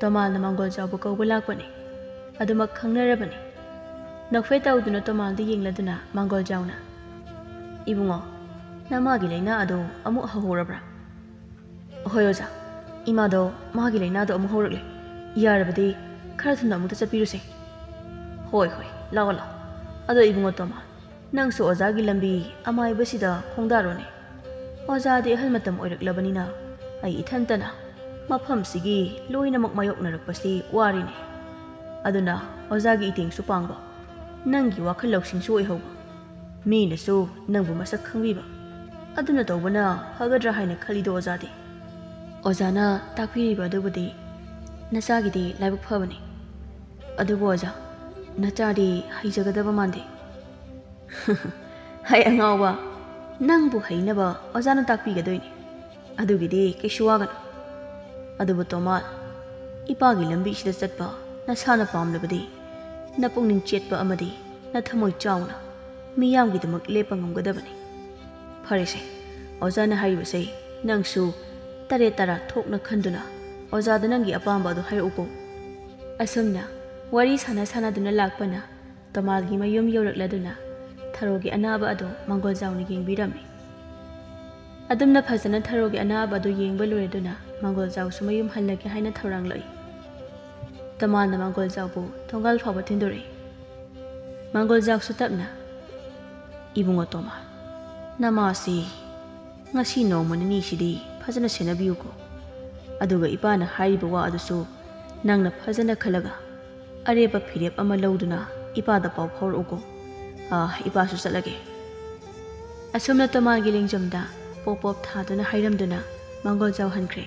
ꯇꯣꯃꯥꯜꯅ ꯃꯥꯡꯒꯣꯜ ꯆꯥꯎꯕ ꯀꯧꯕ ꯂꯥꯛꯄꯅꯤ꯫ ꯑꯗꯨꯃꯛ ꯈꯪꯅꯔꯕꯅꯤ꯫ ꯅꯣꯛꯐꯦꯠ ꯇꯧꯗꯨꯅ ꯇꯣꯃꯥꯜꯗ ꯌꯦꯡꯂꯗꯨꯅ ꯃꯥꯡꯒꯣꯜ ꯆꯥꯎꯅ, "ꯏꯕꯨꯡꯉꯣ, ꯅꯃꯥꯒꯤ ꯂꯥꯏꯅꯥ ꯑꯗꯨ ꯑꯃꯨꯛ ꯍꯧꯍꯧꯔꯕ꯭ꯔꯥ?" "ꯍꯣꯏ ꯑꯣꯖꯥ, ꯏꯃꯥꯗꯣ ꯃꯥꯒꯤ ꯂꯥꯏꯅꯥꯗꯣ ꯑꯃꯨꯛ ꯍꯧꯔꯛꯂꯦ꯫ ꯌꯥꯔꯕꯗꯤ ꯈꯔ ꯊꯨꯅ ꯑꯃꯨꯛꯇ ꯆꯠꯄꯤꯔꯨꯁꯦ꯫" "ꯍꯣꯏ, ꯍꯣꯏ, ꯂꯥꯛꯑꯣ, ꯂꯥꯛꯑꯣ꯫ ꯑꯗꯣ ꯏꯕꯨꯡꯉꯣ ꯇꯣꯃꯥꯜ, ꯅꯪꯁꯨ ꯑꯣꯖꯥꯒꯤ ꯂꯝꯕꯤ ꯑꯃꯥꯏꯕꯁꯤꯗ ꯈꯣꯡꯗꯥꯔꯣꯅꯦ꯫ ꯑꯣꯖꯥꯗꯤ ꯑꯍꯜ ꯃꯇꯝ ꯑꯣꯏꯔꯛꯂꯕꯅꯤꯅ ꯑꯩ ꯏꯊꯟꯇꯅ ꯃꯐꯝꯁꯤꯒꯤ ꯂꯣꯏꯅꯃꯛ ꯃꯥꯌꯣꯛꯅꯔꯛꯄꯁꯤ ꯋꯥꯔꯤꯅꯦ꯫ ꯑꯗꯨꯅ ꯑꯣꯖꯥꯒꯤ ꯏꯇꯦꯡꯁꯨ ꯄꯥꯡꯕ, ꯅꯪꯒꯤ ꯋꯥꯈꯜ ꯂꯧꯁꯤꯡꯁꯨ ꯑꯣꯏꯍꯧꯕ, ꯃꯤꯅꯁꯨ ꯅꯪꯕꯨ ꯃꯁꯛ ꯈꯪꯕꯤꯕ, ꯑꯗꯨꯅ ꯇꯧꯕꯅ ꯐꯒꯗ꯭ꯔꯥ ꯍꯥꯏꯅ ꯈꯜꯂꯤꯗꯣ ꯑꯣꯖꯥꯗꯤ?" "ꯑꯣꯖꯥꯅ ꯇꯥꯛꯄꯤꯔꯤꯕ ꯑꯗꯨꯕꯨꯗꯤ ꯅꯆꯥꯒꯤꯗꯤ ꯂꯥꯏꯕꯛ ꯐꯕꯅꯤ꯫ ꯑꯗꯨꯕꯨ ꯑꯣꯖꯥ, ꯅꯆꯥꯗꯤ ꯍꯩꯖꯒꯗꯕ ꯃꯥꯟꯗꯦ꯫" "ꯍꯩ ꯑꯉꯥꯎꯕ, ꯅꯪꯕꯨ ꯍꯩꯅꯕ ꯑꯣꯖꯥꯅ ꯇꯥꯛꯄꯤꯒꯗꯣꯏꯅꯤ꯫ ꯑꯗꯨꯒꯤꯗꯤ ꯀꯩꯁꯨ ꯋꯥꯒꯅꯨ꯫ ꯑꯗꯨꯕꯨ ꯇꯣꯃꯥꯜ, ꯏꯄꯥꯒꯤ ꯂꯝꯕꯤꯁꯤꯗ ꯆꯠꯄ ꯅꯁꯥꯅ ꯄꯥꯝꯂꯕꯗꯤ ꯅꯄꯨꯛꯅꯤꯡ ꯆꯦꯠꯄ ꯑꯃꯗꯤ ꯅꯊꯃꯣꯏ ꯆꯥꯎꯅ ꯃꯤꯌꯥꯝꯒꯤꯗꯃꯛ ꯂꯦꯞꯄ ꯉꯝꯒꯗꯕꯅꯤ꯫ ꯐꯔꯦꯁꯦ, ꯑꯣꯖꯥꯅ ꯍꯥꯏꯔꯤꯕꯁꯦ ꯅꯪꯁꯨ ꯇꯔꯦꯠ ꯇꯔꯥ ꯊꯣꯛꯅ ꯈꯟꯗꯨꯅ ꯑꯣꯖꯥꯗ ꯅꯪꯒꯤ ꯑꯄꯥꯝꯕ ꯑꯗꯨ ꯍꯥꯏꯔꯛꯎꯀꯣ꯫" ꯑꯁꯨꯝꯅ ꯋꯥꯔꯤ ꯁꯥꯟꯅ ꯁꯥꯟꯅꯗꯨꯅ ꯂꯥꯛꯄꯅ ꯇꯣꯃꯥꯜꯒꯤ ꯃꯌꯨꯝ ꯌꯧꯔꯛꯂꯗꯨꯅ ꯊꯔꯣꯒꯤ ꯑꯅꯥꯕ ꯑꯗꯨ ꯃꯥꯡꯒꯣꯜ ꯆꯥꯎꯅ ꯌꯦꯡꯕꯤꯔꯝꯃꯤ꯫ ꯑꯗꯨꯝꯅ ꯐꯖꯅ ꯊꯔꯣꯒꯤ ꯑꯅꯥꯕ ꯑꯗꯨ ꯌꯦꯡꯕ ꯂꯣꯏꯔꯗꯨꯅ ꯃꯥꯡꯒꯣꯜ ꯆꯥꯎꯁꯨ ꯃꯌꯨꯝ ꯍꯜꯂꯒꯦ ꯍꯥꯏꯅ ꯊꯧꯔꯥꯡꯂꯛꯏ꯫ ꯇꯃꯥꯜꯅ ꯃꯥꯡꯒꯣꯜꯖꯥꯎꯕꯨ ꯊꯣꯡꯒꯥꯜ ꯐꯥꯎꯕ ꯊꯤꯟꯗꯣꯔꯛꯏ꯫ ꯃꯥꯡꯒꯣꯜꯖꯥꯎꯁꯨ ꯇꯞꯅ, "ꯏꯕꯨꯡꯉꯣ ꯇꯣꯃꯥꯜ, ꯅꯃꯥꯁꯤ ꯉꯁꯤ ꯅꯣꯡꯃ ꯅꯤꯅꯤꯁꯤꯗꯤ ꯐꯖꯅ ꯁꯦꯟꯅꯕꯤꯌꯨꯀꯣ꯫ ꯑꯗꯨꯒ ꯏꯄꯥꯅ ꯍꯥꯏꯔꯤꯕ ꯋꯥ ꯑꯗꯨꯁꯨ ꯅꯪꯅ ꯐꯖꯅ ꯈꯜꯂꯒ ꯑꯔꯦꯞꯄ ꯐꯤꯔꯦꯞ ꯑꯃ ꯂꯧꯗꯨꯅ ꯏꯄꯥꯗ ꯄꯥꯎ ꯐꯥꯎꯔꯛꯎꯀꯣ꯫ ꯑꯥ, ꯏꯄꯥꯁꯨ ꯆꯠꯂꯒꯦ꯫" ꯑꯁꯨꯝꯅ ꯇꯣꯃꯥꯜꯒꯤ ꯂꯦꯡꯖꯨꯝꯗ ꯄꯣꯞ ꯄꯣꯞ ꯊꯥꯗꯨꯅ ꯍꯥꯏꯔꯝꯗꯨꯅ ꯃꯥꯡꯒꯣꯜꯖꯥꯎ ꯍꯟꯈ꯭ꯔꯦ꯫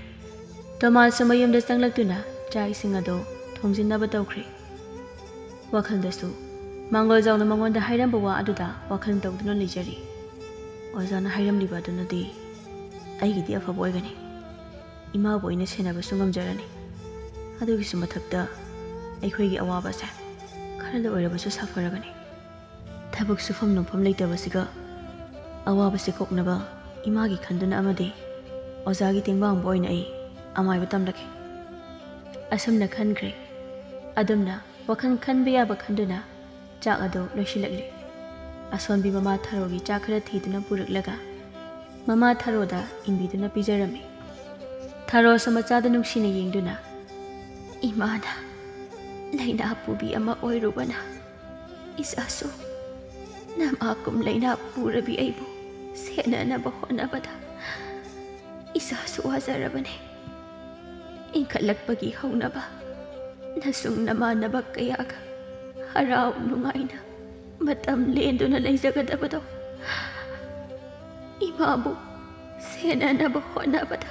ꯇꯣꯃꯥꯜꯁꯨ ꯃꯌꯨꯝꯗ ꯆꯪꯂꯛꯇꯨꯅ ꯆꯥꯛ ꯏꯁꯤꯡ ꯑꯗꯨ ꯊꯣꯡꯖꯤꯟꯅꯕ ꯇꯧꯈ꯭ꯔꯦ꯫ ꯋꯥꯈꯜꯗꯁꯨ ꯃꯥꯡꯒꯣꯜꯖꯥꯎꯅ ꯃꯉꯣꯟꯗ ꯍꯥꯏꯔꯝꯕ ꯋꯥ ꯑꯗꯨꯗ ꯋꯥꯈꯜ ꯇꯧꯗꯨꯅ ꯂꯩꯖꯔꯤ꯫ "ꯑꯣꯖꯥꯅ ꯍꯥꯏꯔꯝꯂꯤꯕ ꯑꯗꯨꯅꯗꯤ ꯑꯩꯒꯤꯗꯤ ꯑꯐꯕ ꯑꯣꯏꯒꯅꯤ꯫ ꯏꯃꯥꯕꯨ ꯑꯩꯅ ꯁꯦꯟꯅꯕꯁꯨ ꯉꯝꯖꯔꯅꯤ꯫ ꯑꯗꯨꯒꯤꯁꯨ ꯃꯊꯛꯇ ꯑꯩꯈꯣꯏꯒꯤ ꯑꯋꯥꯕꯁꯦ ꯈꯔꯗ ꯑꯣꯏꯔꯕꯁꯨ ꯁꯥꯐꯔꯒꯅꯤ꯫ ꯊꯕꯛ ꯁꯨꯐꯝ ꯅꯣꯝꯐꯝ ꯂꯩꯇꯕꯁꯤꯒ ꯑꯋꯥꯕꯁꯤ ꯀꯣꯛꯅꯕ ꯏꯃꯥꯒꯤ ꯈꯟꯗꯨꯅ ꯑꯃꯗꯤ ꯑꯣꯖꯥꯒꯤ ꯇꯦꯡꯕꯥꯡꯕ ꯑꯣꯏꯅ ꯑꯩ ꯑꯃꯥꯏꯕ ꯇꯝꯂꯒꯦ꯫" ꯑꯁꯨꯝꯅ ꯈꯟꯈ꯭ꯔꯦ꯫ ꯑꯗꯨꯝꯅ ꯋꯥꯈꯜ ꯈꯟꯕ ꯌꯥꯕ ꯈꯟꯗꯨꯅ ꯆꯥꯛ ꯑꯗꯨ ꯂꯣꯏꯁꯤꯜꯂꯛꯂꯤ꯫ ꯑꯁꯣꯟꯕꯤ ꯃꯃꯥ ꯊꯔꯣꯒꯤ ꯆꯥꯛ ꯈꯔ ꯊꯤꯗꯨꯅ ꯄꯨꯔꯛꯂꯒ ꯃꯃꯥ ꯊꯔꯣꯗ ꯏꯟꯕꯤꯗꯨꯅ ꯄꯤꯖꯔꯝꯃꯤ꯫ ꯊꯔꯣꯁꯨ ꯃꯆꯥꯗ ꯅꯨꯡꯁꯤꯅ ꯌꯦꯡꯗꯨꯅ, "ꯏꯃꯥꯅ ꯂꯥꯏꯅꯥ ꯄꯨꯕꯤ ꯑꯃ ꯑꯣꯏꯔꯨꯕꯅ ꯏꯆꯥꯁꯨ ꯅꯃꯥ ꯀꯨꯝ ꯂꯥꯏꯅꯥ ꯄꯨꯔꯕꯤ ꯑꯩꯕꯨ ꯁꯦꯟꯅꯅꯕ ꯍꯣꯠꯅꯕꯗ ꯏꯆꯥꯁꯨ ꯋꯥꯖꯔꯕꯅꯤ꯫ ꯏꯟꯈꯠꯂꯛꯄꯒꯤ ꯍꯧꯅꯕ ꯅꯁꯨꯡ ꯅꯃꯥꯟꯅꯕ ꯀꯌꯥꯒ ꯍꯔꯥꯎ ꯅꯨꯡꯉꯥꯏꯅ ꯃꯇꯝ ꯂꯦꯟꯗꯨꯅ ꯂꯩꯖꯒꯗꯕꯗꯣ ꯏꯃꯥꯕꯨ ꯁꯦꯟꯅꯅꯕ ꯍꯣꯠꯅꯕꯗ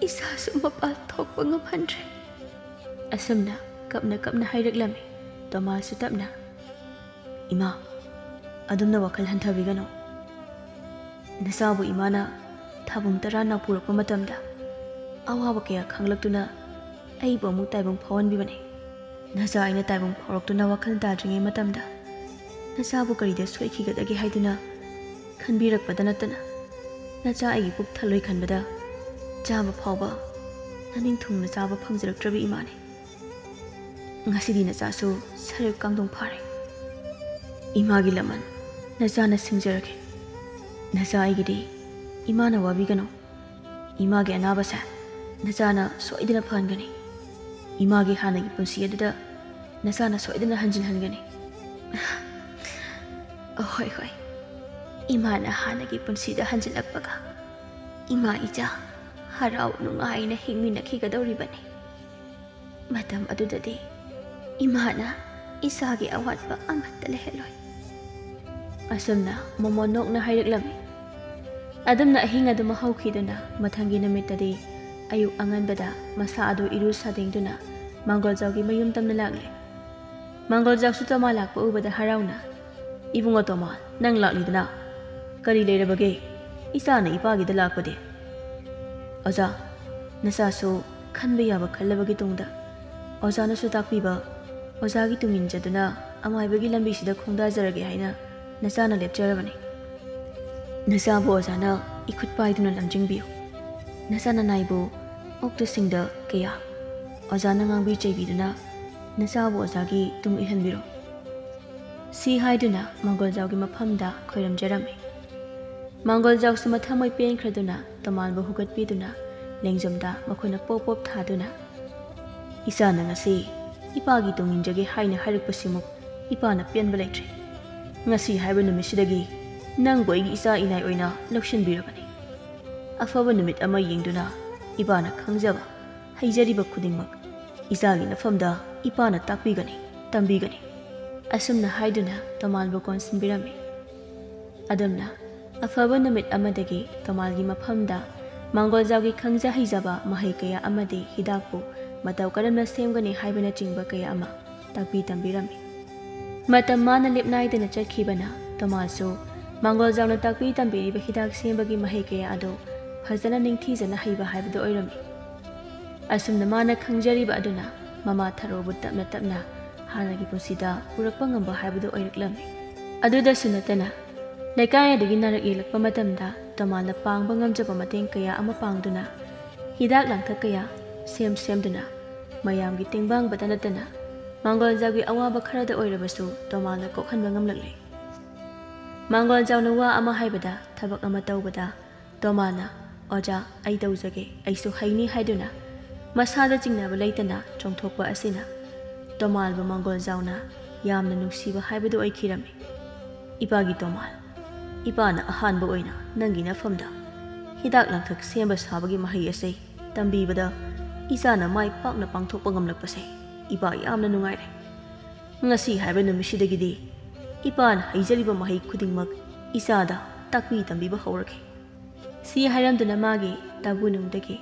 ꯏꯆꯥꯁꯨ ꯃꯄꯥꯜ ꯊꯣꯛꯄ ꯉꯝꯍꯟꯗ꯭ꯔꯦ꯫" ꯑꯁꯨꯝꯅ ꯀꯞꯅ ꯀꯞꯅ ꯍꯥꯏꯔꯛꯂꯝꯃꯤ꯫ ꯇꯣꯃꯥꯁꯁꯨ ꯇꯞꯅ, "ꯏꯃꯥ, ꯑꯗꯨꯝꯅ ꯋꯥꯈꯜ ꯍꯟꯊꯕꯤꯒꯅꯨ꯫ ꯅꯆꯥꯕꯨ ꯏꯃꯥꯅ ꯊꯥꯕꯨꯡ ꯇꯔꯥ ꯅꯥꯎ ꯄꯨꯔꯛꯄ ꯃꯇꯝꯗ ꯑꯋꯥꯕ ꯀꯌꯥ ꯈꯪꯂꯛꯇꯨꯅ ꯑꯩꯕꯨ ꯑꯃꯨꯛ ꯇꯥꯏꯕꯪ ꯐꯥꯎꯍꯟꯕꯤꯕꯅꯤ꯫ ꯅꯆꯥ ꯑꯩꯅ ꯇꯥꯏꯕꯪ ꯐꯥꯎꯔꯛꯇꯨꯅ ꯋꯥꯈꯜ ꯇꯥꯗ꯭ꯔꯤꯉꯩ ꯃꯇꯝꯗ ꯅꯆꯥꯕꯨ ꯀꯔꯤꯗ ꯁꯣꯏꯈꯤꯒꯗꯒꯦ ꯍꯥꯏꯗꯨꯅ ꯈꯟꯕꯤꯔꯛꯄꯗ ꯅꯠꯇꯅ ꯅꯆꯥ ꯑꯩꯒꯤ ꯄꯨꯛ ꯊꯜꯂꯣꯏ ꯈꯟꯕꯗ ꯆꯥꯕ ꯐꯥꯎꯕ ꯅꯅꯤꯡ ꯊꯨꯡꯅ ꯆꯥꯕ ꯐꯪꯖꯔꯛꯇ꯭ꯔꯕ ꯏꯃꯥꯅꯤ꯫ ꯉꯁꯤꯗꯤ ꯅꯆꯥꯁꯨ ꯁꯔꯦꯞ ꯀꯥꯡꯗꯣꯡ ꯐꯥꯔꯦ꯫ ꯏꯃꯥꯒꯤ ꯂꯃꯟ ꯅꯆꯥꯅ ꯁꯤꯡꯖꯔꯒꯦ꯫ ꯅꯆꯥ ꯑꯩꯒꯤꯗꯤ ꯏꯃꯥꯅ ꯋꯥꯕꯤꯒꯅꯨ꯫ ꯏꯃꯥꯒꯤ ꯑꯅꯥꯕꯁꯦ ꯅꯆꯥꯅ ꯁꯣꯏꯗꯅ ꯐꯍꯟꯒꯅꯤ꯫" ꯏꯃꯥꯒꯤ ꯍꯥꯟꯅꯒꯤ ꯄꯨꯟꯁꯤ ꯑꯗꯨꯗ ꯅꯆꯥꯅ ꯁꯣꯏꯗꯅ ꯍꯟꯖꯤꯜꯍꯟꯒꯅꯤ꯫ ꯑꯍꯣꯏ, ꯍꯣꯏ꯫ ꯏꯃꯥꯅ ꯍꯥꯟꯅꯒꯤ ꯄꯨꯟꯁꯤꯗ ꯍꯟꯖꯤꯜꯂꯛꯄꯒ ꯏꯃꯥ ꯏꯆꯥ ꯍꯔꯥꯎ ꯅꯨꯡꯉꯥꯏꯅ ꯍꯤꯡꯃꯤꯟꯅꯈꯤꯒꯗꯧꯔꯤꯕꯅꯤ꯫ ꯃꯇꯝ ꯑꯗꯨꯗꯗꯤ ꯏꯃꯥꯅ ꯏꯆꯥꯒꯤ ꯑꯋꯥꯠꯄ ꯑꯃꯠꯇ ꯂꯩꯍꯜꯂꯣꯏ꯫ ꯑꯁꯨꯝꯅ ꯃꯣꯃꯣꯟ ꯅꯣꯛꯅ ꯍꯥꯏꯔꯛꯂꯝꯃꯤ꯫ ꯑꯗꯨꯝꯅ ꯑꯍꯤꯡ ꯑꯗꯨꯃ ꯍꯧꯈꯤꯗꯨꯅ ꯃꯊꯪꯒꯤ ꯅꯨꯃꯤꯠꯇꯗꯤ ꯑꯌꯨꯛ ꯑꯉꯟꯕꯗ ꯃꯁꯥ ꯑꯗꯨ ꯏꯔꯨ ꯁꯥꯗꯦꯡꯗꯨꯅ ꯃꯥꯡꯒꯣꯜꯖꯥꯎꯒꯤ ꯃꯌꯨꯝ ꯇꯝꯅ ꯂꯥꯛꯂꯦ꯫ ꯃꯥꯡꯒꯣꯜꯖꯥꯎꯁꯨ ꯇꯣꯃꯥ ꯂꯥꯛꯄ ꯎꯕꯗ ꯍꯔꯥꯎꯅ, "ꯏꯕꯨꯡꯉꯣ ꯇꯣꯃꯥ, ꯅꯪ ꯂꯥꯛꯂꯤꯗꯅ? ꯀꯔꯤ ꯂꯩꯔꯕꯒꯦ? ꯏꯆꯥꯅ ꯏꯄꯥꯒꯤꯗ ꯂꯥꯛꯄꯗꯤ?" "ꯑꯣꯖꯥ, ꯅꯆꯥꯁꯨ ꯈꯟꯕ ꯌꯥꯕ ꯈꯜꯂꯕꯒꯤ ꯇꯨꯡꯗ ꯑꯣꯖꯥꯅꯁꯨ ꯇꯥꯛꯄꯤꯕ, ꯑꯣꯖꯥꯒꯤ ꯇꯨꯡ ꯏꯟꯖꯗꯨꯅ ꯑꯃꯥꯏꯕꯒꯤ ꯂꯝꯕꯤꯁꯤꯗ ꯈꯣꯡꯗꯥꯖꯔꯒꯦ ꯍꯥꯏꯅ ꯅꯆꯥꯅ ꯂꯦꯞꯆꯔꯕꯅꯤ꯫ ꯅꯆꯥꯕꯨ ꯑꯣꯖꯥꯅ ꯏꯈꯨꯠ ꯄꯥꯏꯗꯨꯅ ꯂꯝꯖꯤꯡꯕꯤꯌꯨ꯫ ꯅꯆꯥ ꯅꯅꯥꯏꯕꯨ ꯑꯣꯛꯇꯁꯤꯡꯗ ꯀꯌꯥ ꯑꯣꯖꯥꯅ ꯉꯥꯡꯕꯤ ꯆꯩꯕꯤꯗꯨꯅ ꯅꯆꯥꯕꯨ ꯑꯣꯖꯥꯒꯤ ꯇꯨꯡ ꯏꯜꯍꯟꯕꯤꯔꯣ꯫" ꯁꯤ ꯍꯥꯏꯗꯨꯅ ꯃꯥꯡꯒꯣꯜꯖꯥꯎꯒꯤ ꯃꯐꯝꯗ ꯈꯣꯏꯔꯝꯖꯔꯝꯃꯤ꯫ ꯃꯥꯡꯒꯣꯜꯖꯥꯎꯁꯨ ꯃꯊꯃꯣꯏ ꯄꯦꯟꯈ꯭ꯔꯗꯨꯅ ꯇꯣꯃꯥꯟꯕꯨ ꯍꯨꯒꯠꯄꯤꯗꯨꯅ ꯂꯦꯡꯖꯨꯝꯗ ꯃꯈꯨꯠꯅ ꯄꯣꯞ ꯄꯣꯞ ꯊꯥꯗꯨꯅ, "ꯏꯆꯥꯅ ꯉꯁꯤ ꯏꯄꯥꯒꯤ ꯇꯨꯡ ꯏꯟꯖꯒꯦ ꯍꯥꯏꯅ ꯍꯥꯏꯔꯛꯄꯁꯤꯃꯨꯛ ꯏꯄꯥꯅ ꯄꯦꯟꯕ ꯂꯩꯇ꯭ꯔꯦ꯫ ꯉꯁꯤ ꯍꯥꯏꯕ ꯅꯨꯃꯤꯠꯁꯤꯗꯒꯤ ꯅꯪꯕꯨ ꯑꯩꯒꯤ ꯏꯆꯥ ꯏꯅꯥꯏ ꯑꯣꯏꯅ ꯂꯧꯁꯤꯟꯕꯤꯔꯕꯅꯤ꯫ ꯑꯐꯕ ꯅꯨꯃꯤꯠ ꯑꯃ ꯌꯦꯡꯗꯨꯅ ꯏꯄꯥꯅ ꯈꯪꯖꯕ, ꯍꯩꯖꯔꯤꯕ ꯈꯨꯗꯤꯡꯃꯛ ꯏꯆꯥꯒꯤ ꯅꯐꯝꯗ ꯏꯄꯥꯅ ꯇꯥꯛꯄꯤꯒꯅꯤ, ꯇꯝꯕꯤꯒꯅꯤ꯫" ꯑꯁꯨꯝꯅ ꯍꯥꯏꯗꯨꯅ ꯇꯣꯃꯥꯟꯕꯨ ꯀꯣꯟꯁꯤꯟꯕꯤꯔꯝꯃꯤ꯫ ꯑꯗꯨꯝꯅ ꯑꯐꯕ ꯅꯨꯃꯤꯠ ꯑꯃꯗꯒꯤ ꯇꯣꯃꯥꯜꯒꯤ ꯃꯐꯝꯗ ꯃꯥꯡꯒꯣꯜꯖꯥꯎꯒꯤ ꯈꯪꯖ ꯍꯩꯖꯕ ꯃꯍꯩ ꯀꯌꯥ ꯑꯃꯗꯤ ꯍꯤꯗꯥꯛꯄꯨ ꯃꯇꯧ ꯀꯔꯝꯅ ꯁꯦꯝꯒꯅꯤ ꯍꯥꯏꯕꯅꯆꯤꯡꯕ ꯀꯌꯥ ꯑꯃ ꯇꯥꯛꯄꯤ ꯇꯝꯕꯤꯔꯝꯃꯤ꯫ ꯃꯇꯝ ꯃꯥꯅ ꯂꯦꯞ ꯅꯥꯏꯗꯅ ꯆꯠꯈꯤꯕꯅ ꯇꯣꯃꯥꯜꯁꯨ ꯃꯥꯡꯒꯣꯜꯖꯥꯎꯅ ꯇꯥꯛꯄꯤ ꯇꯝꯕꯤꯔꯤꯕ ꯍꯤꯗꯥꯛ ꯁꯦꯝꯕꯒꯤ ꯃꯍꯩ ꯀꯌꯥ ꯑꯗꯨ ꯐꯖꯅ ꯅꯤꯡꯊꯤꯖꯅ ꯍꯩꯕ ꯍꯥꯏꯕꯗꯨ ꯑꯣꯏꯔꯝꯃꯤ꯫ ꯑꯁꯨꯝꯅ ꯃꯥꯅ ꯈꯪꯖꯔꯤꯕ ꯑꯗꯨꯅ ꯃꯃꯥ ꯊꯔꯣꯕꯨ ꯇꯞꯅ ꯇꯞꯅ ꯍꯥꯟꯅꯒꯤ ꯄꯨꯟꯁꯤꯗ ꯄꯨꯔꯛꯄ ꯉꯝꯕ ꯍꯥꯏꯕꯗꯨ ꯑꯣꯏꯔꯛꯂꯝꯃꯤ꯫ ꯑꯗꯨꯗꯁꯨ ꯅꯠꯇꯅ ꯂꯩꯀꯥꯏ ꯑꯗꯨꯒꯤ ꯅꯥꯔꯛ ꯌꯦꯛꯂꯛꯄ ꯃꯇꯝꯗ ꯇꯣꯃꯥꯜꯅ ꯄꯥꯡꯕ ꯉꯝꯖꯕ ꯃꯇꯦꯡ ꯀꯌꯥ ꯑꯃ ꯄꯥꯡꯗꯨꯅ ꯍꯤꯗꯥꯛ ꯂꯥꯡꯊꯛ ꯀꯌꯥ ꯁꯦꯝ ꯁꯦꯝꯗꯨꯅ ꯃꯌꯥꯝꯒꯤ ꯇꯦꯡꯕꯥꯡꯕꯇ ꯅꯠꯇꯅ ꯃꯥꯡꯒꯣꯜꯖꯥꯎꯒꯤ ꯑꯋꯥꯕ ꯈꯔꯗ ꯑꯣꯏꯔꯕꯁꯨ ꯇꯣꯃꯥꯜꯅ ꯀꯣꯛꯍꯟꯕ ꯉꯝꯂꯛꯂꯤ꯫ ꯃꯥꯡꯒꯣꯜꯖꯥꯎꯅ ꯋꯥ ꯑꯃ ꯍꯥꯏꯕꯗ ꯊꯕꯛ ꯑꯃ ꯇꯧꯕꯗ ꯇꯣꯃꯥꯜꯅ, "ꯑꯣꯖꯥ, ꯑꯩ ꯇꯧꯖꯒꯦ, ꯑꯩꯁꯨ ꯍꯩꯅꯤ" ꯍꯥꯏꯗꯨꯅ ꯃꯁꯥꯗ ꯆꯤꯡꯅꯕ ꯂꯩꯇꯅ ꯆꯣꯡꯊꯣꯛꯄ ꯑꯁꯤꯅ ꯇꯣꯃꯥꯜꯕꯨ ꯃꯥꯡꯒꯣꯜꯖꯥꯎꯅ ꯌꯥꯝꯅ ꯅꯨꯡꯁꯤꯕ ꯍꯥꯏꯕꯗꯨ ꯑꯣꯏꯈꯤꯔꯝꯃꯤ꯫ "ꯏꯄꯥꯒꯤ ꯇꯣꯃꯥꯜ, ꯏꯄꯥꯅ ꯑꯍꯥꯟꯕ ꯑꯣꯏꯅ ꯅꯪꯒꯤ ꯅꯐꯝꯗ ꯍꯤꯗꯥꯛ ꯂꯥꯡꯊꯛ ꯁꯦꯝꯕ ꯁꯥꯕꯒꯤ ꯃꯍꯩ ꯑꯁꯤ ꯇꯝꯕꯤꯕꯗ ꯏꯆꯥꯅ ꯃꯥꯏ ꯄꯥꯛꯅ ꯄꯥꯡꯊꯣꯛꯄ ꯉꯝꯂꯛꯄꯁꯦ ꯏꯄꯥ ꯌꯥꯝꯅ ꯅꯨꯡꯉꯥꯏꯔꯦ꯫ ꯉꯁꯤ ꯍꯥꯏꯕ ꯅꯨꯃꯤꯠꯁꯤꯗꯒꯤꯗꯤ ꯏꯄꯥꯅ ꯍꯩꯖꯔꯤꯕ ꯃꯍꯩ ꯈꯨꯗꯤꯡꯃꯛ ꯏꯆꯥꯗ ꯇꯥꯛꯄꯤ ꯇꯝꯕꯤꯕ ꯍꯧꯔꯒꯦ"꯫ ꯁꯤ ꯍꯥꯏꯔꯝꯗꯨꯅ ꯃꯥꯒꯤ ꯇꯥꯒꯨꯅꯨꯡꯗꯒꯤ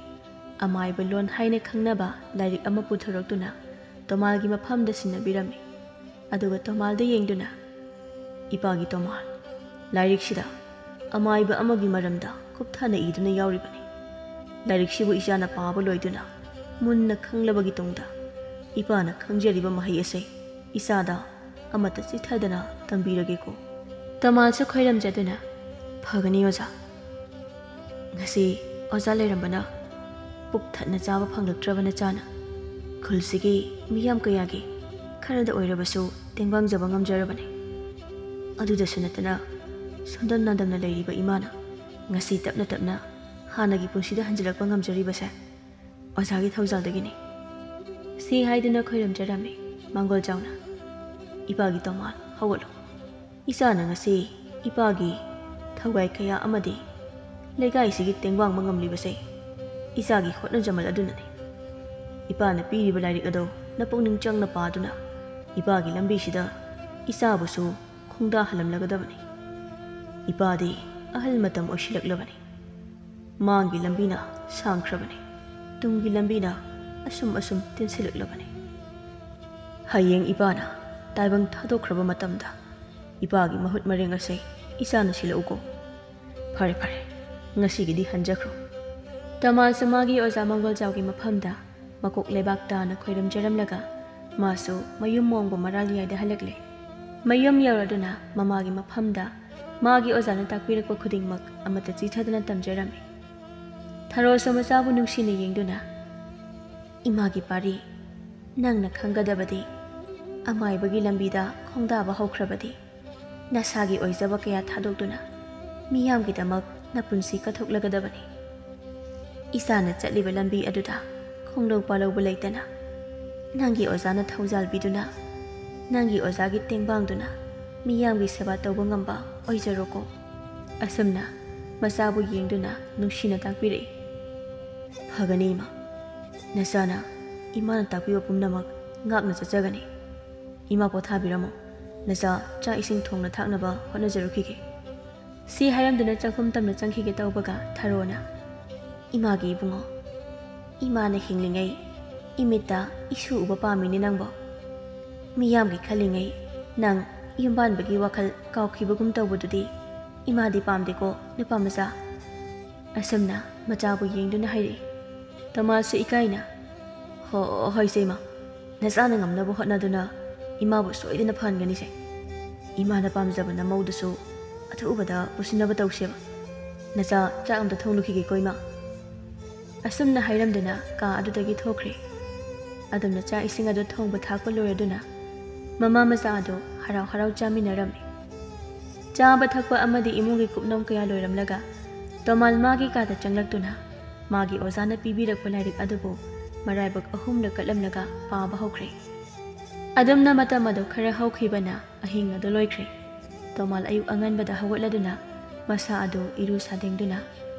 ꯑꯃꯥꯏꯕ ꯂꯣꯟ ꯍꯥꯏꯅ ꯈꯪꯅꯕ ꯂꯥꯏꯔꯤꯛ ꯑꯃ ꯄꯨꯊꯣꯔꯛꯇꯨꯅ ꯇꯣꯃꯥꯜꯒꯤ ꯃꯐꯝꯗ ꯁꯤꯟꯅꯕꯤꯔꯝꯃꯤ꯫ ꯑꯗꯨꯒ ꯇꯣꯃꯥꯜꯗ ꯌꯦꯡꯗꯨꯅ, "ꯏꯄꯥꯒꯤ ꯇꯣꯃꯥꯜ, ꯂꯥꯏꯔꯤꯛꯁꯤꯗ ꯑꯃꯥꯏꯕ ꯑꯃꯒꯤ ꯃꯔꯝꯗ ꯀꯨꯞꯊꯅ ꯏꯗꯨꯅ ꯌꯥꯎꯔꯤꯕꯅꯤ꯫ ꯂꯥꯏꯔꯤꯛꯁꯤꯕꯨ ꯏꯆꯥꯅ ꯄꯥꯕ ꯂꯣꯏꯗꯨꯅ ꯃꯨꯟꯅ ꯈꯪꯂꯕꯒꯤ ꯇꯨꯡꯗ ꯏꯄꯥꯅ ꯈꯪꯖꯔꯤꯕ ꯃꯍꯩ ꯑꯁꯦ ꯏꯆꯥꯗ ꯑꯃꯠꯇ ꯆꯤꯠꯊꯗꯅ ꯇꯝꯕꯤꯔꯒꯦꯀꯣ"꯫ ꯇꯣꯃꯥꯜꯁꯨ ꯈꯣꯏꯔꯝꯖꯗꯨꯅ, "ꯐꯒꯅꯤ ꯑꯣꯖꯥ꯫ ꯉꯁꯤ ꯑꯣꯖꯥ ꯂꯩꯔꯝꯕꯅ ꯄꯨꯛ ꯊꯟꯅ ꯆꯥꯕ ꯐꯪꯂꯛꯇ꯭ꯔꯕ ꯅꯆꯥꯅ ꯈꯨꯜꯁꯤꯒꯤ ꯃꯤꯌꯥꯝ ꯀꯌꯥꯒꯤ ꯈꯔꯗ ꯑꯣꯏꯔꯕꯁꯨ ꯇꯦꯡꯕꯥꯡꯖꯕ ꯉꯝꯖꯔꯕꯅꯤ꯫ ꯑꯗꯨꯗꯁꯨ ꯅꯠꯇꯅ ꯁꯣꯟꯗꯝ ꯅꯥꯗꯝꯅ ꯂꯩꯔꯤꯕ ꯏꯃꯥꯅ ꯉꯁꯤ ꯇꯞꯅ ꯇꯞꯅ ꯍꯥꯟꯅꯒꯤ ꯄꯨꯟꯁꯤꯗ ꯍꯟꯖꯤꯜꯂꯛꯄ ꯉꯝꯖꯔꯤꯕꯁꯦ ꯑꯣꯖꯥꯒꯤ ꯊꯧꯖꯥꯜꯗꯒꯤꯅꯤ"꯫ ꯁꯤ ꯍꯥꯏꯗꯨꯅ ꯈꯣꯏꯔꯝꯖꯔꯝꯃꯤ ꯃꯥꯡꯒꯣꯜ ꯆꯥꯎꯅ꯫ "ꯏꯄꯥꯒꯤ ꯇꯣꯃꯥꯜ, ꯍꯧꯒꯠꯂꯨ꯫ ꯏꯆꯥꯅ ꯉꯁꯤ ꯏꯄꯥꯒꯤ ꯊꯧꯒꯥꯏ ꯀꯌꯥ ꯑꯃꯗꯤ ꯂꯩꯀꯥꯏꯁꯤꯒꯤ ꯇꯦꯡꯕꯥꯡꯕ ꯉꯝꯂꯤꯕꯁꯦ ꯏꯆꯥꯒꯤ ꯍꯣꯠꯅꯖꯃꯜ ꯑꯗꯨꯅꯅꯤ꯫ ꯏꯄꯥꯅ ꯄꯤꯔꯤꯕ ꯂꯥꯏꯔꯤꯛ ꯑꯗꯨ ꯅꯄꯨꯛꯅꯤꯡ ꯆꯪꯅ ꯄꯥꯗꯨꯅ ꯏꯄꯥꯒꯤ ꯂꯝꯕꯤꯁꯤꯗ ꯏꯆꯥꯕꯨꯁꯨ ꯈꯣꯡꯗꯥꯍꯜꯂꯝꯂꯒꯗꯕꯅꯤ꯫ ꯏꯄꯥꯗꯤ ꯑꯍꯜ ꯃꯇꯝ ꯑꯣꯏꯁꯤꯜꯂꯛꯂꯕꯅꯤ꯫ ꯃꯥꯡꯒꯤ ꯂꯝꯕꯤꯅ ꯁꯥꯡꯈ꯭ꯔꯕꯅꯤ, ꯇꯨꯡꯒꯤ ꯂꯝꯕꯤꯅ ꯑꯁꯨꯝ ꯑꯁꯨꯝ ꯇꯦꯟꯁꯤꯜꯂꯛꯂꯕꯅꯤ꯫ ꯍꯌꯦꯡ ꯏꯄꯥꯅ ꯇꯥꯏꯕꯪ ꯊꯥꯗꯣꯛꯈ꯭ꯔꯕ ꯃꯇꯝꯗ ꯏꯄꯥꯒꯤ ꯃꯍꯨꯠ ꯃꯔꯦꯡ ꯑꯁꯦ ꯏꯆꯥꯅ ꯁꯤꯜꯂꯛꯎꯀꯣ꯫ ꯐꯔꯦ ꯐꯔꯦ, ꯉꯁꯤꯒꯤꯗꯤ ꯍꯟꯖꯈ꯭ꯔꯣ"꯫ ꯇꯣꯃꯥꯜꯁꯨ ꯃꯥꯒꯤ ꯑꯣꯖꯥ ꯃꯪꯒꯣꯜꯖꯥꯎꯒꯤ ꯃꯐꯝꯗ ꯃꯀꯣꯛ ꯂꯩꯕꯥꯛ ꯇꯥꯅ ꯈꯣꯏꯔꯝꯖꯔꯝꯂꯒ ꯃꯥꯁꯨ ꯃꯌꯨꯝ ꯃꯣꯡꯕ ꯃꯔꯥꯜ ꯌꯥꯏꯗ ꯍꯜꯂꯛꯂꯦ꯫ ꯃꯌꯨꯝ ꯌꯧꯔꯗꯨꯅ ꯃꯃꯥꯒꯤ ꯃꯐꯝꯗ ꯃꯥꯒꯤ ꯑꯣꯖꯥꯅ ꯇꯥꯛꯄꯤꯔꯛꯄ ꯈꯨꯗꯤꯡꯃꯛ ꯑꯃꯠꯇ ꯆꯤꯊꯗꯅ ꯇꯝꯖꯔꯝꯃꯤ꯫ ꯊꯔꯣꯁꯨ ꯃꯆꯥꯕꯨ ꯅꯨꯡꯁꯤꯅ ꯌꯦꯡꯗꯨꯅ, "ꯏꯃꯥꯒꯤ ꯄꯥꯔꯤ, ꯅꯪꯅ ꯈꯪꯒꯗꯕꯗꯤ ꯑꯃꯥꯏꯕꯒꯤ ꯂꯝꯕꯤꯗ ꯈꯣꯡꯗꯥꯕ ꯍꯧꯈ꯭ꯔꯕꯗꯤ ꯅꯁꯥꯒꯤ ꯑꯣꯏꯖꯕ ꯀꯌꯥ ꯊꯥꯗꯣꯛꯇꯨꯅ ꯃꯤꯌꯥꯝꯒꯤꯗꯃꯛ ꯅꯄꯨꯟꯁꯤ ꯀꯠꯊꯣꯛꯂꯒꯗꯕꯅꯤ꯫ ꯏꯆꯥꯅ ꯆꯠꯂꯤꯕ ꯂꯝꯕꯤ ꯑꯗꯨꯗ ꯈꯣꯡꯂꯧ ꯄꯥꯂꯧꯕ ꯂꯩꯇꯅ ꯅꯪꯒꯤ ꯑꯣꯖꯥꯅ ꯊꯧꯖꯥꯜꯕꯤꯗꯨꯅ, ꯅꯪꯒꯤ ꯑꯣꯖꯥꯒꯤ ꯇꯦꯡꯕꯥꯡꯗꯨꯅ ꯃꯤꯌꯥꯝꯒꯤ ꯁꯦꯕꯥ ꯇꯧꯕ ꯉꯝꯕ ꯑꯣꯏꯖꯔꯣꯀꯣ꯫ ꯑꯁꯨꯝꯅ ꯃꯆꯥꯕꯨ ꯌꯦꯡꯗꯨꯅ ꯅꯨꯡꯁꯤꯅ ꯇꯥꯛꯄꯤꯔꯛꯏ꯫ ꯐꯒꯅꯤ ꯏꯃꯥ, ꯅꯆꯥꯅ ꯏꯃꯥꯅ ꯇꯥꯛꯄꯤꯕ ꯄꯨꯝꯅꯃꯛ ꯉꯥꯛꯅ ꯆꯠꯆꯒꯅꯤ꯫ ꯏꯃꯥ ꯄꯣꯊꯥꯕꯤꯔꯝꯃꯣ, ꯅꯆꯥ ꯆꯥꯛ ꯏꯁꯤꯡ ꯊꯣꯡꯅ ꯊꯥꯛꯅꯕ ꯍꯣꯠꯅꯖꯔꯨꯈꯤꯒꯦ꯫ ꯁꯤ ꯍꯥꯏꯔꯝꯗꯨꯅ ꯆꯥꯛꯈꯨꯝ ꯇꯝꯅ ꯆꯪꯈꯤꯒꯦ ꯇꯧꯕꯒ ꯊꯔꯣꯅ, "ꯏꯃꯥꯒꯤ ꯏꯕꯨꯡꯉꯣ, ꯏꯃꯥꯅ ꯍꯤꯡꯂꯤꯉꯩ ꯏꯃꯤꯠꯇ ꯏꯁꯨ ꯎꯕ ꯄꯥꯝꯃꯤꯅꯦ ꯅꯪꯕꯣ꯫ ꯃꯤꯌꯥꯝꯒꯤ ꯈꯜꯂꯤꯉꯩ ꯅꯪ ꯌꯨꯝꯕꯥꯟꯕꯒꯤ ꯋꯥꯈꯜ ꯀꯥꯎꯈꯤꯕꯒꯨꯝ ꯇꯧꯕꯗꯨꯗꯤ ꯏꯃꯥꯗꯤ ꯄꯥꯝꯗꯦꯀꯣ ꯅꯨꯄꯥ ꯃꯆꯥ"꯫ ꯑꯁꯨꯝꯅ ꯃꯆꯥꯕꯨ ꯌꯦꯡꯗꯨꯅ ꯍꯥꯏꯔꯛꯏ꯫ ꯇꯣꯃꯥꯁꯁꯨ ꯏꯀꯥꯏꯅ, "ꯍꯣ, ꯍꯣꯏꯁꯦ ꯏꯃꯥ, ꯅꯆꯥꯅ ꯉꯝꯅꯕ ꯍꯣꯠꯅꯗꯨꯅ ꯏꯃꯥꯕꯨ ꯁꯣꯏꯗꯅ ꯐꯍꯟꯒꯅꯤꯁꯦ꯫ ꯏꯃꯥꯅ ꯄꯥꯝꯖꯕ ꯅꯃꯧꯗꯨꯁꯨ ꯑꯊꯨꯕꯗ ꯄꯨꯁꯤꯟꯅꯕ ꯇꯧꯁꯦꯕ꯫ ꯅꯆꯥ ꯆꯥꯛ ꯑꯝꯇ ꯊꯣꯡꯂꯨꯈꯤꯒꯦꯀꯣ ꯏꯃꯥ"꯫ ꯑꯁꯨꯝꯅ ꯍꯥꯏꯔꯝꯗꯨꯅ ꯀꯥ ꯑꯗꯨꯗꯒꯤ ꯊꯣꯛꯈ꯭ꯔꯦ꯫ ꯑꯗꯨꯝꯅ ꯆꯥꯛ ꯏꯁꯤꯡ ꯑꯗꯨ ꯊꯣꯡꯕ ꯊꯥꯛꯄ ꯂꯣꯏꯔꯗꯨꯅ ꯃꯃꯥ ꯃꯆꯥ ꯑꯗꯨ ꯍꯔꯥꯎ ꯍꯔꯥꯎ ꯆꯥꯃꯤꯟꯅꯔꯝꯃꯤ꯫ ꯆꯥꯕ ꯊꯛꯄ ꯑꯃꯗꯤ ꯏꯃꯨꯡꯒꯤ ꯀꯨꯞꯅꯣꯝ ꯀꯌꯥ ꯂꯣꯏꯔꯝꯂꯒ ꯇꯣꯃꯥꯜ ꯃꯥꯒꯤ ꯀꯥꯗ ꯆꯪꯂꯛꯇꯨꯅ ꯃꯥꯒꯤ ꯑꯣꯖꯥꯅ ꯄꯤꯕꯤꯔꯛꯄ ꯂꯥꯏꯔꯤꯛ ꯑꯗꯨꯕꯨ ꯃꯔꯥꯏꯕꯛ ꯑꯍꯨꯝꯂꯛ ꯀꯠꯂꯝꯂꯒ ꯄꯥꯕ ꯍꯧꯈ꯭ꯔꯦ꯫ ꯑꯗꯨꯝꯅ ꯃꯇꯝ ꯑꯗꯨ ꯈꯔ ꯍꯧꯈꯤꯕꯅ ꯑꯍꯤꯡ ꯑꯗꯨ ꯂꯣꯏꯈ꯭ꯔꯦ꯫ ꯇꯣꯃꯥꯜ ꯑꯌꯨꯛ ꯑꯉꯟꯕꯗ ꯍꯧꯒꯠꯂꯗꯨꯅ ꯃꯁꯥ ꯑꯗꯨ ꯏꯔꯨ ꯁꯥꯗꯦꯡꯗꯨꯅ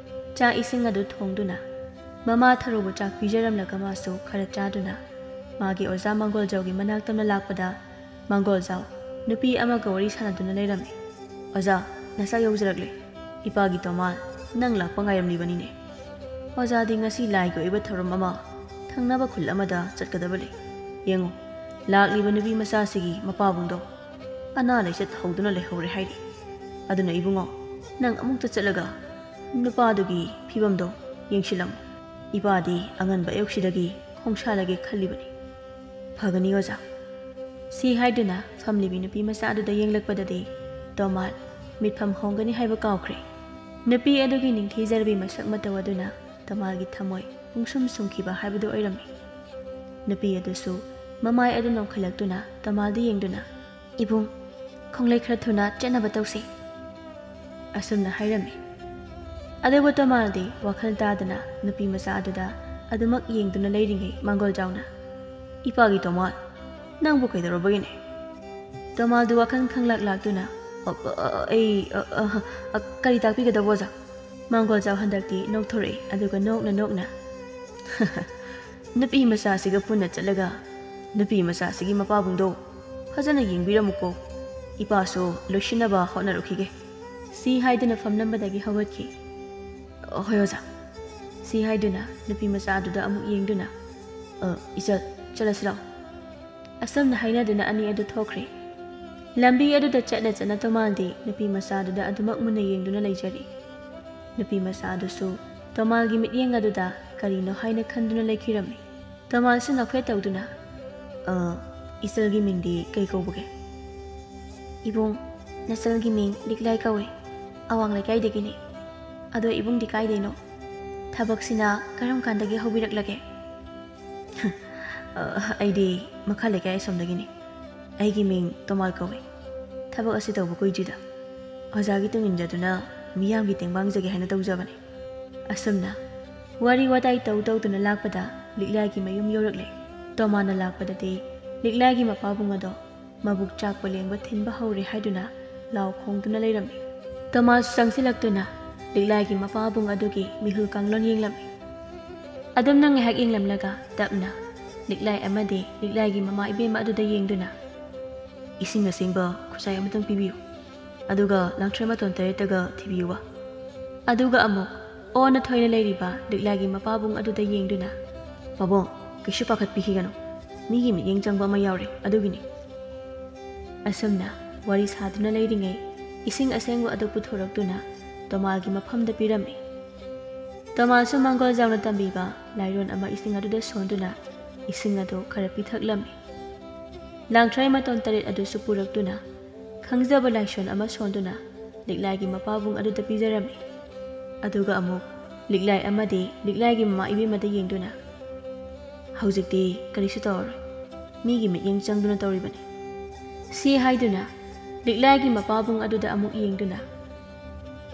ꯆꯥꯛ ꯏꯁꯤꯡ ꯑꯗꯨ ꯊꯣꯡꯗꯨꯅ ꯃꯃꯥ ꯊꯔꯣꯕꯨ ꯆꯥꯛ ꯄꯤꯖꯔꯝꯂꯒ ꯃꯥꯁꯨ ꯈꯔ ꯆꯥꯗꯨꯅ ꯃꯥꯒꯤ ꯑꯣꯖꯥ ꯃꯪꯒꯣꯜꯖꯥꯎꯒꯤ ꯃꯅꯥꯛꯇꯝꯅ ꯂꯥꯛꯄꯗ ꯃꯪꯒꯣꯜꯖꯥꯎ ꯅꯨꯄꯤ ꯑꯃꯒ ꯋꯥꯔꯤ ꯁꯥꯟꯅꯗꯨꯅ ꯂꯩꯔꯝꯃꯤ꯫ "ꯑꯣꯖꯥ, ꯅꯆꯥ ꯌꯧꯖꯔꯛꯂꯦ꯫ ꯏꯄꯥꯒꯤ ꯇꯣꯃꯥꯜ ꯅꯪ ꯂꯥꯛꯄ ꯉꯥꯏꯔꯝꯂꯤꯕꯅꯤꯅꯦ꯫ ꯑꯣꯖꯥꯗꯤ ꯉꯁꯤ ꯂꯥꯏꯒꯤ ꯑꯣꯏꯕ ꯊꯧꯔꯝ ꯑꯃ ꯊꯪꯅꯕ ꯈꯨꯜ ꯑꯃꯗ ꯆꯠꯀꯗꯕ ꯂꯩ꯫ ꯌꯦꯡꯉꯨ, ꯂꯥꯛꯂꯤꯕ ꯅꯨꯄꯤ ꯃꯆꯥꯁꯤꯒꯤ ꯃꯄꯥꯕꯨꯡꯗꯣ ꯑꯅꯥ ꯂꯥꯏꯆꯠ ꯍꯧꯗꯨꯅ ꯂꯩꯍꯧꯔꯦ ꯍꯥꯏꯔꯤ꯫ ꯑꯗꯨꯅ ꯏꯕꯨꯡꯉꯣ, ꯅꯪ ꯑꯃꯨꯛꯇ ꯆꯠꯂꯒ ꯅꯨꯄꯥꯗꯨꯒꯤ ꯐꯤꯕꯝꯗꯣ ꯌꯦꯡꯁꯤꯜꯂꯝꯃꯨ꯫ ꯏꯄꯥꯗꯤ ꯑꯉꯟꯕ ꯑꯌꯨꯛꯁꯤꯗꯒꯤ ꯈꯣꯡꯁꯥꯜꯂꯒꯦ ꯈꯜꯂꯤꯕꯅꯤ"꯫ "ꯐꯒꯅꯤ ꯑꯣꯖꯥ"꯫ ꯁꯤ ꯍꯥꯏꯗꯨꯅ ꯐꯝꯂꯤꯕꯤ ꯅꯨꯄꯤ ꯃꯆꯥ ꯑꯗꯨꯗ ꯌꯦꯡꯂꯛꯄꯗꯗꯤ ꯇꯣꯃꯥꯜ ꯃꯤꯠꯐꯝ ꯍꯣꯡꯒꯅꯤ ꯍꯥꯏꯕ ꯀꯥꯎꯈ꯭ꯔꯦ꯫ ꯅꯨꯄꯤ ꯑꯗꯨꯒꯤ ꯅꯤꯡꯊꯤꯖꯔꯕꯤ ꯃꯁꯛ ꯃꯇꯧ ꯑꯗꯨꯅ ꯇꯣꯃꯥꯜꯒꯤ ꯊꯃꯣꯏ ꯄꯨꯡꯁꯨꯝ ꯁꯨꯝꯈꯤꯕ ꯍꯥꯏꯕꯗꯨ ꯑꯣꯏꯔꯝꯃꯤ꯫ ꯅꯨꯄꯤ ꯑꯗꯨꯁꯨ ꯃꯃꯥꯏ ꯑꯗꯨ ꯅꯣꯝꯈꯠꯂꯛꯇꯨꯅ ꯇꯣꯃꯥꯜꯗ ꯌꯦꯡꯗꯨꯅ, "ꯏꯕꯨꯡ, ꯈꯣꯡꯂꯩ ꯈꯔ ꯊꯨꯅ ꯆꯠꯅꯕ ꯇꯧꯁꯤ"꯫ ꯑꯁꯨꯝꯅ ꯍꯥꯏꯔꯝꯃꯤ꯫ ꯑꯗꯨꯕꯨ ꯇꯣꯃꯥꯜꯗꯤ ꯋꯥꯈꯜ ꯇꯥꯗꯅ ꯅꯨꯄꯤ ꯃꯆꯥ ꯑꯗꯨꯗ ꯑꯗꯨꯃꯛ ꯌꯦꯡꯗꯨꯅ ꯂꯩꯔꯤꯉꯩ ꯃꯥꯡꯒꯣꯜꯖꯥꯎꯅ, "ꯏꯄꯥꯒꯤ ꯇꯣꯃꯥꯜ, ꯅꯪꯕꯨ ꯀꯩꯗꯧꯔꯕꯒꯤꯅꯦ?" ꯇꯣꯃꯥꯜꯗꯨ ꯋꯥꯈꯜ ꯈꯪꯂꯥꯛ ꯂꯥꯛꯇꯨꯅ, "ꯑ, ꯑ, ꯑ, ꯑꯩ, ꯑ, ꯑ, ꯑ, ꯀꯔꯤ ꯇꯥꯛꯄꯤꯒꯗꯕ ꯑꯣꯖꯥ?" ꯃꯥꯡꯒꯣꯜꯖꯥꯎ ꯍꯟꯗꯛꯇꯤ ꯅꯣꯛꯊꯣꯔꯛꯏ, ꯑꯗꯨꯒ ꯅꯣꯛꯅ ꯅꯣꯛꯅ, "ꯅꯨꯄꯤ ꯃꯆꯥꯁꯤꯒ ꯄꯨꯟꯅ ꯆꯠꯂꯒ ꯅꯨꯄꯤ ꯃꯆꯥꯁꯤꯒꯤ ꯃꯄꯥꯕꯨꯡꯗꯣ ꯐꯖꯅ ꯌꯦꯡꯕꯤꯔꯝꯃꯨꯀꯣ꯫ ꯏꯄꯥꯁꯨ ꯂꯣꯏꯁꯤꯟꯅꯕ ꯍꯣꯠꯅꯔꯨꯈꯤꯒꯦ"꯫ ꯁꯤ ꯍꯥꯏꯗꯨꯅ ꯐꯝꯂꯝꯕꯗꯒꯤ ꯍꯧꯒꯠꯈꯤ꯫ "ꯍꯣꯏ ꯑꯣꯖꯥ"꯫ ꯁꯤ ꯍꯥꯏꯗꯨꯅ ꯅꯨꯄꯤ ꯃꯆꯥ ꯑꯗꯨꯗ ꯑꯃꯨꯛ ꯌꯦꯡꯗꯨꯅ, "ꯑ, ꯏꯆꯜ, ꯆꯠꯂꯁꯤ ꯂꯥꯛꯑꯣ"꯫ ꯑꯁꯨꯝꯅ ꯍꯥꯏꯅꯗꯨꯅ ꯑꯅꯤ ꯑꯗꯨ ꯊꯣꯛꯈ꯭ꯔꯦ꯫ ꯂꯝꯕꯤ ꯑꯗꯨꯗ ꯆꯠꯅ ꯆꯠꯅ ꯇꯣꯃꯥꯜꯗꯤ ꯅꯨꯄꯤ ꯃꯆꯥ ꯑꯗꯨꯗ ꯑꯗꯨꯃꯛ ꯃꯨꯟꯅ ꯌꯦꯡꯗꯨꯅ ꯂꯩꯖꯔꯤ꯫ ꯅꯨꯄꯤ ꯃꯆꯥ ꯑꯗꯨꯁꯨ ꯇꯣꯃꯥꯜꯒꯤ ꯃꯤꯠꯌꯦꯡ ꯑꯗꯨꯗ ꯀꯔꯤꯅꯣ ꯍꯥꯏꯅ ꯈꯟꯗꯨꯅ ꯂꯩꯈꯤꯔꯝꯃꯤ꯫ ꯇꯣꯃꯥꯜꯁꯨ ꯅꯣꯛꯐꯦꯠ ꯇꯧꯗꯨꯅ, "ꯑ, ꯏꯆꯜꯒꯤ ꯃꯤꯡꯗꯤ ꯀꯩ ꯀꯧꯕꯒꯦ?" "ꯏꯕꯨꯡ, ꯅꯆꯜꯒꯤ ꯃꯤꯡ ꯂꯤꯛꯂꯥꯏ ꯀꯧꯏ꯫ ꯑꯋꯥꯡ ꯂꯩꯀꯥꯏꯗꯒꯤꯅꯤ꯫ ꯑꯗꯣ ꯏꯕꯨꯡꯗꯤ ꯀꯥꯏꯗꯩꯅꯣ? ꯊꯕꯛꯁꯤꯅ ꯀꯔꯝ ꯀꯥꯟꯗꯒꯤ ꯍꯧꯕꯤꯔꯛꯂꯒꯦ?" "ꯑ, ꯑꯩꯗꯤ ꯃꯈꯥ ꯂꯩꯀꯥꯏ ꯑꯁꯣꯝꯗꯒꯤꯅꯤ꯫ ꯑꯩꯒꯤ ꯃꯤꯡ ꯇꯣꯃꯥꯜ ꯀꯧꯏ꯫ ꯊꯕꯛ ꯑꯁꯤ ꯇꯧꯕ ꯀꯨꯏꯗ꯭ꯔꯤꯗ꯫ ꯑꯣꯖꯥꯒꯤ ꯇꯨꯡ ꯏꯟꯖꯗꯨꯅ ꯃꯤꯌꯥꯝꯒꯤ ꯇꯦꯡꯕꯥꯡꯖꯒꯦ ꯍꯥꯏꯅ ꯇꯧꯖꯕꯅꯤ"꯫ ꯑꯁꯨꯝꯅ ꯋꯥꯔꯤ ꯋꯥꯇꯥꯏ ꯇꯧ ꯇꯧꯗꯨꯅ ꯂꯥꯛꯄꯗ ꯂꯤꯛꯂꯥꯏꯒꯤ ꯃꯌꯨꯝ ꯌꯧꯔꯛꯂꯦ꯫ ꯇꯣꯃꯥꯜꯅ ꯂꯥꯛꯄꯗꯗꯤ ꯂꯤꯛꯂꯥꯏꯒꯤ ꯃꯄꯥꯕꯨꯡ ꯑꯗꯣ ꯃꯕꯨꯛ ꯆꯥꯛꯄ ꯂꯦꯡꯕ ꯊꯤꯟꯕ ꯍꯧꯔꯦ ꯍꯥꯏꯗꯨꯅ ꯂꯥꯎ ꯈꯣꯡꯗꯨꯅ ꯂꯩꯔꯝꯃꯤ꯫ ꯇꯣꯃꯥꯜꯁꯨ ꯆꯪꯁꯤꯜꯂꯛꯇꯨꯅ ꯂꯤꯛꯂꯥꯏꯒꯤ ꯃꯄꯥꯕꯨꯡ ꯑꯗꯨꯒꯤ ꯃꯤꯍꯨꯜ ꯀꯥꯡꯂꯣꯟ ꯌꯦꯡꯂꯝꯃꯤ꯫ ꯑꯗꯨꯝꯅ ꯉꯥꯏꯍꯥꯛ ꯌꯦꯡꯂꯝꯂꯒ ꯇꯞꯅ ꯂꯤꯛꯂꯥꯏ ꯑꯃꯗꯤ ꯂꯤꯛꯂꯥꯏꯒꯤ ꯃꯃꯥ ꯏꯕꯦꯝꯃ ꯑꯗꯨꯗ ꯌꯦꯡꯗꯨꯅ, "ꯏꯁꯤꯡ ꯑꯁꯦꯡꯕ ꯈꯨꯖꯥꯏ ꯑꯃꯇꯪ ꯄꯤꯕꯤꯌꯨ, ꯑꯗꯨꯒ ꯂꯥꯡꯊ꯭ꯔꯩ ꯃꯇꯣꯟ ꯇꯔꯦꯠꯇꯒ ꯊꯤꯕꯤꯌꯨꯕ"꯫ ꯑꯗꯨꯒ ꯑꯃꯨꯛ ꯑꯣꯟꯅ ꯊꯣꯏꯅ ꯂꯩꯔꯤꯕ ꯂꯤꯛꯂꯥꯏꯒꯤ ꯃꯄꯥꯕꯨꯡ ꯑꯗꯨꯗ ꯌꯦꯡꯗꯨꯅ, "ꯄꯥꯕꯨꯡ, ꯀꯩꯁꯨ ꯄꯥꯈꯠꯄꯤꯈꯤꯒꯅꯨ, ꯃꯤꯒꯤ ꯃꯤꯠꯌꯦꯡ ꯆꯪꯕ ꯑꯃ ꯌꯥꯎꯔꯦ, ꯑꯗꯨꯒꯤꯅꯤ"꯫ ꯑꯁꯨꯝꯅ ꯋꯥꯔꯤ ꯁꯥꯗꯨꯅ ꯂꯩꯔꯤꯉꯩ ꯏꯁꯤꯡ ꯑꯁꯦꯡꯕ ꯑꯗꯨ ꯄꯨꯊꯣꯔꯛꯇꯨꯅ ꯇꯣꯃꯥꯜꯒꯤ ꯃꯐꯝꯗ ꯄꯤꯔꯝꯃꯤ꯫ ꯇꯣꯃꯥꯜꯁꯨ ꯃꯥꯡꯒꯣꯜꯖꯥꯎꯅ ꯇꯝꯕꯤꯕ ꯂꯥꯏꯔꯣꯟ ꯑꯃ ꯏꯁꯤꯡ ꯑꯗꯨꯗ ꯁꯣꯟꯗꯨꯅ ꯏꯁꯤꯡ ꯑꯗꯨ ꯈꯔ ꯄꯤꯊꯛꯂꯝꯃꯤ꯫ ꯂꯥꯡꯊ꯭ꯔꯩ ꯃꯇꯣꯟ ꯇꯔꯦꯠ ꯑꯗꯨꯁꯨ ꯄꯨꯔꯛꯇꯨꯅ ꯈꯪꯖꯕ ꯂꯥꯏꯁꯣꯟ ꯑꯃ ꯁꯣꯟꯗꯨꯅ ꯂꯤꯛꯂꯥꯏꯒꯤ ꯃꯄꯥꯕꯨꯡ ꯑꯗꯨꯗ ꯄꯤꯖꯔꯝꯃꯤ꯫ ꯑꯗꯨꯒ ꯑꯃꯨꯛ ꯂꯤꯛꯂꯥꯏ ꯑꯃꯗꯤ ꯂꯤꯛꯂꯥꯏꯒꯤ ꯃꯃꯥ ꯏꯕꯦꯝꯃꯗ ꯌꯦꯡꯗꯨꯅ, "ꯍꯧꯖꯤꯛꯇꯤ ꯀꯔꯤꯁꯨ ꯇꯧꯔꯔꯣꯏ, ꯃꯤꯒꯤ ꯃꯤꯠꯌꯦꯡ ꯆꯪꯗꯨꯅ ꯇꯧꯔꯤꯕꯅꯤ"꯫ ꯁꯤ ꯍꯥꯏꯗꯨꯅ ꯂꯤꯛꯂꯥꯏꯒꯤ ꯃꯄꯥꯕꯨꯡ ꯑꯗꯨꯗ ꯑꯃꯨꯛ ꯌꯦꯡꯗꯨꯅ,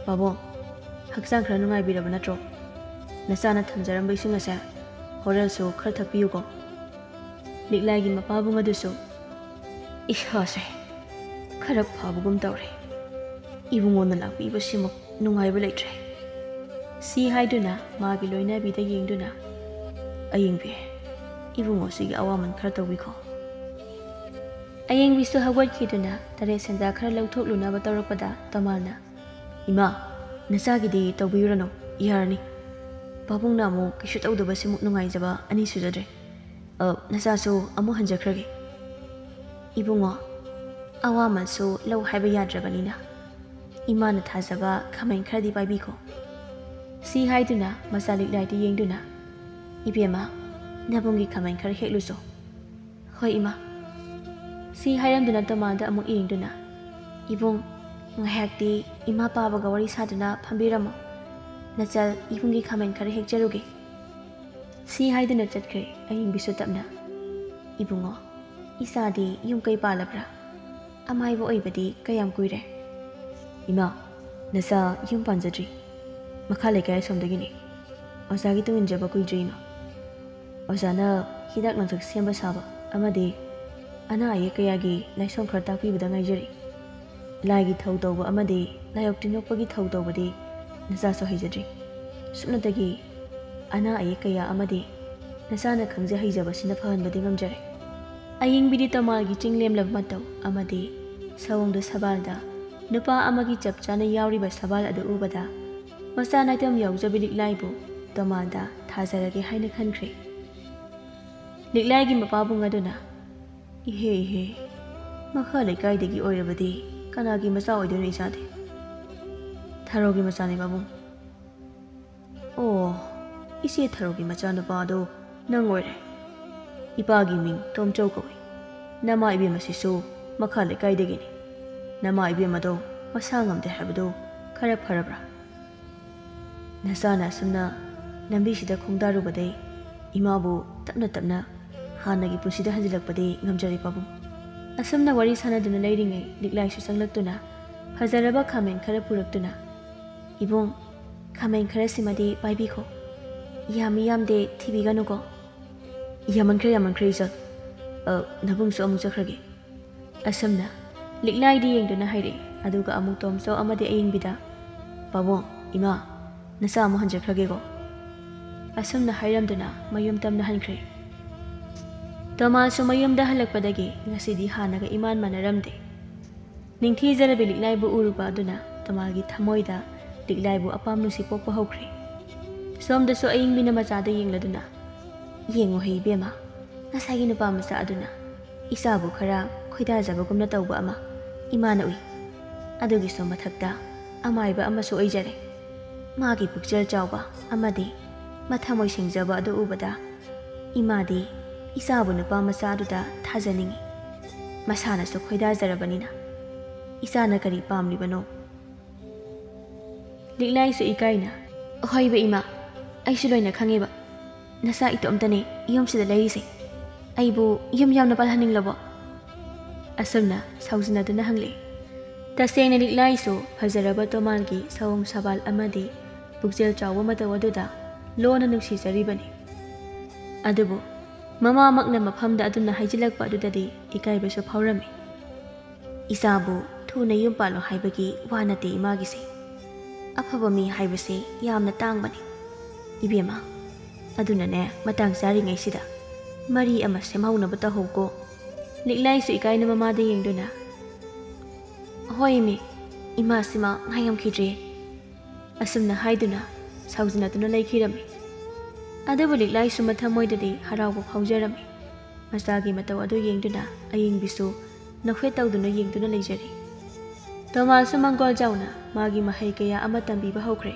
"ꯄꯥꯕꯨꯡ, ꯍꯛꯆꯥꯡ ꯈꯔ ꯅꯨꯡꯉꯥꯏꯕꯤꯔꯕ ꯅꯠꯇ꯭ꯔꯣ? ꯅꯆꯥꯅ ꯊꯝꯖꯔꯝꯕ ꯏꯁꯤꯡ ꯑꯁꯦ ꯍꯣꯔꯦꯜꯁꯨ ꯈꯔ ꯊꯛꯄꯤꯌꯨꯀꯣ꯫ ꯂꯤꯛꯂꯥꯏꯒꯤ ꯃꯄꯥꯕꯨꯡ ꯑꯗꯨꯁꯨ, "ꯏꯁꯥꯁꯦ ꯈꯔ ꯐꯕꯒꯨꯝ ꯇꯧꯔꯦ꯫ ꯏꯕꯨꯡꯉꯣꯅ ꯂꯥꯛꯄꯤꯕꯁꯤꯃꯨꯛ ꯅꯨꯡꯉꯥꯏꯕ ꯂꯩꯇ꯭ꯔꯦ" ꯁꯤ ꯍꯥꯏꯗꯨꯅ ꯃꯥꯒꯤ ꯂꯣꯏꯅꯕꯤꯗ ꯌꯦꯡꯗꯨꯅ, "ꯑꯌꯦꯡꯕꯤ, ꯏꯕꯨꯡꯉꯣꯁꯤꯒꯤ ꯑꯋꯥꯃꯟ ꯈꯔ ꯇꯧꯕꯤꯈꯣ"꯫ ꯑꯌꯦꯡꯕꯤꯁꯨ ꯍꯧꯒꯠꯈꯤꯗꯨꯅ ꯇꯔꯦꯠ ꯁꯦꯟꯖꯥ ꯈꯔ ꯂꯧꯊꯣꯛꯂꯨꯅꯕ ꯇꯧꯔꯛꯄꯗ ꯇꯣꯃꯥꯜꯅ, "ꯏꯃꯥ, ꯅꯆꯥꯒꯤꯗꯤ ꯇꯧꯕꯤꯔꯨꯔꯅꯨ, ꯌꯥꯔꯅꯤ꯫ ꯄꯥꯕꯨꯡꯅ ꯑꯃꯨꯛ ꯀꯩꯁꯨ ꯇꯧꯗꯕꯁꯤꯃꯨꯛ ꯅꯨꯡꯉꯥꯏꯖꯕ ꯑꯅꯤ ꯁꯨꯖꯗ꯭ꯔꯦ꯫ ꯑ, ꯅꯆꯥꯁꯨ ꯑꯃꯨꯛ ꯍꯟꯖꯈ꯭ꯔꯒꯦ"꯫ "ꯏꯕꯨꯡꯉꯣ, ꯑꯋꯥꯃꯟꯁꯨ ꯂꯧ ꯍꯥꯏꯕ ꯌꯥꯗ꯭ꯔꯕꯅꯤꯅ, ꯏꯃꯥꯅ ꯊꯥꯖꯕ ꯈꯥꯃꯦꯟ ꯈꯔꯗꯤ ꯄꯥꯏꯕꯤꯈꯣ" ꯁꯤ ꯍꯥꯏꯗꯨꯅ ꯃꯆꯥ ꯂꯤꯛꯂꯥꯏꯗ ꯌꯦꯡꯗꯨꯅ, "ꯏꯕꯦꯝꯃ, ꯅꯕꯨꯡꯒꯤ ꯈꯥꯃꯦꯟ ꯈꯔ ꯍꯦꯛꯂꯨꯆꯣ"꯫ "ꯍꯣꯏ, ꯏꯃꯥ"꯫ ꯁꯤ ꯍꯥꯏꯔꯝꯗꯨꯅ ꯇꯣꯃꯥꯜꯗ ꯑꯃꯨꯛ ꯌꯦꯡꯗꯨꯅ, "ꯏꯕꯨꯡ, ꯉꯥꯏꯍꯥꯛꯇꯤ ꯏꯃꯥ ꯄꯥꯕꯒ ꯋꯥꯔꯤ ꯁꯥꯗꯨꯅ ꯐꯝꯕꯤꯔꯝꯃꯣ꯫ ꯅꯆꯜ ꯏꯕꯨꯡꯒꯤ ꯈꯥꯃꯦꯟ ꯈꯔ ꯍꯦꯛꯆꯔꯨꯒꯦ" ꯁꯤ ꯍꯥꯏꯗꯨꯅ ꯆꯠꯈ꯭ꯔꯦ ꯑꯌꯤꯡꯕꯤꯁꯨ ꯇꯞꯅ꯫ "ꯏꯕꯨꯡꯉꯣ, ꯏꯆꯥꯗꯤ ꯌꯨꯝ ꯀꯩ ꯄꯥꯜꯂꯕ꯭ꯔꯥ? ꯑꯃꯥꯏꯕ ꯑꯣꯏꯕꯗꯤ ꯀꯌꯥꯝ ꯀꯨꯏꯔꯦ?" "ꯏꯃꯥ, ꯅꯆꯥ ꯌꯨꯝ ꯄꯥꯟꯖꯗ꯭ꯔꯤ꯫ ꯃꯈꯥ ꯂꯩꯀꯥꯏ ꯑꯁꯣꯝꯗꯒꯤꯅꯤ꯫ ꯑꯣꯖꯥꯒꯤ ꯇꯨꯡ ꯏꯟꯖꯕ ꯀꯨꯏꯗ꯭ꯔꯤ, ꯏꯃꯥ꯫ ꯑꯣꯖꯥꯅ ꯍꯤꯗꯥꯛ ꯂꯥꯡꯊꯛ ꯁꯦꯝꯕ ꯁꯥꯕ ꯑꯃꯗꯤ ꯑꯅꯥ ꯑꯌꯦꯛ ꯀꯌꯥꯒꯤ ꯂꯥꯏꯁꯣꯟ ꯈꯔ ꯇꯥꯛꯄꯤꯕꯗ ꯉꯥꯏꯖꯔꯤ꯫ ꯂꯥꯏꯒꯤ ꯊꯧ ꯇꯧꯕ ꯑꯃꯗꯤ ꯂꯥꯏꯑꯣꯛ ꯇꯤꯟꯑꯣꯛꯄꯒꯤ ꯊꯧ ꯇꯧꯕꯗꯤ ꯅꯆꯥꯁꯨ ꯍꯩꯖꯗ꯭ꯔꯤ꯫ ꯁꯨꯞꯅꯇꯒꯤ ꯑꯅꯥ ꯑꯌꯦꯛ ꯀꯌꯥ ꯑꯃꯗꯤ ꯅꯆꯥꯅ ꯈꯪꯖ ꯍꯩꯖꯕꯁꯤꯅ ꯐꯍꯟꯕꯗꯤ ꯉꯝꯖꯔꯦ"꯫ ꯑꯌꯤꯡꯕꯤꯗꯤ ꯇꯣꯃꯥꯜꯒꯤ ꯆꯤꯡ ꯂꯦꯝꯂꯕ ꯃꯇꯧ ꯑꯃꯗꯤ ꯁꯑꯣꯡꯗ ꯁꯕꯥꯜꯗ ꯅꯨꯄꯥ ꯑꯃꯒꯤ ꯆꯞ ꯆꯥꯅ ꯌꯥꯎꯔꯤꯕ ꯁꯕꯥꯜ ꯑꯗꯨ ꯎꯕꯗ, ꯃꯆꯥ ꯅꯥꯏꯇꯣꯝ ꯌꯥꯎꯖꯕꯤ ꯂꯤꯛꯂꯥꯏꯕꯨ ꯇꯣꯃꯥꯜꯗ ꯊꯥꯖꯔꯒꯦ ꯍꯥꯏꯅ ꯈꯟꯈ꯭ꯔꯦ꯫ ꯂꯤꯛꯂꯥꯏꯒꯤ ꯃꯄꯥꯕꯨꯡ ꯑꯗꯨꯅ, "ꯏꯍꯦ, ꯏꯍꯦ, ꯃꯈꯥ ꯂꯩꯀꯥꯏꯗꯒꯤ ꯑꯣꯏꯔꯕꯗꯤ ꯀꯅꯥꯒꯤ ꯃꯆꯥ ꯑꯣꯏꯗꯣꯏꯅꯣ ꯏꯆꯥꯗꯤ?" "ꯊꯔꯣꯒꯤ ꯃꯆꯥꯅꯤ, ꯄꯥꯕꯨꯡ"꯫ "ꯑꯣ, ꯏꯆꯦ ꯊꯔꯣꯒꯤ ꯃꯆꯥꯅꯨꯄꯥꯗꯣ ꯅꯪ ꯑꯣꯏꯔꯦ꯫ ꯏꯄꯥꯒꯤ ꯃꯤꯡ ꯇꯣꯝꯆꯧ ꯀꯧꯏ꯫ ꯅꯃꯥ ꯏꯕꯦꯝꯃꯁꯤꯁꯨ ꯃꯈꯥ ꯂꯩꯀꯥꯏꯗꯒꯤꯅꯤ꯫ ꯅꯃꯥ ꯏꯕꯦꯝꯃꯗꯣ ꯃꯁꯥ ꯉꯝꯗꯦ ꯍꯥꯏꯕꯗꯣ ꯈꯔ ꯐꯔꯕ꯭ꯔꯥ?" "ꯅꯆꯥꯅ ꯑꯁꯨꯝꯅ ꯂꯝꯕꯤꯁꯤꯗ ꯈꯣꯡꯗꯥꯔꯨꯕꯗꯩ ꯏꯃꯥꯕꯨ ꯇꯞꯅ ꯇꯞꯅ ꯍꯥꯟꯅꯒꯤ ꯄꯨꯟꯁꯤꯗ ꯍꯟꯖꯤꯜꯂꯛꯄꯗꯤ ꯉꯝꯖꯔꯦ, ꯄꯥꯕꯨꯡ"꯫ ꯑꯁꯨꯝꯅ ꯋꯥꯔꯤ ꯁꯥꯟꯅꯗꯨꯅ ꯂꯩꯔꯤꯉꯩ ꯂꯤꯛꯂꯥꯏꯁꯨ ꯆꯪꯂꯛꯇꯨꯅ ꯐꯖꯔꯕ ꯈꯥꯃꯦꯟ ꯈꯔ ꯄꯨꯔꯛꯇꯨꯅ, "ꯏꯕꯨꯡ, ꯈꯥꯃꯦꯟ ꯈꯔꯁꯤꯃꯗꯤ ꯄꯥꯏꯕꯤꯈꯣ"꯫ ꯌꯥꯝꯃꯤ ꯌꯥꯝꯗꯦ ꯊꯤꯕꯤꯒꯅꯨꯀꯣ꯫ ꯌꯥꯝꯃꯟꯈ꯭ꯔꯦ, ꯌꯥꯝꯃꯟꯈ꯭ꯔꯦ, ꯏꯆꯜ꯫ ꯑ, ꯅꯕꯨꯡꯁꯨ ꯑꯃꯨꯛ ꯆꯠꯈ꯭ꯔꯒꯦ꯫ ꯑꯁꯨꯝꯅ ꯂꯤꯛꯂꯥꯏꯗꯤ ꯌꯦꯡꯗꯨꯅ ꯍꯥꯏꯔꯛꯏ꯫ ꯑꯗꯨꯒ ꯑꯃꯨꯛ ꯇꯣꯝꯆꯧ ꯑꯃꯗꯤ ꯑꯌꯤꯡꯕꯤꯗ, "ꯄꯥꯕꯨꯡ, ꯏꯃꯥ, ꯅꯆꯥ ꯑꯃꯨꯛ ꯍꯟꯖꯈ꯭ꯔꯒꯦꯀꯣ?" ꯑꯁꯨꯝꯅ ꯍꯥꯏꯔꯝꯗꯨꯅ ꯃꯌꯨꯝ ꯇꯝꯅ ꯍꯟꯈ꯭ꯔꯦ꯫ ꯇꯣꯃꯥꯁꯁꯨ ꯃꯌꯨꯝꯗ ꯍꯜꯂꯛꯄꯗꯒꯤ ꯉꯁꯤꯗꯤ ꯍꯥꯟꯅꯒ ꯏꯃꯥꯟ ꯃꯥꯟꯅꯔꯝꯗꯦ꯫ ꯅꯤꯡꯊꯤꯖꯔꯕꯤ ꯂꯤꯛꯂꯥꯏꯕꯨ ꯎꯔꯨꯕ ꯑꯗꯨꯅ ꯇꯣꯃꯥꯒꯤ ꯊꯃꯣꯏꯗ ꯂꯤꯛꯂꯥꯏꯕꯨ ꯑꯄꯥꯝ ꯅꯨꯡꯁꯤ ꯄꯣꯛꯄ ꯍꯧꯈ꯭ꯔꯦ꯫ ꯁꯣꯝꯗꯁꯨ ꯑꯌꯤꯡꯕꯤꯅ ꯃꯆꯥꯗ ꯌꯦꯡꯂꯗꯨꯅ, "ꯌꯦꯡꯉꯨꯍꯦ ꯏꯕꯦꯝꯃ, ꯉꯁꯥꯏꯒꯤ ꯅꯨꯄꯥ ꯃꯆꯥ ꯑꯗꯨꯅ ꯏꯆꯥꯕꯨ ꯈꯔ ꯈꯣꯏꯗꯥꯖꯕꯒꯨꯝꯅ ꯇꯧꯕ ꯑꯃ ꯏꯃꯥꯅ ꯎꯏ꯫ ꯑꯗꯨꯒꯤꯁꯨ ꯃꯊꯛꯇ ꯑꯃꯥꯏꯕ ꯑꯃꯁꯨ ꯑꯣꯏꯖꯔꯦ꯫ ꯃꯥꯒꯤ ꯄꯨꯛꯆꯦꯜ ꯆꯥꯎꯕ ꯑꯃꯗꯤ ꯃꯊꯃꯣꯏ ꯁꯦꯡꯖꯕ ꯑꯗꯨ ꯎꯕꯗ ꯏꯃꯥꯗꯤ ꯏꯆꯥꯕꯨ ꯅꯨꯄꯥ ꯃꯆꯥ ꯑꯗꯨꯗ ꯊꯥꯖꯅꯤꯡꯏ꯫ ꯃꯁꯥꯅꯁꯨ ꯈꯣꯏꯗꯥꯖꯔꯕꯅꯤꯅ ꯏꯆꯥꯅ ꯀꯔꯤ ꯄꯥꯝꯂꯤꯕꯅꯣ?" ꯂꯤꯛꯂꯥꯏꯁꯨ ꯏꯀꯥꯏꯅ, "ꯍꯣꯏꯕ ꯏꯃꯥ, ꯑꯩꯁꯨ ꯂꯣꯏꯅ ꯈꯪꯉꯦꯕ꯫ ꯅꯆꯥ ꯏꯇꯣꯝꯇꯅꯦ ꯌꯨꯝꯁꯤꯗ ꯂꯩꯔꯤꯁꯦ꯫ ꯑꯩꯕꯨ ꯌꯨꯝ ꯌꯥꯝꯅ ꯄꯥꯜꯍꯟꯅꯤꯡꯂꯕꯣ?" ꯑꯁꯨꯝꯅ ꯁꯥꯎꯖꯤꯟꯅꯗꯨꯅ ꯍꯪꯂꯛꯏ꯫ ꯇꯁꯦꯡꯅ ꯂꯤꯛꯂꯥꯏꯁꯨ ꯐꯖꯔꯕ ꯇꯣꯃꯥꯜꯒꯤ ꯁꯑꯣꯡ ꯁꯕꯥꯜ ꯑꯃꯗꯤ ꯄꯨꯛꯆꯦꯜ ꯆꯥꯎꯕ ꯃꯇꯧ ꯑꯗꯨꯗ ꯂꯣꯟꯅ ꯅꯨꯡꯁꯤꯖꯔꯤꯕꯅꯤ꯫ ꯑꯗꯨꯕꯨ ꯃꯃꯥꯃꯛꯅ ꯃꯐꯝꯗ ꯑꯗꯨꯝꯅ ꯍꯥꯏꯖꯤꯜꯂꯛꯄ ꯑꯗꯨꯗꯗꯤ ꯏꯀꯥꯏꯕꯁꯨ ꯐꯥꯎꯔꯝꯃꯤ꯫ "ꯏꯆꯥꯕꯨ ꯊꯨꯅ ꯌꯨꯝ ꯄꯥꯜꯂꯣ ꯍꯥꯏꯕꯒꯤ ꯋꯥ ꯅꯠꯇꯦ ꯏꯃꯥꯒꯤꯁꯦ꯫ ꯑꯐꯕ ꯃꯤ ꯍꯥꯏꯕꯁꯦ ꯌꯥꯝꯅ ꯇꯥꯡꯕꯅꯤ꯫ ꯏꯕꯦꯝꯃ, ꯑꯗꯨꯅꯅꯦ ꯃꯇꯥꯡ ꯆꯥꯔꯤꯉꯩꯁꯤꯗ ꯃꯔꯤ ꯑꯃ ꯁꯦꯝꯍꯧꯅꯕ ꯇꯧꯍꯧꯀꯣ꯫" ꯂꯤꯛꯂꯥꯏꯁꯨ ꯏꯀꯥꯏꯅ ꯃꯃꯥꯗ ꯌꯦꯡꯗꯨꯅ, "ꯍꯣꯏ ꯏꯃꯦ, ꯏꯃꯥꯁꯤꯃ ꯉꯥꯏꯉꯝꯈꯤꯗ꯭ꯔꯦ꯫" ꯑꯁꯨꯝꯅ ꯍꯥꯏꯗꯨꯅ ꯁꯥꯎꯖꯤꯟꯅꯗꯨꯅ ꯂꯩꯈꯤꯔꯝꯃꯤ꯫ ꯑꯗꯨꯕꯨ ꯂꯤꯛꯂꯥꯏꯁꯨ ꯃꯊꯃꯣꯏꯗꯗꯤ ꯍꯔꯥꯎꯕ ꯐꯥꯎꯖꯔꯝꯃꯤ꯫ ꯃꯆꯥꯒꯤ ꯃꯇꯧ ꯑꯗꯨ ꯌꯦꯡꯗꯨꯅ ꯑꯌꯤꯡꯕꯤꯁꯨ ꯅꯣꯛꯐꯦꯠ ꯇꯧꯗꯨꯅ ꯌꯦꯡꯗꯨꯅ ꯂꯩꯖꯔꯤ꯫ ꯇꯣꯃꯥꯁꯁꯨ ꯃꯥꯡꯒꯣꯜꯖꯥꯎꯅ ꯃꯥꯒꯤ ꯃꯍꯩ ꯀꯌꯥ ꯑꯃ ꯇꯝꯕꯤꯕ ꯍꯧꯈ꯭ꯔꯦ꯫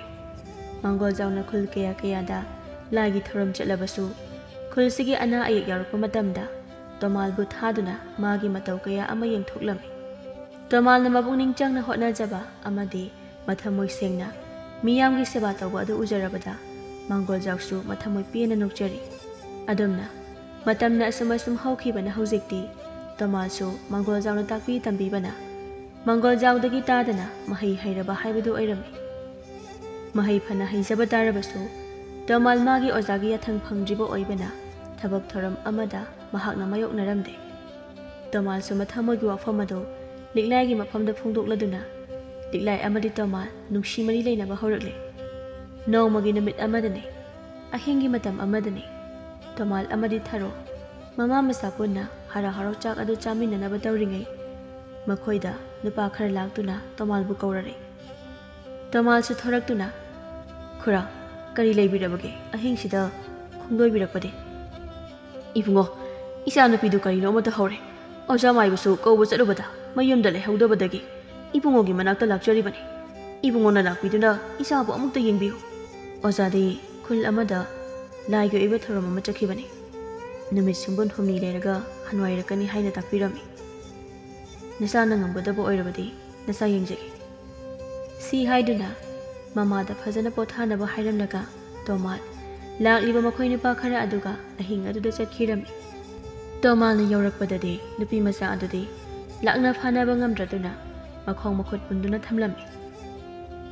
ꯃꯥꯡꯒꯣꯜꯖꯥꯎꯅ ꯈꯨꯜ ꯀꯌꯥ ꯀꯌꯥꯗ ꯂꯥꯏꯒꯤ ꯊꯧꯔꯝ ꯆꯠꯂꯕꯁꯨ, ꯈꯨꯜꯁꯤꯒꯤ ꯑꯅꯥ ꯑꯌꯦꯛ ꯌꯥꯎꯔꯛꯄ ꯃꯇꯝꯗ ꯇꯣꯃꯥꯜꯕꯨ ꯊꯥꯗꯨꯅ ꯃꯥꯒꯤ ꯃꯇꯧ ꯀꯌꯥ ꯑꯃ ꯌꯦꯡꯊꯣꯛꯂꯝꯃꯤ꯫ ꯇꯣꯃꯥꯜꯅ ꯃꯄꯨꯛꯅꯤꯡ ꯆꯪꯅ ꯍꯣꯠꯅꯖꯕ ꯑꯃꯗꯤ ꯃꯊꯃꯣꯏ ꯁꯦꯡꯅ ꯃꯤꯌꯥꯝꯒꯤ ꯁꯦꯕꯥ ꯇꯧꯕ ꯑꯗꯨ ꯎꯖꯔꯕꯗ ꯃꯥꯡꯒꯣꯜꯖꯥꯎꯁꯨ ꯃꯊꯃꯣꯏ ꯄꯦꯟꯅ ꯅꯣꯛꯆꯔꯤ꯫ ꯑꯗꯨꯝꯅ ꯃꯇꯝꯅ ꯑꯁꯨꯝ ꯑꯁꯨꯝ ꯍꯧꯈꯤꯕꯅ ꯍꯧꯖꯤꯛꯇꯤ ꯇꯣꯃꯥꯜꯁꯨ ꯃꯥꯡꯒꯣꯜꯖꯥꯎꯅ ꯇꯥꯛꯄꯤ ꯇꯝꯕꯤꯕꯅ ꯃꯥꯡꯒꯣꯜꯖꯥꯎꯗꯒꯤ ꯇꯥꯗꯅ ꯃꯍꯩ ꯍꯩꯔꯕ ꯍꯥꯏꯕꯗꯨ ꯑꯣꯏꯔꯝꯃꯤ꯫ ꯃꯍꯩ ꯐꯅ ꯍꯩꯖꯕ ꯇꯥꯔꯕꯁꯨ ꯇꯣꯃꯥꯜ ꯃꯥꯒꯤ ꯑꯣꯖꯥꯒꯤ ꯌꯥꯊꯪ ꯐꯪꯗ꯭ꯔꯤꯕ ꯑꯣꯏꯕꯅ ꯊꯕꯛ ꯊꯧꯔꯝ ꯑꯃꯗ ꯃꯍꯥꯛꯅ ꯃꯥꯌꯣꯛꯅꯔꯝꯗꯦ꯫ ꯇꯣꯃꯥꯜꯁꯨ ꯃꯊꯃꯣꯏꯒꯤ ꯋꯥꯐꯝ ꯑꯗꯨ ꯂꯤꯛꯂꯥꯏꯒꯤ ꯃꯐꯝꯗ ꯐꯣꯡꯗꯣꯛꯂꯗꯨꯅ ꯂꯤꯛꯂꯥꯏ ꯑꯃꯗꯤ ꯇꯣꯃꯥꯜ ꯅꯨꯡꯁꯤ ꯃꯔꯤ ꯂꯩꯅꯕ ꯍꯧꯔꯛꯂꯦ꯫ ꯅꯣꯡꯃꯒꯤ ꯅꯨꯃꯤꯠ ꯑꯃꯗꯅꯤ, ꯑꯍꯤꯡꯒꯤ ꯃꯇꯝ ꯑꯃꯗꯅꯤ꯫ ꯇꯣꯃꯥꯜ ꯑꯃꯗꯤ ꯊꯥꯔꯣ ꯃꯃꯥ ꯃꯆꯥ ꯄꯨꯟꯅ ꯍꯔꯥꯎ ꯍꯔꯥꯎ ꯆꯥꯛ ꯑꯗꯨ ꯆꯥꯃꯤꯟꯅꯅꯕ ꯇꯧꯔꯤꯉꯩ, ꯃꯈꯣꯏꯗ ꯅꯨꯄꯥ ꯈꯔ ꯂꯥꯛꯇꯨꯅ ꯇꯣꯃꯥꯜꯕꯨ ꯀꯧꯔꯔꯦ꯫ ꯇꯣꯃꯥꯜꯁꯨ ꯊꯣꯔꯛꯇꯨꯅ, "ꯈꯨꯔꯥ, ꯀꯔꯤ ꯂꯩꯕꯤꯔꯕꯒꯦ ꯑꯍꯤꯡꯁꯤꯗ ꯈꯣꯡꯗꯣꯏꯕꯤꯔꯛꯄꯗꯤ?" "ꯏꯕꯨꯡꯉꯣ, ꯏꯆꯥꯅꯨꯄꯤꯗꯨ ꯀꯔꯤꯅꯣ ꯑꯃ ꯇꯧꯍꯧꯔꯦ꯫ ꯑꯣꯖꯥ ꯃꯥꯏꯕꯁꯨ ꯀꯧꯕ ꯆꯠꯂꯨꯕꯗ ꯃꯌꯨꯝꯗ ꯂꯩꯍꯧꯗꯕꯗꯒꯤ ꯏꯕꯨꯡꯉꯣꯒꯤ ꯃꯅꯥꯛꯇ ꯂꯥꯛꯆꯔꯤꯕꯅꯤ꯫ ꯏꯕꯨꯡꯉꯣꯅ ꯂꯥꯛꯄꯤꯗꯨꯅ ꯏꯆꯥꯕꯨ ꯑꯃꯨꯛꯇ ꯌꯦꯡꯕꯤꯌꯨ꯫ ꯑꯣꯖꯥꯗꯤ ꯈꯨꯜ ꯑꯃꯗ ꯂꯥꯏꯒꯤ ꯑꯣꯏꯕ ꯊꯧꯔꯝ ꯑꯃ ꯆꯠꯈꯤꯕꯅꯤ꯫ ꯅꯨꯃꯤꯠ ꯁꯨꯡꯕꯨꯟ ꯍꯨꯝꯅꯤ ꯂꯩꯔꯒ ꯍꯟꯋꯥꯏꯔꯛꯀꯅꯤ ꯍꯥꯏꯅ ꯇꯥꯛꯄꯤꯔꯝꯃꯤ꯫ ꯅꯆꯥꯅ ꯉꯝꯒꯗꯕ ꯑꯣꯏꯔꯕꯗꯤ ꯅꯆꯥ ꯌꯦꯡꯖꯒꯦ꯫" ꯁꯤ ꯍꯥꯏꯗꯨꯅ ꯃꯃꯥꯗ ꯐꯖꯅ ꯄꯣꯊꯥꯅꯕ ꯍꯥꯏꯔꯝꯂꯒ ꯇꯣꯃꯥꯜ ꯂꯥꯛꯂꯤꯕ ꯃꯈꯣꯏ ꯅꯨꯄꯥ ꯈꯔ ꯑꯗꯨꯒ ꯑꯍꯤꯡ ꯑꯗꯨꯗ ꯆꯠꯈꯤꯔꯝꯃꯤ꯫ ꯇꯣꯃꯥꯜꯅ ꯌꯧꯔꯛꯄꯗꯗꯤ ꯅꯨꯄꯤ ꯃꯆꯥ ꯑꯗꯨꯗꯤ ꯂꯥꯛꯅ ꯐꯥꯅꯕ ꯉꯝꯗ꯭ꯔꯗꯨꯅ ꯃꯈꯣꯡ ꯃꯈꯨꯠ ꯄꯨꯟꯗꯨꯅ ꯊꯝꯂꯝꯃꯤ꯫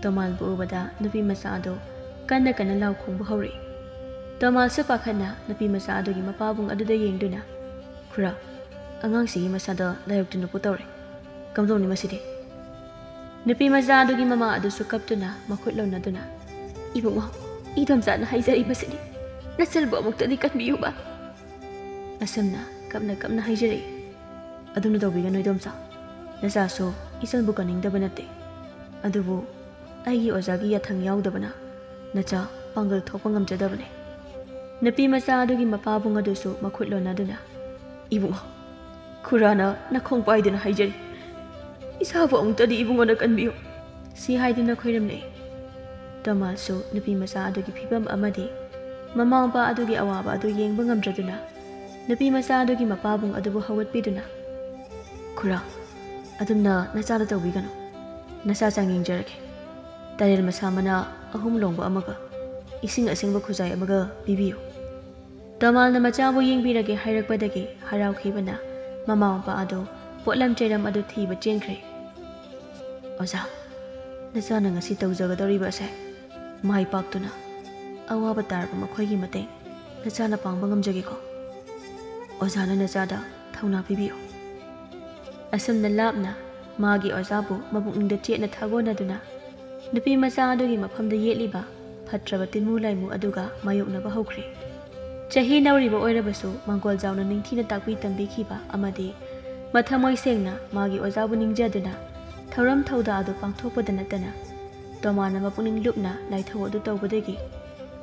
ꯇꯣꯃꯥꯜꯕꯨ ꯎꯕꯗ ꯅꯨꯄꯤ ꯃꯆꯥ ꯑꯗꯨ ꯀꯟꯅ ꯀꯟꯅ ꯂꯥꯎ ꯈꯣꯡꯕ ꯍꯧꯔꯛꯏ꯫ ꯇꯣꯃꯥꯜꯁꯨ ꯄꯥꯈꯠꯅ ꯅꯨꯄꯤ ꯃꯆꯥ ꯑꯗꯨꯒꯤ ꯃꯄꯥꯕꯨꯡ ꯑꯗꯨꯗ ꯌꯦꯡꯗꯨꯅ, "ꯈꯨꯔꯥ, ꯑꯉꯥꯡꯁꯤꯒꯤ ꯃꯁꯥꯗ ꯂꯥꯏꯔꯛꯇꯨꯅꯄꯨ ꯇꯧꯔꯦ꯫ ꯀꯝꯗꯧꯅꯤ ꯃꯁꯤꯗꯤ?" ꯅꯨꯄꯤ ꯃꯆꯥ ꯑꯗꯨꯒꯤ ꯃꯃꯥ ꯑꯗꯨꯁꯨ ꯀꯞꯇꯨꯅ ꯃꯈꯨꯠ ꯂꯣꯟꯅꯗꯨꯅ, "ꯏꯕꯨꯡꯉꯣ, ꯏꯗꯣꯝꯆꯥꯅ ꯍꯥꯏꯖꯔꯤꯕꯁꯤꯅꯤ꯫ ꯅꯆꯜꯕꯨ ꯑꯃꯨꯛꯇꯗꯤ ꯀꯟꯕꯤꯌꯨꯕ꯫" ꯑꯁꯨꯝꯅ ꯀꯞꯅ ꯀꯞꯅ ꯍꯥꯏꯖꯔꯛꯏ꯫ "ꯑꯗꯨꯝꯅ ꯇꯧꯕꯤꯒꯅꯨ ꯏꯗꯣꯝꯆꯥ꯫ ꯅꯆꯥꯁꯨ ꯏꯆꯜꯕꯨ ꯀꯟꯅꯤꯡꯗꯕ ꯅꯠꯇꯦ꯫ ꯑꯗꯨꯕꯨ ꯑꯩꯒꯤ ꯑꯣꯖꯥꯒꯤ ꯌꯥꯊꯪ ꯌꯥꯎꯗꯕꯅ ꯅꯆꯥ ꯄꯥꯡꯒꯜ ꯊꯣꯛꯄ ꯉꯝꯖꯗꯕꯅꯦ꯫" ꯅꯨꯄꯤ ꯃꯆꯥ ꯑꯗꯨꯒꯤ ꯃꯄꯥꯕꯨꯡ ꯑꯗꯨꯁꯨ ꯃꯈꯨꯠ ꯂꯣꯟꯅꯗꯨꯅ, "ꯏꯕꯨꯡꯉꯣ, ꯈꯨꯔꯥꯅ ꯅꯈꯣꯡ ꯄꯥꯏꯗꯨꯅ ꯍꯥꯏꯖꯔꯤ, ꯏꯁꯥꯕꯨ ꯑꯃꯨꯛꯇꯗꯤ ꯏꯕꯨꯡꯉꯣꯅ ꯀꯟꯕꯤꯌꯨ꯫" ꯁꯤ ꯍꯥꯏꯗꯨꯅ ꯈꯣꯏꯔꯝꯂꯦ꯫ ꯇꯣꯃꯥꯜꯁꯨ ꯅꯨꯄꯤ ꯃꯆꯥ ꯑꯗꯨꯒꯤ ꯐꯤꯕꯝ ꯑꯃꯗꯤ ꯃꯃꯥ ꯃꯄꯥ ꯑꯗꯨꯒꯤ ꯑꯋꯥꯕ ꯑꯗꯨ ꯌꯦꯡꯕ ꯉꯝꯗ꯭ꯔꯗꯨꯅ ꯅꯨꯄꯤ ꯃꯆꯥ ꯑꯗꯨꯒꯤ ꯃꯄꯥꯕꯨꯡ ꯑꯗꯨꯕꯨ ꯍꯧꯒꯠꯄꯤꯗꯨꯅ, "ꯈꯨꯔꯥ, ꯑꯗꯨꯝꯅ ꯅꯆꯥꯗ ꯇꯧꯕꯤꯒꯅꯨ꯫ ꯅꯆꯥ ꯆꯥꯡ ꯌꯦꯡꯖꯔꯒꯦ꯫ ꯇꯔꯦꯜ ꯃꯁꯥ ꯃꯅꯥ ꯑꯍꯨꯝ ꯂꯣꯡꯕ ꯑꯃꯒ ꯏꯁꯤꯡ ꯑꯁꯦꯡꯕ ꯈꯨꯖꯥꯏ ꯑꯃꯒ ꯄꯤꯕꯤꯌꯨ꯫" ꯇꯣꯃꯥꯜꯅ ꯃꯆꯥꯕꯨ ꯌꯦꯡꯕꯤꯔꯒꯦ ꯍꯥꯏꯔꯛꯄꯗꯒꯤ ꯍꯔꯥꯎꯈꯤꯕꯅ ꯃꯃꯥ ꯃꯄꯥ ꯑꯗꯨ ꯄꯣꯠꯂꯝ ꯆꯩꯔꯝ ꯑꯗꯨ ꯊꯤꯕ ꯆꯦꯟꯈ꯭ꯔꯦ꯫ "ꯑꯣꯖꯥ, ꯅꯆꯥꯅ ꯉꯁꯤ ꯇꯧꯖꯒꯗꯧꯔꯤꯕ ꯑꯁꯦ ꯃꯥꯏ ꯄꯥꯛꯇꯨꯅ ꯑꯋꯥꯕ ꯇꯥꯔꯕ ꯃꯈꯣꯏꯒꯤ ꯃꯇꯦꯡ ꯅꯆꯥꯅ ꯄꯥꯡꯕ ꯉꯝꯖꯒꯦꯀꯣ꯫ ꯑꯣꯖꯥꯅ ꯅꯆꯥꯗ ꯊꯧꯅꯥ ꯄꯤꯕꯤꯌꯨ꯫ ꯑꯁꯨꯝꯅ ꯂꯥꯞꯅ ꯃꯥꯒꯤ ꯑꯣꯖꯥꯕꯨ ꯃꯄꯨꯛꯅꯤꯡꯗ ꯆꯦꯠꯅ ꯊꯥꯒꯣꯟꯅꯗꯨꯅ ꯅꯨꯄꯤ ꯃꯆꯥ ꯑꯗꯨꯒꯤ ꯃꯐꯝꯗ ꯌꯦꯠꯂꯤꯕ ꯐꯠꯇ꯭ꯔꯕ ꯇꯤꯟꯃꯨ ꯂꯥꯏꯃꯨ ꯑꯗꯨꯒ ꯃꯥꯌꯣꯛꯅꯕ ꯍꯧꯈ꯭ꯔꯦ꯫ ꯆꯍꯤ ꯅꯧꯔꯤꯕ ꯑꯣꯏꯔꯕꯁꯨ ꯃꯪꯒꯣꯜꯖꯥꯎꯅ ꯅꯤꯡꯊꯤꯅ ꯇꯥꯛꯄꯤ ꯇꯝꯕꯤꯈꯤꯕ ꯑꯃꯗꯤ ꯃꯊꯃꯣꯏ ꯁꯦꯡꯅ ꯃꯥꯒꯤ ꯑꯣꯖꯥꯕꯨ ꯅꯤꯡꯖꯗꯨꯅ ꯊꯧꯔꯝ ꯊꯧꯗꯥ ꯑꯗꯨ ꯄꯥꯡꯊꯣꯛꯄꯗ ꯅꯠꯇꯅ ꯇꯣꯃꯥꯅ ꯃꯄꯨꯛꯅꯤꯡ ꯂꯨꯞꯅ ꯂꯥꯏꯊꯧ ꯑꯗꯨ ꯇꯧꯕꯗꯒꯤ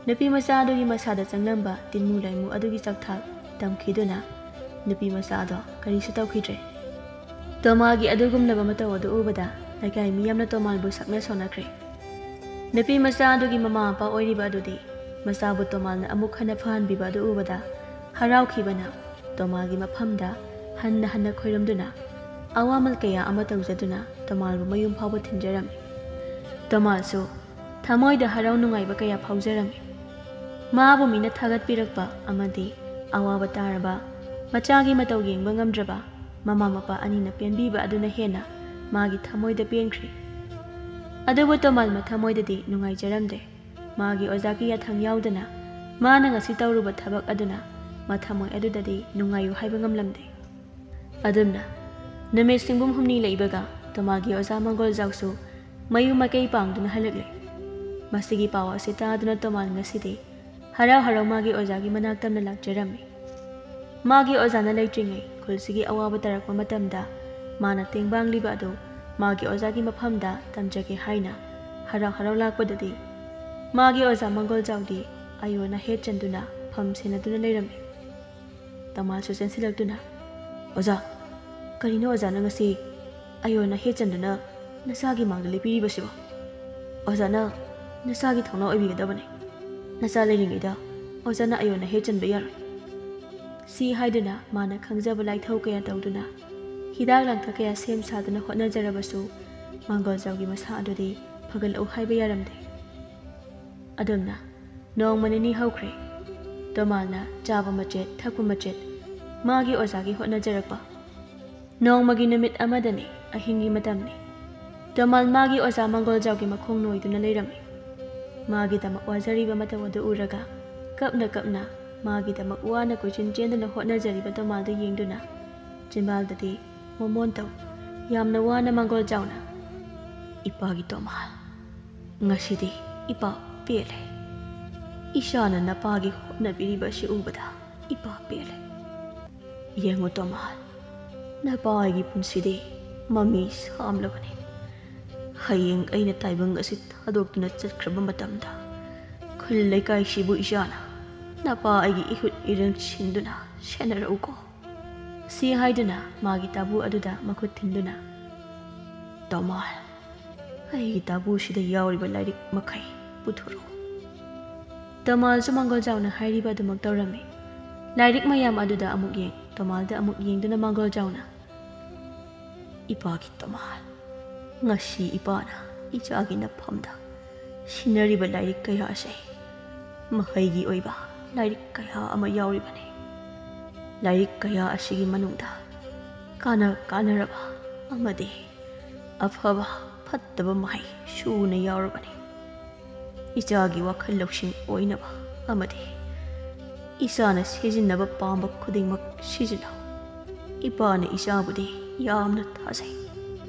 ꯅꯨꯄꯤ ꯃꯆꯥ ꯑꯗꯨꯒꯤ ꯃꯁꯥꯗ ꯆꯪꯂꯝꯕ ꯇꯤꯟꯃꯨ ꯂꯥꯏꯃꯨ ꯑꯗꯨꯒꯤ ꯆꯥꯛꯊꯥꯛ ꯇꯝꯈꯤꯗꯨꯅ ꯅꯨꯄꯤ ꯃꯆꯥ ꯑꯗꯣ ꯀꯔꯤꯁꯨ ꯇꯧꯈꯤꯗ꯭ꯔꯦ꯫ ꯇꯣꯃꯥꯒꯤ ꯑꯗꯨꯒꯨꯝꯂꯕ ꯃꯇꯧ ꯑꯗꯨ ꯎꯕꯗ ꯂꯩꯀꯥꯏ ꯃꯤ ꯌꯥꯝꯅ ꯇꯣꯃꯥꯜꯕꯨ ꯁꯛꯅ ꯁꯣꯟꯅꯈ꯭ꯔꯦ꯫ ꯅꯨꯄꯤ ꯃꯆꯥ ꯑꯗꯨꯒꯤ ꯃꯃꯥ ꯃꯄꯥ ꯑꯣꯏꯔꯤꯕ ꯑꯗꯨꯗꯤ ꯃꯆꯥꯕꯨ ꯇꯣꯃꯥꯜꯅ ꯑꯃꯨꯛ ꯍꯟꯅ ꯐꯍꯟꯕꯤꯕ ꯑꯗꯨ ꯎꯕꯗ ꯍꯔꯥꯎꯈꯤꯕꯅ ꯇꯣꯃꯥꯜꯒꯤ ꯃꯐꯝꯗ ꯍꯟꯅ ꯍꯟꯅ ꯈꯣꯏꯔꯝꯗꯨꯅ ꯑꯋꯥꯃꯜ ꯀꯌꯥ ꯑꯃ ꯇꯧꯖꯗꯨꯅ ꯇꯣꯃꯥꯜꯕꯨ ꯃꯌꯨꯝ ꯐꯥꯎꯕ ꯊꯤꯟꯖꯔꯝꯃꯤ꯫ ꯇꯣꯃꯥꯜꯁꯨ ꯊꯃꯣꯏꯗ ꯍꯔꯥꯎ ꯅꯨꯡꯉꯥꯏꯕ ꯀꯌꯥ ꯐꯥꯎꯖꯔꯝꯃꯤ꯫ ꯃꯥꯕꯨ ꯃꯤꯅ ꯊꯥꯒꯠꯄꯤꯔꯛꯄ ꯑꯃꯗꯤ ꯑꯋꯥꯕ ꯇꯥꯔꯕ ꯃꯆꯥꯒꯤ ꯃꯇꯧ ꯌꯦꯡꯕ ꯉꯝꯗ꯭ꯔꯕ ꯃꯃꯥ ꯃꯄꯥ ꯑꯅꯤꯅ ꯄꯦꯟꯕꯤꯕ ꯑꯗꯨꯅ ꯍꯦꯟꯅ ꯃꯥꯒꯤ ꯊꯃꯣꯏꯗ ꯄꯦꯟꯈ꯭ꯔꯤ꯫ ꯑꯗꯨꯕꯨ ꯇꯣꯃꯥꯜ ꯃꯊꯃꯣꯏꯗꯗꯤ ꯅꯨꯡꯉꯥꯏꯖꯔꯝꯗꯦ꯫ ꯃꯥꯒꯤ ꯑꯣꯖꯥꯒꯤ ꯌꯥꯊꯪ ꯌꯥꯎꯗꯅ ꯃꯥꯅ ꯉꯁꯤ ꯇꯧꯔꯨꯕ ꯊꯕꯛ ꯑꯗꯨꯅ ꯃꯊꯃꯣꯏ ꯑꯗꯨꯗꯗꯤ ꯅꯨꯡꯉꯥꯏꯌꯨ ꯍꯥꯏꯕ ꯉꯝꯂꯝꯗꯦ꯫ ꯑꯗꯨꯝꯅ ꯅꯨꯃꯤꯠ ꯁꯤꯡꯕꯨꯝ ꯍꯨꯝꯅꯤ ꯂꯩꯕꯒ ꯇꯣꯃꯥꯜꯒꯤ ꯑꯣꯖꯥ ꯃꯪꯒꯣꯜꯖꯥꯎꯁꯨ ꯃꯌꯨꯝ ꯃꯀꯩ ꯄꯥꯡꯗꯨꯅ ꯍꯜꯂꯛꯂꯦ꯫ ꯃꯁꯤꯒꯤ ꯄꯥꯎ ꯑꯁꯤ ꯇꯥꯗꯨꯅ ꯇꯣꯃꯥꯜ ꯉꯁꯤꯗꯤ ꯍꯔꯥꯎ ꯍꯔꯥꯎ ꯃꯥꯒꯤ ꯑꯣꯖꯥꯒꯤ ꯃꯅꯥꯛ ꯇꯝꯅ ꯂꯥꯛꯆꯔꯝꯃꯤ꯫ ꯃꯥꯒꯤ ꯑꯣꯖꯥꯅ ꯂꯩꯇ꯭ꯔꯤꯉꯩ ꯈꯨꯜꯁꯤꯒꯤ ꯑꯋꯥꯕ ꯇꯥꯔꯛꯄ ꯃꯇꯝꯗ ꯃꯥꯅ ꯇꯦꯡꯕꯥꯡꯂꯤꯕ ꯑꯗꯨ ꯃꯥꯒꯤ ꯑꯣꯖꯥꯒꯤ ꯃꯐꯝꯗ ꯇꯝꯖꯒꯦ ꯍꯥꯏꯅ ꯍꯔꯥꯎ ꯍꯔꯥꯎ ꯂꯥꯛꯄꯗꯗꯤ ꯃꯥꯒꯤ ꯑꯣꯖꯥ ꯃꯪꯒꯣꯜꯖꯥꯎꯗꯤ ꯑꯌꯣꯟꯅ ꯍꯦꯠ ꯆꯟꯗꯨꯅ ꯐꯝ ꯁꯦꯟꯅꯗꯨꯅ ꯂꯩꯔꯝꯃꯤ꯫ ꯇꯣꯃꯥꯜꯁꯨ ꯆꯦꯟꯁꯤꯜꯂꯛꯇꯨꯅ, "ꯑꯣꯖꯥ, ꯀꯔꯤꯅꯣ ꯑꯣꯖꯥꯅ ꯉꯁꯤ ꯑꯌꯣꯟꯅ ꯍꯦꯠ ꯆꯟꯗꯨꯅ ꯅꯆꯥꯒꯤ ꯃꯥꯡꯗ ꯂꯦꯞꯄꯤꯔꯤꯕꯁꯤꯕꯣ? ꯑꯣꯖꯥꯅ ꯅꯆꯥꯒꯤ ꯊꯧꯅꯥ ꯑꯣꯏꯕꯤꯒꯗꯕꯅꯤ꯫ ꯅꯆꯥ ꯂꯩꯔꯤꯉꯩꯗ ꯑꯣꯖꯥꯅ ꯑꯌꯣꯟꯅ ꯍꯦꯠ ꯆꯟꯕ ꯌꯥꯔꯣꯏ"꯫ ꯁꯤ ꯍꯥꯏꯗꯨꯅ ꯃꯥꯅ ꯈꯪꯖꯕ ꯂꯥꯏꯊꯧ ꯀꯌꯥ ꯇꯧꯗꯨꯅ ꯍꯤꯗꯥꯛ ꯂꯥꯡꯊꯛ ꯀꯌꯥ ꯁꯦꯝ ꯁꯥꯗꯨꯅ ꯍꯣꯠꯅꯖꯔꯕꯁꯨ ꯃꯪꯒꯣꯜꯖꯥꯎꯒꯤ ꯃꯁꯥ ꯑꯗꯨꯗꯤ ꯐꯒꯠꯂꯛꯎ ꯍꯥꯏꯕ ꯌꯥꯔꯝꯗꯦ꯫ ꯑꯗꯨꯝꯅ ꯅꯣꯡꯃ ꯅꯤꯅꯤ ꯍꯧꯈ꯭ꯔꯦ꯫ ꯇꯣꯃꯥꯜꯅ ꯆꯥꯕ ꯃꯆꯦꯠ ꯊꯛꯄ ꯃꯆꯦꯠ ꯃꯥꯒꯤ ꯑꯣꯖꯥꯒꯤ ꯍꯣꯠꯅꯖꯔꯛꯄ꯫ ꯅꯣꯡꯃꯒꯤ ꯅꯨꯃꯤꯠ ꯑꯃꯗꯅꯤ, ꯑꯍꯤꯡꯒꯤ ꯃꯇꯝꯅꯤ꯫ ꯇꯣꯃꯥꯜ ꯃꯥꯒꯤ ꯑꯣꯖꯥ ꯃꯪꯒꯣꯜꯖꯥꯎꯒꯤ ꯃꯈꯣꯡ ꯅꯣꯏꯗꯨꯅ ꯂꯩꯔꯝꯃꯤ꯫ ꯃꯥꯒꯤꯗꯃꯛ ꯋꯥꯖꯔꯤꯕ ꯃꯇꯧ ꯑꯗꯨ ꯎꯔꯒ ꯀꯞꯅ ꯀꯞꯅ ꯃꯥꯒꯤꯗꯃꯛ ꯋꯥꯅ ꯀꯣꯏꯆꯦꯟ ꯆꯦꯟꯗꯨꯅ ꯍꯣꯠꯅꯖꯔꯤꯕ ꯇꯣꯃꯥꯜꯗꯨ ꯌꯦꯡꯗꯨꯅ ꯆꯤꯝꯕꯥꯜꯗꯗꯤ ꯃꯣꯃꯣꯟ ꯇꯧ ꯌꯥꯝꯅ ꯋꯥꯅ ꯃꯥꯡꯒꯣꯜ ꯆꯥꯎꯅ, "ꯏꯄꯥꯒꯤ ꯇꯣꯃꯥꯜ, ꯉꯁꯤꯗꯤ ꯏꯄꯥ ꯄꯦꯜꯂꯦ꯫ ꯏꯆꯥꯅ ꯅꯄꯥꯒꯤ ꯍꯣꯠꯅꯕꯤꯔꯤꯕ ꯑꯁꯤ ꯎꯕꯗ ꯏꯄꯥ ꯄꯦꯜꯂꯦ꯫ ꯌꯦꯡꯉꯨ ꯇꯣꯃꯥꯜ, ꯅꯄꯥ ꯑꯩꯒꯤ ꯄꯨꯟꯁꯤꯗꯤ ꯃꯃꯤ ꯁꯥꯝꯂꯕꯅꯤ꯫ ꯍꯌꯦꯡ ꯑꯩꯅ ꯇꯥꯏꯕꯪ ꯑꯁꯤ ꯊꯥꯗꯣꯛꯇꯨꯅ ꯆꯠꯈ꯭ꯔꯕ ꯃꯇꯝꯗ ꯈꯨꯜ ꯂꯩꯀꯥꯏꯁꯤꯕꯨ ꯏꯆꯥꯅ ꯅꯄꯥ ꯑꯩꯒꯤ ꯏꯍꯨꯠ ꯏꯔꯪ ꯁꯤꯟꯗꯨꯅ ꯁꯦꯟꯅꯔꯛꯎꯀꯣ"꯫ ꯁꯤ ꯍꯥꯏꯗꯨꯅ ꯃꯥꯒꯤ ꯇꯥꯕꯨ ꯑꯗꯨꯗ ꯃꯈꯨꯠ ꯊꯤꯟꯗꯨꯅ, "ꯇꯣꯃꯥꯜ, ꯑꯩꯒꯤ ꯇꯥꯕꯨꯁꯤꯗ ꯌꯥꯎꯔꯤꯕ ꯂꯥꯏꯔꯤꯛ ꯃꯈꯩ ꯄꯨꯊꯣꯔꯛꯎ"꯫ ꯇꯣꯃꯥꯜꯁꯨ ꯃꯥꯡꯒꯣꯜ ꯆꯥꯎꯅ ꯍꯥꯏꯔꯤꯕ ꯑꯗꯨꯃꯛ ꯇꯧꯔꯝꯃꯤ꯫ ꯂꯥꯏꯔꯤꯛ ꯃꯌꯥꯝ ꯑꯗꯨꯗ ꯑꯃꯨꯛ ꯌꯦꯡ, ꯇꯣꯃꯥꯜꯗ ꯑꯃꯨꯛ ꯌꯦꯡꯗꯨꯅ ꯃꯥꯡꯒꯣꯜ ꯆꯥꯎꯅ, "ꯏꯄꯥꯒꯤ ꯇꯣꯃꯥꯜ, ꯉꯁꯤ ꯏꯄꯥꯅ ꯏꯆꯥꯒꯤ ꯅꯐꯝꯗ ꯁꯤꯟꯅꯔꯤꯕ ꯂꯥꯏꯔꯤꯛ ꯀꯌꯥ ꯑꯁꯤ ꯃꯍꯩꯒꯤ ꯑꯣꯏꯕ ꯂꯥꯏꯔꯤꯛ ꯀꯌꯥ ꯑꯃ ꯌꯥꯎꯔꯤꯕꯅꯤ꯫ ꯂꯥꯏꯔꯤꯛ ꯀꯌꯥ ꯑꯁꯤꯒꯤ ꯃꯅꯨꯡꯗ ꯀꯥꯟꯅ ꯀꯥꯟꯅꯔꯕ ꯑꯃꯗꯤ ꯑꯐꯕ ꯐꯠꯇꯕ ꯃꯍꯩ ꯁꯨꯅ ꯌꯥꯎꯔꯕꯅꯤ꯫ ꯏꯆꯥꯒꯤ ꯋꯥꯈꯜ ꯂꯧꯁꯤꯡ ꯑꯣꯏꯅꯕ ꯑꯃꯗꯤ ꯏꯆꯥꯅ ꯁꯤꯖꯤꯟꯅꯕ ꯄꯥꯝꯕ ꯈꯨꯗꯤꯡꯃꯛ ꯁꯤꯖꯤꯟꯅꯧ꯫ ꯏꯄꯥꯅ ꯏꯆꯥꯕꯨꯗꯤ ꯌꯥꯝꯅ ꯊꯥꯖꯩ꯫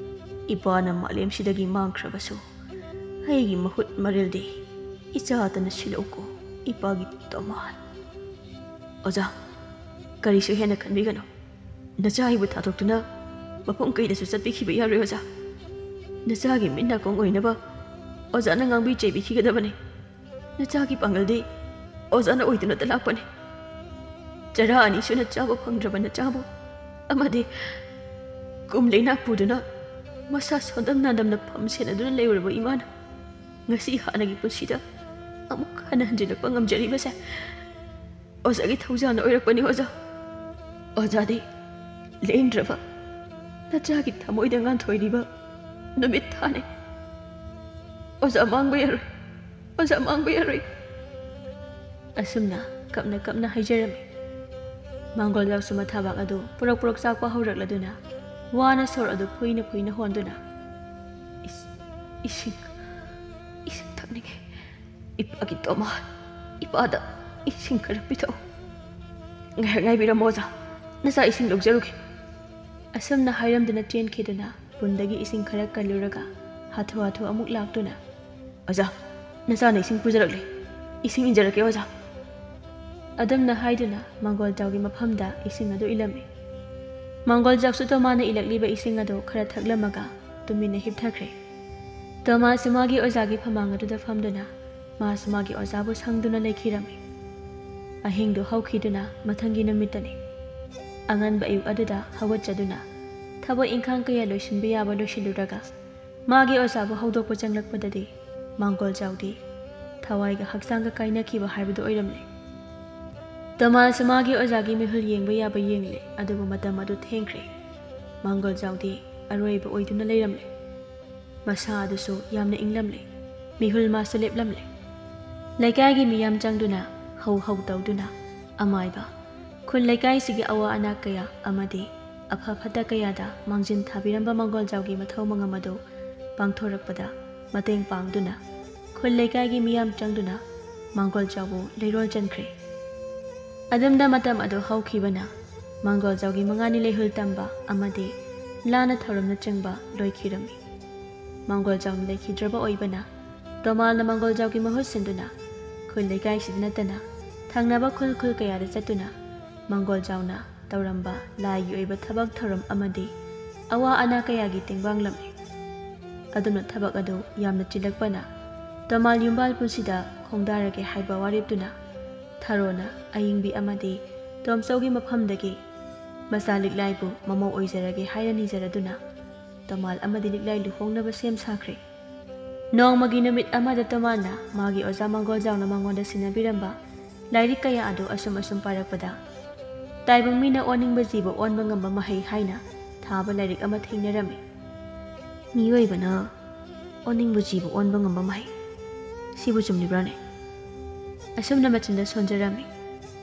ꯏꯄꯥꯅ ꯃꯥꯂꯦꯝꯁꯤꯗꯒꯤ ꯃꯥꯡꯈ꯭ꯔꯕꯁꯨ ꯑꯩꯒꯤ ꯃꯍꯨꯠ ꯃꯔꯤꯜꯗꯤ ꯏꯆꯥꯇꯅ ꯁꯤꯜꯂꯛꯎꯀꯣ, ꯏꯄꯥꯒꯤ ꯇꯣꯃꯥꯜ"꯫ "ꯑꯣꯖꯥ, ꯀꯔꯤꯁꯨ ꯍꯦꯟꯅ ꯈꯟꯕꯤꯒꯅꯨ꯫ ꯅꯆꯥ ꯑꯩꯕꯨ ꯊꯥꯗꯣꯛꯇꯨꯅ ꯃꯐꯝ ꯀꯩꯗꯁꯨ ꯆꯠꯄꯤꯈꯤꯕ ꯌꯥꯔꯣꯏ ꯑꯣꯖꯥ꯫ ꯅꯆꯥꯒꯤ ꯃꯤꯠ ꯅꯥꯀꯣꯡ ꯑꯣꯏꯅꯕ ꯑꯣꯖꯥꯅ ꯉꯥꯡꯕꯤ ꯆꯩꯕꯤꯈꯤꯒꯗꯕꯅꯤ꯫ ꯅꯆꯥꯒꯤ ꯄꯥꯡꯒꯜꯗꯤ ꯑꯣꯖꯥꯅ ꯑꯣꯏꯗꯨꯅꯇ ꯂꯥꯛꯄꯅꯤ꯫ ꯆꯔꯥ ꯑꯅꯤ ꯁꯨꯅ ꯆꯥꯕ ꯐꯪꯗ꯭ꯔꯕ ꯅꯆꯥꯕꯨ ꯑꯃꯗꯤ ꯀꯨꯝ ꯂꯩꯅꯥ ꯄꯨꯗꯨꯅ ꯃꯁꯥ ꯁꯣꯟꯗꯝ ꯅꯥꯗꯝꯅ ꯐꯝ ꯁꯦꯟꯅꯗꯨꯅ ꯂꯩꯔꯨꯔꯕ ꯏꯃꯥꯅ ꯉꯁꯤ ꯍꯥꯟꯅꯒꯤ ꯄꯨꯟꯁꯤꯗ ꯑꯃꯨꯛ ꯍꯟꯅ ꯍꯟꯖꯤꯜꯂꯛꯄ ꯉꯝꯖꯔꯤꯕꯁꯦ ꯑꯣꯖꯥꯒꯤ ꯊꯧꯖꯥꯜꯅ ꯑꯣꯏꯔꯛꯄꯅꯤ ꯑꯣꯖꯥ꯫ ꯑꯣꯖꯥꯗꯤ ꯂꯦꯡꯗ꯭ꯔꯕ ꯅꯆꯥꯒꯤ ꯊꯃꯣꯏꯗ ꯉꯥꯟꯊꯣꯏꯔꯤꯕ ꯅꯨꯃꯤꯠ ꯊꯥꯅꯤ꯫ ꯑꯣꯖꯥ ꯃꯥꯡꯕ ꯌꯥꯔꯣꯏ, ꯑꯣꯖꯥ ꯃꯥꯡꯕ ꯌꯥꯔꯣꯏ"꯫ ꯑꯁꯨꯝꯅ ꯀꯞꯅ ꯀꯞꯅ ꯍꯥꯏꯖꯔꯝꯃꯤ꯫ ꯃꯥꯡꯒꯣꯜ ꯂꯧꯁꯨ ꯃꯊꯥꯕꯥꯛ ꯑꯗꯨ ꯄꯨꯔꯛ ꯄꯨꯔꯛ ꯆꯥꯛꯄ ꯍꯧꯔꯛꯂꯗꯨꯅ ꯋꯥꯅ ꯁꯣꯔ ꯑꯗꯨ ꯐꯨꯏꯅ ꯐꯨꯏꯅ ꯍꯣꯟꯗꯨꯅ, "ꯏꯁ-, ꯏꯁꯤꯡ, ꯏꯁꯤꯡ ꯊꯛꯅꯤꯡꯉꯤ, ꯏꯄꯥꯒꯤ ꯇꯣꯃꯥ, ꯏꯄꯥꯗ ꯏꯁꯤꯡ ꯈꯔ ꯄꯤꯊꯛꯎ꯫ ꯉꯥꯏꯍꯥꯛ ꯉꯥꯏꯕꯤꯔꯝꯃꯣ ꯑꯣꯖꯥ, ꯅꯆꯥ ꯏꯁꯤꯡ ꯂꯧꯖꯔꯨꯒꯦ꯫ ꯑꯁꯨꯝꯅ ꯍꯥꯏꯔꯝꯗꯨꯅ ꯆꯦꯟꯈꯤꯗꯨꯅ ꯄꯨꯟꯗꯒꯤ ꯏꯁꯤꯡ ꯈꯔ ꯀꯜꯂꯨꯔꯒ ꯍꯥꯊꯨ ꯍꯥꯊꯨ ꯑꯃꯨꯛ ꯂꯥꯛꯇꯨꯅ, "ꯑꯣꯖꯥ, ꯅꯆꯥꯅ ꯏꯁꯤꯡ ꯄꯨꯖꯔꯛꯂꯦ, ꯏꯁꯤꯡ ꯏꯟꯖꯔꯛꯀꯦ ꯑꯣꯖꯥ"꯫ ꯑꯗꯨꯝꯅ ꯍꯥꯏꯗꯨꯅ ꯃꯪꯒꯣꯜꯖꯥꯎꯒꯤ ꯃꯐꯝꯗ ꯏꯁꯤꯡ ꯑꯗꯨ ꯏꯜꯂꯝꯃꯤ꯫ ꯃꯪꯒꯣꯜꯖꯥꯎꯁꯨ ꯇꯣꯃꯥꯅ ꯏꯜꯂꯛꯂꯤꯕ ꯏꯁꯤꯡ ꯑꯗꯨ ꯈꯔ ꯊꯛꯂꯝꯃꯒ ꯇꯨꯃꯤꯟꯅ ꯍꯤꯞꯊꯈ꯭ꯔꯦ꯫ ꯇꯣꯃꯥꯁꯨ ꯃꯥꯒꯤ ꯑꯣꯖꯥꯒꯤ ꯐꯃꯥꯡ ꯑꯗꯨꯗ ꯐꯝꯗꯨꯅ ꯃꯥꯁꯨ ꯃꯥꯒꯤ ꯑꯣꯖꯥꯕꯨ ꯁꯪꯗꯨꯅ ꯂꯩꯈꯤꯔꯝꯃꯤ꯫ ꯑꯍꯤꯡꯗꯨ ꯍꯧꯈꯤꯗꯨꯅ ꯃꯊꯪꯒꯤ ꯅꯨꯃꯤꯠꯇꯅꯤ꯫ ꯑꯉꯟꯕ ꯑꯌꯨꯛ ꯑꯗꯨꯗ ꯍꯧꯒꯠꯆꯗꯨꯅ ꯊꯕꯛ ꯏꯪꯈꯥꯡ ꯀꯌꯥ ꯂꯣꯏꯁꯤꯟꯕ ꯌꯥꯕ ꯂꯣꯏꯁꯤꯜꯂꯨꯔꯒ ꯃꯥꯒꯤ ꯑꯣꯖꯥꯕꯨ ꯍꯧꯗꯣꯛꯄ ꯆꯪꯂꯛꯄꯗꯗꯤ ꯃꯥꯡꯒꯣꯜꯖꯥꯎꯗꯤ ꯊꯋꯥꯏꯒ ꯍꯛꯆꯥꯡꯒ ꯀꯥꯏꯅꯈꯤꯕ ꯍꯥꯏꯕꯗꯨ ꯑꯣꯏꯔꯝꯂꯦ꯫ ꯇꯣꯃꯥꯁꯨ ꯃꯥꯒꯤ ꯑꯣꯖꯥꯒꯤ ꯃꯤꯍꯨꯜ ꯌꯦꯡꯕ ꯌꯥꯕ ꯌꯦꯡꯂꯦ, ꯑꯗꯨꯕꯨ ꯃꯇꯝ ꯑꯗꯨ ꯊꯦꯡꯈ꯭ꯔꯦ꯫ ꯃꯥꯡꯒꯣꯜꯖꯥꯎꯗꯤ ꯑꯔꯣꯏꯕ ꯑꯣꯏꯗꯨꯅ ꯂꯩꯔꯝꯂꯦ꯫ ꯃꯁꯥ ꯑꯗꯨꯁꯨ ꯌꯥꯝꯅ ꯏꯪꯂꯝꯂꯦ꯫ ꯃꯤꯍꯨꯜ ꯃꯥꯁꯨ ꯂꯦꯞꯂꯝꯂꯦ꯫ ꯂꯩꯀꯥꯏꯒꯤ ꯃꯤꯌꯥꯝ ꯆꯪꯗꯨꯅ ꯍꯧ ꯍꯧ ꯇꯧꯗꯨꯅ ꯑꯃꯥꯏꯕ, ꯈꯨꯜ ꯂꯩꯀꯥꯏꯁꯤꯒꯤ ꯑꯋꯥ ꯑꯅꯥ ꯀꯌꯥ ꯑꯃꯗꯤ ꯑꯐ ꯐꯠꯇ ꯀꯌꯥꯗ ꯃꯥꯡꯖꯤꯟ ꯊꯥꯕꯤꯔꯝꯕ ꯃꯥꯡꯒꯣꯜꯖꯥꯎꯒꯤ ꯃꯊꯧ ꯃꯉꯝ ꯑꯗꯨ ꯄꯥꯡꯊꯣꯔꯛꯄꯗ ꯃꯇꯦꯡ ꯄꯥꯡꯗꯨꯅ ꯈꯨꯜ ꯂꯩꯀꯥꯏꯒꯤ ꯃꯤꯌꯥꯝ ꯆꯪꯗꯨꯅ ꯃꯥꯡꯒꯣꯜꯖꯥꯎꯕꯨ ꯂꯩꯔꯣꯜ ꯆꯟꯈ꯭ꯔꯦ꯫ ꯑꯗꯨꯝꯅ ꯃꯇꯝ ꯑꯗꯨ ꯍꯧꯈꯤꯕꯅ ꯃꯥꯡꯒꯣꯜꯖꯥꯎꯒꯤ ꯃꯉꯥꯅꯤ ꯂꯩꯍꯨꯜ ꯇꯝꯕ ꯑꯃꯗꯤ ꯂꯥꯟꯅ ꯊꯧꯔꯝꯅꯆꯤꯡꯕ ꯂꯣꯏꯈꯤꯔꯝꯃꯤ꯫ ꯃꯥꯡꯒꯣꯜꯖꯥꯎꯅ ꯂꯩꯈꯤꯗ꯭ꯔꯕ ꯑꯣꯏꯕꯅ ꯇꯣꯃꯥꯜꯅ ꯃꯥꯡꯒꯣꯜꯖꯥꯎꯒꯤ ꯃꯍꯨꯠ ꯁꯤꯟꯗꯨꯅ ꯈꯨꯜ ꯂꯩꯀꯥꯏꯁꯤꯗ ꯅꯠꯇꯅ ꯊꯪꯅꯕ ꯈꯨꯜ ꯈꯨꯜ ꯀꯌꯥꯗ ꯆꯠꯇꯨꯅ ꯃꯥꯡꯒꯣꯜꯖꯥꯎꯅ ꯇꯧꯔꯝꯕ ꯂꯥꯏꯒꯤ ꯑꯣꯏꯕ ꯊꯕꯛ ꯊꯧꯔꯝ ꯑꯃꯗꯤ ꯑꯋꯥ ꯑꯅꯥ ꯀꯌꯥꯒꯤ ꯇꯦꯡꯕꯥꯡꯂꯝꯃꯤ꯫ ꯑꯗꯨꯝꯅ ꯊꯕꯛ ꯑꯗꯨ ꯌꯥꯝꯅ ꯆꯤꯜꯂꯛꯄꯅ ꯇꯣꯃꯥꯜ ꯌꯨꯝꯕꯥꯜ ꯄꯨꯟꯁꯤꯗ ꯈꯣꯡꯗꯥꯔꯒꯦ ꯍꯥꯏꯕ ꯋꯥꯔꯦꯞꯇꯨꯅ ꯊꯔꯣꯅ ꯑꯏꯪꯕꯤ ꯑꯃꯗꯤ ꯇꯣꯝꯆꯧꯒꯤ ꯃꯐꯝꯗꯒꯤ ꯃꯆꯥ ꯂꯤꯛꯂꯥꯏꯕꯨ ꯃꯃꯧ ꯑꯣꯏꯖꯔꯒꯦ ꯍꯥꯏꯅ ꯅꯤꯖꯔꯗꯨꯅ ꯇꯣꯃꯥꯜ ꯑꯃꯗꯤ ꯂꯤꯛꯂꯥꯏ ꯂꯨꯍꯣꯡꯅꯕ ꯁꯦꯝ ꯁꯥꯈ꯭ꯔꯦ꯫ ꯅꯣꯡꯃꯒꯤ ꯅꯨꯃꯤꯠ ꯑꯃꯗ ꯇꯣꯃꯥꯜꯅ ꯃꯥꯒꯤ ꯑꯣꯖꯥ ꯃꯥꯡꯒꯣꯜꯖꯥꯎꯅ ꯃꯉꯣꯟꯗ ꯁꯤꯟꯅꯕꯤꯔꯝꯕ ꯂꯥꯏꯔꯤꯛ ꯀꯌꯥ ꯑꯗꯨ ꯑꯁꯨꯝ ꯑꯁꯨꯝ ꯄꯥꯔꯛꯄꯗ ꯇꯥꯏꯕꯪ ꯃꯤꯅ ꯑꯣꯟꯅꯤꯡꯕ ꯖꯤꯕ ꯑꯣꯟꯕ ꯉꯝꯕ ꯃꯍꯩ ꯍꯥꯏꯅ ꯊꯥꯕ ꯂꯥꯏꯔꯤꯛ ꯑꯃ ꯊꯦꯡꯅꯔꯝꯃꯤ꯫ "ꯃꯤꯑꯣꯏꯕꯅ ꯑꯣꯟꯅꯤꯡꯕ ꯖꯤꯕ ꯑꯣꯟꯕ ꯉꯝꯕ ꯃꯍꯩ, ꯁꯤꯕꯨ ꯆꯨꯝꯂꯤꯕ꯭ꯔꯥꯅꯦ?" ꯑꯁꯨꯝꯅ ꯃꯆꯤꯟꯗ ꯁꯣꯟꯖꯔꯝꯃꯤ꯫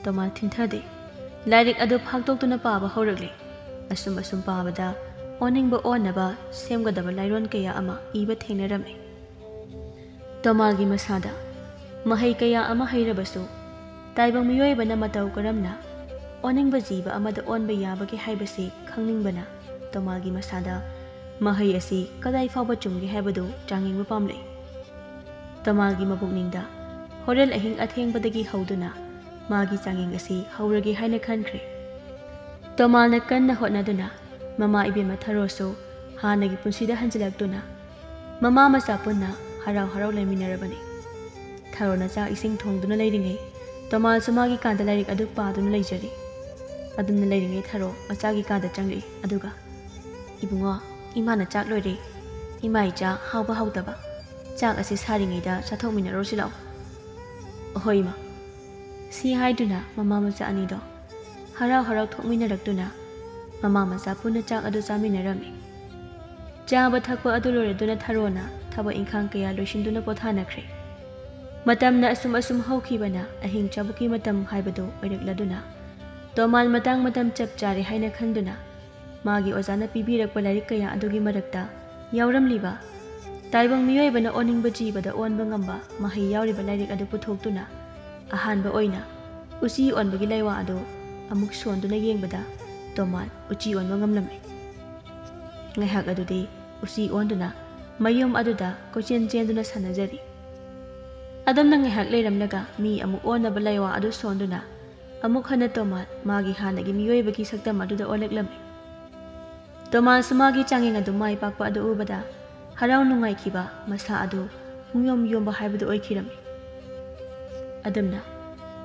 ꯇꯣꯃꯥꯜ ꯊꯤꯡꯊꯗꯦ꯫ ꯂꯥꯏꯔꯤꯛ ꯑꯗꯨ ꯐꯥꯛꯇꯣꯛꯇꯨꯅ ꯄꯥꯕ ꯍꯧꯔꯛꯂꯦ꯫ ꯑꯁꯨꯝ ꯑꯁꯨꯝ ꯄꯥꯕꯗ ꯑꯣꯟꯅꯤꯡꯕ ꯑꯣꯟꯅꯕ ꯁꯦꯝꯒꯗꯕ ꯂꯥꯏꯔꯣꯟ ꯀꯌꯥ ꯑꯃ ꯏꯕ ꯊꯦꯡꯅꯔꯝꯃꯤ꯫ ꯇꯣꯃꯥꯜꯒꯤ ꯃꯁꯥꯗ ꯃꯍꯩ ꯀꯌꯥ ꯑꯃ ꯍꯩꯔꯕꯁꯨ, ꯇꯥꯏꯕꯪ ꯃꯤꯑꯣꯏꯕꯅ ꯃꯇꯧ ꯀꯔꯝꯅ ꯑꯣꯅꯤꯡꯕ ꯖꯤꯕ ꯑꯃꯗ ꯑꯣꯟꯕ ꯌꯥꯕꯒꯦ ꯍꯥꯏꯕꯁꯤ ꯈꯪꯅꯤꯡꯕꯅ ꯇꯣꯃꯥꯜꯒꯤ ꯃꯁꯥꯗ ꯃꯍꯩ ꯑꯁꯤ ꯀꯗꯥꯏ ꯐꯥꯎꯕ ꯆꯨꯝꯒꯦ ꯍꯥꯏꯕꯗꯨ ꯆꯥꯡꯌꯦꯡꯕ ꯄꯥꯝꯂꯛꯏ꯫ ꯇꯣꯃꯥꯜꯒꯤ ꯃꯄꯨꯛꯅꯤꯡꯗ ꯍꯣꯔꯦꯟ ꯑꯍꯤꯡ ꯑꯊꯦꯡꯕꯗꯒꯤ ꯍꯧꯗꯨꯅ ꯃꯥꯒꯤ ꯆꯥꯡꯌꯦꯡ ꯑꯁꯤ ꯍꯧꯔꯒꯦ ꯍꯥꯏꯅ ꯈꯟꯈ꯭ꯔꯦ꯫ ꯇꯣꯃꯥꯜꯅ ꯀꯟꯅ ꯍꯣꯠꯅꯗꯨꯅ ꯃꯃꯥ ꯏꯕꯦꯝꯃ ꯊꯔꯣꯁꯨ ꯍꯥꯟꯅꯒꯤ ꯄꯨꯟꯁꯤꯗ ꯍꯟꯖꯤꯜꯂꯛꯇꯨꯅ ꯃꯃꯥ ꯃꯆꯥ ꯄꯨꯟꯅ ꯍꯔꯥꯎ ꯍꯔꯥꯎ ꯂꯩꯃꯤꯟꯅꯔꯕꯅꯤ꯫ ꯊꯔꯣꯅ ꯆꯥꯛ ꯏꯁꯤꯡ ꯊꯣꯡꯗꯨꯅ ꯂꯩꯔꯤꯉꯩ ꯇꯣꯃꯥꯜꯁꯨ ꯃꯥꯒꯤ ꯀꯥꯗ ꯂꯥꯏꯔꯤꯛ ꯑꯗꯨ ꯄꯥꯗꯨꯅ ꯂꯩꯖꯔꯤ꯫ ꯑꯗꯨꯝꯅ ꯂꯩꯔꯤꯉꯩ ꯊꯔꯣ ꯃꯆꯥꯒꯤ ꯀꯥꯗ ꯆꯪꯂꯛꯏ꯫ ꯑꯗꯨꯒ, "ꯏꯕꯨꯡꯉꯣ, ꯏꯃꯥꯅ ꯆꯥꯛ ꯂꯣꯏꯔꯦ꯫ ꯏꯃꯥ ꯏꯆꯥ ꯍꯥꯎꯕ ꯍꯥꯎꯇꯕ ꯆꯥꯛ ꯑꯁꯤ ꯁꯥꯔꯤꯉꯩꯗ ꯆꯥꯊꯣꯛꯃꯤꯟꯅꯔꯨꯁꯤ ꯂꯥꯛꯑꯣ꯫" "ꯑꯍꯣꯏ ꯏꯃꯥ꯫" ꯁꯤ ꯍꯥꯏꯗꯨꯅ ꯃꯃꯥ ꯃꯆꯥ ꯑꯅꯤꯗꯣ ꯍꯔꯥꯎ ꯍꯔꯥꯎ ꯊꯣꯛꯃꯤꯟꯅꯔꯛꯇꯨꯅ ꯃꯃꯥ ꯃꯆꯥ ꯄꯨꯟꯅ ꯆꯥꯛ ꯑꯗꯨ ꯆꯥꯃꯤꯟꯅꯔꯝꯃꯤ꯫ ꯆꯥꯕ ꯊꯛꯄ ꯑꯗꯨ ꯂꯣꯏꯔꯗꯨꯅ ꯊꯔꯣꯅ ꯊꯕꯛ ꯏꯪꯈꯥꯡ ꯀꯌꯥ ꯂꯣꯏꯁꯤꯟꯗꯨꯅ ꯄꯣꯊꯥꯅꯈ꯭ꯔꯦ꯫ ꯃꯇꯝꯅ ꯑꯁꯨꯝ ꯑꯁꯨꯝ ꯍꯧꯈꯤꯕꯅ ꯑꯍꯤꯡ ꯆꯥꯕꯨꯛꯀꯤ ꯃꯇꯝ ꯍꯥꯏꯕꯗꯨ ꯑꯣꯏꯔꯛꯂꯗꯨꯅ ꯇꯣꯃꯥꯜ ꯃꯇꯥꯡ ꯃꯇꯝ ꯆꯞ ꯆꯥꯔꯦ ꯍꯥꯏꯅ ꯈꯟꯗꯨꯅ ꯃꯥꯒꯤ ꯑꯣꯖꯥꯅ ꯄꯤꯕꯤꯔꯛꯄ ꯂꯥꯏꯔꯤꯛ ꯀꯌꯥ ꯑꯗꯨꯒꯤ ꯃꯔꯛꯇ ꯌꯥꯎꯔꯝꯂꯤꯕ ꯇꯥꯏꯕꯪ ꯃꯤꯑꯣꯏꯕꯅ ꯑꯣꯅꯤꯡꯕ ꯖꯤꯕꯗ ꯑꯣꯟꯕ ꯉꯝꯕ ꯃꯍꯩ ꯌꯥꯎꯔꯤꯕ ꯂꯥꯏꯔꯤꯛ ꯑꯗꯨ ꯄꯨꯊꯣꯛꯇꯨꯅ ꯑꯍꯥꯟꯕ ꯑꯣꯏꯅ ꯎꯆꯤ ꯑꯣꯟꯕꯒꯤ ꯂꯥꯏꯋꯥ ꯑꯗꯨ ꯑꯃꯨꯛ ꯁꯣꯟꯗꯨꯅ ꯌꯦꯡꯕꯗ ꯇꯣꯃꯥꯜ ꯎꯆꯤ ꯑꯣꯟꯕ ꯉꯝꯂꯝꯃꯤ꯫ ꯉꯥꯏꯍꯥꯛ ꯑꯗꯨꯗꯤ ꯎꯆꯤ ꯑꯣꯟꯗꯨꯅ ꯃꯌꯨꯝ ꯑꯗꯨꯗ ꯀꯣꯏꯆꯦꯟ ꯆꯦꯟꯗꯨꯅ ꯁꯥꯟꯅꯖꯔꯤ꯫ ꯑꯗꯨꯝꯅ ꯉꯥꯏꯍꯥꯛ ꯂꯩꯔꯝꯂꯒ ꯃꯤ ꯑꯃꯨꯛ ꯑꯣꯟꯅꯕ ꯂꯥꯏꯋꯥ ꯑꯗꯨ ꯁꯣꯟꯗꯨꯅ ꯑꯃꯨꯛ ꯍꯟꯅ ꯇꯣꯃꯥꯜ ꯃꯥꯒꯤ ꯍꯥꯟꯅꯒꯤ ꯃꯤꯑꯣꯏꯕꯒꯤ ꯁꯛꯇꯝ ꯑꯗꯨꯗ ꯑꯣꯜꯂꯛꯂꯝꯃꯤ꯫ ꯇꯣꯃꯥꯜꯁꯨ ꯃꯥꯒꯤ ꯆꯥꯡꯌꯦꯡ ꯑꯗꯨ ꯃꯥꯏ ꯄꯥꯛꯄ ꯑꯗꯨ ꯎꯕꯗ ꯍꯔꯥꯎ ꯅꯨꯡꯉꯥꯏꯈꯤꯕ ꯃꯁꯥ ꯑꯗꯨ ꯄꯨꯡꯌꯣꯝ ꯌꯣꯝꯕ ꯍꯥꯏꯕꯗꯨ ꯑꯣꯏꯈꯤꯔꯝꯃꯤ꯫ ꯑꯗꯨꯝꯅ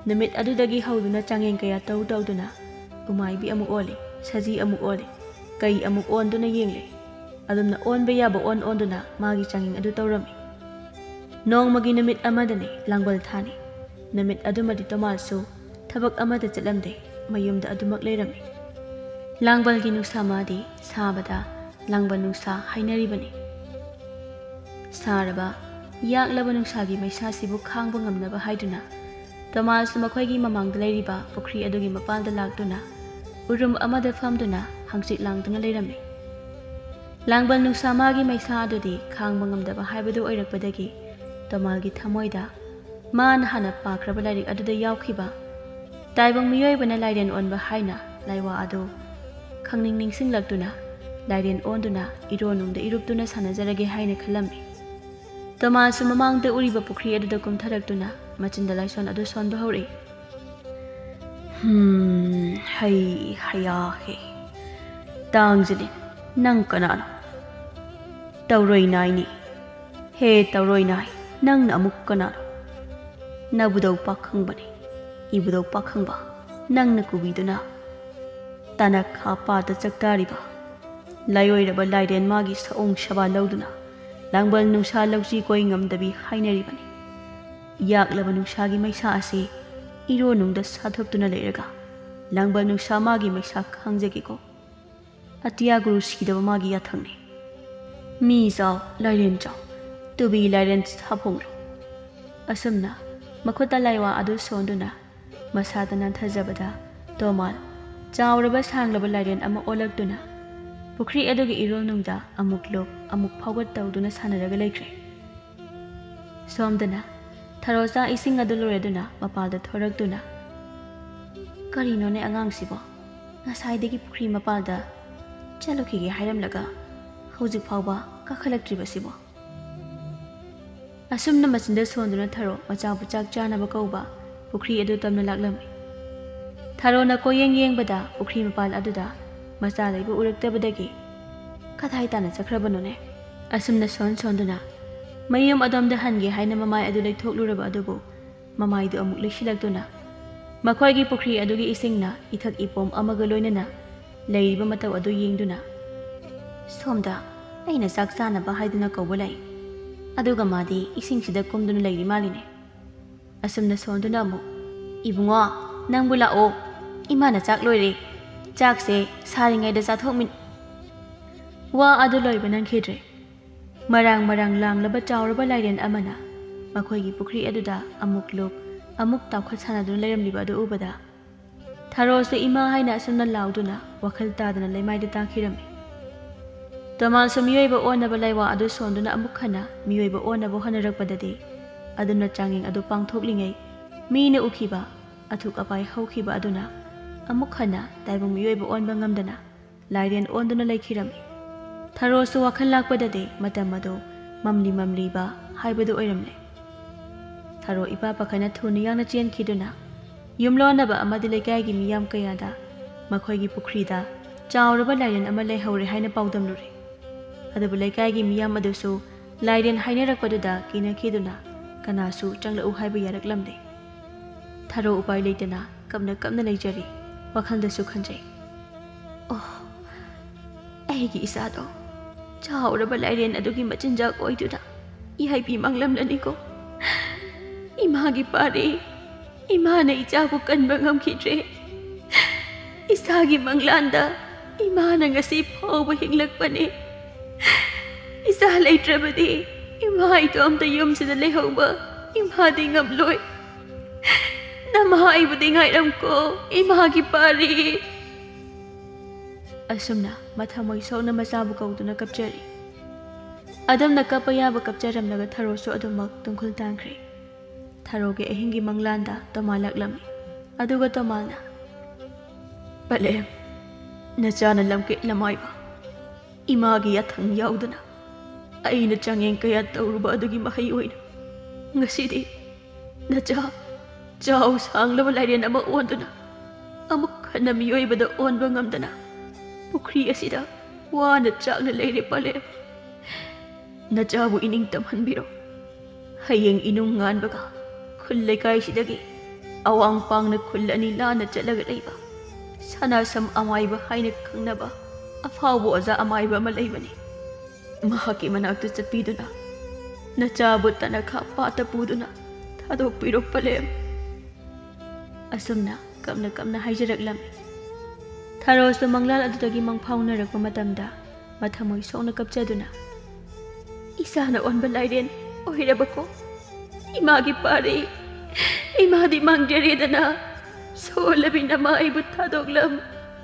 ꯅꯨꯃꯤꯠ ꯑꯗꯨꯗꯒꯤ ꯍꯧꯗꯨꯅ ꯆꯥꯡꯌꯦꯡ ꯀꯌꯥ ꯇꯧ ꯇꯧꯗꯨꯅ ꯎꯃꯥꯏꯕꯤ ꯑꯃꯨꯛ ꯑꯣꯜꯂꯤ, ꯁꯖꯤ ꯑꯃꯨꯛ ꯑꯣꯜꯂꯤ, ꯀꯩ ꯑꯃꯨꯛ ꯑꯣꯟꯗꯨꯅ ꯌꯦꯡꯂꯤ꯫ ꯑꯗꯨꯝꯅ ꯑꯣꯟꯕ ꯌꯥꯕ ꯑꯣꯟ ꯑꯣꯟꯗꯨꯅ ꯃꯥꯒꯤ ꯆꯥꯡꯌꯦꯡ ꯑꯗꯨ ꯇꯧꯔꯝꯃꯤ꯫ ꯅꯣꯡꯃꯒꯤ ꯅꯨꯃꯤꯠ ꯑꯃꯗꯅꯤ, ꯂꯥꯡꯕꯜ ꯊꯥꯅꯤ꯫ ꯅꯨꯃꯤꯠ ꯑꯗꯨꯃꯗꯤ ꯇꯣꯃꯥꯜꯁꯨ ꯊꯕꯛ ꯑꯃꯗ ꯆꯠꯂꯝꯗꯦ, ꯃꯌꯨꯝꯗ ꯑꯗꯨꯃꯛ ꯂꯩꯔꯝꯃꯤ꯫ ꯂꯥꯡꯕꯜꯒꯤ ꯅꯨꯡꯁꯥ ꯃꯥꯗꯤ ꯁꯥꯕꯗ ꯂꯥꯡꯕꯜ ꯅꯨꯡꯁꯥ ꯍꯥꯏꯅꯔꯤꯕꯅꯤ꯫ ꯁꯥꯔꯕ, ꯌꯥꯛꯂꯕ ꯅꯨꯡꯁꯥꯒꯤ ꯃꯩꯁꯥꯁꯤꯕꯨ ꯈꯥꯡꯕ ꯉꯝꯅꯕ ꯍꯥꯏꯗꯨꯅ ꯇꯣꯃꯥꯜꯁꯨ ꯃꯈꯣꯏꯒꯤ ꯃꯃꯥꯡꯗ ꯂꯩꯔꯤꯕ ꯄꯨꯈ꯭ꯔꯤ ꯑꯗꯨꯒꯤ ꯃꯄꯥꯟꯗ ꯂꯥꯛꯇꯨꯅ ꯎꯔꯨꯝ ꯑꯃꯗ ꯐꯝꯗꯨꯅ ꯍꯪꯆꯤꯠ ꯂꯥꯡꯗꯨꯅ ꯂꯩꯔꯝꯃꯤ꯫ ꯂꯥꯡꯕꯜ ꯅꯨꯡꯁꯥ ꯃꯥꯒꯤ ꯃꯩꯁꯥ ꯑꯗꯨꯗꯤ ꯈꯥꯡꯕ ꯉꯝꯗꯕ ꯍꯥꯏꯕꯗꯨ ꯑꯣꯏꯔꯛꯄꯗꯒꯤ ꯇꯣꯃꯥꯜꯒꯤ ꯊꯃꯣꯏꯗ ꯃꯥꯅ ꯍꯥꯟꯅ ꯄꯥꯈ꯭ꯔꯕ ꯂꯥꯏꯔꯤꯛ ꯑꯗꯨꯗ ꯌꯥꯎꯈꯤꯕ ꯇꯥꯏꯕꯪ ꯃꯤꯑꯣꯏꯕꯅ ꯂꯥꯏꯔꯦꯟ ꯑꯣꯟꯕ ꯍꯥꯏꯅ ꯂꯥꯏꯋꯥ ꯑꯗꯨ ꯈꯪꯅꯤꯡ ꯅꯤꯡꯁꯤꯡꯂꯛꯇꯨꯅ ꯂꯥꯏꯔꯦꯟ ꯑꯣꯟꯗꯨꯅ ꯏꯔꯣꯟꯅꯨꯡꯗ ꯏꯔꯨꯞꯇꯨꯅ ꯁꯥꯟꯅꯖꯔꯒꯦ ꯍꯥꯏꯅ ꯈꯜꯂꯝꯃꯤ꯫ ꯇꯣꯃꯥꯁꯁꯨ ꯃꯃꯥꯡꯗ ꯎꯔꯤꯕ ꯄꯨꯈ꯭ꯔꯤ ꯑꯗꯨꯗ ꯀꯨꯝꯊꯔꯛꯇꯨꯅ ꯃꯆꯤꯟꯗ ꯂꯥꯏꯁꯣꯟ ꯑꯗꯨ ꯁꯣꯟꯕ ꯍꯧꯔꯛꯏ꯫ "ꯍꯝ, ꯍꯩ ꯍꯌꯥ ꯍꯦ꯫ ꯇꯥꯡꯖꯂꯤ, ꯅꯪ ꯀꯅꯥꯅꯣ?" "ꯇꯧꯔꯣꯏ ꯅꯥꯏꯅꯤ꯫ ꯍꯦ ꯇꯧꯔꯣꯏ ꯅꯥꯏ, ꯅꯪꯅ ꯑꯃꯨꯛ ꯀꯅꯥꯅꯣ? ꯅꯕꯨꯗꯧ ꯄꯥꯈꯪꯕꯅꯤ, ꯏꯕꯨꯗꯧ ꯄꯥꯈꯪꯕ, ꯅꯪꯅ ꯀꯨꯕꯤꯗꯨꯅ ꯇꯅꯈꯥ ꯄꯥꯠꯇ ꯆꯥꯛꯇꯥꯔꯤꯕ ꯂꯥꯏꯑꯣꯏꯔꯕ ꯂꯥꯏꯔꯦꯟ ꯃꯥꯒꯤ ꯁꯑꯣꯡ ꯁꯕꯥ ꯂꯧꯗꯨꯅ ꯂꯥꯡꯕꯜ ꯅꯨꯡꯁꯥ ꯂꯧꯁꯤ ꯀꯣꯏ ꯉꯝꯗꯕꯤ ꯍꯥꯏꯅꯔꯤꯕꯅꯤ꯫ ꯌꯥꯛꯂꯕ ꯅꯨꯡꯁꯥꯒꯤ ꯃꯩꯁꯥ ꯑꯁꯤ ꯏꯔꯣꯟꯅꯨꯡꯗ ꯁꯥꯊꯣꯛꯇꯨꯅ ꯂꯩꯔꯒ ꯂꯥꯡꯕꯜ ꯅꯨꯡꯁꯥ ꯃꯥꯒꯤ ꯃꯩꯁꯥ ꯈꯥꯡꯖꯒꯦꯀꯣ꯫ ꯑꯇꯤꯌꯥ ꯒꯨꯔꯨ ꯁꯤꯗꯕ ꯃꯥꯒꯤ ꯌꯥꯊꯪꯅꯤ꯫ ꯃꯤ ꯆꯥꯎ, ꯂꯥꯏꯔꯦꯟ ꯆꯥꯎ, ꯇꯨꯕꯤ ꯂꯥꯏꯔꯦꯟ ꯁꯥꯐꯣꯡꯂꯣ꯫" ꯑꯁꯨꯝꯅ ꯃꯈꯨꯠꯇ ꯂꯥꯏꯋꯥ ꯑꯗꯨ ꯁꯣꯟꯗꯨꯅ ꯃꯁꯥꯗ ꯅꯥꯟꯊꯖꯕꯗ ꯇꯣꯃꯥꯜ ꯆꯥꯎꯔꯕ ꯁꯥꯡꯂꯕ ꯂꯥꯏꯔꯦꯟ ꯑꯃ ꯑꯣꯜꯂꯛꯇꯨꯅ ꯄꯨꯈ꯭ꯔꯤ ꯑꯗꯨꯒꯤ ꯏꯔꯣꯜꯅꯨꯡꯗ ꯑꯃꯨꯛ ꯂꯨꯞ ꯑꯃꯨꯛ ꯐꯥꯎꯒꯠ ꯇꯧꯗꯨꯅ ꯁꯥꯟꯅꯔꯒ ꯂꯩꯈ꯭ꯔꯦ꯫ ꯁꯣꯝꯗꯅ ꯊꯔꯣꯆꯥ ꯏꯁꯤꯡ ꯑꯗꯨ ꯂꯣꯏꯔꯗꯨꯅ ꯃꯄꯥꯜꯗ ꯊꯣꯔꯛꯇꯨꯅ, "ꯀꯔꯤꯅꯣꯅꯦ ꯑꯉꯥꯡꯁꯤꯕꯣ? ꯉꯁꯥꯏꯗꯒꯤ ꯄꯨꯈ꯭ꯔꯤ ꯃꯄꯥꯜꯗ ꯆꯠꯂꯨꯈꯤꯒꯦ ꯍꯥꯏꯔꯝꯂꯒ ꯍꯧꯖꯤꯛ ꯐꯥꯎꯕ ꯀꯥꯈꯠꯂꯛꯇ꯭ꯔꯤꯕꯁꯤꯕꯣ?" ꯑꯁꯨꯝꯅ ꯃꯆꯤꯟꯗ ꯁꯣꯟꯗꯨꯅ ꯊꯔꯣ ꯃꯆꯥꯕꯨ ꯆꯥꯛ ꯆꯥꯅꯕ ꯀꯧꯕ ꯄꯨꯈ꯭ꯔꯤ ꯑꯗꯨ ꯇꯝꯅ ꯂꯥꯛꯂꯝꯃꯤ꯫ ꯊꯔꯣꯅ ꯀꯣꯏꯌꯦꯡ ꯌꯦꯡꯕꯗ ꯄꯨꯈ꯭ꯔꯤ ꯃꯄꯥꯜ ꯑꯗꯨꯗ ꯃꯆꯥ ꯂꯩꯕ ꯎꯔꯛꯇꯕꯗꯒꯤ, "ꯀꯗꯥꯏ ꯇꯥꯅ ꯆꯠꯈ꯭ꯔꯕꯅꯣꯅꯦ?" ꯑꯁꯨꯝꯅ ꯁꯣꯟ ꯁꯣꯟꯗꯨꯅ ꯃꯌꯨꯝ ꯑꯗꯣꯝꯗ ꯍꯟꯒꯦ ꯍꯥꯏꯅ ꯃꯃꯥꯏ ꯑꯗꯨ ꯂꯩꯊꯣꯛꯂꯨꯔꯕ ꯑꯗꯨꯕꯨ ꯃꯃꯥꯏꯗꯨ ꯑꯃꯨꯛ ꯂꯩꯁꯤꯜꯂꯛꯇꯨꯅ ꯃꯈꯣꯏꯒꯤ ꯄꯨꯈ꯭ꯔꯤ ꯑꯗꯨꯒꯤ ꯏꯁꯤꯡꯅ ꯏꯊꯛ ꯏꯄꯣꯝ ꯑꯃꯒ ꯂꯣꯏꯅꯅ ꯂꯩꯔꯤꯕ ꯃꯇꯧ ꯑꯗꯨ ꯌꯦꯡꯗꯨꯅ, "ꯁꯣꯝꯗ ꯑꯩꯅ ꯆꯥꯛ ꯆꯥꯅꯕ ꯍꯥꯏꯗꯨꯅ ꯀꯧꯕ ꯂꯩ, ꯑꯗꯨꯒ ꯃꯥꯗꯤ ꯏꯁꯤꯡꯁꯤꯗ ꯀꯨꯝꯗꯨꯅ ꯂꯩꯔꯤ ꯃꯥꯜꯂꯤꯅꯦ꯫" ꯑꯁꯨꯝꯅ ꯁꯣꯟꯗꯨꯅ ꯑꯃꯨꯛ, "ꯏꯕꯨꯡꯉꯣ, ꯅꯪꯕꯨ ꯂꯥꯛꯑꯣ, ꯏꯃꯥꯅ ꯆꯥꯛ ꯂꯣꯏꯔꯦ, ꯆꯥꯛꯁꯦ ꯁꯥꯔꯤꯉꯩꯗ ꯆꯥꯊꯣꯛꯃꯤꯟ-" ꯋꯥ ꯑꯗꯨ ꯂꯣꯏꯕ ꯅꯪꯈꯤꯗ꯭ꯔꯦ꯫ ꯃꯔꯥꯡ ꯃꯔꯥꯡ ꯂꯥꯡꯂꯕ ꯆꯥꯎꯔꯕ ꯂꯥꯏꯔꯦꯟ ꯑꯃꯅ ꯃꯈꯣꯏꯒꯤ ꯄꯨꯈ꯭ꯔꯤ ꯑꯗꯨꯗ ꯑꯃꯨꯛ ꯂꯨꯞ, ꯑꯃꯨꯛ ꯇꯥꯎꯈꯠ ꯁꯥꯟꯅꯗꯨꯅ ꯂꯩꯔꯝꯂꯤꯕ ꯑꯗꯨ ꯎꯕꯗ, ꯊꯔꯣꯁꯨ ꯏꯃꯥ ꯍꯥꯏꯅ ꯑꯁꯨꯝꯅ ꯂꯥꯎꯗꯨꯅ ꯋꯥꯈꯜ ꯇꯥꯗꯅ ꯂꯩꯃꯥꯏꯗ ꯇꯥꯈꯤꯔꯝꯃꯤ꯫ ꯇꯣꯃꯥꯁꯁꯨ ꯃꯤꯑꯣꯏꯕ ꯑꯣꯟꯅꯕ ꯂꯥꯏꯋꯥ ꯑꯗꯨ ꯁꯣꯟꯗꯨꯅ ꯑꯃꯨꯛ ꯍꯟꯅ ꯃꯤꯑꯣꯏꯕ ꯑꯣꯟꯅꯕ ꯍꯣꯠꯅꯔꯛꯄꯗꯗꯤ, ꯑꯗꯨꯅ ꯆꯥꯡꯌꯦꯡ ꯑꯗꯨ ꯄꯥꯡꯊꯣꯛꯂꯤꯉꯩ ꯃꯤꯅ ꯎꯈꯤꯕ ꯑꯊꯨꯛ ꯑꯄꯥꯏ ꯍꯧꯈꯤꯕ ꯑꯗꯨꯅ ꯑꯃꯨꯛ ꯍꯟꯅ ꯇꯥꯏꯕꯪ ꯃꯤꯑꯣꯏꯕ ꯑꯣꯟꯕ ꯉꯝꯗꯅ ꯂꯥꯏꯔꯦꯟ ꯑꯣꯟꯗꯨꯅ ꯂꯩꯈꯤꯔꯝꯃꯤ꯫ ꯊꯔꯣꯁꯨ ꯋꯥꯈꯜ ꯂꯥꯛꯄꯗꯗꯤ ꯃꯇꯝ ꯑꯗꯨ ꯃꯝꯂꯤ ꯃꯝꯂꯤꯕ ꯍꯥꯏꯕꯗꯨ ꯑꯣꯏꯔꯝꯂꯦ꯫ ꯊꯔꯣ ꯏꯄꯥ ꯄꯥꯈꯠꯅ ꯊꯨꯅ ꯌꯥꯡꯅ ꯆꯦꯟꯈꯤꯗꯨꯅ ꯌꯨꯝꯂꯣꯟꯅꯕ ꯑꯃꯗꯤ ꯂꯩꯀꯥꯏꯒꯤ ꯃꯤꯌꯥꯝ ꯀꯌꯥꯗ ꯃꯈꯣꯏꯒꯤ ꯄꯨꯈ꯭ꯔꯤꯗ ꯆꯥꯎꯔꯕ ꯂꯥꯏꯔꯦꯟ ꯑꯃ ꯂꯩꯍꯧꯔꯦ ꯍꯥꯏꯅ ꯄꯥꯎꯗꯝꯂꯨꯔꯦ꯫ ꯑꯗꯨꯕꯨ ꯂꯩꯀꯥꯏꯒꯤ ꯃꯤꯌꯥꯝ ꯑꯗꯨꯁꯨ ꯂꯥꯏꯔꯦꯟ ꯍꯥꯏꯅꯔꯛꯄꯗꯨꯗ ꯀꯤꯅꯈꯤꯗꯨꯅ ꯀꯅꯥꯁꯨ ꯆꯪꯂꯛꯎ ꯍꯥꯏꯕ ꯌꯥꯔꯛꯂꯝꯗꯦ꯫ ꯊꯔꯣ ꯎꯄꯥꯏ ꯂꯩꯇꯅ ꯀꯞꯅ ꯀꯞꯅ ꯂꯩꯖꯔꯤ꯫ ꯋꯥꯈꯜꯗꯁꯨ ꯈꯟꯖꯩ, "ꯑꯣ, ꯑꯩꯒꯤ ꯏꯆꯥꯗꯣ ꯆꯥꯎꯔꯕ ꯂꯥꯏꯔꯦꯟ ꯑꯗꯨꯒꯤ ꯃꯆꯤꯟꯖꯥꯛ ꯑꯣꯏꯗꯨꯅ ꯏꯍꯩꯕꯤ ꯃꯥꯡꯂꯝꯂꯅꯤꯀꯣ꯫ ꯏꯃꯥꯒꯤ ꯄꯥꯔꯤ, ꯏꯃꯥꯅ ꯏꯆꯥꯕꯨ ꯀꯟꯕ ꯉꯝꯈꯤꯗ꯭ꯔꯦ꯫ ꯏꯆꯥꯒꯤ ꯃꯪꯂꯥꯟꯗ ꯏꯃꯥꯅ ꯉꯁꯤ ꯐꯥꯎꯕ ꯍꯤꯡꯂꯛꯄꯅꯤ꯫ ꯏꯆꯥ ꯂꯩꯇ꯭ꯔꯕꯗꯤ ꯏꯃꯥ ꯏꯇꯣꯝꯇ ꯌꯨꯝꯁꯤꯗ ꯂꯩꯍꯧꯕ ꯏꯃꯥꯗꯤ ꯉꯝꯂꯣꯏ꯫ ꯅꯃꯥ ꯑꯩꯕꯨꯗꯤ ꯉꯥꯏꯔꯝꯀꯣ, ꯏꯃꯥꯒꯤ ꯄꯥꯔꯤ꯫" ꯑꯁꯨꯝꯅ ꯃꯊꯃꯣꯏ ꯁꯣꯛꯅ ꯃꯆꯥꯕꯨ ꯀꯧꯗꯨꯅ ꯀꯞꯆꯔꯤ꯫ ꯑꯗꯨꯝꯅ ꯀꯞꯄ ꯌꯥꯕ ꯀꯞꯆꯔꯝꯂꯒ ꯊꯔꯣꯁꯨ ꯑꯗꯨꯃꯛ ꯇꯨꯡꯈꯨꯜ ꯇꯥꯟꯈ꯭ꯔꯦ꯫ ꯊꯔꯣꯒꯤ ꯑꯍꯤꯡꯒꯤ ꯃꯪꯂꯥꯟꯗ ꯇꯣꯃꯥ ꯂꯥꯛꯂꯝꯃꯤ꯫ ꯑꯗꯨꯒ ꯇꯣꯃꯥꯅ, "ꯄꯂꯦꯝ, ꯅꯆꯥꯅ ꯂꯝꯀꯦꯠ ꯂꯃꯥꯏꯕ ꯏꯃꯥꯒꯤ ꯌꯥꯊꯪ ꯌꯥꯎꯗꯅ ꯑꯩꯅ ꯆꯥꯡꯌꯦꯡ ꯀꯌꯥ ꯇꯧꯔꯨꯕ ꯑꯗꯨꯒꯤ ꯃꯍꯩ ꯑꯣꯏꯅ ꯉꯁꯤꯗꯤ ꯅꯆꯥ ꯆꯥꯎ ꯁꯥꯡꯂꯕ ꯂꯥꯏꯔꯦꯟ ꯑꯃ ꯑꯣꯟꯗꯨꯅ ꯑꯃꯨꯛ ꯍꯟꯅ ꯃꯤꯑꯣꯏꯕꯗ ꯑꯣꯟꯕ ꯉꯝꯗꯅ ꯄꯨꯈ꯭ꯔꯤ ꯑꯁꯤꯗ ꯋꯥꯅ ꯆꯥꯛꯅ ꯂꯩꯔꯦ ꯄꯂꯦꯝ꯫ ꯅꯆꯥꯕꯨ ꯏꯅꯤꯡ ꯇꯝꯍꯟꯕꯤꯔꯣ꯫ ꯍꯌꯦꯡ ꯏꯅꯨꯡ ꯉꯥꯟꯕꯒ ꯈꯨꯜ ꯂꯩꯀꯥꯏꯁꯤꯗꯒꯤ ꯑꯋꯥꯡ ꯄꯥꯡꯅ ꯈꯨꯜ ꯑꯅꯤ ꯂꯥꯟꯅ ꯆꯠꯂꯒ ꯂꯩꯕ ꯁꯅꯥꯁꯝ ꯑꯃꯥꯏꯕ ꯍꯥꯏꯅ ꯈꯪꯅꯕ ꯑꯐꯥꯎꯕ ꯑꯣꯖꯥ ꯑꯃꯥꯏꯕ ꯑꯃ ꯂꯩꯕꯅꯤ꯫ ꯃꯍꯥꯛꯀꯤ ꯃꯅꯥꯛꯇ ꯆꯠꯄꯤꯗꯨꯅ ꯅꯆꯥꯕꯨ ꯇꯅꯈꯥ ꯄꯥꯠꯇ ꯄꯨꯗꯨꯅ ꯊꯥꯗꯣꯛꯄꯤꯔꯣ ꯄꯂꯦꯝ꯫" ꯑꯁꯨꯝꯅ ꯀꯞꯅ ꯀꯞꯅ ꯍꯥꯏꯖꯔꯛꯂꯝꯃꯤ꯫ ꯊꯔꯣꯁꯨ ꯃꯪꯂꯥꯟ ꯑꯗꯨꯗꯒꯤ ꯃꯪꯐꯥꯎꯅꯔꯛꯄ ꯃꯇꯝꯗ ꯃꯊꯃꯣꯏ ꯁꯣꯛꯅ ꯀꯞꯆꯗꯨꯅ, "ꯏꯁꯥꯅ ꯑꯣꯟꯕ ꯂꯥꯏꯔꯦꯟ ꯑꯣꯏꯔꯕꯀꯣ? ꯏꯃꯥꯒꯤ ꯄꯥꯔꯤ, ꯏꯃꯥꯗꯤ ꯃꯥꯡꯖꯔꯦꯗꯅ꯫ ꯁꯣꯜꯂꯕꯤ ꯅꯃꯥ ꯑꯩꯕꯨ ꯊꯥꯗꯣꯛꯂꯝ,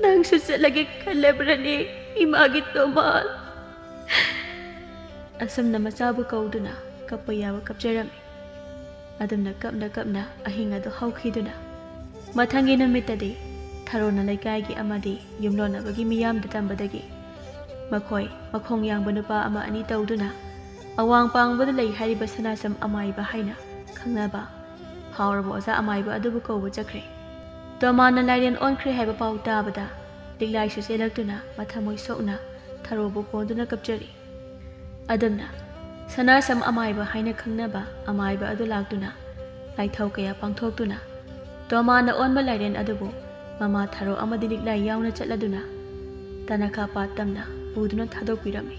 ꯅꯪꯁꯨ ꯆꯠꯂꯒꯦ ꯈꯜꯂꯕ꯭ꯔꯅꯦ ꯏꯃꯥꯒꯤ ꯇꯣꯃꯥꯜ?" ꯑꯁꯨꯝꯅ ꯃꯆꯥꯕꯨ ꯀꯧꯗꯨꯅ ꯀꯞꯄ ꯌꯥꯕ ꯀꯞꯆꯔꯝꯃꯤ꯫ ꯑꯗꯨꯝꯅ ꯀꯞꯅ ꯀꯞꯅ ꯑꯍꯤꯡ ꯑꯗꯨ ꯍꯧꯈꯤꯗꯨꯅ, ꯃꯊꯪꯒꯤ ꯅꯨꯃꯤꯠꯇꯗꯤ ꯊꯔꯣꯅ ꯂꯩꯀꯥꯏꯒꯤ ꯑꯃꯗꯤ ꯌꯨꯝꯂꯣꯟꯅꯕꯒꯤ ꯃꯤꯌꯥꯝꯗ ꯇꯝꯕꯗꯒꯤ ꯃꯈꯣꯏ ꯃꯈꯣꯡ ꯌꯥꯡꯕ ꯅꯨꯄꯥ ꯑꯃ ꯑꯅꯤ ꯇꯧꯗꯨꯅ ꯑꯋꯥꯡ ꯄꯥꯡꯕꯗ ꯂꯩ ꯍꯥꯏꯔꯤꯕ ꯁꯅꯥꯁꯝ ꯑꯃꯥꯏꯕ ꯍꯥꯏꯅ ꯈꯪꯅꯕ ꯐꯥꯎꯔꯕ ꯑꯣꯖꯥ ꯑꯃꯥꯏꯕ ꯑꯗꯨꯕꯨ ꯀꯧꯕ ꯆꯠꯈ꯭ꯔꯦ꯫ ꯇꯣꯃꯥꯟꯅ ꯂꯥꯏꯔꯦꯟ ꯑꯣꯟꯈ꯭ꯔꯦ ꯍꯥꯏꯕ ꯄꯥꯎ ꯇꯥꯕꯗ ꯂꯤꯛꯂꯥꯏꯁꯨ ꯆꯦꯜꯂꯛꯇꯨꯅ ꯃꯊꯃꯣꯏ ꯁꯣꯛꯅ ꯊꯔꯣꯕꯨ ꯀꯣꯟꯗꯨꯅ ꯀꯞꯆꯔꯤ꯫ ꯑꯗꯨꯝꯅ ꯁꯅꯥꯁꯝ ꯑꯃꯥꯏꯕ ꯍꯥꯏꯅ ꯈꯪꯅꯕ ꯑꯃꯥꯏꯕ ꯑꯗꯨ ꯂꯥꯛꯇꯨꯅ ꯂꯥꯏꯊꯧ ꯀꯌꯥ ꯄꯥꯡꯊꯣꯛꯇꯨꯅ ꯇꯣꯃꯥꯟꯅ ꯑꯣꯟꯕ ꯂꯥꯏꯔꯦꯟ ꯑꯗꯨꯕꯨ ꯃꯃꯥ ꯊꯔꯣ ꯑꯃꯗꯤ ꯂꯤꯛꯂꯥꯏ ꯌꯥꯎꯅ ꯆꯠꯂꯗꯨꯅ ꯇꯅꯈꯥ ꯄꯥꯠ ꯇꯝꯅ ꯄꯨꯗꯨꯅ ꯊꯥꯗꯣꯛꯄꯤꯔꯝꯃꯤ꯫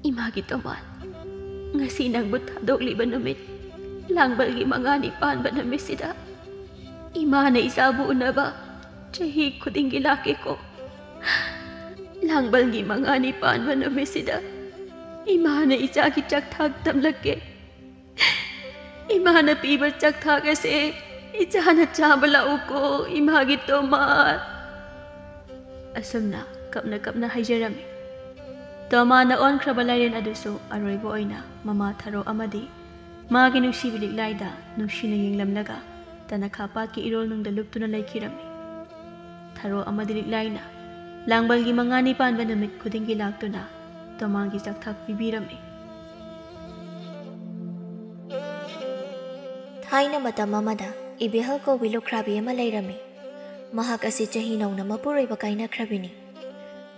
"ꯏꯃꯥꯒꯤ ꯇꯣꯃꯥꯟ, ꯉꯁꯤ ꯅꯪꯕꯨ ꯊꯥꯗꯣꯛꯂꯤꯕ ꯅꯨꯃꯤꯠ ꯂꯥꯡꯕꯜꯒꯤ ꯃꯉꯥꯅꯤ ꯄꯥꯟꯕ ꯅꯨꯃꯤꯠꯁꯤꯗ ꯏꯃꯥꯅ ꯏꯆꯥꯕꯨ ꯎꯅꯕ ꯆꯍꯤ ꯈꯨꯗꯤꯡꯒꯤ ꯂꯥꯛꯀꯦꯀꯣ꯫ ꯂꯥꯡꯕꯜꯒꯤ ꯃꯉꯥꯅꯤ ꯄꯥꯟꯕ ꯅꯨꯃꯤꯠꯁꯤꯗ ꯏꯃꯥꯅ ꯏꯆꯥꯒꯤ ꯆꯥꯛꯊꯥꯛ ꯇꯝꯂꯛꯀꯦ꯫ ꯏꯃꯥꯅ ꯄꯤꯕ ꯆꯥꯛꯊꯥꯛ ꯑꯁꯦ ꯏꯆꯥꯅ ꯆꯥꯕ ꯂꯥꯛꯎꯀꯣ, ꯏꯃꯥꯒꯤ ꯇꯣꯃꯥꯟ꯫" ꯑꯁꯨꯝꯅ ꯀꯞꯅ ꯀꯞꯅ ꯍꯥꯏꯖꯔꯝꯃꯤ꯫ ꯇꯣꯃꯥꯟꯅ ꯑꯣꯟꯈ꯭ꯔꯕ ꯂꯥꯏꯔꯦꯟ ꯑꯗꯨꯁꯨ ꯑꯔꯣꯏꯕ ꯑꯣꯏꯅ ꯃꯃꯥ ꯊꯔꯣ ꯑꯃꯗꯤ ꯃꯥꯒꯤ ꯅꯨꯡꯁꯤꯕꯤ ꯂꯤꯛꯂꯥꯏꯗ ꯅꯨꯡꯁꯤꯅ ꯌꯦꯡꯂꯝꯂꯒ ꯇꯅꯈꯥ ꯄꯥꯠꯀꯤ ꯏꯔꯣꯜꯅꯨꯡꯗ ꯂꯨꯞꯇꯨꯅ ꯂꯩꯈꯤꯔꯝꯃꯤ꯫ ꯊꯔꯣ ꯑꯃꯗꯤ ꯂꯤꯛꯂꯥꯏꯅ ꯂꯥꯡꯕꯜꯒꯤ ꯃꯉꯥꯅꯤ ꯄꯥꯟꯕ ꯅꯨꯃꯤꯠ ꯈꯨꯗꯤꯡꯒꯤ ꯂꯥꯛꯇꯨꯅ ꯇꯣꯃꯥꯟꯒꯤ ꯆꯥꯛꯊꯥꯛ ꯄꯤꯕꯤꯔꯝꯃꯤ꯫ ꯊꯥꯏꯅ ꯃꯇꯝ ꯑꯃꯗ ꯏꯕꯦꯍꯜ ꯀꯧꯕꯤ ꯂꯨꯈ꯭ꯔꯥꯕꯤ ꯑꯃ ꯂꯩꯔꯝꯃꯤ꯫ ꯃꯍꯥꯛ ꯑꯁꯤ ꯆꯍꯤ ꯅꯧꯅ ꯃꯄꯨꯔꯣꯏꯕ ꯀꯥꯏꯅꯈ꯭ꯔꯕꯤꯅꯤ꯫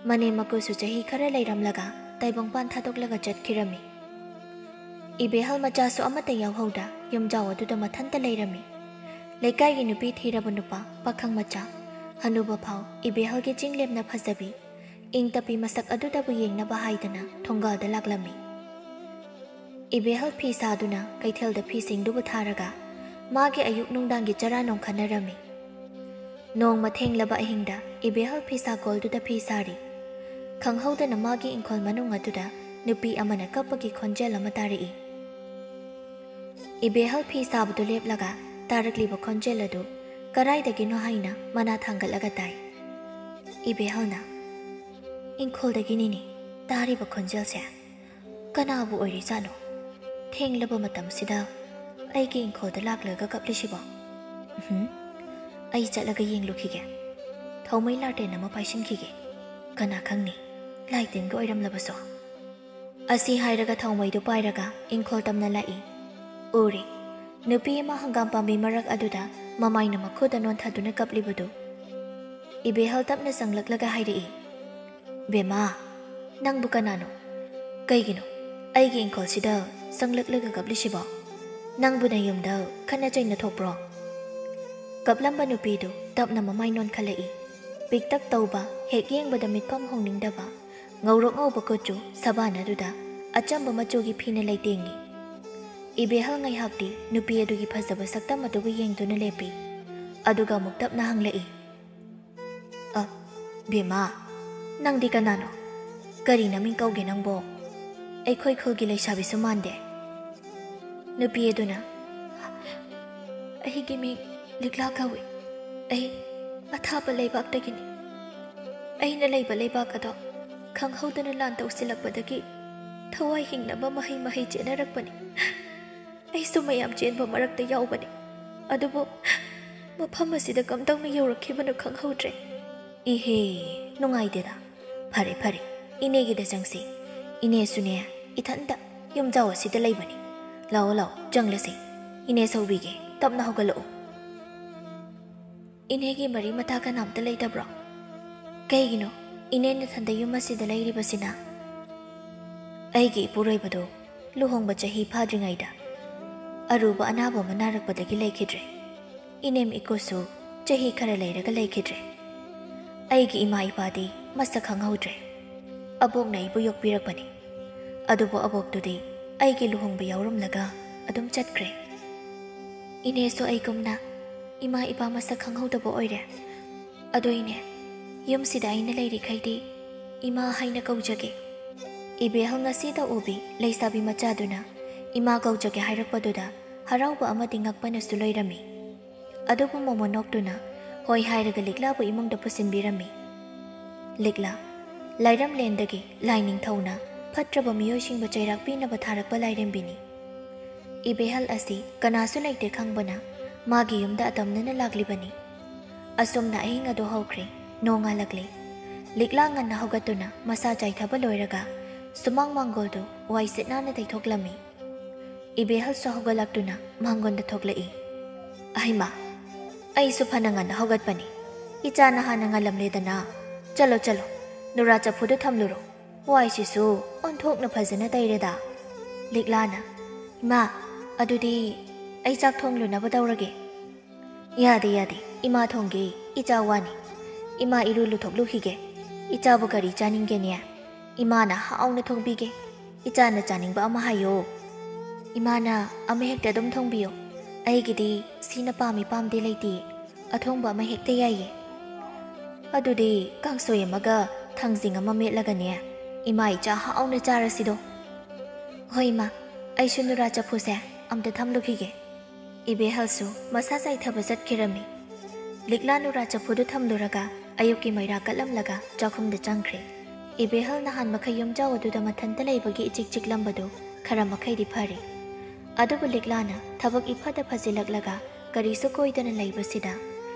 ꯃꯅꯦꯝ ꯃꯀꯨꯁꯨ ꯆꯍꯤ ꯈꯔ ꯂꯩꯔꯝꯂꯒ ꯇꯥꯏꯕꯪꯄꯥꯟ ꯊꯥꯗꯣꯛꯂꯒ ꯆꯠꯈꯤꯔꯝꯃꯤ꯫ ꯏꯕꯦꯍꯜ ꯃꯆꯥꯁꯨ ꯑꯃꯠꯇ ꯌꯥꯎꯍꯧꯗ ꯌꯨꯝꯖꯥꯎ ꯑꯗꯨꯗ ꯃꯊꯟꯇ ꯂꯩꯔꯝꯃꯤ꯫ ꯂꯩꯀꯥꯏꯒꯤ ꯅꯨꯄꯤ ꯊꯤꯔꯕ ꯅꯨꯄꯥ, ꯄꯥꯈꯪ ꯃꯆꯥ, ꯍꯅꯨꯕ ꯐꯥꯎ ꯏꯕꯦꯍꯜꯒꯤ ꯆꯤꯡ ꯂꯦꯝꯅ ꯐꯖꯕꯤ, ꯏꯪ ꯇꯞꯄꯤ ꯃꯁꯛ ꯑꯗꯨꯗꯕꯨ ꯌꯦꯡꯅꯕ ꯍꯥꯏꯗꯅ ꯊꯣꯡꯒꯥꯜꯗ ꯂꯥꯛꯂꯝꯃꯤ꯫ ꯏꯕꯦꯍꯜ ꯐꯤ ꯁꯥꯗꯨꯅ ꯀꯩꯊꯦꯜꯗ ꯐꯤꯁꯤꯡꯗꯨꯕꯨ ꯊꯥꯔꯒ ꯃꯥꯒꯤ ꯑꯌꯨꯛ ꯅꯨꯡꯗꯥꯡꯒꯤ ꯆꯔꯥ ꯅꯣꯡꯈꯠꯅꯔꯝꯃꯤ꯫ ꯅꯣꯡꯃ ꯊꯦꯡꯂꯕ ꯑꯍꯤꯡꯗ ꯏꯕꯦꯍꯜ ꯐꯤ ꯁꯥꯀꯣꯜꯗꯨꯗ ꯐꯤ ꯁꯥꯔꯤ꯫ ꯈꯪꯍꯧꯗꯅ ꯃꯥꯒꯤ ꯏꯪꯈꯣꯜ ꯃꯅꯨꯡ ꯑꯗꯨꯗ ꯅꯨꯄꯤ ꯑꯃꯅ ꯀꯞꯄꯒꯤ ꯈꯣꯟꯖꯦꯜ ꯑꯃ ꯇꯥꯔꯛꯏ꯫ ꯏꯕꯦꯍꯜ ꯐꯤ ꯁꯥꯕꯗꯨ ꯂꯦꯞꯂꯒ ꯇꯥꯔꯛꯂꯤꯕ ꯈꯣꯟꯖꯦꯜ ꯑꯗꯨ ꯀꯗꯥꯏꯗꯒꯤꯅꯣ ꯍꯥꯏꯅ ꯃꯅꯥ ꯊꯥꯡꯒꯠꯂꯒ ꯇꯥꯏ꯫ ꯏꯕꯦꯍꯜꯅ, "ꯏꯪꯈꯣꯜꯗꯒꯤꯅꯤꯅꯦ ꯇꯥꯔꯤꯕ ꯈꯣꯟꯖꯦꯜꯁꯦ꯫ ꯀꯅꯥꯕꯨ ꯑꯣꯏꯔꯤꯖꯥꯠꯅꯣ? ꯊꯦꯡꯂꯕ ꯃꯇꯝꯁꯤꯗ ꯑꯩꯒꯤ ꯏꯪꯈꯣꯜꯗ ꯂꯥꯛꯂꯒ ꯀꯞꯂꯤꯁꯤꯕꯣ? ꯎꯝ, ꯑꯩ ꯆꯠꯂꯒ ꯌꯦꯡꯂꯨꯈꯤꯒꯦ꯫ ꯊꯧꯃꯩ ꯂꯥꯇꯦꯟ ꯑꯃ ꯄꯥꯏꯁꯤꯟꯈꯤꯒꯦ꯫ ꯀꯅꯥ ꯈꯪꯅꯤ, ꯂꯥꯏꯇꯤꯟꯒ ꯑꯣꯏꯔꯝꯂꯕꯁꯨ꯫ ꯑꯁꯤ ꯍꯥꯏꯔꯒ ꯊꯧꯃꯩꯗꯨ ꯄꯥꯏꯔꯒ ꯏꯪꯈꯣꯜ ꯇꯝꯅ ꯂꯥꯛꯏ꯫ ꯎꯔꯦ, ꯅꯨꯄꯤ ꯑꯃ ꯍꯪꯒꯥꯝ ꯄꯥꯝꯕꯤ ꯃꯔꯛ ꯑꯗꯨꯗ ꯃꯃꯥꯏꯅ ꯃꯈꯨꯗ ꯅꯣꯟꯊꯗꯨꯅ ꯀꯞꯂꯤꯕꯗꯨ꯫ ꯏꯕꯦꯍꯜ ꯇꯞꯅ ꯆꯪꯂꯛꯂꯒ ꯍꯥꯏꯔꯛꯏ, "ꯕꯦꯃꯥ, ꯅꯪꯕꯨ ꯀꯅꯥꯅꯣ? ꯀꯩꯒꯤꯅꯣ ꯑꯩꯒꯤ ꯏꯪꯈꯣꯜꯁꯤꯗ ꯆꯪꯂꯛꯂꯒ ꯀꯞꯂꯤꯁꯤꯕꯣ? ꯅꯪꯕꯨ ꯅꯌꯨꯝꯗ ꯈꯠꯅ ꯆꯩꯅ ꯊꯣꯛꯄ꯭ꯔꯣ?" ꯀꯞꯂꯝꯕ ꯅꯨꯄꯤꯗꯨ ꯇꯞꯅ ꯃꯃꯥꯏ ꯅꯣꯟꯈꯠꯂꯛꯏ꯫ ꯄꯤꯛꯇꯛ ꯇꯧꯕ, ꯍꯦꯛ ꯌꯦꯡꯕꯗ ꯃꯤꯠꯐꯝ ꯍꯣꯡꯅꯤꯡꯗꯕ, ꯉꯧꯔꯣꯛ ꯉꯧꯕ ꯀꯨꯆꯨ ꯁꯕꯥꯟ ꯑꯗꯨꯗ ꯑꯆꯝꯕ ꯃꯆꯨꯒꯤ ꯐꯤꯅ ꯂꯩꯇꯦꯡꯉꯤ꯫ ꯏꯕꯦꯍꯜ ꯉꯥꯏꯍꯥꯛꯇꯤ ꯅꯨꯄꯤ ꯑꯗꯨꯒꯤ ꯐꯖꯕ ꯁꯛꯇꯝ ꯑꯗꯨꯕꯨ ꯌꯦꯡꯗꯨꯅ ꯂꯦꯞꯄꯤ꯫ ꯑꯗꯨꯒ ꯑꯃꯨꯛ ꯇꯞꯅ ꯍꯪꯂꯛꯏ, "ꯑ, ꯕꯦꯃꯥ, ꯅꯪꯗꯤ ꯀꯅꯥꯅꯣ? ꯀꯔꯤ ꯅꯃꯤꯡ ꯀꯧꯒꯦ ꯅꯪꯕꯣ? ꯑꯩꯈꯣꯏ ꯈꯨꯜꯒꯤ ꯂꯩꯁꯥꯕꯤꯁꯨ ꯃꯥꯟꯗꯦ꯫" ꯅꯨꯄꯤ ꯑꯗꯨꯅ, "ꯑꯩꯒꯤ ꯃꯤꯡ ꯂꯤꯛꯂꯥ ꯀꯧꯏ꯫ ꯑꯩ ꯑꯊꯥꯞꯄ ꯂꯩꯕꯥꯛꯇꯒꯤꯅꯤ꯫ ꯑꯩꯅ ꯂꯩꯕ ꯂꯩꯕꯥꯛ ꯑꯗꯣ ꯈꯪꯍꯧꯗꯅ ꯂꯥꯟ ꯇꯧꯁꯤꯜꯂꯛꯄꯗꯒꯤ ꯊꯋꯥꯏ ꯍꯤꯡꯅꯕ ꯃꯍꯩ ꯃꯍꯩ ꯆꯦꯟꯅꯔꯛꯄꯅꯤ꯫ ꯑꯩꯁꯨ ꯃꯌꯥꯝ ꯆꯦꯟꯕ ꯃꯔꯛꯇ ꯌꯥꯎꯕꯅꯤ꯫ ꯑꯗꯨꯕꯨ ꯃꯐꯝ ꯑꯁꯤꯗ ꯀꯝꯗꯧꯅ ꯌꯧꯔꯛꯈꯤꯕꯅꯣ ꯈꯪꯍꯧꯗ꯭ꯔꯦ꯫" "ꯏꯍꯦ, ꯅꯨꯡꯉꯥꯏꯇꯦꯗ꯫ ꯐꯔꯦ, ꯐꯔꯦ, ꯏꯅꯦꯒꯤꯗ ꯆꯪꯁꯤ꯫ ꯏꯅꯦꯁꯨꯅꯦ, ꯏꯊꯟꯇ ꯌꯨꯝꯖꯥꯎ ꯑꯁꯤꯗ ꯂꯩꯕꯅꯤ꯫ ꯂꯥꯛꯑꯣ, ꯂꯥꯛꯑꯣ, ꯆꯪꯂꯁꯤ꯫ ꯏꯅꯦ ꯁꯧꯕꯤꯒꯦ, ꯇꯞꯅ ꯍꯧꯒꯠꯂꯛꯑꯣ꯫" "ꯏꯅꯦꯒꯤ ꯃꯔꯤ ꯃꯇꯥ ꯀꯅꯥꯝꯇ ꯂꯩꯇꯕ꯭ꯔꯣ? ꯀꯩꯒꯤꯅꯣ ꯏꯅꯦ ꯅꯊꯟꯗ ꯌꯨꯝ ꯑꯁꯤꯗ ꯂꯩꯔꯤꯕꯁꯤꯅ?" "ꯑꯩꯒꯤ ꯏꯄꯨꯔꯣꯏꯕꯗꯣ ꯂꯨꯍꯣꯡꯕ ꯆꯍꯤ ꯐꯥꯗ꯭ꯔꯤꯉꯩꯗ ꯑꯔꯨꯕ ꯑꯅꯥꯕ ꯑꯃ ꯅꯥꯔꯛꯄꯗꯒꯤ ꯂꯩꯈꯤꯗ꯭ꯔꯦ꯫ ꯏꯅꯦꯝ ꯏꯀꯨꯁꯨ ꯆꯍꯤ ꯈꯔ ꯂꯩꯔꯒ ꯂꯩꯈꯤꯗ꯭ꯔꯦ꯫ ꯑꯩꯒꯤ ꯏꯃꯥ ꯏꯄꯥꯗꯤ ꯃꯁꯛ ꯈꯪꯍꯧꯗ꯭ꯔꯦ꯫ ꯑꯕꯣꯛꯅ ꯑꯩꯕꯨ ꯌꯣꯛꯄꯤꯔꯛꯄꯅꯤ꯫ ꯑꯗꯨꯕꯨ ꯑꯕꯣꯛꯇꯨꯗꯤ ꯑꯩꯒꯤ ꯂꯨꯍꯣꯡꯕ ꯌꯥꯎꯔꯝꯂꯒ ꯑꯗꯨꯝ ꯆꯠꯈ꯭ꯔꯦ꯫ ꯏꯅꯦꯁꯨ ꯑꯩꯒꯨꯝꯅ ꯏꯃꯥ ꯏꯄꯥ ꯃꯁꯛ ꯈꯪꯍꯧꯗꯕ ꯑꯣꯏꯔꯦ꯫ ꯑꯗꯣ ꯏꯅꯦ, ꯌꯨꯝꯁꯤꯗ ꯑꯩꯅ ꯂꯩꯔꯤꯈꯩꯗꯤ ꯏꯃꯥ ꯍꯥꯏꯅ ꯀꯧꯖꯒꯦ꯫" ꯏꯕꯦꯍꯜ ꯉꯁꯤꯗ ꯎꯕꯤ ꯂꯩꯁꯥꯕꯤ ꯃꯆꯥꯗꯨꯅ ꯏꯃꯥ ꯀꯧꯖꯒꯦ ꯍꯥꯏꯔꯛꯄꯗꯨꯗ ꯍꯔꯥꯎꯕ ꯑꯃꯗꯤ ꯉꯛꯄꯅꯁꯨ ꯂꯣꯏꯔꯝꯃꯤ꯫ ꯑꯗꯨꯕꯨ ꯃꯣꯃꯣꯟ ꯅꯣꯛꯇꯨꯅ ꯍꯣꯏ ꯍꯥꯏꯔꯒ ꯂꯤꯛꯂꯥꯕꯨ ꯏꯃꯨꯡꯗ ꯄꯨꯁꯤꯟꯕꯤꯔꯝꯃꯤ꯫ ꯂꯤꯛꯂꯥ, ꯂꯥꯏꯔꯝꯂꯦꯟꯗꯒꯤ ꯂꯥꯏ ꯅꯤꯡꯊꯧꯅ ꯐꯠꯇ꯭ꯔꯕ ꯃꯤꯑꯣꯏꯁꯤꯡꯕꯨ ꯆꯩꯔꯥꯛ ꯄꯤꯅꯕ ꯊꯥꯔꯛꯄ ꯂꯥꯏꯔꯦꯝꯕꯤꯅꯤ꯫ ꯏꯕꯦꯍꯜ ꯑꯁꯤ ꯀꯅꯥꯁꯨ ꯂꯩꯇꯦ ꯈꯪꯕꯅ ꯃꯥꯒꯤ ꯌꯨꯝꯗ ꯑꯇꯝꯅꯅ ꯂꯥꯛꯂꯤꯕꯅꯤ꯫ ꯑꯁꯨꯝꯅ ꯑꯍꯤꯡ ꯑꯗꯨ ꯍꯧꯈ꯭ꯔꯦ꯫ ꯅꯣꯡꯉꯥꯜꯂꯛꯂꯦ꯫ ꯂꯤꯛꯂꯥ ꯉꯟꯅ ꯍꯧꯒꯠꯇꯨꯅ ꯃꯁꯥ ꯆꯥꯏꯊꯕ ꯂꯣꯏꯔꯒ ꯁꯨꯃꯥꯡ ꯃꯥꯡꯒꯣꯜꯗꯨ ꯋꯥꯏ ꯁꯤꯠ ꯅꯥꯟꯅ ꯇꯩꯊꯣꯛꯂꯝꯃꯤ꯫ ꯏꯕꯦꯍꯜꯁꯨ ꯍꯧꯒꯠꯂꯛꯇꯨꯅ ꯃꯥꯡꯒꯣꯟꯗ ꯊꯣꯛꯂꯛꯏ꯫ "ꯑꯍꯩꯃꯥ, ꯑꯩꯁꯨ ꯐꯅ ꯉꯟꯅ ꯍꯧꯒꯠꯄꯅꯤ꯫ ꯏꯆꯥꯅ ꯍꯥꯟꯅ ꯉꯜꯂꯝꯂꯦꯗꯅ꯫ ꯆꯠꯂꯣ, ꯆꯠꯂꯣ, ꯅꯨꯔꯥ ꯆꯐꯨꯗꯨ ꯊꯝꯂꯨꯔꯣ꯫ ꯋꯥꯏꯁꯤꯁꯨ ꯑꯣꯟꯊꯣꯛꯅ ꯐꯖꯅ ꯇꯩꯔꯦꯗ꯫" ꯂꯤꯛꯂꯥꯅ, "ꯏꯃꯥ, ꯑꯗꯨꯗꯤ ꯑꯩ ꯆꯥꯛ ꯊꯣꯡꯂꯨꯅꯕ ꯇꯧꯔꯒꯦ꯫" "ꯌꯥꯗꯦ, ꯌꯥꯗꯦ, ꯏꯃꯥ ꯊꯣꯡꯒꯦ, ꯏꯆꯥ ꯋꯥꯅꯤ꯫ ꯏꯃꯥ ꯏꯔꯨ ꯂꯨꯊꯣꯛꯂꯨꯈꯤꯒꯦ꯫ ꯏꯆꯥꯕꯨ ꯀꯔꯤ ꯆꯥꯅꯤꯡꯒꯦꯅꯦ? ꯏꯃꯥꯅ ꯍꯥꯎꯅ ꯊꯣꯡꯕꯤꯒꯦ꯫ ꯏꯆꯥꯅ ꯆꯥꯅꯤꯡꯕ ꯑꯃ ꯍꯥꯏꯌꯣ꯫" "ꯏꯃꯥꯅ ꯑꯃ ꯍꯦꯛꯇ ꯑꯗꯨꯝ ꯊꯣꯡꯕꯤꯌꯨ꯫ ꯑꯩꯒꯤꯗꯤ ꯁꯤꯅ ꯄꯥꯝꯃꯤ ꯄꯥꯝꯗꯦ ꯂꯩꯇꯦ꯫ ꯑꯊꯣꯡꯕ ꯑꯃ ꯍꯦꯛꯇ ꯌꯥꯏꯌꯦ꯫" "ꯑꯗꯨꯗꯤ ꯀꯥꯡꯁꯣꯏ ꯑꯃꯒ ꯊꯥꯡꯖꯤꯡ ꯑꯃ ꯃꯦꯠꯂꯒꯅꯦ, ꯏꯃꯥ ꯏꯆꯥ ꯍꯥꯎꯅ ꯆꯥꯔꯁꯤꯗꯣ꯫" "ꯍꯣꯏ ꯏꯃꯥ, ꯑꯩꯁꯨ ꯅꯨꯔꯥ ꯆꯐꯨꯁꯦ ꯑꯝꯇ ꯊꯝꯂꯨꯈꯤꯒꯦ꯫" ꯏꯕꯦꯍꯜꯁꯨ ꯃꯁꯥ ꯆꯥꯏꯊꯕ ꯆꯠꯈꯤꯔꯝꯃꯤ꯫ ꯂꯤꯛꯂꯥ ꯅꯨꯔꯥ ꯆꯐꯨꯗꯨ ꯊꯝꯂꯨꯔꯒ ꯑꯌꯨꯛꯀꯤ ꯃꯩꯔꯥ ꯀꯠꯂꯝꯂꯒ ꯆꯥꯛꯈꯨꯝꯗ ꯆꯪꯈ꯭ꯔꯦ꯫ ꯏꯕꯦꯍꯜ ꯅꯍꯥꯟ ꯃꯈꯩ ꯌꯨꯝꯖꯥꯎ ꯑꯗꯨꯗ ꯃꯊꯟꯇ ꯂꯩꯕꯒꯤ ꯏꯆꯤꯛ ꯆꯤꯛꯂꯝꯕꯗꯨ ꯈꯔ ꯃꯈꯩꯗꯤ ꯐꯔꯦ꯫ ꯑꯗꯨꯕꯨ ꯂꯤꯛꯂꯥꯅ ꯊꯕꯛ ꯏꯐꯗ ꯐꯖꯤꯜꯂꯛꯂꯒ ꯀꯔꯤꯁꯨ ꯀꯣꯏꯗꯅ ꯂꯩꯕꯁꯤꯗ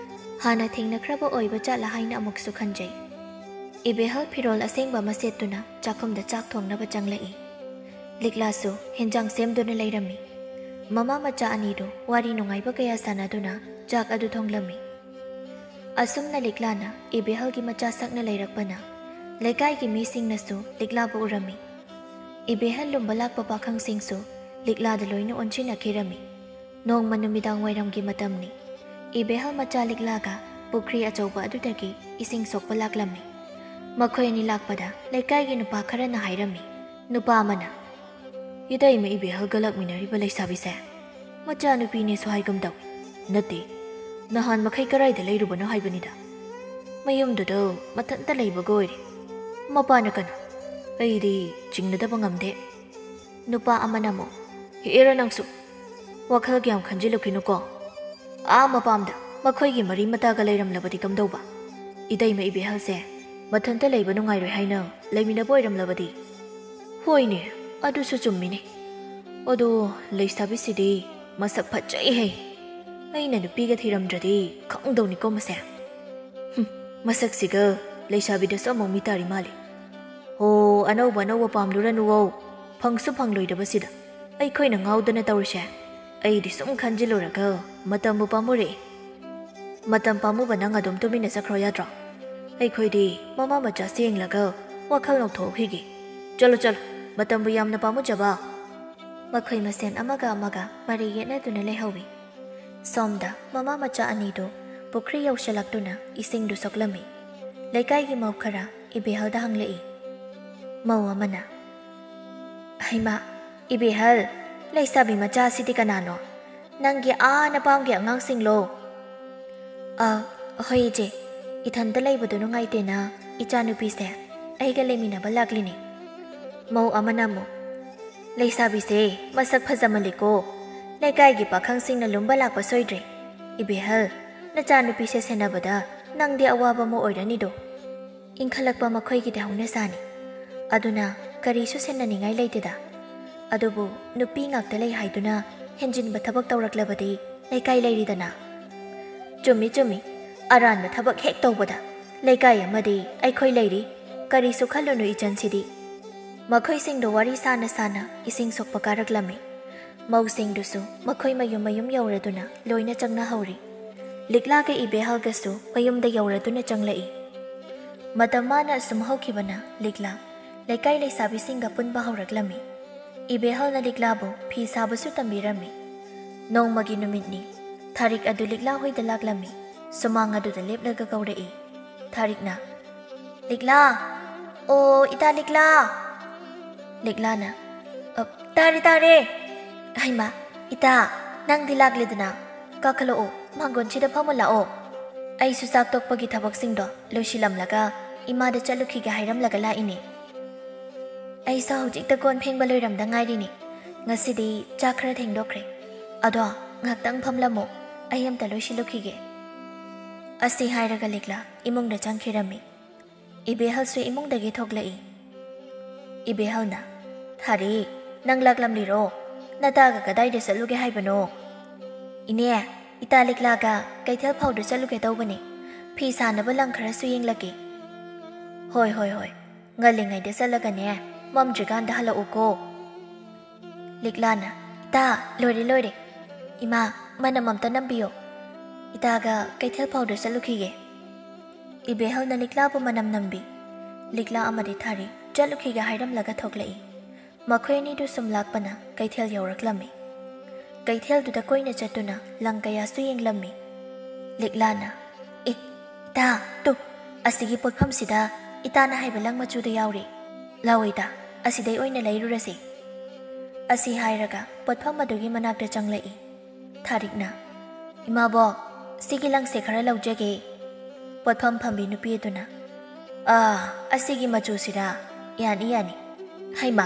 ꯍꯥꯟꯅ ꯊꯦꯡꯅꯈ꯭ꯔꯕ ꯑꯣꯏꯕ ꯖꯥꯠꯂ ꯍꯥꯏꯅ ꯑꯃꯨꯛꯁꯨ ꯈꯟꯖꯩ꯫ ꯏꯕꯦꯍꯜ ꯐꯤꯔꯣꯜ ꯑꯁꯦꯡꯕ ꯑꯃ ꯁꯦꯠꯇꯨꯅ ꯆꯥꯛꯈꯨꯝꯗ ꯆꯥꯛ ꯊꯣꯡꯅꯕ ꯆꯪꯂꯛꯏ꯫ ꯂꯤꯛꯂꯥꯁꯨ ꯍꯦꯟꯖꯥꯡ ꯁꯦꯝꯗꯨꯅ ꯂꯩꯔꯝꯃꯤ꯫ ꯃꯃꯥ ꯃꯆꯥ ꯑꯅꯤꯗꯨ ꯋꯥꯔꯤ ꯅꯨꯡꯉꯥꯏꯕ ꯀꯌꯥ ꯁꯥꯟꯅꯗꯨꯅ ꯆꯥꯛ ꯑꯗꯨ ꯊꯣꯡꯂꯝꯃꯤ꯫ ꯑꯁꯨꯝꯅ ꯂꯤꯛꯂꯥꯅ ꯏꯕꯦꯍꯜꯒꯤ ꯃꯆꯥ ꯁꯛꯅ ꯂꯩꯔꯛꯄꯅ ꯂꯩꯀꯥꯏꯒꯤ ꯃꯤꯁꯤꯡꯅꯁꯨ ꯂꯤꯛꯂꯥꯕꯨ ꯎꯔꯝꯃꯤ꯫ ꯏꯕꯦꯍꯜ ꯂꯨꯝꯕ ꯂꯥꯛꯄ ꯄꯥꯈꯪꯁꯤꯡꯁꯨ ꯂꯤꯛꯂꯥꯗ ꯂꯣꯏꯅ ꯑꯣꯟꯁꯤꯟꯅꯈꯤꯔꯝꯃꯤ꯫ ꯅꯣꯡꯃ ꯅꯨꯃꯤꯗꯥꯡ ꯋꯥꯏꯔꯝꯒꯤ ꯃꯇꯝꯅꯤ꯫ ꯏꯕꯦꯍꯜ ꯃꯆꯥ ꯂꯤꯛꯂꯥꯒ ꯄꯨꯈ꯭ꯔꯤ ꯑꯆꯧꯕ ꯑꯗꯨꯗꯒꯤ ꯏꯁꯤꯡ ꯁꯣꯛꯄ ꯂꯥꯛꯂꯝꯃꯤ꯫ ꯃꯈꯣꯏ ꯑꯅꯤ ꯂꯥꯛꯄꯗ ꯂꯩꯀꯥꯏꯒꯤ ꯅꯨꯄꯥ ꯈꯔꯅ ꯍꯥꯏꯔꯝꯃꯤ꯫ ꯅꯨꯄꯥ ꯑꯃꯅ, "ꯏꯇꯩꯃ ꯏꯕꯦꯍꯜꯒ ꯂꯥꯛꯃꯤꯟꯅꯔꯤꯕ ꯂꯩꯁꯥꯕꯤꯁꯦ ꯃꯆꯥꯅꯨꯄꯤꯅꯦꯁꯨ ꯍꯥꯏꯒꯨꯝ ꯇꯧꯏ꯫ ꯅꯠꯇꯦ, ꯅꯍꯥꯟ ꯃꯈꯩ ꯀꯔꯥꯏꯗ ꯂꯩꯔꯨꯕꯅꯣ ꯍꯥꯏꯕꯅꯤꯗ꯫ ꯃꯌꯨꯝꯗꯨꯗ ꯃꯊꯟꯇ ꯂꯩꯕꯒ ꯑꯣꯏꯔꯦ꯫ ꯃꯄꯥꯅ ꯀꯅꯥ? ꯑꯩꯗꯤ ꯆꯤꯡꯅꯗꯕ ꯉꯝꯗꯦ꯫" ꯅꯨꯄꯥ ꯑꯃꯅ ꯑꯃꯨꯛ, "ꯍꯦꯛꯑꯦꯔ ꯅꯪꯁꯨ? ꯋꯥꯈꯜ ꯀꯌꯥꯝ ꯈꯟꯖꯤꯜꯂꯨꯈꯤꯅꯨꯀꯣ꯫ ꯑꯥ ꯃꯄꯥꯝꯗ ꯃꯈꯣꯏꯒꯤ ꯃꯔꯤ ꯃꯇꯥꯒ ꯂꯩꯔꯝꯂꯕꯗꯤ ꯀꯝꯗꯧꯕ? ꯏꯇꯩꯃ ꯏꯕꯦꯍꯜꯁꯦ ꯃꯊꯟꯇ ꯂꯩꯕ ꯅꯨꯡꯉꯥꯏꯔꯣꯏ ꯍꯥꯏꯅ ꯂꯩꯃꯤꯟꯅꯕ ꯑꯣꯏꯔꯝꯂꯕꯗꯤ?" "ꯍꯣꯏꯅꯦ, ꯑꯗꯨꯁꯨ ꯆꯨꯝꯃꯤꯅꯦ꯫ ꯑꯗꯣ ꯂꯩꯁꯥꯕꯤꯁꯤꯗꯤ ꯃꯁꯛ ꯐꯖꯩꯍꯦ꯫ ꯑꯩꯅ ꯅꯨꯄꯤꯒ ꯊꯤꯔꯝꯗ꯭ꯔꯗꯤ ꯈꯪꯗꯧꯅꯤꯀꯣ ꯃꯁꯦ꯫ ꯍꯨꯝ, ꯃꯁꯛꯁꯤꯒ ꯂꯩꯁꯥꯕꯤꯗꯁꯨ ꯑꯃꯨꯛ ꯃꯤ ꯇꯥꯔꯤ ꯃꯥꯜꯂꯤ꯫ ꯍꯣ, ꯑꯅꯧꯕ ꯑꯅꯧꯕ ꯄꯥꯝꯂꯨꯔꯅꯨꯋꯣ꯫ ꯐꯪꯁꯨ ꯐꯪꯂꯣꯏꯗꯕꯁꯤꯗ꯫ ꯑꯩꯈꯣꯏꯅ ꯉꯥꯎꯗꯅ ꯇꯧꯔꯤꯁꯦ꯫ ꯑꯩꯗꯤ ꯁꯨꯝ ꯈꯟꯖꯤꯜꯂꯨꯔꯒ ꯃꯇꯝꯕꯨ ꯄꯥꯝꯃꯨꯔꯛꯑꯦ꯫ ꯃꯇꯝ ꯄꯥꯝꯃꯨꯕ ꯅꯪ ꯑꯗꯨꯝ ꯇꯨꯃꯤꯟꯅ ꯆꯠꯈ꯭ꯔꯣ ꯌꯥꯗ꯭ꯔꯣ? ꯑꯩꯈꯣꯏꯗꯤ ꯃꯃꯥ ꯃꯆꯥꯁꯤ ꯌꯦꯡꯂꯒ ꯋꯥꯈꯜ ꯂꯧꯊꯣꯛꯈꯤꯒꯦ꯫ ꯆꯠꯂꯣ, ꯆꯠꯂꯣ, ꯃꯇꯝꯕꯨ ꯌꯥꯝꯅ ꯄꯥꯝꯃꯨꯖꯕ꯫ ꯃꯈꯣꯏ ꯃꯁꯦꯟ ꯑꯃꯒ ꯑꯃꯒ ꯃꯔꯩ ꯌꯦꯠꯅꯗꯨꯅ ꯂꯩꯍꯧꯏ꯫ ꯁꯣꯝꯗ ꯃꯃꯥ ꯃꯆꯥ ꯑꯅꯤꯗꯨ ꯄꯨꯈ꯭ꯔꯤ ꯌꯧꯁꯤꯜꯂꯛꯇꯨꯅ ꯏꯁꯤꯡꯗꯨ ꯁꯣꯛꯂꯝꯃꯤ꯫ ꯂꯩꯀꯥꯏꯒꯤ ꯃꯧ ꯈꯔ ꯏꯕꯦꯍꯜꯗ ꯍꯪꯂꯛꯏ꯫ ꯃꯧ ꯑꯃꯅ, "ꯍꯩꯃꯥ, ꯏꯕꯦꯍꯜ, ꯂꯩꯁꯥꯕꯤ ꯃꯆꯥ ꯑꯁꯤꯗꯤ ꯀꯅꯥꯅꯣ? ꯅꯪꯒꯤ ꯑꯥ ꯅꯄꯥꯝꯒꯤ ꯑꯉꯥꯡꯁꯤꯡꯂꯣ?" "ꯑ, ꯍꯣꯏ ꯏꯆꯦ, ꯏꯊꯟꯇ ꯂꯩꯕꯗꯣ ꯅꯨꯡꯉꯥꯏꯇꯦꯅ ꯏꯆꯥꯅꯨꯄꯤꯁꯦ ꯑꯩꯒ ꯂꯩꯃꯤꯟꯅꯕ ꯂꯥꯛꯂꯤꯅꯦ꯫" ꯃꯧ ꯑꯃꯅ ꯑꯃꯨꯛ, "ꯂꯩꯁꯥꯕꯤꯁꯦ ꯃꯁꯛ ꯐꯖꯃꯜꯂꯤꯀꯣ, ꯂꯩꯀꯥꯏꯒꯤ ꯄꯥꯈꯪꯁꯤꯡꯅ ꯂꯨꯝꯕ ꯂꯥꯛꯄ ꯁꯣꯏꯗ꯭ꯔꯦ꯫ ꯏꯕꯦꯍꯜ, ꯅꯆꯥꯅꯨꯄꯤꯁꯦ ꯁꯦꯟꯅꯕꯗ ꯅꯪꯗꯤ ꯑꯋꯥꯕ ꯑꯃ ꯑꯣꯏꯔꯅꯤꯗꯣ꯫" ꯏꯟꯈꯠꯂꯛꯄ ꯃꯈꯣꯏꯒꯤꯗꯤ ꯍꯧꯅꯁꯥꯅꯤ꯫ ꯑꯗꯨꯅ ꯀꯔꯤꯁꯨ ꯁꯦꯟꯅꯅꯤꯡꯉꯥꯏ ꯂꯩꯇꯦꯗ꯫ ꯑꯗꯨꯕꯨ ꯅꯨꯄꯤ ꯉꯥꯛꯇ ꯂꯩ ꯍꯥꯏꯗꯨꯅ ꯍꯦꯟꯖꯤꯟꯕ ꯊꯕꯛ ꯇꯧꯔꯛꯂꯕꯗꯤ ꯂꯩꯀꯥꯏ ꯂꯩꯔꯤꯗꯅ꯫ ꯆꯨꯝꯃꯤ, ꯆꯨꯝꯃꯤ꯫ ꯑꯔꯥꯟꯕ ꯊꯕꯛ ꯍꯦꯛ ꯇꯧꯕꯗ ꯂꯩꯀꯥꯏ ꯑꯃꯗꯤ ꯑꯩꯈꯣꯏ ꯂꯩꯔꯤ꯫ ꯀꯔꯤꯁꯨ ꯈꯜꯂꯨꯅꯨ ꯏꯆꯟꯁꯤꯗꯤ꯫ ꯃꯈꯣꯏꯁꯤꯡꯗꯣ ꯋꯥꯔꯤ ꯁꯥꯅ ꯁꯥꯅ ꯏꯁꯤꯡ ꯁꯣꯛꯄ ꯀꯥꯔꯛꯂꯝꯃꯤ꯫ ꯃꯧꯁꯤꯡꯗꯨꯁꯨ ꯃꯈꯣꯏ ꯃꯌꯨꯝ ꯃꯌꯨꯝ ꯌꯧꯔꯗꯨꯅ ꯂꯣꯏꯅ ꯆꯪꯅꯍꯧꯔꯤ꯫ ꯂꯤꯛꯂꯥꯒ ꯏꯕꯦꯍꯜꯒꯁꯨ ꯃꯌꯨꯝꯗ ꯌꯧꯔꯗꯨꯅ ꯆꯪꯂꯛꯏ꯫ ꯃꯇꯝ ꯃꯥꯅ ꯑꯁꯨꯝ ꯍꯧꯈꯤꯕꯅ ꯂꯤꯛꯂꯥ ꯂꯩꯀꯥꯏ ꯂꯩꯁꯥꯕꯤꯁꯤꯡꯒ ꯄꯨꯟꯕ ꯍꯧꯔꯛꯂꯝꯃꯤ꯫ ꯏꯕꯦꯍꯜꯅ ꯂꯤꯛꯂꯥꯕꯨ ꯐꯤ ꯁꯥꯕꯁꯨ ꯇꯝꯕꯤꯔꯝꯃꯤ꯫ ꯅꯣꯡꯃꯒꯤ ꯅꯨꯃꯤꯠꯅꯤ꯫ ꯊꯥꯔꯤꯛ ꯑꯗꯨ ꯂꯤꯛꯂꯥ ꯍꯣꯏꯗ ꯂꯥꯛꯂꯝꯃꯤ꯫ ꯁꯨꯃꯥꯡ ꯑꯗꯨꯗ ꯂꯦꯞꯂꯒ ꯀꯧꯔꯛꯏ꯫ ꯊꯥꯔꯤꯛꯅ, "ꯂꯤꯛꯂꯥ! ꯑꯣ, ꯏꯇꯥ ꯂꯤꯛꯂꯥ!" ꯂꯤꯛꯂꯥꯅ, "ꯑ, ꯇꯥꯔꯦ, ꯇꯥꯔꯦ!" "ꯍꯩꯃꯥ, ꯏꯇꯥ, ꯅꯪꯗꯤ ꯂꯥꯛꯂꯦꯗꯅ꯫ ꯀꯥꯈꯠꯂꯛꯑꯣ, ꯃꯥꯡꯒꯣꯟꯁꯤꯗ ꯐꯝꯃꯨ ꯂꯥꯛꯑꯣ꯫ ꯑꯩꯁꯨ ꯆꯥꯛ ꯇꯣꯛꯄꯒꯤ ꯊꯕꯛꯁꯤꯡꯗꯣ ꯂꯣꯏꯁꯤꯜꯂꯝꯂꯒ ꯏꯃꯥꯗ ꯆꯠꯂꯨꯈꯤꯒꯦ ꯍꯥꯏꯔꯝꯂꯒ ꯂꯥꯛꯏꯅꯦ꯫" "ꯑꯩꯁꯨ ꯍꯧꯖꯤꯛꯇ ꯀꯣꯟ ꯐꯦꯡꯕ ꯂꯣꯏꯔꯝꯗ ꯉꯥꯏꯔꯤꯅꯦ꯫ ꯉꯁꯤꯗꯤ ꯆꯥꯛ ꯈꯔ ꯊꯦꯡꯗꯣꯛꯈ꯭ꯔꯦ꯫ ꯑꯗꯣ ꯉꯥꯛꯇꯪ ꯐꯝꯂꯝꯃꯣ, ꯑꯩ ꯑꯝꯇ ꯂꯣꯏꯁꯤꯜꯂꯨꯈꯤꯒꯦ꯫" ꯑꯁꯤ ꯍꯥꯏꯔꯒ ꯂꯤꯛꯂꯥ ꯏꯃꯨꯡꯗ ꯆꯪꯈꯤꯔꯝꯃꯤ꯫ ꯏꯕꯦꯍꯜꯁꯨ ꯏꯃꯨꯡꯗꯒꯤ ꯊꯣꯛꯂꯛꯏ꯫ ꯏꯕꯦꯍꯜꯅ, "ꯊꯥꯔꯤꯛ, ꯅꯪ ꯂꯥꯛꯂꯝꯂꯤꯔꯣ? "ꯅꯇꯥꯒ ꯀꯗꯥꯏꯗ ꯆꯠꯂꯨꯒꯦ ꯍꯥꯏꯕꯅꯣ?" "ꯏꯅꯦ, ꯏꯇꯥ ꯂꯤꯛꯂꯥꯒ ꯀꯩꯊꯦꯜ ꯐꯥꯎꯗ ꯆꯠꯂꯨꯒꯦ ꯇꯧꯕꯅꯤ꯫ ꯐꯤ ꯁꯥꯅꯕ ꯂꯪ ꯈꯔꯁꯨ ꯌꯦꯡꯂꯛꯀꯦ꯫" "ꯍꯣꯏ, ꯍꯣꯏ, ꯍꯣꯏ꯫ ꯉꯜꯂꯤꯉꯩꯗ ꯆꯠꯂꯒꯅꯦ, ꯃꯝꯗ꯭ꯔꯤꯀꯥꯟꯗ ꯍꯜꯂꯛꯎꯀꯣ꯫" ꯂꯤꯛꯂꯥꯅ, "ꯏꯇꯥ, ꯂꯣꯏꯔꯦ, ꯂꯣꯏꯔꯦ꯫ ꯏꯃꯥ, ꯃꯅꯝ ꯑꯝꯇ ꯅꯝꯕꯤꯌꯣ꯫ ꯏꯇꯥꯒ ꯀꯩꯊꯦꯜ ꯐꯥꯎꯗ ꯆꯠꯂꯨꯈꯤꯒꯦ꯫" ꯏꯕꯦꯍꯜꯅ ꯂꯤꯛꯂꯥꯕꯨ ꯃꯅꯝ ꯅꯝꯕꯤ꯫ ꯂꯤꯛꯂꯥ ꯑꯃꯗꯤ ꯊꯥꯔꯤ ꯆꯠꯂꯨꯈꯤꯒꯦ ꯍꯥꯏꯔꯝꯂꯒ ꯊꯣꯛꯂꯛꯏ꯫ ꯃꯈꯣꯏ ꯑꯅꯤꯗꯨ ꯁꯨꯝ ꯂꯥꯛꯄꯅ ꯀꯩꯊꯦꯜ ꯌꯧꯔꯛꯂꯝꯃꯤ꯫ ꯀꯩꯊꯦꯜꯗꯨꯗ ꯀꯣꯏꯅ ꯆꯠꯇꯨꯅ ꯂꯪ ꯀꯌꯥꯁꯨ ꯌꯦꯡꯂꯝꯃꯤ꯫ ꯂꯤꯛꯂꯥꯅ, "ꯑꯦ, ꯏꯇꯥ, ꯇꯨ, ꯑꯁꯤꯒꯤ ꯄꯣꯠꯐꯝꯁꯤꯗ ꯏꯇꯥꯅ ꯍꯥꯏꯕ ꯂꯪ ꯃꯆꯨꯗꯨ ꯌꯥꯎꯔꯤ꯫ ꯂꯥꯛꯑꯣ ꯏꯇꯥ, ꯑꯁꯤꯗꯩ ꯑꯣꯏꯅ ꯂꯩꯔꯨꯔꯁꯤ꯫" ꯑꯁꯤ ꯍꯥꯏꯔꯒ ꯄꯣꯠꯐꯝ ꯑꯗꯨꯒꯤ ꯃꯅꯥꯛꯇ ꯆꯪꯂꯛꯏ꯫ ꯊꯥꯔꯤꯛꯅ, "ꯏꯃꯥꯕꯣꯛ, ꯁꯤꯒꯤ ꯂꯪꯁꯦ ꯈꯔ ꯂꯧꯖꯒꯦ꯫" ꯄꯣꯠꯐꯝ ꯐꯝꯕꯤ ꯅꯨꯄꯤ ꯑꯗꯨꯅ, "ꯑꯥ, ꯑꯁꯤꯒꯤ ꯃꯆꯨꯁꯤꯔꯥ? ꯌꯥꯅꯤ, ꯌꯥꯅꯤ꯫ ꯍꯩꯃꯥ,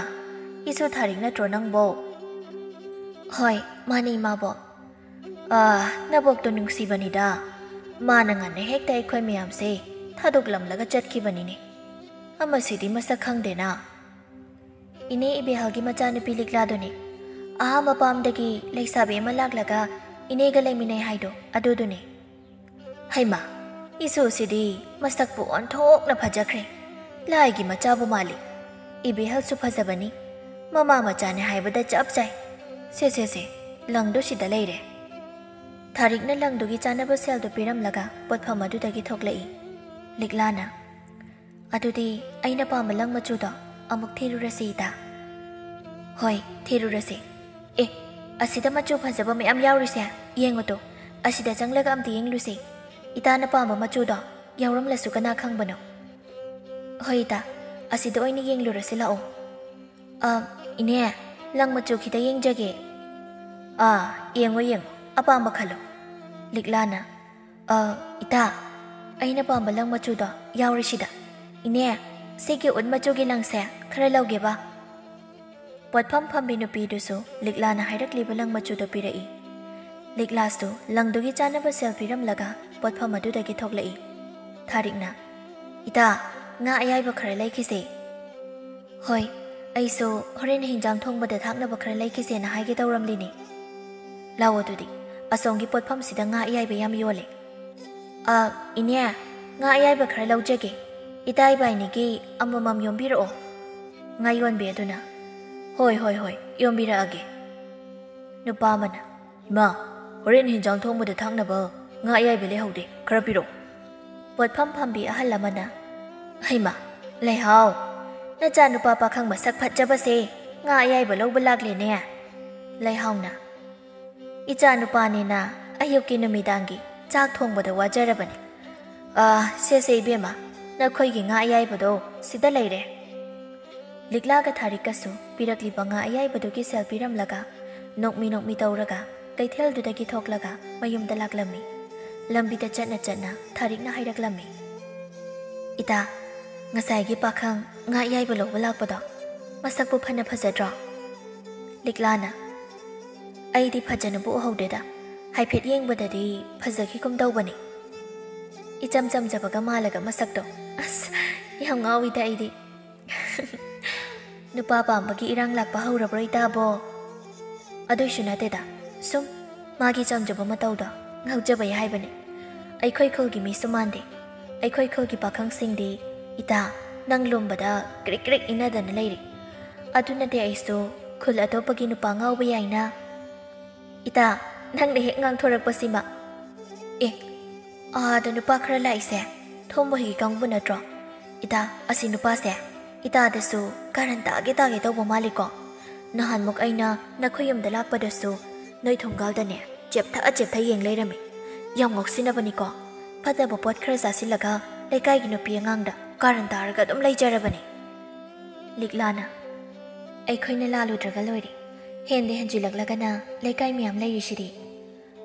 ꯏꯁꯨ ꯊꯥꯔꯤꯛ ꯅꯠꯇ꯭ꯔꯣ ꯅꯪꯕꯣ?" "ꯍꯣꯏ, ꯃꯥꯅꯤ, ꯏꯃꯥꯕꯣꯛ꯫" "ꯑꯥ, ꯅꯕꯣꯛꯇꯣ ꯅꯨꯡꯁꯤꯕꯅꯤꯗ꯫ ꯃꯥꯅ ꯉꯟꯅ ꯍꯦꯛꯇ ꯑꯩꯈꯣꯏ ꯃꯌꯥꯝꯁꯦ ꯊꯥꯗꯣꯛꯂꯝꯂꯒ ꯆꯠꯈꯤꯕꯅꯤꯅꯦ꯫ ꯑꯃꯁꯤꯗꯤ ꯃꯁꯛ ꯈꯪꯗꯦꯅ꯫" "ꯏꯅꯦ ꯏꯕꯦꯍꯜꯒꯤ ꯃꯆꯥꯅꯨꯄꯤ ꯂꯤꯛꯂꯥꯗꯨꯅꯦ꯫ ꯑꯍꯥ ꯃꯄꯥꯝꯗꯒꯤ ꯂꯩꯁꯥꯕꯤ ꯑꯃ ꯂꯥꯛꯂꯒ ꯏꯅꯦꯒ ꯂꯩꯃꯤꯟꯅꯩ ꯍꯥꯏꯗꯣ, ꯑꯗꯨꯗꯨꯅꯦ꯫" "ꯍꯩꯃꯥ, ꯏꯁꯨꯁꯤꯗꯤ ꯃꯁꯛꯄꯨ ꯑꯣꯟꯊꯣꯛꯅ ꯐꯖꯈ꯭ꯔꯦ꯫ ꯂꯥꯏꯒꯤ ꯃꯆꯥꯕꯨ ꯃꯥꯜꯂꯤ꯫ ꯏꯕꯦꯍꯜꯁꯨ ꯐꯖꯕꯅꯤ꯫ ꯃꯃꯥ ꯃꯆꯥꯅꯦ ꯍꯥꯏꯕꯗ ꯆꯞ ꯆꯥꯏ꯫ ꯁꯦ, ꯁꯦ, ꯁꯦ, ꯂꯪꯗꯣ ꯁꯤꯗ ꯂꯩꯔꯦ꯫" ꯊꯥꯔꯤꯛꯅ ꯂꯪꯗꯨꯒꯤ ꯆꯥꯅꯕ ꯁꯦꯜꯗꯨ ꯄꯤꯔꯝꯂꯒ ꯄꯣꯠꯐꯝ ꯑꯗꯨꯗꯒꯤ ꯊꯣꯛꯂꯛꯏ꯫ ꯂꯤꯛꯂꯥꯅ, "ꯑꯗꯨꯗꯤ ꯑꯩꯅ ꯄꯥꯝꯕ ꯂꯪ ꯃꯆꯨꯗꯣ ꯑꯃꯨꯛ ꯊꯤꯔꯨꯔꯁꯤ, ꯏꯇꯥ꯫" "ꯍꯣꯏ, ꯊꯤꯔꯨꯔꯁꯤ꯫ ꯑꯦ, ꯑꯁꯤꯗ ꯃꯆꯨ ꯐꯖꯕ ꯃꯌꯥꯝ ꯌꯥꯎꯔꯤꯁꯦ, ꯌꯦꯡꯉꯨꯇꯣ꯫ ꯑꯁꯤꯗ ꯆꯪꯂꯒ ꯑꯝꯇ ꯌꯦꯡꯂꯨꯁꯤ꯫ ꯏꯇꯥꯅ ꯄꯥꯝꯕ ꯃꯆꯨꯗꯣ ꯌꯥꯎꯔꯝꯂꯁꯨ ꯀꯅꯥ ꯈꯪꯕꯅꯣ?" "ꯍꯣꯏ, ꯏꯇꯥ, ꯑꯁꯤꯗ ꯑꯣꯏꯅ ꯌꯦꯡꯂꯨꯔꯁꯤ ꯂꯥꯛꯑꯣ꯫" "ꯑ, ꯏꯅꯦ, ꯂꯪ ꯃꯆꯨ ꯈꯤꯇ ꯌꯦꯡꯖꯒꯦ꯫" "ꯑꯥ, ꯌꯦꯡꯉꯣ, ꯌꯦꯡꯉꯣ, ꯑꯄꯥꯝꯕ ꯈꯜꯂꯣ꯫" ꯂꯤꯛꯂꯥꯅ, "ꯑ, ꯏꯇꯥ, ꯑꯩꯅ ꯄꯥꯝꯕ ꯂꯪ ꯃꯆꯨꯗꯣ ꯌꯥꯎꯔꯤꯁꯤꯗ꯫ ꯏꯅꯦ, ꯁꯤꯒꯤ ꯎꯠ ꯃꯆꯨꯒꯤ ꯂꯪꯁꯦ ꯈꯔ ꯂꯧꯒꯦꯕ꯫" ꯄꯣꯠꯐꯝ ꯐꯝꯕꯤ ꯅꯨꯄꯤꯗꯨꯁꯨ ꯂꯤꯛꯂꯥꯅ ꯍꯥꯏꯔꯛꯂꯤꯕ ꯂꯪ ꯃꯆꯨꯗꯣ ꯄꯤꯔꯛꯏ꯫ ꯂꯤꯛꯂꯥꯁꯨ ꯂꯪꯗꯨꯒꯤ ꯆꯥꯅꯕ ꯁꯦꯜ ꯄꯤꯔꯝꯂꯒ ꯄꯣꯠꯐꯝ ꯑꯗꯨꯗꯒꯤ ꯊꯣꯛꯂꯛꯏ꯫ ꯊꯥꯔꯤꯛꯅ, "ꯏꯇꯥ, ꯉꯥ ꯑꯌꯥꯏꯕ ꯈꯔ ꯂꯩꯈꯤꯁꯦ꯫" "ꯍꯣꯏ, ꯑꯩꯁꯨ ꯍꯣꯔꯦꯟ ꯍꯤꯟꯖꯥꯡ ꯊꯣꯡꯕꯗ ꯊꯥꯛꯅꯕ ꯈꯔ ꯂꯩꯈꯤꯁꯦꯅ ꯍꯥꯏꯒꯦ ꯇꯧꯔꯝꯂꯤꯅꯤ꯫ ꯂꯥꯛꯑꯣ ꯑꯗꯨꯗꯤ, ꯑꯁꯣꯝꯒꯤ ꯄꯣꯠꯐꯝꯁꯤꯗ ꯉꯥ ꯑꯌꯥꯏꯕ ꯌꯥꯝ ꯌꯣꯜꯂꯦ꯫ ꯑ, ꯏꯅꯦ, ꯉꯥ ꯑꯌꯥꯏꯕ ꯈꯔ ꯂꯧꯖꯒꯦ꯫ ꯏꯇꯥ ꯏꯕꯥꯏꯅꯤꯒꯤ ꯑꯃꯃꯝ ꯌꯣꯝꯕꯤꯔꯛꯑꯣ꯫ ꯉꯥ ꯌꯣꯟꯕꯤ ꯑꯗꯨꯅ, "ꯍꯣꯏ, ꯍꯣꯏ, ꯍꯣꯏ, ꯌꯣꯝꯕꯤꯔꯛꯑꯒꯦ"꯫ ꯅꯨꯄꯥ ꯑꯃꯅ, "ꯏꯃꯥ, ꯍꯣꯔꯦꯟ ꯍꯤꯟꯖꯥꯡ ꯊꯣꯡꯕꯗ ꯊꯥꯛꯅꯕ ꯉꯥ ꯑꯌꯥꯏꯕ ꯂꯩꯍꯧꯗꯦ, ꯈꯔ ꯄꯤꯔꯛꯑꯣ"꯫ ꯄꯣꯠꯐꯝ ꯐꯝꯕꯤ ꯑꯍꯜ ꯑꯃꯅ, "ꯍꯩꯃꯥ, ꯂꯩꯍꯥꯎ, ꯅꯆꯥꯅꯨꯄꯥ ꯄꯥꯈꯪ ꯃꯁꯛ ꯐꯠꯖꯕꯁꯦ ꯉꯥ ꯑꯌꯥꯏꯕ ꯂꯧꯕ ꯂꯥꯛꯂꯦꯅꯦ"꯫ ꯂꯩꯍꯥꯎꯅ, "ꯏꯆꯥꯅꯨꯄꯥꯅꯤꯅ ꯑꯌꯨꯛꯀꯤ ꯅꯨꯃꯤꯗꯥꯡꯒꯤ ꯆꯥꯛ ꯊꯣꯡꯕꯗ ꯋꯥꯖꯔꯕꯅꯤ꯫ ꯑꯥ, ꯁꯦ ꯁꯦ ꯏꯕꯦꯝꯃ, ꯅꯈꯣꯏꯒꯤ ꯉꯥ ꯑꯌꯥꯏꯕꯗꯣ ꯁꯤꯗ ꯂꯩꯔꯦ"꯫ ꯂꯤꯛꯂꯥꯒ ꯊꯥꯔꯤꯛꯀꯁꯨ ꯄꯤꯔꯛꯂꯤꯕ ꯉꯥ ꯑꯌꯥꯏꯕꯗꯨꯒꯤ ꯁꯦꯜ ꯄꯤꯔꯝꯂꯒ ꯅꯣꯛꯃꯤ ꯅꯣꯛꯃꯤ ꯇꯧꯔꯒ ꯀꯩꯊꯦꯜꯗꯨꯗꯒꯤ ꯊꯣꯛꯂꯒ ꯃꯌꯨꯝꯗ ꯂꯥꯛꯂꯝꯃꯤ꯫ ꯂꯝꯕꯤꯗ ꯆꯠꯅ ꯆꯠꯅ ꯊꯥꯔꯤꯛꯅ ꯍꯥꯏꯔꯛꯂꯝꯃꯤ, "ꯏꯇꯥ, ꯉꯁꯥꯏꯒꯤ ꯄꯥꯈꯪ ꯉꯥ ꯑꯌꯥꯏꯕ ꯂꯧꯕ ꯂꯥꯛꯄꯗꯣ ꯃꯁꯛꯄꯨ ꯐꯅ ꯐꯖꯗ꯭ꯔꯣ?" ꯂꯤꯛꯂꯥꯅ, "ꯑꯩꯗꯤ ꯐꯖꯅꯕꯨ ꯎꯍꯧꯗꯦꯗ, ꯍꯥꯏꯐꯦꯠ ꯌꯦꯡꯕꯗꯗꯤ ꯐꯖꯈꯤꯒꯨꯝ ꯇꯧꯕꯅꯤ꯫ ꯏꯆꯝ ꯆꯝꯖꯕꯒ ꯃꯥꯜꯂꯒ ꯃꯁꯛꯇꯣ꯫ ꯑꯁ, ꯌꯥꯝ ꯉꯥꯎꯏꯗ ꯑꯩꯗꯤ"꯫ "ꯅꯨꯄꯥ ꯄꯥꯝꯕꯒꯤ ꯏꯔꯥꯡ ꯂꯥꯛꯄ ꯍꯧꯔꯕ꯭ꯔꯣ ꯏꯇꯥꯕꯣ?" "ꯑꯗꯨꯏꯁꯨ ꯅꯠꯇꯦꯗ, ꯁꯨꯝ ꯃꯥꯒꯤ ꯆꯝꯖꯕ ꯃꯇꯧꯗꯣ ꯉꯥꯎꯖꯕꯩ ꯍꯥꯏꯕꯅꯤ꯫ ꯑꯩꯈꯣꯏ ꯈꯨꯜꯒꯤ ꯃꯤꯁꯨ ꯃꯥꯟꯗꯦ꯫ ꯑꯩꯈꯣꯏ ꯈꯨꯜꯒꯤ ꯄꯥꯈꯪꯁꯤꯡꯗꯤ ꯏꯇꯥ ꯅꯪ ꯂꯨꯝꯕꯗ ꯀ꯭ꯔꯤꯛ ꯀ꯭ꯔꯤꯛ ꯏꯟꯅꯗꯅ ꯂꯩꯔꯤ꯫ ꯑꯗꯨꯅꯗꯤ ꯑꯩꯁꯨ ꯈꯨꯜ ꯑꯇꯣꯞꯄꯒꯤ ꯅꯨꯄꯥ ꯉꯥꯎꯕ ꯌꯥꯏꯅ"꯫ "ꯏꯇꯥ, ꯅꯪꯅ ꯍꯦꯛ ꯉꯥꯡꯊꯣꯔꯛꯄꯁꯤꯃ꯫ ꯑꯦ, ꯑꯥꯗ ꯅꯨꯄꯥ ꯈꯔ ꯂꯥꯛꯏꯁꯦ ꯊꯣꯝꯕ ꯍꯣꯏꯒꯤ ꯀꯥꯡꯕꯨ ꯅꯠꯇ꯭ꯔꯣ? ꯏꯇꯥ, ꯑꯁꯤ ꯅꯨꯄꯥꯁꯦ ꯏꯇꯥꯗꯁꯨ ꯀꯥꯔꯟ ꯇꯥꯒꯦ ꯇꯥꯒꯦ ꯇꯧꯕ ꯃꯥꯜꯂꯤꯀꯣ꯫ ꯅꯍꯥꯟꯃꯨꯛ ꯑꯩꯅ ꯅꯈꯣꯏ ꯌꯨꯝꯗ ꯂꯥꯛꯄꯗꯁꯨ ꯅꯣꯏ ꯊꯣꯡꯒꯥꯜꯗꯅꯦ ꯆꯦꯞꯊ ꯆꯦꯞꯊ ꯌꯦꯡ ꯂꯩꯔꯝꯃꯤ꯫ ꯌꯥꯝ ꯉꯥꯎꯁꯤꯟꯅꯕꯅꯤꯀꯣ꯫ ꯐꯠꯇꯕ ꯄꯣꯠ ꯈꯔ ꯆꯥꯁꯤꯜꯂꯒ ꯂꯩꯀꯥꯏꯒꯤ ꯅꯨꯄꯤ ꯑꯉꯥꯡꯗ ꯀꯥꯔꯟ ꯇꯥꯔꯒ ꯑꯗꯨꯝ ꯂꯩꯖꯔꯕꯅꯤ"꯫ ꯂꯤꯛꯂꯥꯅ, "ꯑꯩꯈꯣꯏꯅ ꯂꯥꯜꯂꯨꯗ꯭ꯔꯒ ꯂꯣꯏꯔꯦ꯫ ꯍꯦꯟꯗꯤ ꯍꯦꯟꯖꯤꯜꯂꯛꯂꯒꯅ ꯂꯩꯀꯥꯏ ꯃꯌꯥꯝ ꯂꯩꯔꯤꯁꯤꯗꯤ꯫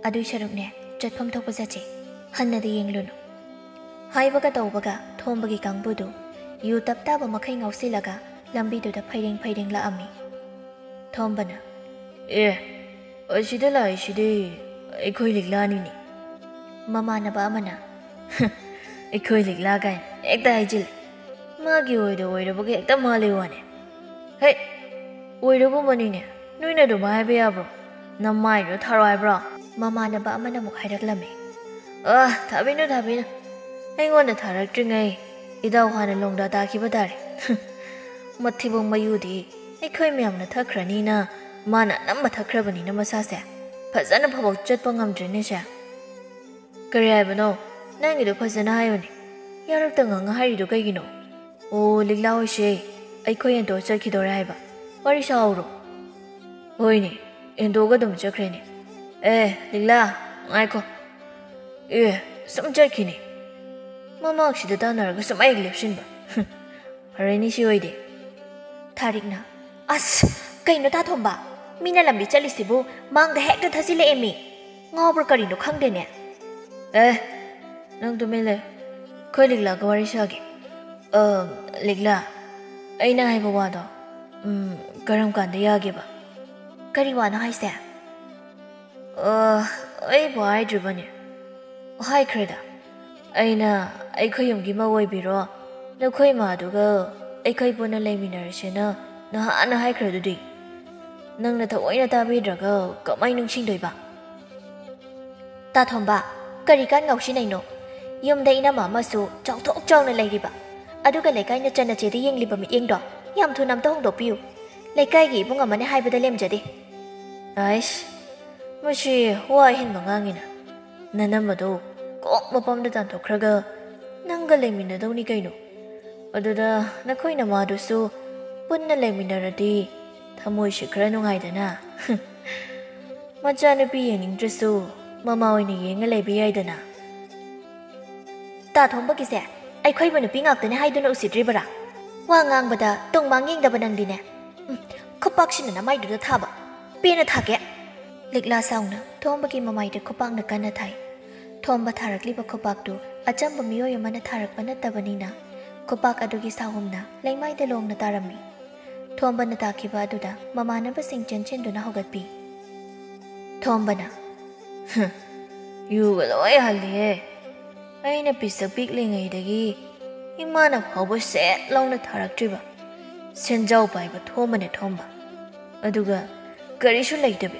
ꯑꯗꯨꯏ ꯁꯔꯨꯛꯅꯦ, ꯆꯠꯐꯝ ꯊꯣꯛꯄ ꯆꯠꯁꯦ꯫ ꯍꯟꯅꯗꯤ ꯌꯦꯡꯂꯨꯅꯨ"꯫ ꯍꯥꯏꯕꯒ ꯇꯧꯕꯒ ꯊꯣꯝꯕꯒꯤ ꯀꯥꯡꯕꯨꯗꯨ ꯌꯨ ꯇꯞ ꯇꯥꯕ ꯃꯈꯩ ꯉꯥꯎꯁꯤꯜꯂꯒ ꯂꯝꯕꯤꯗꯨꯗ ꯐꯩꯔꯦꯡ ꯐꯩꯔꯦꯡ ꯂꯥꯛꯑꯝꯃꯤ꯫ ꯊꯣꯝꯕꯅ, "ꯑꯦ, ꯑꯁꯤꯗ ꯂꯥꯛꯏꯁꯤꯗꯤ ꯑꯩꯈꯣꯏ ꯂꯤꯛꯂꯥꯅꯤꯅꯦ"꯫ ꯃꯃꯥꯟꯅꯕ ꯑꯃꯅ, "ꯑꯩꯈꯣꯏ ꯂꯤꯛꯂꯥ ꯀꯥꯏꯅ ꯍꯦꯛꯇ ꯍꯥꯏꯖꯤꯜꯂꯤ꯫ ꯃꯥꯒꯤ ꯑꯣꯏꯗ ꯑꯣꯏꯔꯕꯒ ꯍꯦꯛꯇ ꯃꯥꯜꯂꯤ ꯋꯥꯅꯦ"꯫ ꯍꯦ, ꯑꯣꯏꯔꯒꯨꯝꯕꯅꯤꯅꯦ꯫ ꯅꯣꯏꯅ ꯑꯗꯨꯃꯥꯏ ꯍꯥꯏꯕ ꯌꯥꯕ꯭ꯔꯣ? ꯅꯃꯥꯏꯗꯣ ꯊꯥꯔꯣ ꯍꯥꯏꯕ꯭ꯔꯣ? ꯃꯃꯥꯟꯅꯕ ꯑꯃꯅ ꯑꯃꯨꯛ ꯍꯥꯏꯔꯛꯂꯝꯃꯤ꯫ ꯑ, ꯊꯥꯕꯤꯅꯨ, ꯊꯥꯕꯤꯅꯨ꯫ ꯑꯩꯉꯣꯟꯗ ꯊꯥꯔꯛꯇ꯭ꯔꯤꯉꯩ ꯏꯗꯥꯎ ꯍꯥꯟꯅ ꯂꯣꯡꯗꯥ ꯇꯥꯈꯤꯕ ꯇꯥꯔꯦ꯫ ꯃꯊꯤꯕꯣꯡ ꯃꯌꯨꯗꯤ ꯑꯩꯈꯣꯏ ꯃꯌꯥꯝꯅ ꯊꯛꯈ꯭ꯔꯅꯤꯅ ꯃꯥꯅ ꯑꯅꯝꯕ ꯊꯛꯈ꯭ꯔꯕꯅꯤꯅ ꯃꯁꯥꯁꯦ ꯐꯖꯅ ꯐꯥꯎꯕ ꯆꯠꯄ ꯉꯝꯗ꯭ꯔꯦꯅꯦ ꯁꯦ꯫ ꯀꯔꯤ ꯍꯥꯏꯕꯅꯣ? ꯅꯪꯒꯤꯗꯣ ꯐꯖꯅ ꯍꯥꯏꯌꯨꯅꯦ꯫ ꯌꯥꯔꯛꯇ ꯉꯥꯡꯉ ꯍꯥꯏꯔꯤꯗꯣ ꯀꯩꯒꯤꯅꯣ? ꯑꯣ, ꯂꯤꯛꯂꯥ ꯍꯣꯏꯁꯦ ꯑꯩꯈꯣꯏ ꯍꯦꯟꯗꯣꯛ ꯆꯠꯈꯤꯗꯧꯔꯦ ꯍꯥꯏꯕ? ꯋꯥꯔꯤ ꯁꯥꯍꯧꯔꯣ꯫ ꯍꯣꯏꯅꯦ, ꯍꯦꯟꯗꯣꯛꯑꯒ ꯑꯗꯨꯝ ꯆꯠꯈ꯭ꯔꯦꯅꯦ꯫ ꯑꯦ, ꯂꯤꯛꯂꯥ, ꯉꯥꯏꯈꯣ꯫ ꯑꯦ, ꯁꯨꯝ ꯆꯠꯈꯤꯅꯦ꯫ ꯃꯃꯥꯡꯁꯤꯗ ꯇꯥꯟꯅꯔꯒ ꯁꯨꯝ ꯍꯦꯛ ꯂꯦꯞꯁꯤꯟꯕ꯫ ꯐꯔꯦꯅꯦ ꯁꯤ ꯑꯣꯏꯗꯤ꯫ ꯊꯥꯔꯤꯛꯅ, "ꯑꯁ, ꯀꯩꯅꯣ ꯇꯥꯊꯣꯝꯕ? ꯃꯤꯅ ꯂꯝꯕꯤ ꯆꯠꯂꯤꯁꯤꯕꯨ ꯃꯥꯡꯗ ꯍꯦꯛꯇ ꯊꯠꯆꯤꯜꯂꯛꯑꯦ ꯃꯤ꯫ ꯉꯥꯎꯕ꯭ꯔꯥ ꯀꯔꯤꯅꯣ ꯈꯪꯗꯦꯅꯦ꯫" ꯑꯦ, ꯅꯪ ꯇꯨꯃꯤꯟ ꯂꯩ꯫ ꯑꯩꯈꯣꯏ ꯂꯤꯛꯂꯥꯒ ꯋꯥꯔꯤ ꯁꯥꯒꯦ꯫ ꯑ, ꯂꯤꯛꯂꯥ, ꯑꯩꯅ ꯍꯥꯏꯕ ꯋꯥꯗꯣ, ꯎꯝ, ꯀꯔꯝ ꯀꯥꯟꯗ ꯌꯥꯒꯦꯕ? ꯀꯔꯤ ꯋꯥꯅꯣ ꯍꯥꯏꯁꯦ? ꯑ, ꯑꯩꯕꯨ ꯍꯥꯏꯗ꯭ꯔꯤꯕꯅꯦ꯫ ꯍꯥꯏꯈ꯭ꯔꯦꯗ꯫ ꯑꯩꯅ ꯑꯩꯈꯣꯏ ꯌꯨꯝꯒꯤ ꯃꯧ ꯑꯣꯏꯕꯤꯔꯣ, ꯅꯈꯣꯏ ꯏꯃꯥꯗꯨꯒ ꯑꯩꯈꯣꯏ ꯄꯨꯟꯅ ꯂꯩꯃꯤꯟꯅꯔꯁꯦꯅ ꯅꯍꯥꯟꯅ ꯍꯥꯏꯈ꯭ꯔꯗꯨꯗꯤ꯫ ꯅꯪꯅ ꯊꯑꯣꯏꯅ ꯇꯥꯕꯤꯗ꯭ꯔꯒ ꯀꯃꯥꯏ ꯅꯤꯡꯁꯤꯡꯗꯣꯏꯕ? ꯇꯥꯊꯣꯝꯕ, ꯀꯔꯤ ꯀꯥꯟ ꯉꯥꯎꯁꯤꯟꯅꯩꯅꯣ? ꯌꯨꯝꯗ ꯏꯅꯝꯃ ꯑꯃꯁꯨ ꯆꯥꯎꯊꯣꯛ ꯆꯥꯎꯅ ꯂꯩꯔꯤꯕ, ꯑꯗꯨꯒ ꯂꯩꯀꯥꯏ ꯅꯆꯟ ꯅꯆꯦꯗ ꯌꯦꯡꯂꯤꯕ ꯃꯤꯠꯌꯦꯡꯗꯣ ꯌꯥꯝ ꯊꯨꯅ ꯑꯝꯇ ꯍꯣꯡꯗꯣꯛꯄꯤꯌꯨ꯫ ꯂꯩꯀꯥꯏꯒꯤ ꯏꯕꯨꯡ ꯑꯃꯅꯦ ꯍꯥꯏꯕꯗ ꯂꯦꯝꯖꯗꯦ꯫ ꯑꯥꯏꯁ, ꯃꯁꯤ ꯋꯥ ꯑꯍꯦꯟꯕ ꯉꯥꯡꯉꯤꯅ꯫ ꯅꯅꯝꯃꯗꯣ ꯀꯣꯛ ꯃꯄꯥꯝꯗ ꯇꯥꯟꯊꯣꯛꯈ꯭ꯔꯒ ꯅꯪꯒ ꯂꯩꯃꯤꯟꯅꯗꯧꯅꯤ ꯀꯩꯅꯣ꯫ ꯑꯗꯨꯗ ꯅꯈꯣꯏ ꯅꯃꯥꯗꯨꯁꯨ ꯄꯨꯟꯅ ꯂꯩꯃꯤꯟꯅꯔꯗꯤ ꯊꯃꯣꯏꯁꯦ ꯈꯔ ꯅꯨꯡꯉꯥꯏꯗꯅ꯫ ꯃꯆꯥꯅꯨꯄꯤ ꯌꯦꯡꯅꯤꯡꯗ꯭ꯔꯁꯨ ꯃꯃꯥ ꯑꯣꯏꯅ ꯌꯦꯡꯉ ꯂꯩꯕ ꯌꯥꯏꯗꯅ꯫ ꯇꯥꯊꯣꯝꯕꯒꯤꯁꯦ ꯑꯩꯈꯣꯏꯕꯨ ꯅꯨꯄꯤ ꯉꯥꯛꯇꯅꯦ ꯍꯥꯏꯗꯨꯅ ꯎꯁꯤꯠꯇ꯭ꯔꯤꯕꯔꯥ? ꯋꯥ ꯉꯥꯡꯕꯗ ꯇꯨꯡ ꯃꯥꯡ ꯌꯦꯡꯗꯕ ꯅꯪꯗꯤꯅꯦ꯫ ꯎꯝ, ꯈꯨꯄꯥꯛꯁꯤꯅ ꯅꯃꯥꯏꯗꯨꯗ ꯊꯥꯕ꯫ ꯄꯦꯟꯅ ꯊꯥꯒꯦ꯫ ꯂꯤꯛꯂꯥ ꯁꯥꯎꯅ ꯊꯣꯝꯕꯒꯤ ꯃꯃꯥꯏꯗ ꯈꯨꯄꯥꯛꯅ ꯀꯟꯅ ꯊꯥꯏ꯫ ꯊꯣꯝꯕ ꯊꯥꯔꯛꯂꯤꯕ ꯈꯨꯄꯥꯛꯇꯨ ꯑꯆꯝꯕ ꯃꯤꯑꯣꯏ ꯑꯃꯅ ꯊꯥꯔꯛꯄ ꯅꯠꯇꯕꯅꯤꯅ, ꯈꯨꯄꯥꯛ ꯑꯗꯨꯒꯤ ꯁꯥꯍꯨꯝꯅ ꯂꯩꯃꯥꯏꯗ ꯂꯣꯡꯅ ꯇꯥꯔꯝꯃꯤ꯫ ꯊꯣꯝꯕꯅ ꯇꯥꯈꯤꯕ ꯑꯗꯨꯗ ꯃꯃꯥꯟꯅꯕꯁꯤꯡ ꯆꯦꯟꯁꯤꯟꯗꯨꯅ ꯍꯧꯒꯠꯄꯤ꯫ ꯊꯣꯝꯕꯅ, "ꯍꯨꯝ, ꯌꯨꯒ ꯂꯣꯏ ꯍꯜꯂꯤꯍꯦ꯫ ꯑꯩꯅ ꯄꯤꯁꯛ ꯄꯤꯛꯂꯤꯉꯩꯗꯒꯤ ꯏꯃꯥꯅ ꯐꯥꯎꯕ ꯁꯦꯠ ꯂꯥꯎꯅ ꯊꯥꯔꯛꯇ꯭ꯔꯤꯕ꯫ ꯁꯦꯟꯖꯥꯎ ꯄꯥꯏꯕ ꯊꯣꯝꯕꯅꯦ ꯊꯣꯝꯕ꯫ ꯑꯗꯨꯒ ꯀꯔꯤꯁꯨ ꯂꯩꯇꯕꯤ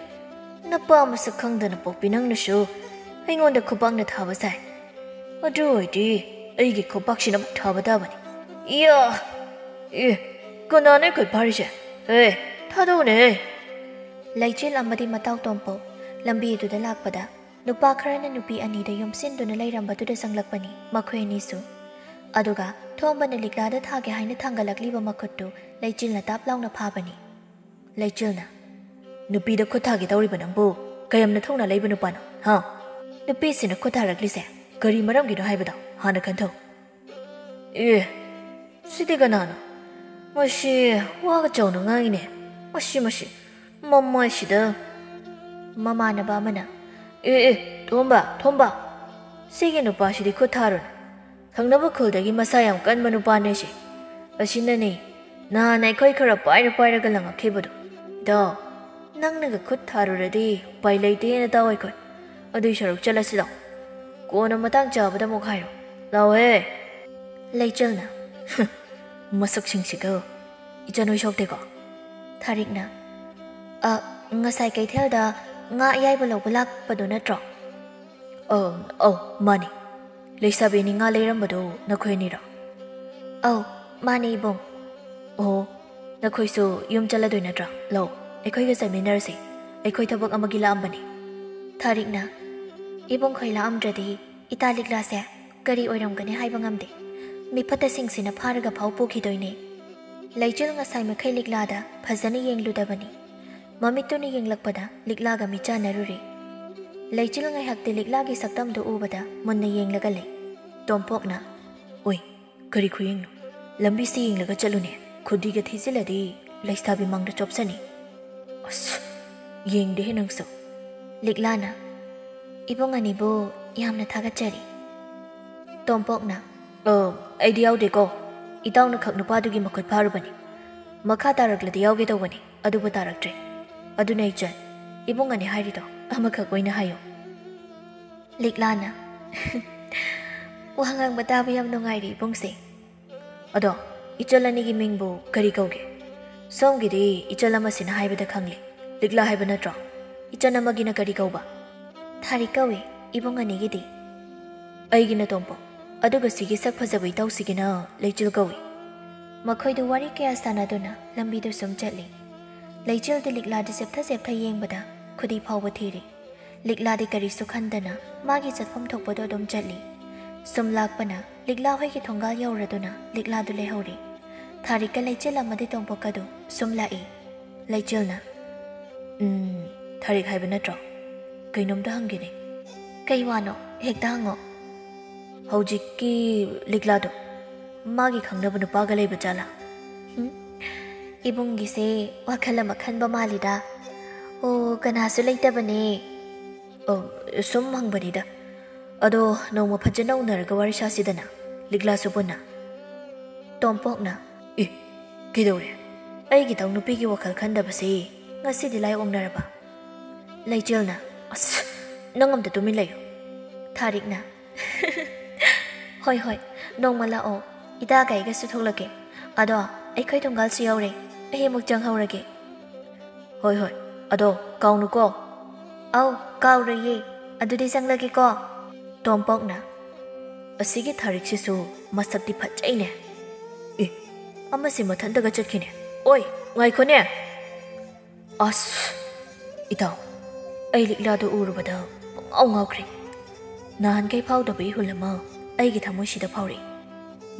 ꯅꯄꯥ ꯃꯁꯛ ꯈꯪꯗꯅ ꯄꯣꯛꯄꯤ ꯅꯪꯅꯁꯨ ꯑꯩꯉꯣꯟꯗ ꯈꯨꯄꯥꯛꯅ ꯊꯥꯕ ꯁꯥꯏ꯫ ꯑꯗꯨ ꯑꯣꯏꯔꯗꯤ ꯑꯩꯒꯤ ꯈꯨꯄꯥꯛꯁꯤꯅ ꯑꯃꯨꯛ ꯊꯥꯕ ꯇꯥꯕꯅꯤ꯫ ꯏꯌꯥ! ꯑꯦ, ꯀꯅꯥꯅꯣ ꯑꯩꯈꯣꯏ ꯐꯥꯔꯤꯁꯦ? ꯑꯦ, ꯊꯥꯗꯧꯅꯦ꯫ ꯂꯩꯆꯤꯜ ꯑꯃꯗꯤ ꯃꯇꯥꯎ ꯇꯣꯝꯄꯣꯛ ꯂꯝꯕꯤ ꯑꯗꯨꯗ ꯂꯥꯛꯄꯗ ꯅꯨꯄꯥ ꯈꯔꯅ ꯅꯨꯄꯤ ꯑꯅꯤꯗ ꯌꯣꯝꯁꯤꯟꯗꯨꯅ ꯂꯩꯔꯝꯕꯗꯨꯗ ꯆꯪꯂꯛꯄꯅꯤ ꯃꯈꯣꯏ ꯑꯅꯤꯁꯨ꯫ ꯑꯗꯨꯒ ꯊꯣꯝꯕꯅ ꯂꯤꯛꯂꯥꯗ ꯊꯥꯒꯦ ꯍꯥꯏꯅ ꯊꯥꯡꯒꯠꯂꯛꯂꯤꯕ ꯃꯈꯨꯠꯇꯨ ꯂꯩꯆꯤꯜꯅ ꯇꯥꯞ ꯂꯥꯎꯅ ꯐꯥꯕꯅꯤ꯫ ꯂꯩꯆꯤꯜꯅ, "ꯅꯨꯄꯤꯗ ꯈꯨꯠ ꯊꯥꯒꯦ ꯇꯧꯔꯤꯕ ꯅꯪꯕꯨ ꯀꯌꯥꯝꯅ ꯊꯧꯅ ꯂꯩꯕ ꯅꯨꯄꯥꯅꯣ, ꯍꯥ? ꯅꯨꯄꯤꯁꯤꯅ ꯈꯨꯠ ꯊꯥꯔꯛꯂꯤꯁꯦ ꯀꯔꯤ ꯃꯔꯝꯒꯤꯅꯣ ꯍꯥꯏꯕꯗꯣ ꯍꯥꯟꯅ ꯈꯟꯊꯧ꯫" ꯑꯦ, ꯁꯤꯗꯤ ꯀꯅꯥꯅꯣ? ꯃꯁꯤ ꯋꯥꯒ ꯆꯥꯎꯅ ꯉꯥꯡꯉꯤꯅꯦ꯫ ꯃꯁꯤ, ꯃꯁꯤ, ꯃꯃꯥꯏꯁꯤꯗ꯫ ꯃꯃꯥꯟꯅꯕ ꯑꯃꯅ, "ꯑꯦ, ꯑꯦ, ꯊꯣꯝꯕ, ꯊꯣꯝꯕ, ꯁꯤꯒꯤ ꯅꯨꯄꯥꯁꯤꯗꯤ ꯈꯨꯠ ꯊꯥꯔꯨꯅꯨ꯫ ꯊꯪꯅꯕ ꯈꯨꯜꯗꯒꯤ ꯃꯁꯥ ꯌꯥꯝ ꯀꯟꯕ ꯅꯨꯄꯥꯅꯦ ꯁꯤ꯫ ꯑꯁꯤꯅꯅꯦ ꯅꯍꯥꯟ ꯑꯩꯈꯣꯏ ꯈꯔ ꯄꯥꯏꯔ ꯄꯥꯏꯔꯒ ꯂꯪꯉꯛꯈꯤꯕꯗꯣ꯫ ꯏꯇꯥꯎ, ꯅꯪꯅꯒ ꯈꯨꯠ ꯊꯥꯔꯨꯔꯗꯤ ꯎꯄꯥꯏ ꯂꯩꯇꯦꯅ ꯇꯥꯎ ꯑꯩꯈꯣꯏ꯫ ꯑꯗꯨꯏ ꯁꯔꯨꯛ ꯆꯠꯂꯁꯤ ꯂꯥꯎ꯫ ꯀꯣꯟꯅ ꯃꯇꯥꯡ ꯆꯥꯕꯗ ꯑꯃꯨꯛ ꯍꯥꯏꯔꯣ꯫ ꯂꯥꯎꯍꯦ꯫" ꯂꯩꯆꯤꯜꯅ, "ꯃꯁꯛꯁꯤꯡꯁꯤꯒ ꯏꯆꯟ ꯍꯣꯏ ꯁꯣꯛꯇꯦꯀꯣ?" ꯊꯥꯔꯤꯛꯅ, "ꯑ, ꯉꯁꯥꯏ ꯀꯩꯊꯦꯜꯗ ꯉꯥ ꯑꯌꯥꯏꯕ ꯂꯧꯕ ꯂꯥꯛꯄꯗꯣ ꯅꯠꯇ꯭ꯔꯣ?" "ꯑ, ꯑꯧ, ꯃꯥꯅꯤ꯫ ꯂꯩꯁꯥꯕꯤ ꯑꯅꯤ ꯉꯥ ꯂꯩꯔꯝꯕꯗꯣ ꯅꯈꯣꯏ ꯑꯅꯤꯔꯣ?" "ꯑꯧ, ꯃꯥꯅꯦ ꯏꯕꯨꯡ꯫" "ꯑꯣ, ꯅꯈꯣꯏꯁꯨ ꯌꯨꯝ ꯆꯠꯂꯗꯣꯏ ꯅꯠꯇ꯭ꯔꯥ? ꯂꯧ, ꯑꯩꯈꯣꯏꯒ ꯆꯠꯃꯤꯟꯅꯔꯁꯤ꯫ ꯑꯩꯈꯣꯏ ꯊꯕꯛ ꯑꯃꯒꯤ ꯂꯥꯛꯑꯝꯕꯅꯤ꯫" ꯊꯥꯔꯤꯛꯅ, "ꯏꯕꯨꯡꯈꯣꯏ ꯂꯥꯛꯑꯝꯗ꯭ꯔꯗꯤ ꯏꯇꯥ ꯂꯤꯛꯂꯥꯁꯦ ꯀꯔꯤ ꯑꯣꯏꯔꯝꯒꯅꯤ ꯍꯥꯏꯕ ꯉꯝꯗꯦ꯫ ꯃꯤꯐꯠꯇꯁꯤꯡꯁꯤꯅ ꯐꯥꯔꯒ ꯐꯥꯎ ꯄꯨꯈꯤꯗꯣꯏꯅꯦ꯫" ꯂꯩꯆꯤꯜ ꯉꯁꯥꯏ ꯃꯈꯩ ꯂꯤꯛꯂꯥꯗ ꯐꯖꯅ ꯌꯦꯡꯂꯨꯗꯕꯅꯤ꯫ ꯃꯃꯤꯠꯇꯨꯅ ꯌꯦꯡꯂꯛꯄꯗ ꯂꯤꯛꯂꯥꯒ ꯃꯤꯠꯆꯥꯟꯅꯔꯨꯔꯦ꯫ ꯂꯩꯆꯤꯜ ꯉꯥꯏꯍꯥꯛꯇꯤ ꯂꯤꯛꯂꯥꯒꯤ ꯁꯛꯇꯝꯗꯨ ꯎꯕꯗ ꯃꯨꯟꯅ ꯌꯦꯡꯂꯒ ꯂꯩ꯫ ꯇꯣꯝꯄꯣꯛꯅ, "ꯑꯣꯏ, ꯀꯔꯤ ꯈꯨꯌꯦꯡꯅꯣ? ꯂꯝꯕꯤꯁꯤ ꯌꯦꯡꯂꯒ ꯆꯠꯂꯨꯅꯦ, ꯈꯨꯗꯤꯒ ꯊꯤꯖꯤꯜꯂꯗꯤ ꯂꯩꯁꯥꯕꯤ ꯃꯥꯡꯗ ꯆꯣꯞꯁꯅꯤ꯫" "ꯑꯁ, ꯌꯦꯡꯗꯦꯍꯦ ꯅꯪꯁꯨ꯫" ꯂꯤꯛꯂꯥꯅ, "ꯏꯕꯨꯡ ꯑꯅꯤꯕꯨ ꯌꯥꯝꯅ ꯊꯥꯒꯠꯆꯔꯤ꯫" ꯇꯣꯝꯄꯣꯛꯅ, "ꯑ, ꯑꯩꯗꯤ ꯌꯥꯎꯗꯦꯀꯣ꯫ ꯏꯇꯥꯎꯅ ꯈꯛ ꯅꯨꯄꯥꯗꯨꯒꯤ ꯃꯈꯨꯠ ꯐꯥꯔꯨꯕꯅꯤ꯫ ꯃꯈꯥ ꯇꯥꯔꯛꯂꯗꯤ ꯌꯥꯎꯒꯦ ꯇꯧꯕꯅꯤ, ꯑꯗꯨꯕꯨ ꯇꯥꯔꯛꯇ꯭ꯔꯦ꯫ ꯑꯗꯨꯅ ꯏꯆꯟ, ꯏꯕꯨꯡ ꯑꯅꯤ ꯍꯥꯏꯔꯤꯗꯣ ꯑꯃꯈꯛ ꯑꯣꯏꯅ ꯍꯥꯏꯌꯣ꯫" ꯂꯤꯛꯂꯥꯅ, "ꯋꯥ ꯉꯥꯡꯕ ꯇꯥꯕ ꯌꯥꯝ ꯅꯨꯡꯉꯥꯏꯔꯤ ꯏꯕꯨꯡꯁꯦ꯫ ꯑꯗꯣ ꯏꯆꯜ ꯑꯅꯤꯒꯤ ꯃꯤꯡꯕꯨ ꯀꯔꯤ ꯀꯧꯒꯦ? ꯁꯣꯝꯒꯤꯗꯤ ꯏꯆꯜ ꯑꯃꯁꯤꯅ ꯍꯥꯏꯕꯗ ꯈꯪꯂꯦ, ꯂꯤꯛꯂꯥ ꯍꯥꯏꯕ ꯅꯠꯇ꯭ꯔꯣ? ꯏꯆꯟ ꯑꯃꯒꯤꯅ ꯀꯔꯤ ꯀꯧꯕ? ꯊꯥꯔꯤꯛ ꯀꯧꯏ, ꯏꯕꯨꯡ ꯑꯅꯤꯒꯤꯗꯤ꯫ ꯑꯩꯒꯤꯅ ꯇꯣꯝꯄꯣꯛ, ꯑꯗꯨꯒ ꯁꯤꯒꯤ ꯁꯛ ꯐꯖꯕ ꯏꯇꯥꯎꯁꯤꯒꯤꯅ ꯂꯩꯆꯤꯜ ꯀꯧꯏ꯫ ꯃꯈꯣꯏꯗꯨ ꯋꯥꯔꯤ ꯀꯌꯥ ꯁꯥꯟꯅꯗꯨꯅ ꯂꯝꯕꯤꯗꯨ ꯁꯨꯝ ꯆꯠꯂꯤ꯫ ꯂꯩꯆꯤꯜꯗꯤ ꯂꯤꯛꯂꯥꯗꯤ ꯆꯦꯞꯊ ꯆꯦꯞꯊ ꯌꯦꯡꯕꯗ ꯈꯨꯗꯤ ꯐꯥꯎꯕ ꯊꯤꯔꯤ꯫ ꯂꯤꯛꯂꯥꯗꯤ ꯀꯔꯤꯁꯨ ꯈꯟꯗꯅ ꯃꯥꯒꯤ ꯆꯠꯐꯝ ꯊꯣꯛꯄꯗꯣ ꯑꯗꯨꯝ ꯆꯠꯂꯤ꯫ ꯁꯨꯝ ꯂꯥꯛꯄꯅ ꯂꯤꯛꯂꯥ ꯍꯣꯏꯒꯤ ꯊꯣꯡꯒꯥꯜ ꯌꯧꯔꯗꯨꯅ ꯂꯤꯛꯂꯥꯗꯨ ꯂꯩꯍꯧꯔꯤ꯫ ꯊꯥꯔꯤꯛꯀ ꯂꯩꯆꯤꯜ ꯑꯃꯗꯤ ꯇꯣꯝꯄꯣꯛꯀꯗꯨ ꯁꯨꯝ ꯂꯥꯛꯏ꯫ ꯂꯩꯆꯤꯜꯅ, "ꯎꯝ, ꯊꯥꯔꯤꯛ ꯍꯥꯏꯕ ꯅꯠꯇ꯭ꯔꯣ? ꯀꯩꯅꯣꯝꯇ ꯍꯪꯒꯦꯅꯦ꯫" "ꯀꯩ ꯋꯥꯅꯣ? ꯍꯦꯛꯇ ꯍꯪꯉꯣ꯫" "ꯍꯧꯖꯤꯛꯀꯤ ꯂꯤꯛꯂꯥꯗꯣ ꯃꯥꯒꯤ ꯈꯪꯅꯕ ꯅꯨꯄꯥꯒ ꯂꯩꯕ ꯖꯥꯠꯂꯥ?" "ꯍꯨꯝ, ꯏꯕꯨꯡꯒꯤꯁꯦ ꯋꯥꯈꯜ ꯑꯃ ꯈꯟꯕ ꯃꯥꯜꯂꯤꯗ꯫" "ꯑꯣ, ꯀꯅꯥꯁꯨ ꯂꯩꯇꯕꯅꯦ꯫" "ꯑꯣ, ꯁꯨꯝ ꯍꯪꯕꯅꯤꯗ꯫ ꯑꯗꯣ ꯅꯣꯡꯃ ꯐꯖꯅ ꯎꯅꯔꯒ ꯋꯥꯔꯤ ꯁꯥꯁꯤꯗꯅ, ꯂꯤꯛꯂꯥꯁꯨ ꯄꯨꯟꯅ꯫" ꯇꯣꯝꯄꯣꯛꯅ, "ꯑꯦ, ꯀꯩꯗꯧꯔꯦ? ꯑꯩꯒꯤꯗꯧ ꯅꯨꯄꯤꯒꯤ ꯋꯥꯈꯜ ꯈꯟꯗꯕꯁꯦ ꯉꯁꯤꯗꯤ ꯂꯥꯏ ꯑꯣꯛꯅꯔꯕ?" ꯂꯩꯆꯤꯜꯅ, "ꯑꯁ, ꯅꯪ ꯑꯝꯇ ꯇꯨꯃꯤꯟ ꯂꯩꯌꯨ꯫" ꯊꯥꯔꯤꯛꯅ, "ꯍꯣꯏ, ꯍꯣꯏ, ꯅꯣꯡꯃ ꯂꯥꯛꯑꯣ, ꯏꯇꯥꯒ ꯑꯩꯒꯁꯨ ꯊꯣꯛꯂꯛꯀꯦ꯫ ꯑꯗꯣ ꯑꯩꯈꯣꯏ ꯊꯣꯡꯒꯥꯜꯁꯨ ꯌꯧꯔꯦ, ꯑꯩ ꯑꯃꯨꯛ ꯆꯪꯍꯧꯔꯒꯦ꯫" "ꯍꯣꯏ, ꯍꯣꯏ, ꯑꯗꯣ ꯀꯥꯎꯅꯨꯀꯣ꯫" "ꯑꯧ, ꯀꯥꯎꯔꯣꯏꯌꯦ, ꯑꯗꯨꯗꯤ ꯆꯪꯂꯒꯦꯀꯣ꯫" ꯇꯣꯝꯄꯣꯛꯅ, "ꯑꯁꯤꯒꯤ ꯊꯥꯔꯤꯛꯁꯤꯁꯨ ꯃꯁꯛꯇꯤ ꯐꯖꯩꯅꯦ꯫ ꯑꯦ, ꯑꯃꯁꯦ ꯃꯊꯟꯇꯒ ꯆꯠꯈꯤꯅꯦ꯫ ꯑꯣꯏ, ꯉꯥꯏꯈꯣꯅꯦ꯫" ꯑꯁ! ꯏꯇꯥꯎ, ꯑꯩ ꯂꯤꯛꯂꯥꯗꯨ ꯎꯔꯨꯕꯗ ꯄꯨꯡꯉꯥꯎ ꯉꯥꯎꯈ꯭ꯔꯦ꯫ ꯅꯍꯥꯟꯈꯩ ꯐꯥꯎꯗꯕ ꯏꯍꯨꯜ ꯑꯃ ꯑꯩꯒꯤ ꯊꯃꯣꯏꯁꯤꯗ ꯐꯥꯎꯔꯛꯏ꯫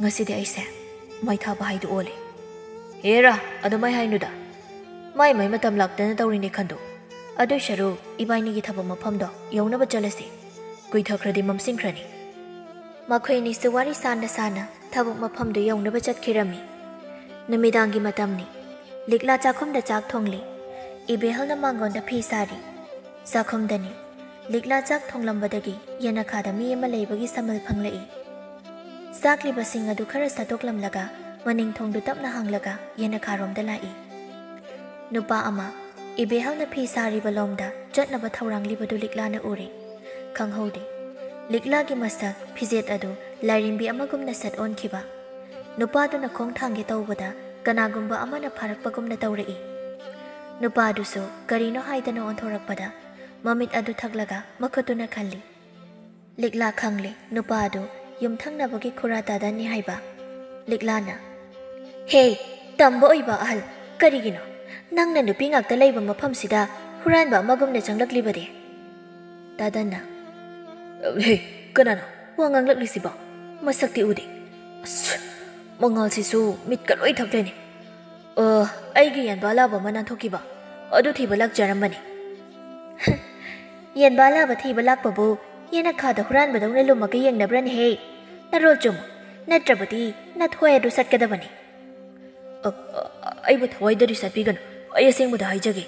ꯉꯁꯤꯗꯤ ꯑꯩꯁꯦ ꯃꯩ ꯊꯥꯕ ꯍꯥꯏꯗꯨ ꯑꯣꯜꯂꯦ꯫ ꯍꯦꯔꯥ, ꯑꯗꯨꯃꯥꯏ ꯍꯥꯏꯅꯨꯗ꯫ ꯃꯥꯏ ꯃꯥꯏ ꯃꯇꯝ ꯂꯥꯛꯇꯅ ꯇꯧꯔꯤꯅꯦ ꯈꯟꯗꯣꯛ꯫ ꯑꯗꯨꯏ ꯁꯔꯨꯛ ꯏꯕꯥꯏꯅꯤꯒꯤ ꯊꯕꯛ ꯃꯐꯝꯗꯣ ꯌꯧꯅꯕ ꯆꯠꯂꯁꯤ꯫ ꯀꯨꯏꯊꯈ꯭ꯔꯗꯤ ꯃꯝꯁꯤꯟꯈ꯭ꯔꯅꯤ꯫ ꯃꯈꯣꯏ ꯑꯅꯤꯁꯨ ꯋꯥꯔꯤ ꯁꯥꯅ ꯁꯥꯅ ꯊꯕꯛ ꯃꯐꯝꯗꯨ ꯌꯧꯅꯕ ꯆꯠꯈꯤꯔꯝꯃꯤ꯫ ꯅꯨꯃꯤꯗꯥꯡꯒꯤ ꯃꯇꯝꯅꯤ꯫ ꯂꯤꯛꯂꯥ ꯆꯥꯛꯈꯨꯝꯗ ꯆꯥꯛ ꯊꯣꯡꯂꯤ꯫ ꯏꯕꯦꯍꯜꯅ ꯃꯥꯡꯒꯣꯟꯗ ꯐꯤ ꯁꯥꯔꯤ꯫ ꯆꯥꯛꯈꯨꯝꯗꯅꯤ꯫ ꯂꯤꯛꯂꯥ ꯆꯥꯛ ꯊꯣꯡꯂꯝꯕꯗꯒꯤ ꯌꯦꯅꯈꯥꯗ ꯃꯤ ꯑꯃ ꯂꯩꯕꯒꯤ ꯁꯃꯜ ꯐꯪꯂꯛꯏ꯫ ꯆꯥꯛꯂꯤꯕꯁꯤꯡ ꯑꯗꯨ ꯈꯔ ꯁꯠꯇꯣꯛꯂꯝꯂꯒ ꯃꯅꯤꯡ ꯊꯣꯡꯗꯨ ꯇꯞꯅ ꯍꯥꯡꯂꯒ ꯌꯦꯅꯈꯥꯔꯣꯝꯗ ꯂꯥꯛꯏ꯫ ꯅꯨꯄꯥ ꯑꯃ꯫ ꯏꯕꯦꯍꯜꯅ ꯐꯤ ꯁꯥꯔꯤꯕ ꯂꯣꯝꯗ ꯆꯠꯅꯕ ꯊꯧꯔꯥꯡꯂꯤꯕꯗꯨ ꯂꯤꯛꯂꯥꯅ ꯎꯔꯦ꯫ ꯈꯪꯍꯧꯗꯦ꯫ ꯂꯤꯛꯂꯥꯒꯤ ꯃꯁꯛ, ꯐꯤꯖꯦꯠ ꯑꯗꯨ ꯂꯥꯏꯔꯦꯝꯕꯤ ꯑꯃꯒꯨꯝꯅ ꯁꯠ ꯑꯣꯟꯈꯤꯕ꯫ ꯅꯨꯄꯥꯗꯨꯅ ꯈꯣꯡ ꯊꯥꯡꯒꯦ ꯇꯧꯕꯗ ꯀꯅꯥꯒꯨꯝꯕ ꯑꯃꯅ ꯐꯥꯔꯛꯄꯒꯨꯝꯅ ꯇꯧꯔꯛꯏ꯫ ꯅꯨꯄꯥꯗꯨꯁꯨ ꯀꯔꯤꯅꯣ ꯍꯥꯏꯗꯅ ꯑꯣꯟꯊꯣꯔꯛꯄꯗ ꯃꯃꯤꯠ ꯑꯗꯨ ꯊꯛꯂꯒ ꯃꯈꯨꯠꯇꯨꯅ ꯈꯜꯂꯤ꯫ ꯂꯤꯛꯂꯥ ꯈꯪꯂꯦ ꯅꯨꯄꯥ ꯑꯗꯨ ꯌꯨꯝꯊꯪꯅꯕꯒꯤ ꯈꯨꯔꯥ ꯇꯥꯗꯟꯅꯤ ꯍꯥꯏꯕ꯫ ꯂꯤꯛꯂꯥꯅ, "ꯍꯦ, ꯇꯝꯕ ꯑꯣꯏꯕ ꯑꯍꯜ, ꯀꯔꯤꯒꯤꯅꯣ ꯅꯪꯅ ꯅꯨꯄꯤ ꯉꯥꯛꯇ ꯂꯩꯕ ꯃꯐꯝꯁꯤꯗ ꯍꯨꯔꯥꯟꯕ ꯑꯃꯒꯨꯝꯅ ꯆꯪꯂꯛꯂꯤꯕꯗꯤ?" ꯇꯥꯗꯟꯅ, "ꯍꯦ, ꯀꯅꯥꯅꯣ ꯋꯥ ꯉꯥꯡꯂꯛꯂꯤꯁꯤꯕꯣ? ꯃꯁꯛꯇꯤ ꯎꯗꯦ꯫ ꯑꯁ, ꯃꯉꯥꯜꯁꯤꯁꯨ ꯃꯤꯠꯀ ꯂꯣꯏ ꯊꯛꯂꯦꯅꯦ꯫ ꯑ, ꯑꯩꯒꯤ ꯌꯦꯟꯕꯥ ꯂꯥꯕ ꯑꯃ ꯅꯥꯟꯊꯣꯛꯈꯤꯕ ꯑꯗꯨ ꯊꯤꯕ ꯂꯥꯛꯆꯔꯝꯕꯅꯤ꯫" "ꯌꯦꯟꯕꯥ ꯂꯥꯕ ꯊꯤꯕ ꯂꯥꯛꯄꯕꯨ ꯌꯦꯅꯈꯥꯗ ꯍꯨꯔꯥꯟꯕꯗꯧꯅ ꯂꯨꯝꯃꯒ ꯌꯦꯡꯅꯕ꯭ꯔꯅꯦꯍꯦ? ꯅꯔꯣꯜ ꯆꯨꯝꯃꯨ, ꯅꯠꯇ꯭ꯔꯕꯗꯤ ꯅꯊ꯭ꯋꯥꯏ ꯑꯗꯨ ꯆꯠꯀꯗꯕꯅꯤ꯫" "ꯑ, ꯑ, ꯑꯩꯕꯨ ꯊꯋꯥꯏꯗꯗꯤ ꯆꯠꯄꯤꯒꯅꯨ, ꯑꯩ ꯑꯁꯦꯡꯕꯗ ꯍꯥꯏꯖꯒꯦ꯫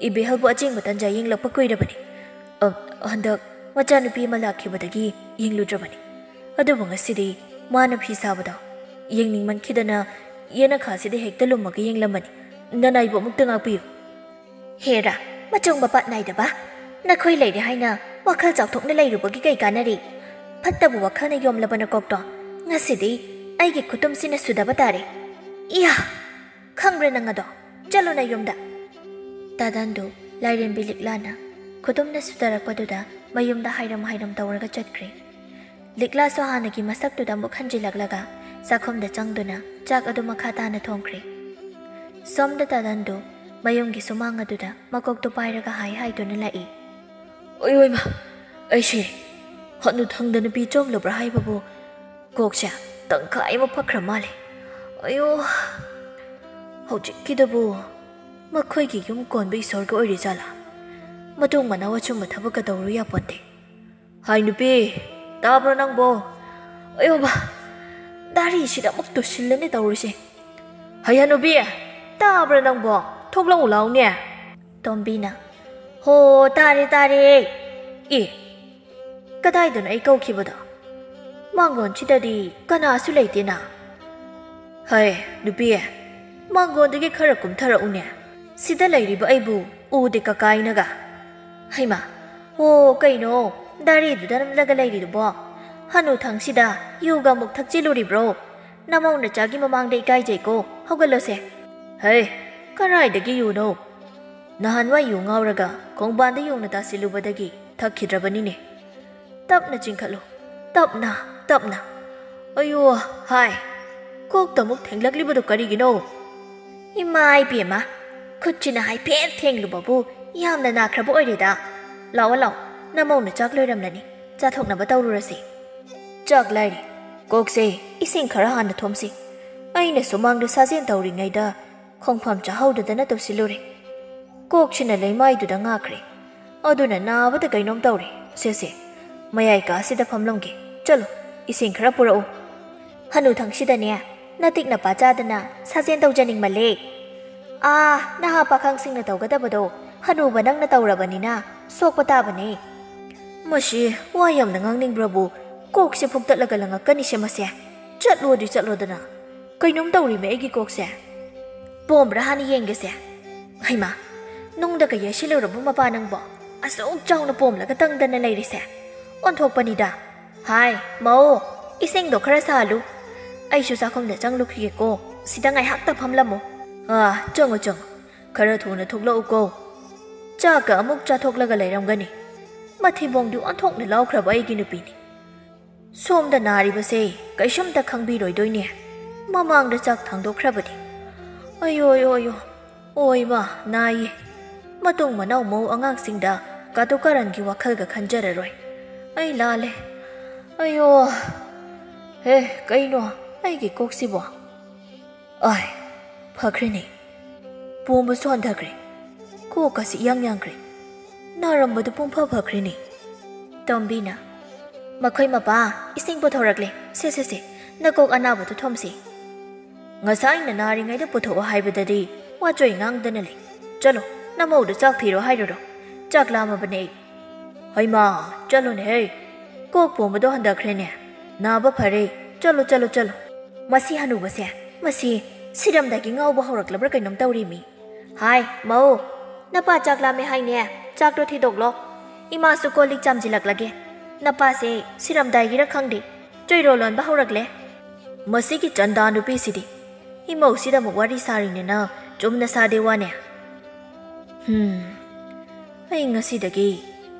ꯏꯕꯦꯍꯜꯕꯨ ꯑꯆꯦꯡꯕ ꯇꯟꯖꯥ ꯌꯦꯡꯂꯛꯄ ꯀꯨꯏꯔꯕꯅꯤ꯫ ꯑ, ꯍꯟꯗꯛ ꯃꯆꯥꯅꯨꯄꯤ ꯑꯃ ꯂꯥꯛꯈꯤꯕꯗꯒꯤ ꯌꯦꯡꯂꯨꯗ꯭ꯔꯕꯅꯤ꯫ ꯑꯗꯨꯕꯨ ꯉꯁꯤꯗꯤ ꯃꯥꯅ ꯐꯤ ꯁꯥꯕꯗꯣ ꯌꯦꯡꯅꯤꯡꯃꯟꯈꯤꯗꯅ ꯌꯦꯅꯈꯥꯁꯤꯗ ꯍꯦꯛꯇ ꯂꯨꯝꯃꯒ ꯌꯦꯡꯂꯝꯕꯅꯤ꯫ ꯅꯅꯥꯏꯕꯨ ꯑꯃꯨꯛꯇ ꯉꯥꯛꯄꯤꯌꯨ꯫" "ꯍꯦꯔꯥ, ꯃꯆꯣꯡꯕ ꯄꯥꯠ ꯅꯥꯏꯗꯕ, ꯅꯈꯣꯏ ꯂꯩꯔꯦ ꯍꯥꯏꯅ ꯋꯥꯈꯜ ꯆꯥꯎꯊꯣꯛꯅ ꯂꯩꯔꯨꯕꯒꯤ ꯀꯩ ꯀꯥꯟꯅꯔꯤ? ꯐꯠꯇꯕ ꯋꯥꯈꯜꯅ ꯌꯣꯝꯂꯕ ꯅꯀꯣꯛꯇꯣ ꯉꯁꯤꯗꯤ ꯑꯩꯒꯤ ꯈꯨꯇꯨꯝꯁꯤꯅ ꯁꯨꯗꯕ ꯇꯥꯔꯦ꯫ ꯏꯌꯥ! ꯈꯪꯕ꯭ꯔꯥ ꯅꯪ ꯑꯗꯣ? ꯆꯠꯂꯣ ꯅꯌꯨꯝꯗ꯫" ꯇꯥꯗꯟꯗꯨ ꯂꯥꯏꯔꯦꯝꯕꯤ ꯂꯤꯛꯂꯥꯅ ꯈꯨꯇꯨꯝꯅ ꯁꯨꯗꯔꯛꯄꯗꯨꯗ ꯃꯌꯨꯝꯗ ꯍꯥꯏꯔꯝ ꯍꯥꯏꯔꯝ ꯇꯧꯔꯒ ꯆꯠꯈ꯭ꯔꯦ꯫ ꯂꯤꯛꯂꯥꯁꯨ ꯍꯥꯟꯅꯒꯤ ꯃꯁꯛꯇꯨꯗ ꯑꯃꯨꯛ ꯍꯟꯖꯤꯜꯂꯛꯂꯒ ꯆꯥꯛꯈꯨꯝꯗ ꯆꯪꯗꯨꯅ ꯆꯥꯛ ꯑꯗꯨ ꯃꯈꯥ ꯇꯥꯅ ꯊꯣꯡꯈ꯭ꯔꯦ꯫ ꯁꯣꯝꯗ ꯇꯥꯗꯟꯗꯨ ꯃꯌꯨꯝꯒꯤ ꯁꯨꯃꯥꯡ ꯑꯗꯨꯗ ꯃꯀꯣꯛꯇꯨ ꯄꯥꯏꯔꯒ ꯍꯥꯏ ꯍꯥꯏꯗꯨꯅ ꯂꯥꯛꯏ꯫ "ꯑꯣꯏ, ꯑꯣꯏꯃ, ꯑꯩꯁꯦ ꯍꯅꯨꯊꯪꯗ ꯅꯨꯄꯤ ꯆꯣꯡꯂꯕ꯭ꯔꯥ ꯍꯥꯏꯕꯕꯨ ꯀꯣꯛꯁꯦ ꯇꯪꯈꯥꯏ ꯑꯃ ꯐꯛꯈ꯭ꯔ ꯃꯥꯜꯂꯦ꯫ ꯑꯌꯣ, ꯍꯧꯖꯤꯛꯀꯤꯗꯨꯕꯨ ꯃꯈꯣꯏꯒꯤ ꯌꯨꯝ ꯀꯣꯟꯕ ꯏꯁꯣꯔꯒ ꯑꯣꯏꯔꯤꯖꯥꯠꯂꯥ? ꯃꯇꯨꯡ ꯃꯅꯥꯎ ꯑꯆꯨꯝꯕ ꯊꯕꯛꯀ ꯇꯧꯔꯨ ꯌꯥꯄꯣꯟꯇꯦ꯫ ꯍꯥꯏ ꯅꯨꯄꯤ, ꯇꯥꯕ꯭ꯔꯣ ꯅꯪꯕꯣ? ꯑꯌꯣꯕ, ꯗꯥꯔꯤꯁꯤꯗ ꯑꯃꯨꯛ ꯇꯨꯁꯤꯜꯂꯅꯤ ꯇꯧꯔꯤꯁꯦ꯫ ꯍꯩ ꯍꯅꯨꯕꯤ, ꯇꯥꯕ꯭ꯔꯥ ꯅꯪꯕꯣ? ꯊꯣꯛꯂꯛꯎ ꯂꯥꯎꯅꯦ꯫" ꯇꯣꯝꯕꯤꯅ, "ꯍꯣ, ꯇꯥꯔꯦ, ꯇꯥꯔꯦ꯫ ꯑꯦ, ꯀꯗꯥꯏꯗꯅꯣ ꯑꯩ ꯀꯧꯈꯤꯕꯗꯣ? ꯃꯥꯡꯒꯣꯟꯁꯤꯗꯗꯤ ꯀꯅꯥꯁꯨ ꯂꯩꯇꯦꯅ꯫ ꯍꯩ, ꯅꯨꯄꯤ, ꯃꯥꯡꯒꯣꯟꯗꯒꯤ ꯈꯔ ꯀꯨꯝꯊꯔꯛꯎꯅꯦ꯫ ꯁꯤꯗ ꯂꯩꯔꯤꯕ ꯑꯩꯕꯨ ꯎꯗꯦ ꯀꯀꯥꯏꯅꯒ꯫ ꯍꯩꯃꯥ, ꯑꯣ, ꯀꯩꯅꯣ ꯗꯥꯔꯤꯗꯨꯗ ꯅꯝꯂꯒ ꯂꯩꯔꯤꯗꯨꯕꯣ? ꯍꯅꯨꯊꯪꯁꯤꯗ ꯌꯨꯒ ꯑꯃꯨꯛ ꯊꯛꯆꯤꯜꯂꯨꯔꯤꯕ꯭ꯔꯣ? ꯅꯃꯧ ꯅꯆꯥꯒꯤ ꯃꯃꯥꯡꯗ ꯏꯀꯥꯏꯖꯩꯀꯣ꯫ ꯍꯧꯒꯠꯂꯣꯁꯦ꯫ ꯍꯩ, ꯀꯔꯥꯏꯗꯒꯤ ꯌꯨꯅꯣ? ꯅꯍꯥꯟꯋꯥꯏ ꯌꯨ ꯉꯥꯎꯔꯒ ꯈꯣꯡꯕꯥꯟꯗ ꯌꯣꯡꯅ ꯇꯥꯁꯤꯜꯂꯨꯕꯗꯒꯤ ꯊꯛꯈꯤꯗ꯭ꯔꯕꯅꯤꯅꯦ꯫ ꯇꯞꯅ ꯆꯤꯡꯈꯠꯂꯨ, ꯇꯞꯅ, ꯇꯞꯅ꯫ ꯑꯌꯣ, ꯍꯥꯏ, ꯀꯣꯛꯇ ꯑꯃꯨꯛ ꯊꯦꯡꯂꯛꯂꯤꯕꯗꯨ ꯀꯔꯤꯒꯤꯅꯣ? ꯏꯃꯥ ꯏꯕꯦꯝꯃ, ꯈꯨꯠꯁꯤꯅ ꯍꯥꯏꯐꯦꯠ ꯊꯦꯡꯂꯨꯕꯕꯨ ꯌꯥꯝꯅ ꯅꯥꯈ꯭ꯔꯕ ꯑꯣꯏꯔꯦꯗ꯫ ꯂꯥꯛꯑꯣ, ꯂꯥꯛꯑꯣ, ꯅꯃꯧꯅ ꯆꯥꯛ ꯂꯣꯏꯔꯝꯂꯅꯤ, ꯆꯥꯊꯣꯛꯅꯕ ꯇꯧꯔꯨꯔꯁꯤ꯫ ꯆꯥꯛ ꯂꯥꯏꯔꯤ, ꯀꯣꯛꯁꯦ ꯏꯁꯤꯡ ꯈꯔ ꯍꯥꯟꯅ ꯊꯣꯝꯁꯤ꯫ ꯑꯩꯅ ꯁꯨꯃꯥꯡꯗ ꯁꯥꯖꯦꯜ ꯇꯧꯔꯤꯉꯩꯗ ꯈꯣꯡꯐꯝ ꯆꯥꯍꯧꯗꯗꯅ ꯇꯧꯁꯤꯜꯂꯨꯔꯦ꯫ ꯀꯣꯛꯁꯤꯅ ꯂꯩꯃꯥꯏꯗꯨꯗ ꯉꯥꯛꯈ꯭ꯔꯦ꯫ ꯑꯗꯨꯅ ꯅꯥꯕꯗ ꯀꯩꯅꯣꯝ ꯇꯧꯔꯦ꯫ ꯁꯦ, ꯁꯦ, ꯃꯌꯥꯏ ꯀꯥꯁꯤꯗ ꯐꯝꯂꯝꯒꯦ꯫ ꯆꯠꯂꯣ, ꯏꯁꯤꯡ ꯈꯔ ꯄꯨꯔꯛꯎ꯫ ꯍꯅꯨꯊꯪꯁꯤꯗꯅꯦ, ꯅꯇꯤꯛ ꯅꯄꯥ ꯆꯥꯗꯅ ꯁꯥꯖꯦꯜ ꯇꯧꯖꯅꯤꯡꯃꯜꯂꯦ꯫ ꯑꯥ, ꯅꯍꯥ ꯄꯥꯈꯪꯁꯤꯡꯅ ꯇꯧꯒꯗꯕꯗꯣ ꯍꯅꯨꯕ ꯅꯪꯅ ꯇꯧꯔꯕꯅꯤꯅ ꯁꯣꯛꯄ ꯇꯥꯕꯅꯦ꯫ ꯃꯁꯤ ꯋꯥ ꯌꯥꯝꯅ ꯉꯥꯡꯅꯤꯡꯕ꯭ꯔꯕꯨ? ꯀꯣꯛꯁꯦ ꯐꯨꯛꯇꯠꯂꯒ ꯂꯪꯉꯛꯀꯅꯤꯁꯦ ꯃꯁꯦ꯫ ꯆꯠꯂꯣꯗꯤ ꯆꯠꯂꯣꯗꯅ꯫ ꯀꯩꯅꯣꯝ ꯇꯧꯔꯤꯃꯦ ꯑꯩꯒꯤ ꯀꯣꯛꯁꯦ꯫ ꯄꯣꯝꯕ꯭ꯔꯥ ꯍꯥꯟꯅ ꯌꯦꯡꯒꯦꯁꯦ꯫ ꯍꯩꯃꯥ, ꯅꯨꯡꯗꯒ ꯌꯩꯁꯤꯜꯂꯨꯔꯕ ꯃꯄꯥ ꯅꯪꯕꯣ? ꯑꯁꯨꯛ ꯆꯥꯎꯅ ꯄꯣꯝꯂꯒ ꯇꯪꯗꯅ ꯂꯩꯔꯤꯁꯦ꯫ ꯑꯣꯟꯊꯣꯛꯄꯅꯤꯗ꯫ ꯍꯥꯏ, ꯃꯧ, ꯏꯁꯤꯡꯗꯣ ꯈꯔ ꯁꯥꯍꯜꯂꯨ꯫ ꯑꯩꯁꯨ ꯆꯥꯛꯈꯨꯝꯗ ꯆꯪꯂꯨꯈꯤꯒꯦꯀꯣ꯫ ꯁꯤꯗ ꯉꯥꯏꯍꯥꯛꯇ ꯐꯝꯂꯝꯃꯣ꯫ ꯑꯥ, ꯆꯪꯉꯣ, ꯆꯪꯉꯣ꯫ ꯈꯔ ꯊꯨꯅ ꯊꯣꯛꯂꯛꯎꯀꯣ꯫ ꯆꯥꯛꯀ ꯑꯃꯨꯛ ꯆꯥꯊꯣꯛꯂꯒ ꯂꯩꯔꯝꯒꯅꯤ꯫ ꯃꯊꯤꯕꯣꯡꯗꯨ ꯑꯣꯟꯊꯣꯛꯅ ꯂꯥꯎꯈ꯭ꯔꯕ ꯑꯩꯒꯤ ꯅꯨꯄꯤꯅꯤ꯫ ꯁꯣꯝꯗ ꯅꯥꯔꯤꯕꯁꯦ ꯀꯩꯁꯨꯝꯇ ꯈꯪꯕꯤꯔꯣꯏꯗꯣꯏꯅꯦ꯫ ꯃꯃꯥꯡꯗ ꯆꯥꯛ ꯊꯥꯡꯗꯣꯛꯈ꯭ꯔꯕꯗꯤ꯫ ꯑꯌꯣ, ꯑꯌꯣ, ꯑꯌꯣ꯫ ꯑꯣꯏꯃ, ꯅꯥꯏꯌꯦ꯫ ꯃꯇꯨꯡ ꯃꯅꯥꯎ ꯃꯧ ꯑꯉꯥꯡꯁꯤꯡꯗ ꯀꯥꯇꯨ ꯀꯥꯔꯟꯒꯤ ꯋꯥꯈꯜꯒ ꯈꯟꯖꯔꯔꯣꯏ꯫ ꯑꯩ ꯂꯥꯜꯂꯦ꯫ ꯑꯌꯣ꯫ ꯍꯦ, ꯀꯩꯅꯣ? ꯑꯩꯒꯤ ꯀꯣꯛꯁꯤꯕꯣ? ꯑꯥꯏ, ꯐꯈ꯭ꯔꯦꯅꯦ꯫ ꯄꯣꯝꯕꯁꯨ ꯍꯟꯊꯈ꯭ꯔꯦ꯫ ꯀꯣꯛꯀꯁꯤ ꯏꯌꯥꯡ ꯌꯥꯡꯈ꯭ꯔꯦ꯫ ꯅꯥꯔꯝꯕꯗꯨ ꯄꯨꯡꯐ ꯐꯈ꯭ꯔꯦꯅꯦ꯫ ꯇꯣꯝꯕꯤꯅ, "ꯃꯈꯣꯏ ꯃꯄꯥ, ꯏꯁꯤꯡ ꯄꯨꯊꯣꯔꯛꯂꯦ꯫ ꯁꯦ, ꯁꯦ, ꯁꯦ, ꯅꯀꯣꯛ ꯑꯅꯥꯕꯗꯨ ꯊꯣꯝꯁꯤ꯫ ꯉꯁꯥꯏꯅ ꯅꯥꯔꯤꯉꯩꯗ ꯄꯨꯊꯣꯛꯑꯣ ꯍꯥꯏꯕꯗꯗꯤ ꯋꯥꯆꯣꯏ ꯉꯥꯡꯗꯅ ꯂꯩ꯫ ꯆꯠꯂꯣ, ꯅꯃꯧꯗ ꯆꯥꯛ ꯊꯤꯔꯣ ꯍꯥꯏꯔꯨꯔꯣ꯫ ꯆꯥꯛ ꯂꯥꯝꯃꯕꯅꯦ ꯑꯩ꯫" "ꯍꯩꯃꯥ, ꯆꯠꯂꯣꯅꯦꯍꯦ꯫ ꯀꯣꯛ ꯄꯣꯝꯕꯗꯣ ꯍꯟꯊꯈ꯭ꯔꯦꯅꯦ꯫ ꯅꯥꯕ ꯐꯔꯦ꯫ ꯆꯠꯂꯣ, ꯆꯠꯂꯣ, ꯆꯠꯂꯣ꯫" ꯃꯁꯤ ꯍꯅꯨꯕꯁꯦ, ꯃꯁꯤ ꯁꯤꯔꯝꯗꯥꯏꯒꯤ ꯉꯥꯎꯕ ꯍꯧꯔꯛꯂꯕ꯭ꯔꯥ ꯀꯩꯅꯣꯝ ꯇꯧꯔꯦꯃꯤ꯫ "ꯍꯥꯏ, ꯃꯧ, ꯅꯄꯥ ꯆꯥꯛ ꯂꯥꯝꯃꯦ ꯍꯥꯏꯅꯦ, ꯆꯥꯛꯇꯣ ꯊꯤꯗꯣꯛꯂꯣ꯫ ꯏꯃꯥꯁꯨ ꯀꯣꯜ ꯂꯤꯛ ꯆꯥꯝꯁꯤꯜꯂꯛꯂꯒꯦ꯫ ꯅꯄꯥꯁꯦ ꯁꯤꯔꯝꯗꯥꯏꯒꯤꯔ ꯈꯪꯗꯦ, ꯆꯣꯏꯔꯣꯜ ꯂꯣꯟꯕ ꯍꯧꯔꯛꯂꯦ꯫" "ꯃꯁꯤꯒꯤ ꯆꯟꯗꯥ ꯅꯨꯄꯤꯁꯤꯗꯤ ꯏꯃꯧꯁꯤꯗ ꯑꯃꯨꯛ ꯋꯥꯔꯤ ꯁꯥꯔꯤꯅꯦꯅ ꯆꯨꯝꯅ ꯁꯥꯗꯦ ꯋꯥꯅꯦ꯫ ꯍꯝ, ꯑꯩ ꯉꯁꯤꯗꯒꯤ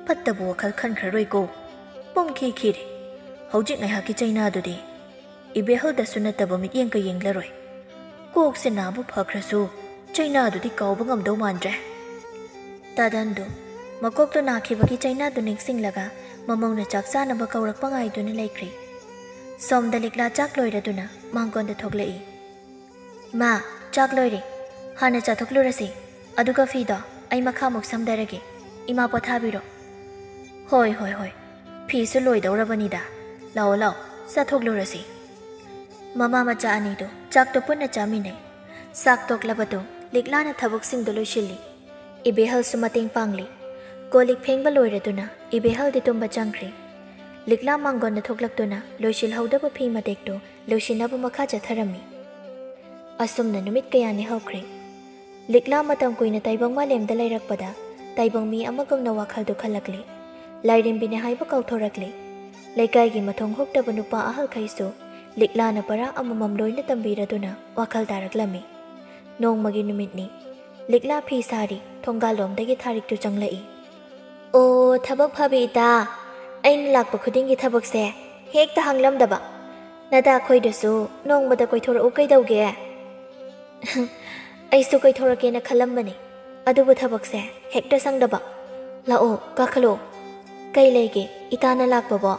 ꯐꯠꯇꯕ ꯋꯥꯈꯜ ꯈꯟꯈ꯭ꯔꯔꯣꯏꯀꯣ꯫ ꯄꯨꯡꯈꯤ ꯈꯤꯔꯦ꯫ ꯍꯧꯖꯤꯛ ꯉꯥꯏꯍꯥꯛꯀꯤ ꯆꯩꯅꯥꯗꯨꯗꯤ ꯏꯕꯦꯍꯜꯗꯁꯨ ꯅꯠꯇꯕ ꯃꯤꯠꯌꯦꯡꯒ ꯌꯦꯡꯂꯔꯣꯏ꯫ ꯀꯣꯛꯁꯦ ꯅꯥꯕꯨ ꯐꯈ꯭ꯔꯁꯨ ꯆꯩꯅꯥꯗꯨꯗꯤ ꯀꯥꯎꯕ ꯉꯝꯗꯧ ꯃꯥꯟꯗ꯭ꯔꯦ꯫" ꯇꯥꯗꯟꯗꯨ ꯃꯀꯣꯛꯇꯨ ꯅꯥꯈꯤꯕꯒꯤ ꯆꯩꯅꯥꯗꯨ ꯅꯤꯡꯁꯤꯡꯂꯒ ꯃꯃꯧꯅ ꯆꯥꯛ ꯆꯥꯅꯕ ꯀꯧꯔꯛꯄ ꯉꯥꯏꯗꯨꯅ ꯂꯩꯈ꯭ꯔꯦ꯫ ꯁꯣꯝꯗ ꯂꯤꯛꯂꯥ ꯆꯥꯛ ꯂꯣꯏꯔꯗꯨꯅ ꯃꯥꯡꯒꯣꯟꯗ ꯊꯣꯛꯂꯛꯏ꯫ "ꯏꯃꯥ, ꯆꯥꯛ ꯂꯣꯏꯔꯦ꯫ ꯍꯥꯟꯅ ꯆꯥꯊꯣꯛꯂꯨꯔꯁꯤ꯫ ꯑꯗꯨꯒ ꯐꯤꯗꯣ ꯑꯩ ꯃꯈꯥꯃꯨꯛ ꯁꯝꯗꯔꯒꯦ꯫ ꯏꯃꯥ ꯄꯣꯊꯥꯕꯤꯔꯣ꯫" "ꯍꯣꯏ, ꯍꯣꯏ, ꯍꯣꯏ꯫ ꯐꯤꯁꯨ ꯂꯣꯏꯗꯧꯔꯕꯅꯤꯗ꯫ ꯂꯥꯛꯑꯣ, ꯂꯥꯛꯑꯣ, ꯆꯥꯊꯣꯛꯂꯨꯔꯁꯤ꯫" ꯃꯃꯥ ꯃꯆꯥ ꯑꯅꯤꯗꯨ ꯆꯥꯛꯇꯣ ꯄꯨꯟꯅ ꯆꯥꯃꯤꯟꯅꯩ꯫ ꯆꯥꯛ ꯇꯣꯛꯂꯕꯗꯨ ꯂꯤꯛꯂꯥꯅ ꯊꯕꯛꯁꯤꯡꯗꯨ ꯂꯣꯏꯁꯤꯜꯂꯤ꯫ ꯏꯕꯦꯍꯜꯁꯨ ꯃꯇꯦꯡ ꯄꯥꯡꯂꯤ꯫ ꯀꯣꯜ ꯂꯤꯛ ꯐꯦꯡꯕ ꯂꯣꯏꯔꯗꯨꯅ ꯏꯕꯦꯍꯜꯗꯤ ꯇꯨꯝꯕ ꯆꯪꯈ꯭ꯔꯤ꯫ ꯂꯤꯛꯂꯥ ꯃꯥꯡꯒꯣꯟꯗ ꯊꯣꯛꯂꯛꯇꯨꯅ ꯂꯣꯏꯁꯤꯜꯍꯧꯗꯕ ꯐꯤ ꯃꯇꯦꯛꯇꯨ ꯂꯣꯏꯁꯤꯟꯅꯕ ꯃꯈꯥ ꯆꯠꯊꯔꯝꯃꯤ꯫ ꯑꯁꯨꯝꯅ ꯅꯨꯃꯤꯠ ꯀꯌꯥꯅꯤ ꯍꯧꯈ꯭ꯔꯦ꯫ ꯂꯤꯛꯂꯥ ꯃꯇꯝ ꯀꯨꯏꯅ ꯇꯥꯏꯕꯪ ꯃꯥꯂꯦꯝꯗ ꯂꯩꯔꯛꯄꯗ ꯇꯥꯏꯕꯪ ꯃꯤ ꯑꯃꯒꯨꯝꯅ ꯋꯥꯈꯜꯗꯨ ꯈꯜꯂꯛꯂꯤ꯫ ꯂꯥꯏꯔꯦꯝꯕꯤꯅꯦ ꯍꯥꯏꯕ ꯀꯥꯎꯊꯣꯔꯛꯂꯤ꯫ ꯂꯩꯀꯥꯏꯒꯤ ꯃꯊꯣꯡ ꯍꯨꯛꯇꯕ ꯅꯨꯄꯥ ꯑꯍꯜꯈꯩꯁꯨ ꯂꯤꯛꯂꯥꯅ ꯄꯔꯥ ꯑꯃꯃꯝ ꯂꯣꯏꯅ ꯇꯝꯕꯤꯔꯗꯨꯅ ꯋꯥꯈꯜ ꯇꯥꯔꯛꯂꯝꯃꯤ꯫ ꯅꯣꯡꯃꯒꯤ ꯅꯨꯃꯤꯠꯅꯤ꯫ ꯂꯤꯛꯂꯥ ꯐꯤ ꯁꯥꯔꯤ ꯊꯣꯡꯒꯥꯜꯂꯣꯝꯗꯒꯤ ꯊꯥꯔꯤꯛꯇꯨ ꯆꯪꯂꯛꯏ꯫ "ꯑꯣ, ꯊꯕꯛ ꯐꯕꯤ ꯏꯇꯥ, ꯑꯩꯅ ꯂꯥꯛꯄ ꯈꯨꯗꯤꯡꯒꯤ ꯊꯕꯛꯁꯦ ꯍꯦꯛꯇ ꯍꯥꯡꯂꯝꯗꯕ꯫ ꯅꯗꯥ ꯈꯣꯏꯗꯁꯨ ꯅꯣꯡꯃꯗ ꯀꯣꯏꯊꯣꯔꯛꯎ ꯀꯩꯗꯧꯒꯦ?" "ꯑꯩꯁꯨ ꯀꯣꯏꯊꯣꯔꯛꯀꯦꯅ ꯈꯜꯂꯝꯕꯅꯤ, ꯑꯗꯨꯕꯨ ꯊꯕꯛꯁꯦ ꯍꯦꯛꯇ ꯁꯪꯗꯕ꯫ ꯂꯥꯛꯑꯣ, ꯀꯥꯈꯠꯂꯣ꯫ ꯀꯩ ꯂꯩꯒꯦ ꯏꯇꯥꯅ ꯂꯥꯛꯄꯕꯣ?"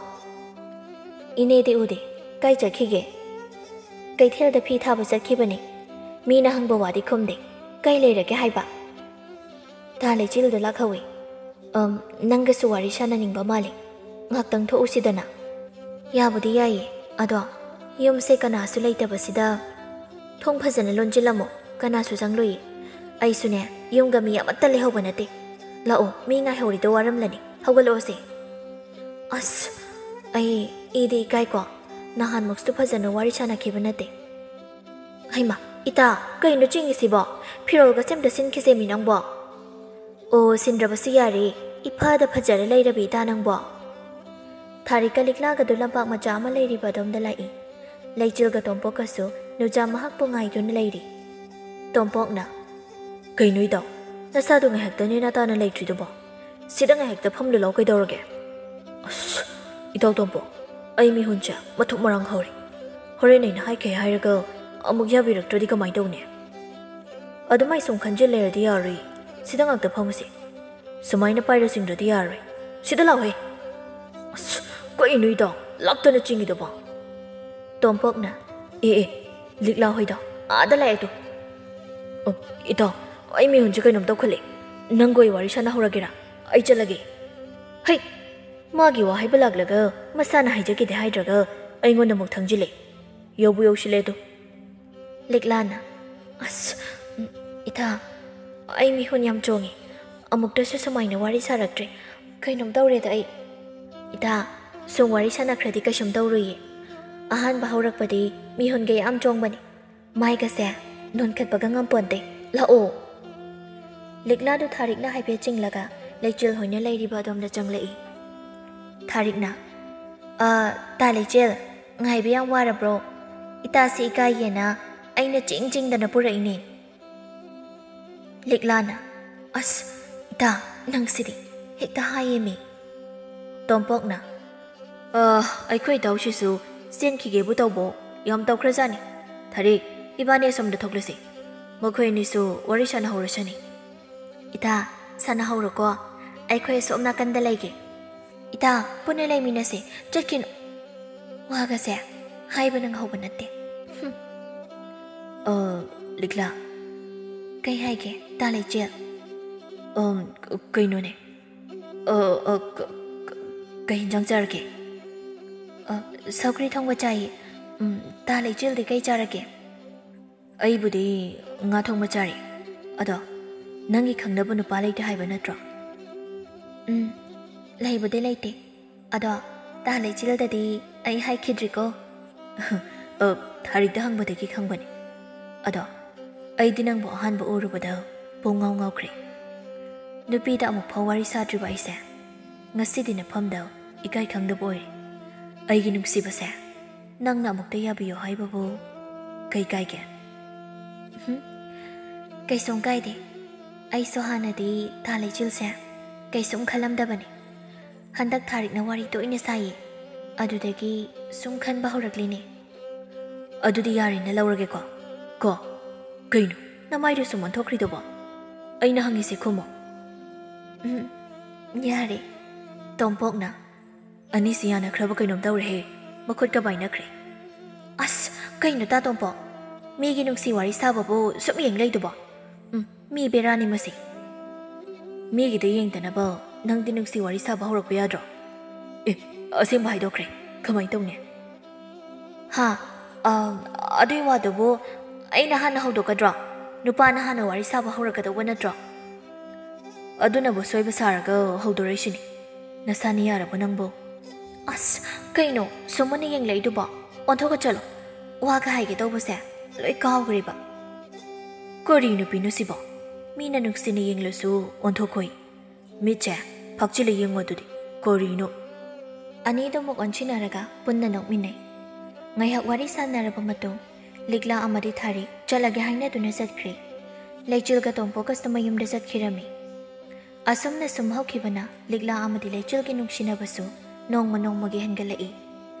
"ꯏꯅꯦꯗꯤ ꯎꯗꯦ, ꯀꯥꯏ ꯆꯠꯈꯤꯒꯦ?" "ꯀꯩꯊꯦꯜꯗ ꯐꯤ ꯊꯥꯕ ꯆꯠꯈꯤꯕꯅꯤ꯫ ꯃꯤꯅ ꯍꯪꯕ ꯋꯥꯗꯤ ꯈꯨꯝꯗꯦ꯫ ꯀꯩ ꯂꯩꯔꯒꯦ ꯍꯥꯏꯕ?" ꯇꯥ ꯂꯩꯆꯤꯜꯗꯨ ꯂꯥꯛꯍꯧꯏ꯫ "ꯑꯝ, ꯅꯪꯒꯁꯨ ꯋꯥꯔꯤ ꯁꯥꯟꯅꯅꯤꯡꯕ ꯃꯥꯜꯂꯤ꯫ ꯉꯥꯛꯇꯪ ꯊꯣꯛꯎꯁꯤꯗꯅ꯫" "ꯌꯥꯕꯨꯗꯤ ꯌꯥꯏꯌꯦ, ꯑꯗꯣ ꯌꯨꯝꯁꯦ ꯀꯅꯥꯁꯨ ꯂꯩꯇꯕꯁꯤꯗ ꯊꯣꯡ ꯐꯖꯅ ꯂꯣꯟꯁꯤꯜꯂꯝꯃꯣ, ꯀꯅꯥꯁꯨ ꯆꯪꯂꯣꯏꯌꯦ꯫ ꯑꯩꯁꯨꯅꯦ, ꯌꯨꯝꯒ ꯃꯤ ꯑꯃꯠꯇ ꯂꯩꯍꯧꯕ ꯅꯠꯇꯦ꯫ ꯂꯥꯛꯑꯣ, ꯃꯤ ꯉꯥꯏꯍꯧꯔꯤꯗꯣ ꯋꯥꯔꯝꯂꯅꯤ, ꯍꯧꯒꯠꯂꯛꯑꯣꯁꯦ꯫" "ꯑꯁ, ꯑꯩ, ꯏꯗꯤ ꯏꯀꯥꯏꯀꯣ, ꯅꯍꯥꯟꯃꯨꯛꯁꯨ ꯐꯖꯅ ꯋꯥꯔꯤ ꯁꯥꯟꯅꯈꯤꯕ ꯅꯠꯇꯦ꯫" "ꯍꯩꯃꯥ, ꯏꯇꯥ, ꯀꯩꯅꯣ ꯆꯤꯡꯉꯤꯁꯤꯕꯣ? ꯐꯤꯔꯣꯜꯒꯁꯦ ꯑꯝꯇ ꯁꯤꯟꯈꯤꯁꯦꯃꯤ ꯅꯪꯕꯣ꯫" "ꯑꯣ, ꯁꯤꯟꯗ꯭ꯔꯕꯁꯨ ꯌꯥꯔꯦ, ꯏꯐꯗ ꯐꯖꯔ ꯂꯩꯔꯕꯤ ꯏꯇꯥ ꯅꯪꯕꯣ꯫" ꯊꯥꯔꯤꯛꯀ ꯂꯤꯛꯂꯥꯒꯗꯨ ꯂꯝꯄꯥꯛ ꯃꯆꯥ ꯑꯃ ꯂꯩꯔꯤꯕ ꯑꯗꯣꯝꯗ ꯂꯥꯛꯏ꯫ ꯂꯩꯆꯤꯜꯒ ꯇꯣꯝꯄꯣꯛꯀꯁꯨ ꯅꯨꯖꯥ ꯃꯍꯥꯛꯄꯨ ꯉꯥꯏꯗꯨꯅ ꯂꯩꯔꯤ꯫ ꯇꯣꯝꯄꯣꯛꯅ, "ꯀꯩꯅꯣ ꯏꯇꯥꯎ, ꯅꯁꯥꯗꯣ ꯉꯥꯏꯍꯥꯛꯇ ꯅꯦꯅꯥ ꯇꯥꯅ ꯂꯩꯇ꯭ꯔꯤꯗꯨꯕꯣ? ꯁꯤꯗ ꯉꯥꯏꯍꯥꯛꯇ ꯐꯝꯂꯨ ꯂꯥꯎ, ꯀꯩꯗꯧꯔꯒꯦ?" "ꯑꯁ, ꯏꯇꯥꯎ ꯇꯣꯝꯄꯣꯛ, ꯑꯩ ꯃꯤꯍꯨꯟꯁꯦ ꯃꯊꯨꯞ ꯃꯔꯥꯡ ꯍꯧꯔꯦ꯫ ꯍꯣꯔꯦꯟ ꯑꯩꯅ ꯍꯥꯏꯈꯩ ꯍꯥꯏꯔꯒ ꯑꯃꯨꯛ ꯌꯥꯕꯤꯔꯛꯇ꯭ꯔꯗꯤ ꯀꯃꯥꯏꯅ ꯇꯧꯅꯤ? ꯑꯗꯨꯃꯥꯏ ꯁꯨꯝ ꯈꯟꯖꯤꯜ ꯂꯩꯔꯗꯤ ꯌꯥꯔꯣꯏ꯫ ꯁꯤꯗ ꯉꯥꯛꯇ ꯐꯝꯃꯁꯤ꯫ ꯁꯨꯃꯥꯏꯅ ꯄꯥꯏꯔ ꯆꯤꯡꯗ꯭ꯔꯗꯤ ꯌꯥꯔꯣꯏ꯫ ꯁꯤꯗ ꯂꯥꯎꯍꯦ!" "ꯑꯁ, ꯀꯩꯅꯣ ꯏꯇꯥꯎ, ꯂꯥꯛꯇꯅ ꯆꯤꯡꯉꯤꯗꯨꯕꯣ?" ꯇꯣꯝꯄꯣꯛꯅ, "ꯑꯦ, ꯑꯦ, ꯂꯤꯛꯂꯥ ꯍꯣꯏꯗꯣ ꯑꯥꯗ ꯂꯥꯛꯑꯦ ꯇꯨ꯫ ꯑꯣ, ꯏꯇꯥꯎ, ꯑꯩ ꯃꯤꯍꯨꯟꯁꯦ ꯀꯩꯅꯣꯝ ꯇꯧꯈꯠꯂꯦ꯫ ꯅꯪꯒ ꯑꯩ ꯋꯥꯔꯤ ꯁꯥꯟꯅꯍꯧꯔꯒꯦꯔꯥ? ꯑꯩ ꯆꯠꯂꯒꯦ꯫" "ꯍꯩ! ꯃꯥꯒꯤ ꯋꯥ ꯍꯥꯏꯕ ꯂꯥꯛꯂꯒ ꯃꯁꯥꯅ ꯍꯥꯏꯖꯒꯦꯗꯤ ꯍꯥꯏꯗ꯭ꯔꯒ ꯑꯩꯉꯣꯟꯗ ꯑꯃꯨꯛ ꯊꯪꯖꯤꯜꯂꯦ꯫ ꯌꯧꯕꯨ ꯌꯧꯁꯤꯜꯂꯦ ꯑꯗꯨ꯫" ꯂꯤꯛꯂꯥꯅ, "ꯑꯁ, ꯎꯝ, ꯏꯇꯥ, ꯑꯩ ꯃꯤꯍꯨꯟ ꯌꯥꯝ ꯆꯣꯡꯉꯤ꯫ ꯑꯃꯨꯛꯇꯁꯨ ꯁꯨꯃꯥꯏꯅ ꯋꯥꯔꯤ ꯁꯥꯔꯛꯇ꯭ꯔꯤ꯫ ꯀꯩꯅꯣꯝ ꯇꯧꯔꯦꯗ ꯑꯩ꯫ ꯏꯇꯥ, ꯁꯨꯝ ꯋꯥꯔꯤ ꯁꯥꯟꯅꯈ꯭ꯔꯗꯤ ꯀꯩꯁꯨꯝ ꯇꯧꯔꯣꯏꯌꯦ꯫ ꯑꯍꯥꯟꯕ ꯍꯧꯔꯛꯄꯗꯤ ꯃꯤꯍꯨꯟꯒ ꯌꯥꯝ ꯆꯣꯡꯕꯅꯤ꯫ ꯃꯥꯏꯒꯁꯦ ꯅꯣꯟꯈꯠꯄꯒ ꯉꯝꯄꯣꯟꯇꯦ꯫ ꯂꯥꯛꯑꯣ꯫" ꯂꯤꯛꯂꯥꯗꯨ ꯊꯥꯔꯤꯛꯅ ꯍꯥꯏꯐꯦꯠ ꯆꯤꯡꯂꯒ ꯂꯩꯆꯤꯜ ꯍꯣꯏꯅ ꯂꯩꯔꯤꯕ ꯑꯗꯣꯝꯗ ꯆꯪꯂꯛꯏ꯫ ꯊꯥꯔꯤꯛꯅ, "ꯑ, ꯇꯥ ꯂꯩꯆꯤꯜ, ꯉꯥꯏꯕ ꯌꯥꯝ ꯋꯥꯔꯕ꯭ꯔꯣ? ꯏꯇꯥꯁꯤ ꯏꯀꯥꯏꯒꯦꯅ ꯑꯩꯅ ꯆꯤꯡ ꯆꯤꯡꯗꯅ ꯄꯨꯔꯛꯏꯅꯦ꯫" ꯂꯤꯛꯂꯥꯅ, "ꯑꯁ, ꯏꯇꯥ, ꯅꯪꯁꯤꯗꯤ ꯍꯦꯛꯇ ꯍꯥꯏꯌꯦꯃꯤ꯫" ꯇꯣꯝꯄꯣꯛꯅ, "ꯑ, ꯑꯩꯈꯣꯏ ꯏꯇꯥꯎꯁꯤꯁꯨ ꯆꯦꯟꯈꯤꯒꯦꯕꯨ ꯇꯧꯕꯣ, ꯌꯥꯝ ꯇꯧꯈ꯭ꯔꯖꯥꯠꯅꯤ꯫ ꯊꯥꯔꯤꯛ, ꯏꯕꯥꯅꯤ ꯑꯁꯣꯝꯗ ꯊꯣꯛꯂꯁꯤ꯫ ꯃꯈꯣꯏ ꯑꯅꯤꯁꯨ ꯋꯥꯔꯤ ꯁꯥꯟꯅꯍꯧꯔꯁꯅꯤ꯫" "ꯏꯇꯥ, ꯁꯥꯟꯅꯍꯧꯔꯣꯀꯣ, ꯑꯩꯈꯣꯏ ꯑꯁꯣꯝ ꯅꯥꯀꯟꯗ ꯂꯩꯒꯦ꯫" "ꯏꯇꯥ, ꯄꯨꯟꯅ ꯂꯩꯃꯤꯟꯅꯁꯦ, ꯆꯠꯈꯤꯅꯨ꯫" ꯋꯥꯒꯁꯦ ꯍꯥꯏꯕ ꯅꯪꯍꯧꯕ ꯅꯠꯇꯦ꯫ ꯍꯨꯝ꯫ "ꯑ, ꯂꯤꯛꯂꯥ꯫" "ꯀꯩ ꯍꯥꯏꯒꯦ, ꯇꯥ ꯂꯩꯆꯦꯜ?" "ꯑꯝ, ꯀ-, ꯀꯩꯅꯣꯅꯦ꯫ ꯑ, ꯑ, ꯀ-, ꯀ-, ꯀꯩ ꯍꯤꯟꯖꯥꯡ ꯆꯥꯔꯒꯦ?" "ꯑ, ꯁꯧꯒ꯭ꯔꯤ ꯊꯣꯡꯕ ꯆꯥꯏꯌꯦ꯫ ꯎꯝ, ꯇꯥ ꯂꯩꯆꯦꯜꯗꯤ ꯀꯩ ꯆꯥꯔꯒꯦ?" "ꯑꯩꯕꯨꯗꯤ ꯉꯥ ꯊꯣꯡꯕ ꯆꯥꯔꯦ꯫ ꯑꯗꯣ ꯅꯪꯒꯤ ꯈꯪꯅꯕ ꯅꯨꯄꯥ ꯂꯩꯇꯦ ꯍꯥꯏꯕ ꯅꯠꯇ꯭ꯔꯣ?" "ꯎꯝ, ꯂꯩꯕꯨꯗꯤ ꯂꯩꯇꯦ꯫ ꯑꯗꯣ ꯇꯥ ꯂꯩꯆꯤꯜꯗꯗꯤ ꯑꯩ ꯍꯥꯏꯈꯤꯗ꯭ꯔꯤꯀꯣ꯫" "ꯑ, ꯊꯥꯔꯤꯛꯇ ꯍꯪꯕꯗꯒꯤ ꯈꯪꯕꯅꯦ꯫ ꯑꯗꯣ ꯑꯩꯗꯤ ꯅꯪꯕꯨ ꯑꯍꯥꯟꯕ ꯎꯔꯨꯕꯗ ꯄꯨꯡ ꯉꯥꯎ ꯉꯥꯎꯈ꯭ꯔꯦ꯫ ꯅꯨꯄꯤꯗ ꯑꯃꯨꯛꯐꯥꯎ ꯋꯥꯔꯤ ꯁꯥꯗ꯭ꯔꯤꯕ ꯑꯩꯁꯦ ꯉꯁꯤꯗꯤ ꯅꯐꯝꯗ ꯏꯀꯥꯏ ꯈꯪꯗꯕ ꯑꯣꯏꯔꯦ꯫ ꯑꯩꯒꯤ ꯅꯨꯡꯁꯤꯕꯁꯦ, ꯅꯪꯅ ꯑꯃꯨꯛꯇ ꯌꯥꯕꯤꯌꯨ ꯍꯥꯏꯕꯕꯨ ꯀꯩ ꯀꯥꯏꯒꯦ? ꯎꯝ, ꯀꯩꯁꯨꯝ ꯀꯥꯏꯗꯦ꯫ ꯑꯩꯁꯨ ꯍꯥꯟꯅꯗꯤ ꯇꯥ ꯂꯩꯆꯤꯜꯁꯦ ꯀꯩꯁꯨꯝ ꯈꯜꯂꯝꯗꯕꯅꯤ꯫ ꯍꯟꯗꯛ ꯊꯥꯔꯤꯛꯅ ꯋꯥꯔꯤ ꯇꯣꯏꯅ ꯁꯥꯏꯌꯦ, ꯑꯗꯨꯗꯒꯤ ꯁꯨꯝ ꯈꯟꯕ ꯍꯧꯔꯛꯂꯤꯅꯦ꯫ ꯑꯗꯨꯗꯤ ꯌꯥꯔꯦꯅ ꯂꯧꯔꯒꯦꯀꯣ? ꯀꯣ? ꯀꯩꯅꯣ? ꯅꯃꯥꯏꯗꯣ ꯁꯨꯝ ꯑꯣꯟꯊꯣꯛꯈ꯭ꯔꯤꯗꯨꯕꯣ? ꯑꯩꯅ ꯍꯪꯉꯤꯁꯦ ꯈꯨꯝꯃꯣ꯫ ꯎꯝ, ꯌꯥꯔꯦ꯫ ꯇꯣꯝꯄꯣꯛꯅ꯫ ꯑꯅꯤꯁꯤ ꯌꯥꯅꯈ꯭ꯔꯕ ꯀꯩꯅꯣꯝ ꯇꯧꯔꯦꯍꯦ, ꯃꯈꯨꯠꯀ ꯄꯥꯏꯅꯈ꯭ꯔꯦ꯫ ꯑꯁ, ꯀꯩꯅꯣ ꯇꯥ ꯇꯣꯝꯄꯣꯛ? ꯃꯤꯒꯤ ꯅꯨꯡꯁꯤ ꯋꯥꯔꯤ ꯁꯥꯕꯕꯨ ꯁꯨꯝ ꯌꯦꯡ ꯂꯩꯗꯨꯕꯣ? ꯎꯝ, ꯃꯤ ꯕꯦꯔꯥꯅꯤ ꯃꯁꯤ꯫ ꯃꯤꯒꯤꯗ ꯌꯦꯡꯗꯅꯕ ꯅꯪꯗꯤ ꯅꯨꯡꯁꯤ ꯋꯥꯔꯤ ꯁꯥꯕ ꯍꯧꯔꯛꯄ ꯌꯥꯗ꯭ꯔꯣ? ꯑꯦ, ꯑꯁꯦꯡꯕ ꯍꯥꯏꯗꯣꯛꯈ꯭ꯔꯦ, ꯀꯃꯥꯏꯅ ꯇꯧꯅꯤ? ꯍꯥ? ꯑ, ꯑꯗꯨꯏ ꯋꯥꯗꯨꯕꯨ ꯑꯩꯅ ꯍꯥꯟꯅ ꯍꯧꯗꯣꯛꯀꯗ꯭ꯔꯣ? ꯅꯨꯄꯥꯅ ꯍꯥꯟꯅ ꯋꯥꯔꯤ ꯁꯥꯕ ꯍꯧꯔꯛꯀꯗꯧꯕ ꯅꯠꯇ꯭ꯔꯣ? ꯑꯗꯨꯅꯕꯨ ꯁꯣꯏꯕ ꯁꯥꯔꯒ ꯍꯧꯗꯣꯔꯛꯏꯁꯤꯅꯤ꯫ ꯅꯁꯥꯅ ꯌꯥꯔꯕꯣ ꯅꯪꯕꯨ? ꯑꯁ, ꯀꯩꯅꯣ ꯁꯨꯝ ꯃꯨꯟꯅ ꯌꯦꯡꯂꯛꯏꯗꯨꯕꯣ? ꯑꯣꯟꯊꯣꯛꯀ ꯆꯠꯂꯣ꯫ ꯋꯥꯒ ꯍꯥꯏꯒꯦ ꯇꯧꯕꯁꯦ ꯂꯣꯏ ꯀꯥꯎꯈ꯭ꯔꯦꯕ꯫ ꯀꯔꯤ ꯅꯨꯄꯤꯅꯣ ꯁꯤꯕꯣ? ꯃꯤꯅ ꯅꯨꯡꯁꯤꯅ ꯌꯦꯡꯂꯁꯨ ꯑꯣꯟꯊꯣꯛꯈꯣꯏ꯫ ꯃꯤꯠꯁꯦ ꯐꯥꯛꯆꯤꯜꯂ ꯌꯦꯡꯉꯣ ꯑꯗꯨꯗꯤ꯫ ꯀꯔꯤꯅꯣ? ꯑꯅꯤꯗꯨꯃꯛ ꯑꯣꯟꯁꯤꯟꯅꯔꯒ ꯄꯨꯟꯅ ꯅꯣꯛꯃꯤꯟꯅꯩ꯫ ꯉꯥꯏꯍꯥꯛ ꯋꯥꯔꯤ ꯁꯥꯟꯅꯔꯕ ꯃꯇꯨꯡ ꯂꯤꯛꯂꯥ ꯑꯃꯗꯤ ꯊꯥꯔꯤ ꯆꯠꯂꯒꯦ ꯍꯥꯏꯅꯗꯨꯅ ꯆꯠꯈ꯭ꯔꯦ꯫ ꯂꯩꯆꯤꯜꯒ ꯇꯣꯝꯄꯣꯛꯀꯁꯨ ꯃꯌꯨꯝꯗ ꯆꯠꯈꯤꯔꯝꯃꯤ꯫ ꯑꯁꯨꯝꯅ ꯁꯨꯝ ꯍꯧꯈꯤꯕꯅ ꯂꯤꯛꯂꯥ ꯑꯃꯗꯤ ꯂꯩꯆꯤꯜꯒꯤ ꯅꯨꯡꯁꯤꯅꯕꯁꯨ ꯅꯣꯡꯃ ꯅꯣꯡꯃꯒꯤ ꯍꯦꯟꯒꯠꯂꯛꯏ꯫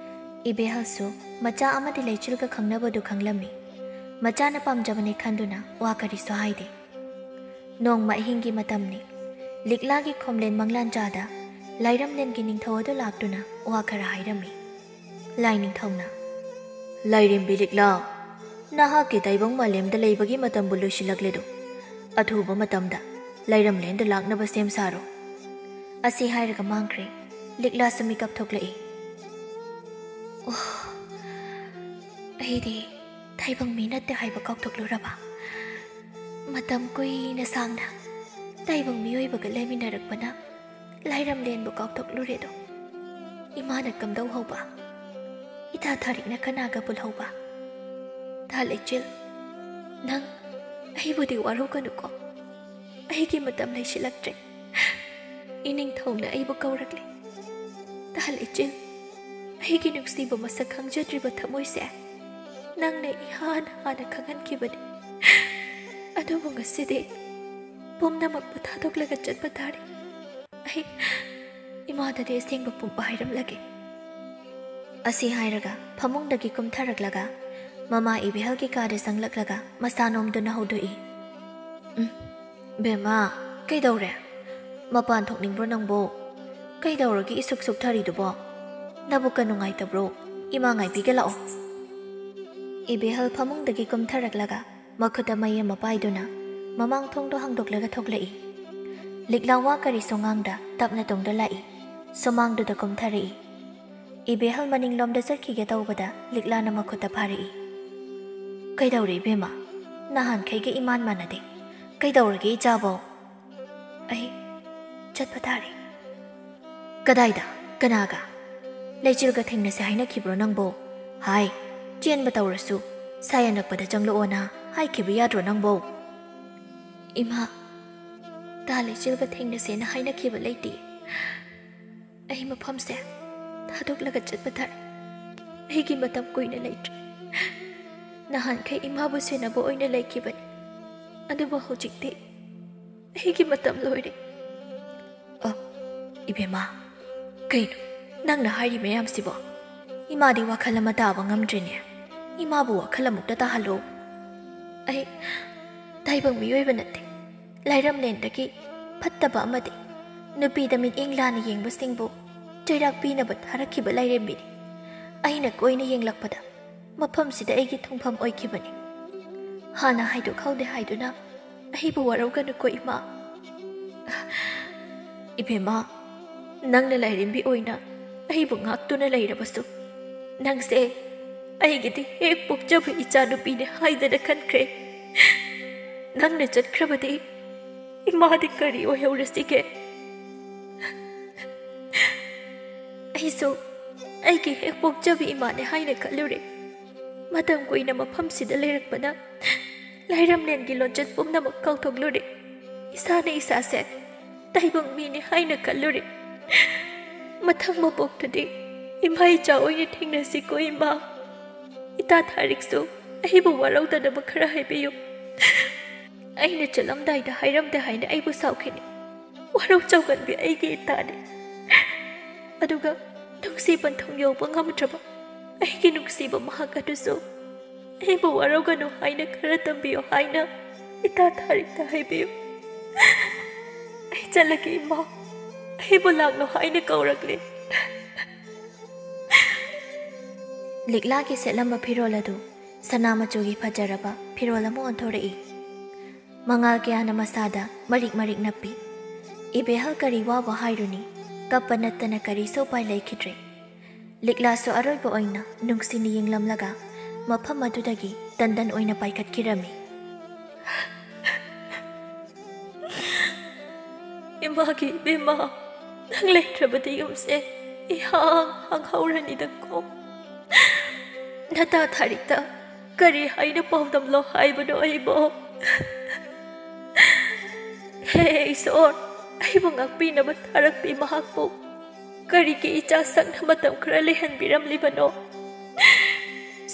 ꯏꯕꯦꯍꯜꯁꯨ ꯃꯆꯥ ꯑꯃꯗꯤ ꯂꯩꯆꯤꯜꯒ ꯈꯪꯅꯕꯗꯨ ꯈꯪꯂꯝꯃꯤ꯫ ꯃꯆꯥꯅ ꯄꯥꯝꯖꯕꯅꯤ ꯈꯟꯗꯨꯅ ꯋꯥ ꯀꯔꯤꯁꯨ ꯍꯥꯏꯗꯦ꯫ ꯅꯣꯡꯃ ꯑꯍꯤꯡꯒꯤ ꯃꯇꯝꯅꯤ꯫ ꯂꯤꯛꯂꯥꯒꯤ ꯈꯣꯝꯂꯦꯟ ꯃꯪꯂꯥꯟꯆꯥꯗ ꯂꯥꯏꯔꯝꯂꯦꯟꯒꯤ ꯅꯤꯡꯊꯧ ꯑꯗꯨ ꯂꯥꯛꯇꯨꯅ ꯋꯥ ꯈꯔ ꯍꯥꯏꯔꯝꯃꯤ꯫ ꯂꯥꯏ ꯅꯤꯡꯊꯧꯅ, "ꯂꯥꯏꯔꯦꯝꯕꯤ ꯂꯤꯛꯂꯥ, ꯅꯍꯥꯛꯀꯤ ꯇꯥꯏꯕꯪ ꯃꯥꯂꯦꯝꯗ ꯂꯩꯕꯒꯤ ꯃꯇꯝꯕꯨ ꯂꯣꯏꯁꯤꯜꯂꯛꯂꯦꯗꯣ꯫ ꯑꯊꯨꯕ ꯃꯇꯝꯗ ꯂꯥꯏꯔꯝꯂꯦꯟꯗ ꯂꯥꯛꯅꯕ ꯁꯦꯝ ꯁꯥꯔꯣ"꯫ ꯑꯁꯤ ꯍꯥꯏꯔꯒ ꯃꯥꯡꯈ꯭ꯔꯦ꯫ ꯂꯤꯛꯂꯥꯁꯨ ꯃꯤꯀꯞ ꯊꯣꯛꯂꯛꯏ꯫ "ꯑꯣ, ꯑꯩꯗꯤ ꯇꯥꯏꯕꯪ ꯃꯤ ꯅꯠꯇꯦ ꯍꯥꯏꯕ ꯀꯥꯎꯊꯣꯛꯂꯨꯔꯕ꯫ ꯃꯇꯝ ꯀꯨꯏꯅ ꯁꯥꯡꯅ ꯇꯥꯏꯕꯪ ꯃꯤꯑꯣꯏꯕꯒ ꯂꯩꯃꯤꯟꯅꯔꯛꯄꯅ ꯂꯥꯏꯔꯝꯂꯦꯟꯕꯨ ꯀꯥꯎꯊꯣꯛꯂꯨꯔꯦꯗꯣ꯫ ꯏꯃꯥꯅ ꯀꯝꯗꯧ ꯍꯧꯕ? ꯏꯇꯥ ꯊꯥꯔꯤꯛꯅ ꯀꯅꯥꯒ ꯄꯨꯜꯍꯧꯕ? ꯇꯥ ꯂꯩꯆꯤꯜ, ꯅꯪ ꯑꯩꯕꯨꯗꯤ ꯋꯥꯔꯧꯒꯅꯨꯀꯣ꯫ ꯑꯩꯒꯤ ꯃꯇꯝ ꯂꯩꯁꯤꯜꯂꯛꯇ꯭ꯔꯦ꯫ ꯏꯅꯤꯡꯊꯧꯅ ꯑꯩꯕꯨ ꯀꯧꯔꯛꯂꯦ꯫ ꯇꯥ ꯂꯩꯆꯤꯜ, ꯑꯩꯒꯤ ꯅꯨꯡꯁꯤꯕ ꯃꯁꯛ ꯈꯪꯖꯗ꯭ꯔꯤꯕ ꯊꯃꯣꯏꯁꯦ ꯅꯪꯅ ꯏꯍꯥꯟ ꯍꯥꯟꯅ ꯈꯪꯍꯟꯈꯤꯕꯅꯤ꯫ ꯑꯗꯨꯕꯨ ꯉꯁꯤꯗꯤ ꯄꯨꯝꯅꯃꯛꯄꯨ ꯊꯥꯗꯣꯛꯂꯒ ꯆꯠꯄ ꯇꯥꯔꯦ꯫ ꯑꯩ ꯏꯃꯥꯗꯗꯤ ꯑꯁꯦꯡꯕ ꯄꯨꯝꯕ ꯍꯥꯏꯔꯝꯂꯒꯦ꯫ ꯑꯁꯤ ꯍꯥꯏꯔꯒ ꯐꯃꯨꯡꯗꯒꯤ ꯀꯨꯝꯊꯔꯛꯂꯒ ꯃꯃꯥ ꯏꯕꯦꯍꯜꯒꯤ ꯀꯥꯗ ꯆꯪꯂꯛꯂꯒ ꯃꯁꯥ ꯅꯣꯝꯗꯨꯅ ꯍꯧꯗꯣꯛꯏ꯫ "ꯎꯝ, ꯕꯦꯝꯃ, ꯀꯩꯗꯧꯔꯦ? ꯃꯄꯥꯟ ꯊꯣꯛꯅꯤꯡꯕ꯭ꯔꯣ ꯅꯪꯕꯨ? ꯀꯩꯗꯧꯔꯒꯦ ꯏꯁꯨꯛ ꯁꯨꯛꯊꯔꯤꯗꯨꯕꯣ? ꯅꯕꯨꯛꯀ ꯅꯨꯡꯉꯥꯏꯇꯕ꯭ꯔꯣ? ꯏꯃꯥ ꯉꯥꯏꯕꯤꯒꯦ ꯂꯥꯛꯑꯣ꯫" ꯏꯕꯦꯍꯜ ꯐꯃꯨꯡꯗꯒꯤ ꯀꯨꯝꯊꯔꯛꯂꯒ ꯃꯈꯨꯠꯇ ꯃꯩ ꯑꯃ ꯄꯥꯏꯗꯨꯅ ꯃꯃꯥꯡ ꯊꯣꯡꯗꯣ ꯍꯥꯡꯗꯣꯛꯂꯒ ꯊꯣꯛꯂꯛꯏ꯫ ꯂꯤꯛꯂꯥ ꯋꯥ ꯀꯔꯤꯁꯨ ꯉꯥꯡꯗ ꯇꯞꯅ ꯇꯨꯡꯗ ꯂꯥꯛꯏ꯫ ꯁꯨꯃꯥꯡꯗꯨꯗ ꯀꯨꯝꯊꯔꯛꯏ꯫ ꯏꯕꯦꯍꯜ ꯃꯅꯤꯡꯂꯣꯝꯗ ꯆꯠꯈꯤꯒꯦ ꯇꯧꯕꯗ ꯂꯤꯛꯂꯥꯅ ꯃꯈꯨꯠꯇ ꯐꯥꯔꯛꯏ꯫ "ꯀꯩꯗꯧꯔꯦ ꯏꯕꯦꯝꯃ? ꯅꯍꯥꯟꯈꯩꯒ ꯏꯃꯥꯟ ꯃꯥꯟꯅꯗꯦ꯫ ꯀꯩꯗꯧꯔꯒꯦ ꯏꯆꯥꯕꯣ?" "ꯑꯩ ꯆꯠꯄ ꯇꯥꯔꯦ꯫" "ꯀꯗꯥꯏꯗ? ꯀꯅꯥꯒ?" "ꯂꯩꯆꯤꯜꯒ ꯊꯦꯡꯅꯁꯦ ꯍꯥꯏꯅꯈꯤꯕ꯭ꯔꯣ ꯅꯪꯕꯣ? ꯍꯥꯏ, ꯆꯦꯟꯕ ꯇꯧꯔꯁꯨ ꯁꯥꯏ ꯑꯅꯛꯄꯗ ꯆꯪꯂꯛꯑꯣꯅ ꯍꯥꯏꯈꯤꯕ ꯌꯥꯗ꯭ꯔꯣ ꯅꯪꯕꯣ?" "ꯏꯃꯥ, ꯇꯥ ꯂꯩꯆꯤꯜꯒ ꯊꯦꯡꯅꯁꯦꯅ ꯍꯥꯏꯅꯈꯤꯕ ꯂꯩꯇꯦ꯫ ꯑꯩ ꯃꯐꯝꯁꯦ ꯊꯥꯗꯣꯛꯂꯒ ꯆꯠꯄ ꯇꯥꯔꯦ꯫ ꯑꯩꯒꯤ ꯃꯇꯝ ꯀꯨꯏꯅ ꯂꯩꯇ꯭ꯔꯦ꯫ ꯅꯍꯥꯟꯈꯩ ꯏꯃꯥꯕꯨ ꯁꯦꯟꯅꯕ ꯑꯣꯏꯅ ꯂꯩꯈꯤꯕꯅꯤ, ꯑꯗꯨꯕꯨ ꯍꯧꯖꯤꯛꯇꯤ ꯑꯩꯒꯤ ꯃꯇꯝ ꯂꯣꯏꯔꯦ꯫" "ꯑ, ꯏꯕꯦꯝꯃ, ꯀꯩꯅꯣ ꯅꯪꯅ ꯍꯥꯏꯔꯤ ꯃꯌꯥꯝꯁꯤꯕꯣ? ꯏꯃꯥꯗꯤ ꯋꯥꯈꯜ ꯑꯃ ꯇꯥꯕ ꯉꯝꯗ꯭ꯔꯦꯅꯦ꯫ ꯏꯃꯥꯕꯨ ꯋꯥꯈꯜ ꯑꯃꯨꯛꯇ ꯇꯥꯍꯜꯂꯣ꯫" "ꯑꯩ ꯇꯥꯏꯕꯪ ꯃꯤꯑꯣꯏꯕ ꯅꯠꯇꯦ, ꯂꯥꯏꯔꯝꯂꯦꯟꯗꯒꯤ ꯐꯠꯇꯕ ꯑꯃꯗꯤ ꯅꯨꯄꯤꯗ ꯃꯤꯠꯌꯦꯡ ꯂꯥꯟꯅ ꯌꯦꯡꯕꯁꯤꯡꯕꯨ ꯆꯩꯔꯥꯛ ꯄꯤꯅꯕ ꯊꯥꯔꯛꯈꯤꯕ ꯂꯥꯏꯔꯦꯝꯕꯤꯅꯤ꯫ ꯑꯩꯅ ꯀꯣꯏꯅ ꯌꯦꯡꯂꯛꯄꯗ ꯃꯐꯝꯁꯤꯗ ꯑꯩꯒꯤ ꯊꯨꯡꯐꯝ ꯑꯣꯏꯈꯤꯕꯅꯤ꯫ ꯍꯥꯟꯅ ꯍꯥꯏꯗꯣꯛꯍꯧꯗꯦ ꯍꯥꯏꯗꯨꯅ ꯑꯩꯕꯨ ꯋꯥꯔꯧꯒꯅꯨꯀꯣ ꯏꯃꯥ꯫" "ꯏꯕꯦꯝꯃ, ꯅꯪꯅ ꯂꯥꯏꯔꯦꯝꯕꯤ ꯑꯣꯏꯅ ꯑꯩꯕꯨ ꯉꯥꯛꯇꯨꯅ ꯂꯩꯔꯕꯁꯨ, ꯅꯪꯁꯦ ꯑꯩꯒꯤꯗꯤ ꯍꯦꯛ ꯄꯣꯛꯆꯕ ꯏꯆꯥꯅꯨꯄꯤꯅꯦ ꯍꯥꯏꯗꯅ ꯈꯟꯈ꯭ꯔꯦ꯫ ꯅꯪꯅ ꯆꯠꯈ꯭ꯔꯕꯗꯤ ꯏꯃꯥꯗꯤ ꯀꯔꯤ ꯑꯣꯏꯍꯧꯔꯁꯤꯒꯦ? ꯑꯩꯁꯨ ꯑꯩꯒꯤ ꯍꯦꯛ ꯄꯣꯛꯆꯕ ꯏꯃꯥꯅꯦ ꯍꯥꯏꯅ ꯈꯜꯂꯨꯔꯦ꯫ ꯃꯇꯝ ꯀꯨꯏꯅ ꯃꯐꯝꯁꯤꯗ ꯂꯩꯔꯛꯄꯅ ꯂꯥꯏꯔꯝꯂꯦꯟꯒꯤ ꯂꯣꯟꯆꯠ ꯄꯨꯝꯅꯃꯛ ꯀꯥꯎꯊꯣꯛꯂꯨꯔꯦ꯫ ꯏꯁꯥꯅ ꯏꯁꯥꯁꯦ ꯇꯥꯏꯕꯪ ꯃꯤꯅꯤ ꯍꯥꯏꯅ ꯈꯜꯂꯨꯔꯦ꯫ ꯃꯊꯪ ꯃꯄꯣꯛꯇꯗꯤ ꯏꯃꯥ ꯏꯆꯥ ꯑꯣꯏꯅ ꯊꯦꯡꯅꯁꯤꯀꯣ ꯏꯃꯥ꯫ ꯏꯇꯥ ꯊꯥꯔꯤꯛꯁꯨ ꯑꯩꯕꯨ ꯋꯥꯔꯧꯗꯅꯕ ꯈꯔ ꯍꯥꯏꯕꯤꯌꯨ꯫ ꯑꯩꯅ ꯆꯠꯂꯝꯗꯥꯏꯗ ꯍꯥꯏꯔꯝꯗꯦ ꯍꯥꯏꯅ ꯑꯩꯕꯨ ꯁꯥꯎꯈꯤꯅꯤ꯫ ꯋꯥꯔꯧ ꯆꯥꯎꯒꯟꯕꯤ ꯑꯩꯒꯤ ꯏꯇꯥꯅꯤ꯫ ꯑꯗꯨꯒ ꯅꯨꯡꯁꯤ ꯄꯟꯊꯨꯡ ꯌꯧꯕ ꯉꯝꯗ꯭ꯔꯕ ꯑꯩꯒꯤ ꯅꯨꯡꯁꯤꯕ ꯃꯍꯥꯛ ꯑꯗꯨꯁꯨ ꯑꯩꯕꯨ ꯋꯥꯔꯧꯒꯅꯨ ꯍꯥꯏꯅ ꯈꯔ ꯇꯝꯕꯤꯌꯨ ꯍꯥꯏꯅ ꯏꯇꯥ ꯊꯥꯔꯤꯛꯇ ꯍꯥꯏꯕꯤꯌꯨ꯫ ꯑꯩ ꯆꯠꯂꯒꯦ ꯏꯃꯥ꯫ ꯑꯩꯕꯨ ꯂꯥꯛꯂꯣ ꯍꯥꯏꯅ ꯀꯧꯔꯛꯂꯦ꯫ ꯂꯤꯛꯂꯥꯒꯤ ꯁꯦꯠꯂꯝꯕ ꯐꯤꯔꯣꯜ ꯑꯗꯨ ꯁꯅꯥ ꯃꯆꯨꯒꯤ ꯐꯖꯔꯕ ꯐꯤꯔꯣꯜ ꯑꯃ ꯑꯣꯟꯊꯣꯔꯛꯏ꯫ ꯃꯉꯥꯜ ꯀꯌꯥꯅ ꯃꯁꯥꯗ ꯃꯔꯤꯛ ꯃꯔꯤꯛ ꯅꯞꯄꯤ꯫ ꯏꯕꯦꯍꯜ ꯀꯔꯤ ꯋꯥꯕ ꯍꯥꯏꯔꯨꯅꯤ? ꯀꯞꯄ ꯅꯠꯇꯅ ꯀꯔꯤꯁꯨ ꯎꯄꯥꯏ ꯂꯩꯈꯤꯗ꯭ꯔꯦ꯫ ꯂꯤꯛꯂꯥꯁꯨ ꯑꯔꯣꯏꯕ ꯑꯣꯏꯅ ꯅꯨꯡꯁꯤꯅ ꯌꯦꯡꯂꯝꯂꯒ ꯃꯐꯝ ꯑꯗꯨꯗꯒꯤ ꯇꯟꯗꯟ ꯑꯣꯏꯅ ꯄꯥꯏꯈꯠꯈꯤꯔꯝꯃꯤ꯫ ꯏꯃꯥꯒꯤ ꯏꯕꯦꯝꯃ, ꯅꯪ ꯂꯩꯇ꯭ꯔꯕꯗꯤ ꯌꯨꯝꯁꯦ ꯏꯍꯥꯡ ꯍꯥꯡꯍꯧꯔꯅꯤꯗꯀꯣ꯫ ꯅꯇꯥ ꯊꯥꯔꯤꯛꯇ ꯀꯔꯤ ꯍꯥꯏꯅ ꯄꯥꯎꯗꯝꯂꯣ ꯍꯥꯏꯕꯅꯣ ꯑꯩꯕꯣ? ꯍꯦ ꯏꯁꯣꯔ, ꯑꯩꯕꯨ ꯉꯥꯛꯄꯤꯅꯕ ꯊꯥꯔꯛꯄꯤ ꯃꯍꯥꯛꯄꯨ ꯀꯔꯤꯒꯤ ꯏꯆꯥ ꯁꯛꯅ ꯃꯇꯝ ꯈꯔ ꯂꯩꯍꯟꯕꯤꯔꯝꯂꯤꯕꯅꯣ?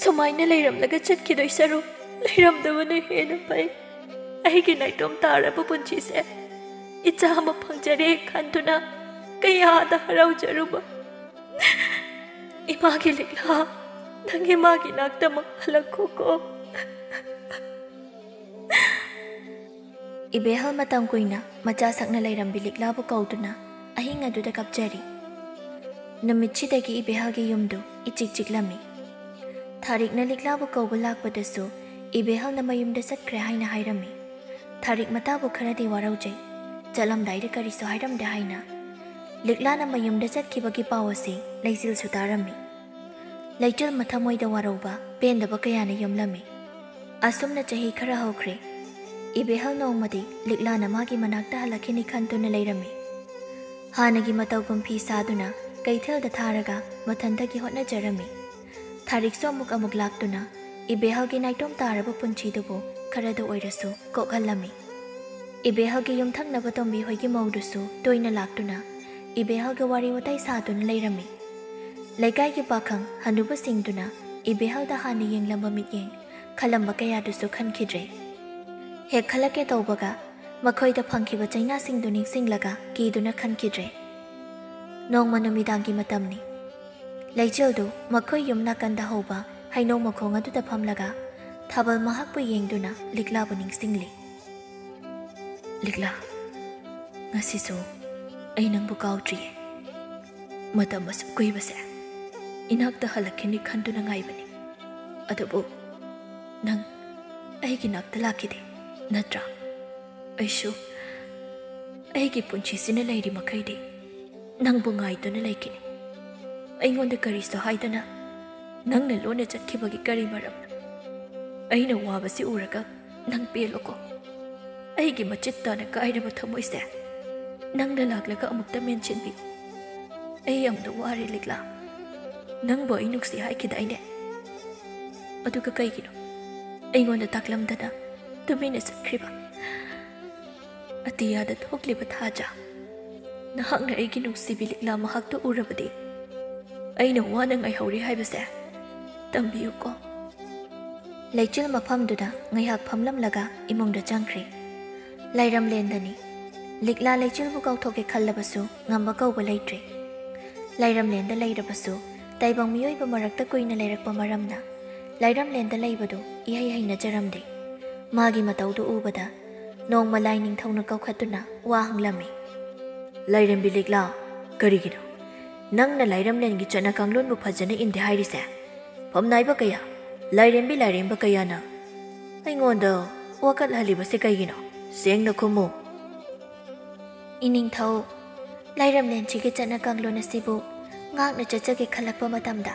ꯁꯨꯃꯥꯏꯅ ꯂꯩꯔꯝꯂꯒ ꯆꯠꯈꯤꯗꯣꯏ ꯁꯔꯨꯛ ꯂꯩꯔꯝꯗꯕꯅ ꯍꯦꯟꯅ ꯐꯩ꯫ ꯑꯩꯒꯤ ꯅꯥꯏꯇꯣꯝ ꯇꯥꯔꯕ ꯄꯨꯟꯁꯤꯁꯦ ꯏꯆꯥ ꯑꯃ ꯐꯪꯖꯔꯦ ꯈꯟꯗꯨꯅ ꯀꯌꯥꯗ ꯍꯔꯥꯎꯖꯔꯨꯕ꯫ ꯏꯃꯥꯒꯤ ꯂꯤꯛꯂꯥ, ꯅꯪ ꯏꯃꯥꯒꯤ ꯅꯥꯛꯇꯃꯛ ꯍꯜꯂꯛꯈꯣꯀꯣ꯫ ꯏꯕꯦꯍꯜ ꯃꯇꯝ ꯀꯨꯏꯅ ꯃꯆꯥ ꯁꯛꯅ ꯂꯩꯔꯝꯕꯤ ꯂꯤꯛꯂꯥꯕꯨ ꯀꯧꯗꯨꯅ ꯑꯍꯤꯡ ꯑꯗꯨꯗ ꯀꯞꯆꯔꯤ꯫ ꯅꯨꯃꯤꯠꯁꯤꯗꯒꯤ ꯏꯕꯦꯍꯜꯒꯤ ꯌꯨꯝꯗꯨ ꯏꯆꯤꯛ ꯆꯤꯛꯂꯝꯃꯤ꯫ ꯊꯥꯔꯤꯛꯅ ꯂꯤꯛꯂꯥꯕꯨ ꯀꯧꯕ ꯂꯥꯛꯄꯗꯁꯨ ꯏꯕꯦꯍꯜꯅ ꯃꯌꯨꯝꯗ ꯆꯠꯈ꯭ꯔꯦ ꯍꯥꯏꯅ ꯍꯥꯏꯔꯝꯃꯤ꯫ ꯊꯥꯔꯤꯛ ꯃꯇꯥꯕꯨ ꯈꯔꯗꯤ ꯋꯥꯔꯧꯖꯩ꯫ ꯆꯠꯂꯝꯗꯥꯏꯗ ꯀꯔꯤꯁꯨ ꯍꯥꯏꯔꯝꯗꯦ ꯍꯥꯏꯅ꯫ ꯂꯤꯛꯂꯥꯅ ꯃꯌꯨꯝꯗ ꯆꯠꯈꯤꯕꯒꯤ ꯄꯥꯎ ꯑꯁꯤ ꯂꯩꯆꯤꯜꯁꯨ ꯇꯥꯔꯝꯃꯤ꯫ ꯂꯩꯆꯤꯜ ꯃꯊꯃꯣꯏꯗ ꯋꯥꯔꯧꯕ, ꯄꯦꯟꯗꯕ ꯀꯌꯥꯅ ꯌꯨꯝꯂꯝꯃꯤ꯫ ꯑꯁꯨꯝꯅ ꯆꯍꯤ ꯈꯔ ꯍꯧꯈ꯭ꯔꯦ꯫ ꯏꯕꯦꯍꯜ ꯅꯣꯡꯃꯗꯤ ꯂꯤꯛꯂꯥꯅ ꯃꯥꯒꯤ ꯃꯅꯥꯛꯇ ꯍꯜꯂꯛꯈꯤꯅꯤ ꯈꯟꯗꯨꯅ ꯂꯩꯔꯝꯃꯤ꯫ ꯍꯥꯟꯅꯒꯤ ꯃꯇꯧꯒꯨꯝ ꯐꯤ ꯁꯥꯗꯨꯅ ꯀꯩꯊꯦꯜꯗ ꯊꯥꯔꯒ ꯃꯊꯟꯇꯒꯤ ꯍꯣꯠꯅꯖꯔꯝꯃꯤ꯫ ꯊꯥꯔꯤꯛꯁꯨ ꯑꯃꯨꯛ ꯑꯃꯨꯛ ꯂꯥꯛꯇꯨꯅ ꯏꯕꯦꯍꯜꯒꯤ ꯅꯥꯏꯇꯣꯝ ꯇꯥꯔꯕ ꯄꯨꯟꯁꯤꯗꯨꯕꯨ ꯈꯔꯗ ꯑꯣꯏꯔꯁꯨ ꯀꯣꯛꯍꯜꯂꯝꯃꯤ꯫ ꯏꯕꯦꯍꯜꯒꯤ ꯌꯨꯝꯊꯪꯅꯕ ꯇꯣꯝꯕꯤ ꯍꯣꯏꯒꯤ ꯃꯧꯗꯨꯁꯨ ꯇꯣꯏꯅ ꯂꯥꯛꯇꯨꯅ ꯏꯕꯦꯍꯜꯒ ꯋꯥꯔꯤ ꯋꯥꯇꯥꯏ ꯁꯥꯗꯨꯅ ꯂꯩꯔꯝꯃꯤ꯫ ꯂꯩꯀꯥꯏꯒꯤ ꯄꯥꯈꯪ ꯍꯅꯨꯕꯁꯤꯡꯗꯨꯅ ꯏꯕꯦꯍꯜꯗ ꯍꯥꯟꯅ ꯌꯦꯡꯂꯝꯕ ꯃꯤꯠꯌꯦꯡ, ꯈꯜꯂꯝꯕ ꯀꯌꯥꯗꯨꯁꯨ ꯈꯟꯈꯤꯗ꯭ꯔꯦ꯫ ꯍꯦꯛ ꯈꯜꯂꯛꯀꯦ ꯇꯧꯕꯒ ꯃꯈꯣꯏꯗ ꯐꯪꯈꯤꯕ ꯆꯩꯅꯥꯁꯤꯡꯗꯨ ꯅꯤꯡꯁꯤꯡꯂꯒ ꯀꯤꯗꯨꯅ ꯈꯟꯈꯤꯗ꯭ꯔꯦ꯫ ꯅꯣꯡꯃ ꯅꯨꯃꯤꯗꯥꯡꯒꯤ ꯃꯇꯝꯅꯤ꯫ ꯂꯩꯆꯤꯜꯗꯨ ꯃꯈꯣꯏ ꯌꯨꯝ ꯅꯥꯀꯟꯗ ꯍꯧꯕ ꯍꯩꯅꯧ ꯃꯈꯣꯡ ꯑꯗꯨꯗ ꯐꯝꯂꯒ ꯊꯥꯕꯜ ꯃꯍꯥꯛꯄꯨ ꯌꯦꯡꯗꯨꯅ ꯂꯤꯛꯂꯥꯕꯨ ꯅꯤꯡꯁꯤꯡꯂꯤ꯫ "ꯂꯤꯛꯂꯥ, ꯉꯁꯤꯁꯨ ꯑꯩ ꯅꯪꯕꯨ ꯀꯥꯎꯗ꯭ꯔꯤꯌꯦ꯫ ꯃꯇꯝ ꯑꯁꯨꯛ ꯀꯨꯏꯕꯁꯦ ꯏꯅꯥꯛꯇ ꯍꯜꯂꯛꯈꯤꯅꯤ ꯈꯟꯗꯨꯅ ꯉꯥꯏꯕꯅꯤ꯫ ꯑꯗꯨꯕꯨ ꯅꯪ ꯑꯩꯒꯤ ꯅꯥꯛꯇ ꯂꯥꯛꯈꯤꯗꯦ, ꯅꯠꯇ꯭ꯔꯥ? ꯑꯩꯁꯨ ꯑꯩꯒꯤ ꯄꯨꯟꯁꯤꯁꯤꯅ ꯂꯩꯔꯤ ꯃꯈꯩꯗꯤ ꯅꯪꯕꯨ ꯉꯥꯏꯗꯨꯅ ꯂꯩꯈꯤꯅꯤ꯫ ꯑꯩꯉꯣꯟꯗ ꯀꯔꯤꯁꯨ ꯍꯥꯏꯗꯅ ꯅꯪꯅ ꯂꯣꯟꯅ ꯆꯠꯈꯤꯕꯒꯤ ꯀꯔꯤ ꯃꯔꯝꯅꯣ? ꯑꯩꯅ ꯋꯥꯕꯁꯤ ꯎꯔꯒ ꯅꯪ ꯄꯦꯜꯂꯣꯀꯣ꯫ ꯑꯩꯒꯤ ꯃꯆꯤꯠ ꯇꯥꯅ ꯀꯥꯏꯔꯕ ꯊꯃꯣꯏꯁꯦ ꯅꯪꯅ ꯂꯥꯛꯂꯒ ꯑꯃꯨꯛꯇ ꯃꯦꯟꯁꯤꯟꯕꯤꯌꯨ꯫ ꯑꯩ ꯌꯥꯝꯅ ꯋꯥꯔꯦ, ꯂꯤꯛꯂꯥ꯫ ꯅꯪꯕꯨ ꯑꯩ ꯅꯨꯡꯁꯤ ꯍꯥꯏꯈꯤꯗꯥꯏꯅꯦ? ꯑꯗꯨꯒ ꯀꯩꯒꯤꯅꯣ ꯑꯩꯉꯣꯟꯗ ꯇꯥꯛꯂꯝꯗꯅ ꯇꯨꯃꯤꯟꯅ ꯆꯠꯈ꯭ꯔꯤꯕ?" ꯑꯇꯤꯌꯥꯗ ꯊꯣꯛꯂꯤꯕ ꯊꯥꯖ, ꯅꯍꯥꯛꯅ ꯑꯩꯒꯤ ꯅꯨꯡꯁꯤꯕꯤ ꯂꯤꯛꯂꯥ ꯃꯍꯥꯛꯇꯨ ꯎꯔꯕꯗꯤ ꯑꯩꯅ ꯋꯥꯅ ꯉꯥꯏꯍꯧꯔꯤ ꯍꯥꯏꯕꯁꯦ ꯇꯝꯕꯤꯌꯨꯀꯣ꯫ ꯂꯩꯆꯤꯜ ꯃꯐꯝꯗꯨꯗ ꯉꯥꯏꯍꯥꯛ ꯐꯝꯂꯝꯂꯒ ꯏꯃꯨꯡꯗ ꯆꯪꯈ꯭ꯔꯦ꯫ ꯂꯥꯏꯔꯝꯂꯦꯟꯗꯅꯤ꯫ ꯂꯤꯛꯂꯥ ꯂꯩꯆꯤꯜꯕꯨ ꯀꯥꯎꯊꯣꯛꯀꯦ ꯈꯜꯂꯕꯁꯨ ꯉꯝꯕ ꯀꯧꯕ ꯂꯩꯇ꯭ꯔꯦ꯫ ꯂꯥꯏꯔꯝꯂꯦꯟꯗ ꯂꯩꯔꯕꯁꯨ ꯇꯥꯏꯕꯪ ꯃꯤꯑꯣꯏꯕ ꯃꯔꯛꯇ ꯀꯨꯏꯅ ꯂꯩꯔꯛꯄ ꯃꯔꯝꯅ ꯂꯥꯏꯔꯝꯂꯦꯟꯗ ꯂꯩꯕꯗꯨ ꯏꯍꯩ ꯍꯩꯅꯖꯔꯝꯗꯦ꯫ ꯃꯥꯒꯤ ꯃꯇꯧꯗꯨ ꯎꯕꯗ ꯅꯣꯡꯃ ꯂꯥꯏ ꯅꯤꯡꯊꯧꯅ ꯀꯧꯈꯠꯇꯨꯅ ꯋꯥ ꯍꯪꯂꯝꯃꯤ꯫ "ꯂꯥꯏꯔꯦꯝꯕꯤ ꯂꯤꯛꯂꯥ, ꯀꯔꯤꯒꯤꯅꯣ ꯅꯪꯅ ꯂꯥꯏꯔꯝꯂꯦꯟꯒꯤ ꯆꯠꯅ ꯀꯥꯡꯂꯣꯟꯕꯨ ꯐꯖꯅ ꯏꯟꯗꯦ ꯍꯥꯏꯔꯤꯁꯦ? ꯐꯝꯅꯥꯏꯕ ꯀꯌꯥ, ꯂꯥꯏꯔꯦꯝꯕꯤ ꯂꯥꯏꯔꯦꯝꯕ ꯀꯌꯥꯅ ꯑꯩꯉꯣꯟꯗ ꯋꯥꯀꯠꯍꯜꯂꯤꯕꯁꯦ ꯀꯩꯒꯤꯅꯣ? ꯁꯦꯡꯅ ꯈꯨꯝꯃꯨ꯫" "ꯏꯅꯤꯡꯊꯧ, ꯂꯥꯏꯔꯝꯂꯦꯟꯁꯤꯒꯤ ꯆꯠꯅ ꯀꯥꯡꯂꯣꯟ ꯑꯁꯤꯕꯨ ꯉꯥꯛꯅ ꯆꯠꯆꯒꯦ ꯈꯜꯂꯛꯄ ꯃꯇꯝꯗ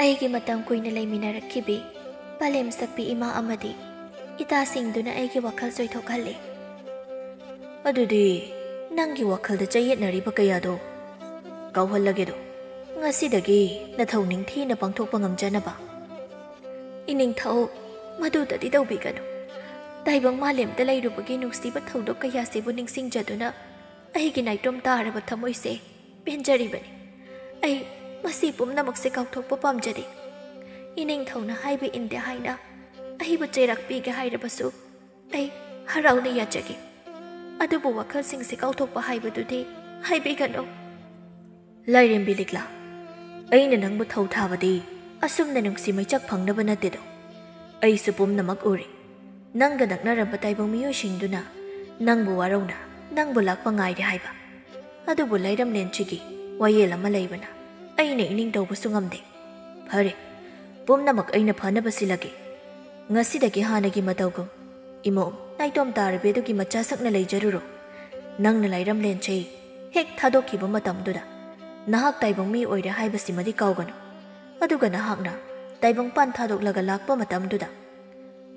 ꯑꯩꯒꯤ ꯃꯇꯝ ꯀꯨꯏꯅ ꯂꯩꯃꯤꯟꯅꯔꯛꯈꯤꯕꯤ ꯄꯂꯦꯝ ꯁꯛꯄꯤ ꯏꯃꯥ ꯑꯃꯗꯤ ꯏꯇꯥꯁꯤꯡꯗꯨꯅ ꯑꯩꯒꯤ ꯋꯥꯈꯜ ꯆꯣꯏꯊꯣꯛꯍꯜꯂꯤ꯫" "ꯑꯗꯨꯗꯤ ꯅꯪꯒꯤ ꯋꯥꯈꯜꯗ ꯆꯌꯦꯠꯅꯔꯤꯕ ꯀꯌꯥꯗꯣ ꯀꯥꯎꯍꯜꯂꯒꯦꯗꯣ꯫ ꯉꯁꯤꯗꯒꯤ ꯅꯊꯧ ꯅꯤꯡꯊꯤꯅ ꯄꯥꯡꯊꯣꯛꯄ ꯉꯝꯖꯅꯕ꯫" "ꯏꯅꯤꯡꯊꯧ, ꯃꯗꯨꯗꯗꯤ ꯇꯧꯕꯤꯒꯅꯨ꯫ ꯇꯥꯏꯕꯪ ꯃꯥꯂꯦꯝꯗ ꯂꯩꯔꯨꯕꯒꯤ ꯅꯨꯡꯁꯤꯕ ꯊꯧꯗꯣꯛ ꯀꯌꯥꯁꯤꯕꯨ ꯅꯤꯡꯁꯤꯡꯖꯗꯨꯅ ꯑꯩꯒꯤ ꯅꯥꯏꯇꯣꯝ ꯇꯥꯔꯕ ꯊꯃꯣꯏꯁꯦ ꯄꯦꯟꯖꯔꯤꯕꯅꯤ꯫ ꯑꯩ" ꯃꯁꯤ ꯄꯨꯝꯅꯃꯛꯁꯦ ꯀꯥꯎꯊꯣꯛꯄ ꯄꯥꯝꯖꯗꯦ꯫ ꯏꯅꯤꯡꯊꯧꯅ ꯍꯥꯏꯕ ꯏꯟꯗꯦ ꯍꯥꯏꯅ ꯑꯩꯕꯨ ꯆꯩꯔꯥꯛ ꯄꯤꯒꯦ ꯍꯥꯏꯔꯕꯁꯨ ꯑꯩ ꯍꯔꯥꯎꯅ ꯌꯥꯖꯒꯦ꯫ ꯑꯗꯨꯕꯨ ꯋꯥꯈꯜꯁꯤꯡꯁꯦ ꯀꯥꯎꯊꯣꯛꯄ ꯍꯥꯏꯕꯗꯨꯗꯤ ꯍꯥꯏꯕꯤꯒꯅꯨ꯫ ꯂꯥꯏꯔꯦꯝꯕꯤ ꯂꯤꯛꯂꯥ, ꯑꯩꯅ ꯅꯪꯕꯨ ꯊꯧ ꯊꯥꯕꯗꯤ ꯑꯁꯨꯝꯅ ꯅꯨꯡꯁꯤ ꯃꯩꯆꯥꯛ ꯐꯪꯅꯕ ꯅꯠꯇꯦꯗꯣ꯫ ꯑꯩꯁꯨ ꯄꯨꯝꯅꯃꯛ ꯎꯔꯦ꯫ ꯅꯪꯒ ꯅꯛꯅꯔꯝꯕ ꯇꯥꯏꯕꯪ ꯃꯤꯑꯣꯏꯁꯤꯡꯗꯨꯅ ꯅꯪꯕꯨ ꯋꯥꯔꯧꯅ ꯅꯪꯕꯨ ꯂꯥꯛꯄ ꯉꯥꯏꯔꯦ ꯍꯥꯏꯕ꯫ ꯑꯗꯨꯕꯨ ꯂꯩꯔꯝꯂꯦꯟꯁꯤꯒꯤ ꯋꯥꯌꯦꯜ ꯑꯃ ꯂꯩꯕꯅ ꯑꯩꯅ ꯏꯅꯤꯡ ꯇꯧꯕꯁꯨ ꯉꯝꯗꯦ꯫ ꯐꯔꯦ, ꯄꯨꯝꯅꯃꯛ ꯑꯩꯅ ꯐꯅꯕ ꯁꯤꯜꯂꯒꯦ꯫ ꯉꯁꯤꯗꯒꯤ ꯍꯥꯟꯅꯒꯤ ꯃꯇꯧꯒꯨꯝ ꯏꯃꯣꯝ ꯅꯥꯏꯇꯣꯝ ꯇꯥꯔꯕꯤ ꯑꯗꯨꯒꯤ ꯃꯆꯥꯁꯛꯅ ꯂꯩꯖꯔꯨꯔꯣ꯫ ꯅꯪꯅ ꯂꯩꯔꯝꯂꯦꯟꯁꯦ ꯍꯦꯛ ꯊꯥꯗꯣꯛꯈꯤꯕ ꯃꯇꯝꯗꯨꯗ ꯅꯍꯥꯛ ꯇꯥꯏꯕꯪ ꯃꯤ ꯑꯣꯏꯔꯦ ꯍꯥꯏꯕꯁꯤꯃꯗꯤ ꯀꯥꯎꯒꯅꯨ꯫ ꯑꯗꯨꯒ ꯅꯍꯥꯛꯅ ꯇꯥꯏꯕꯪꯄꯥꯟ ꯊꯥꯗꯣꯛꯂꯒ ꯂꯥꯛꯄ ꯃꯇꯝꯗꯨꯗ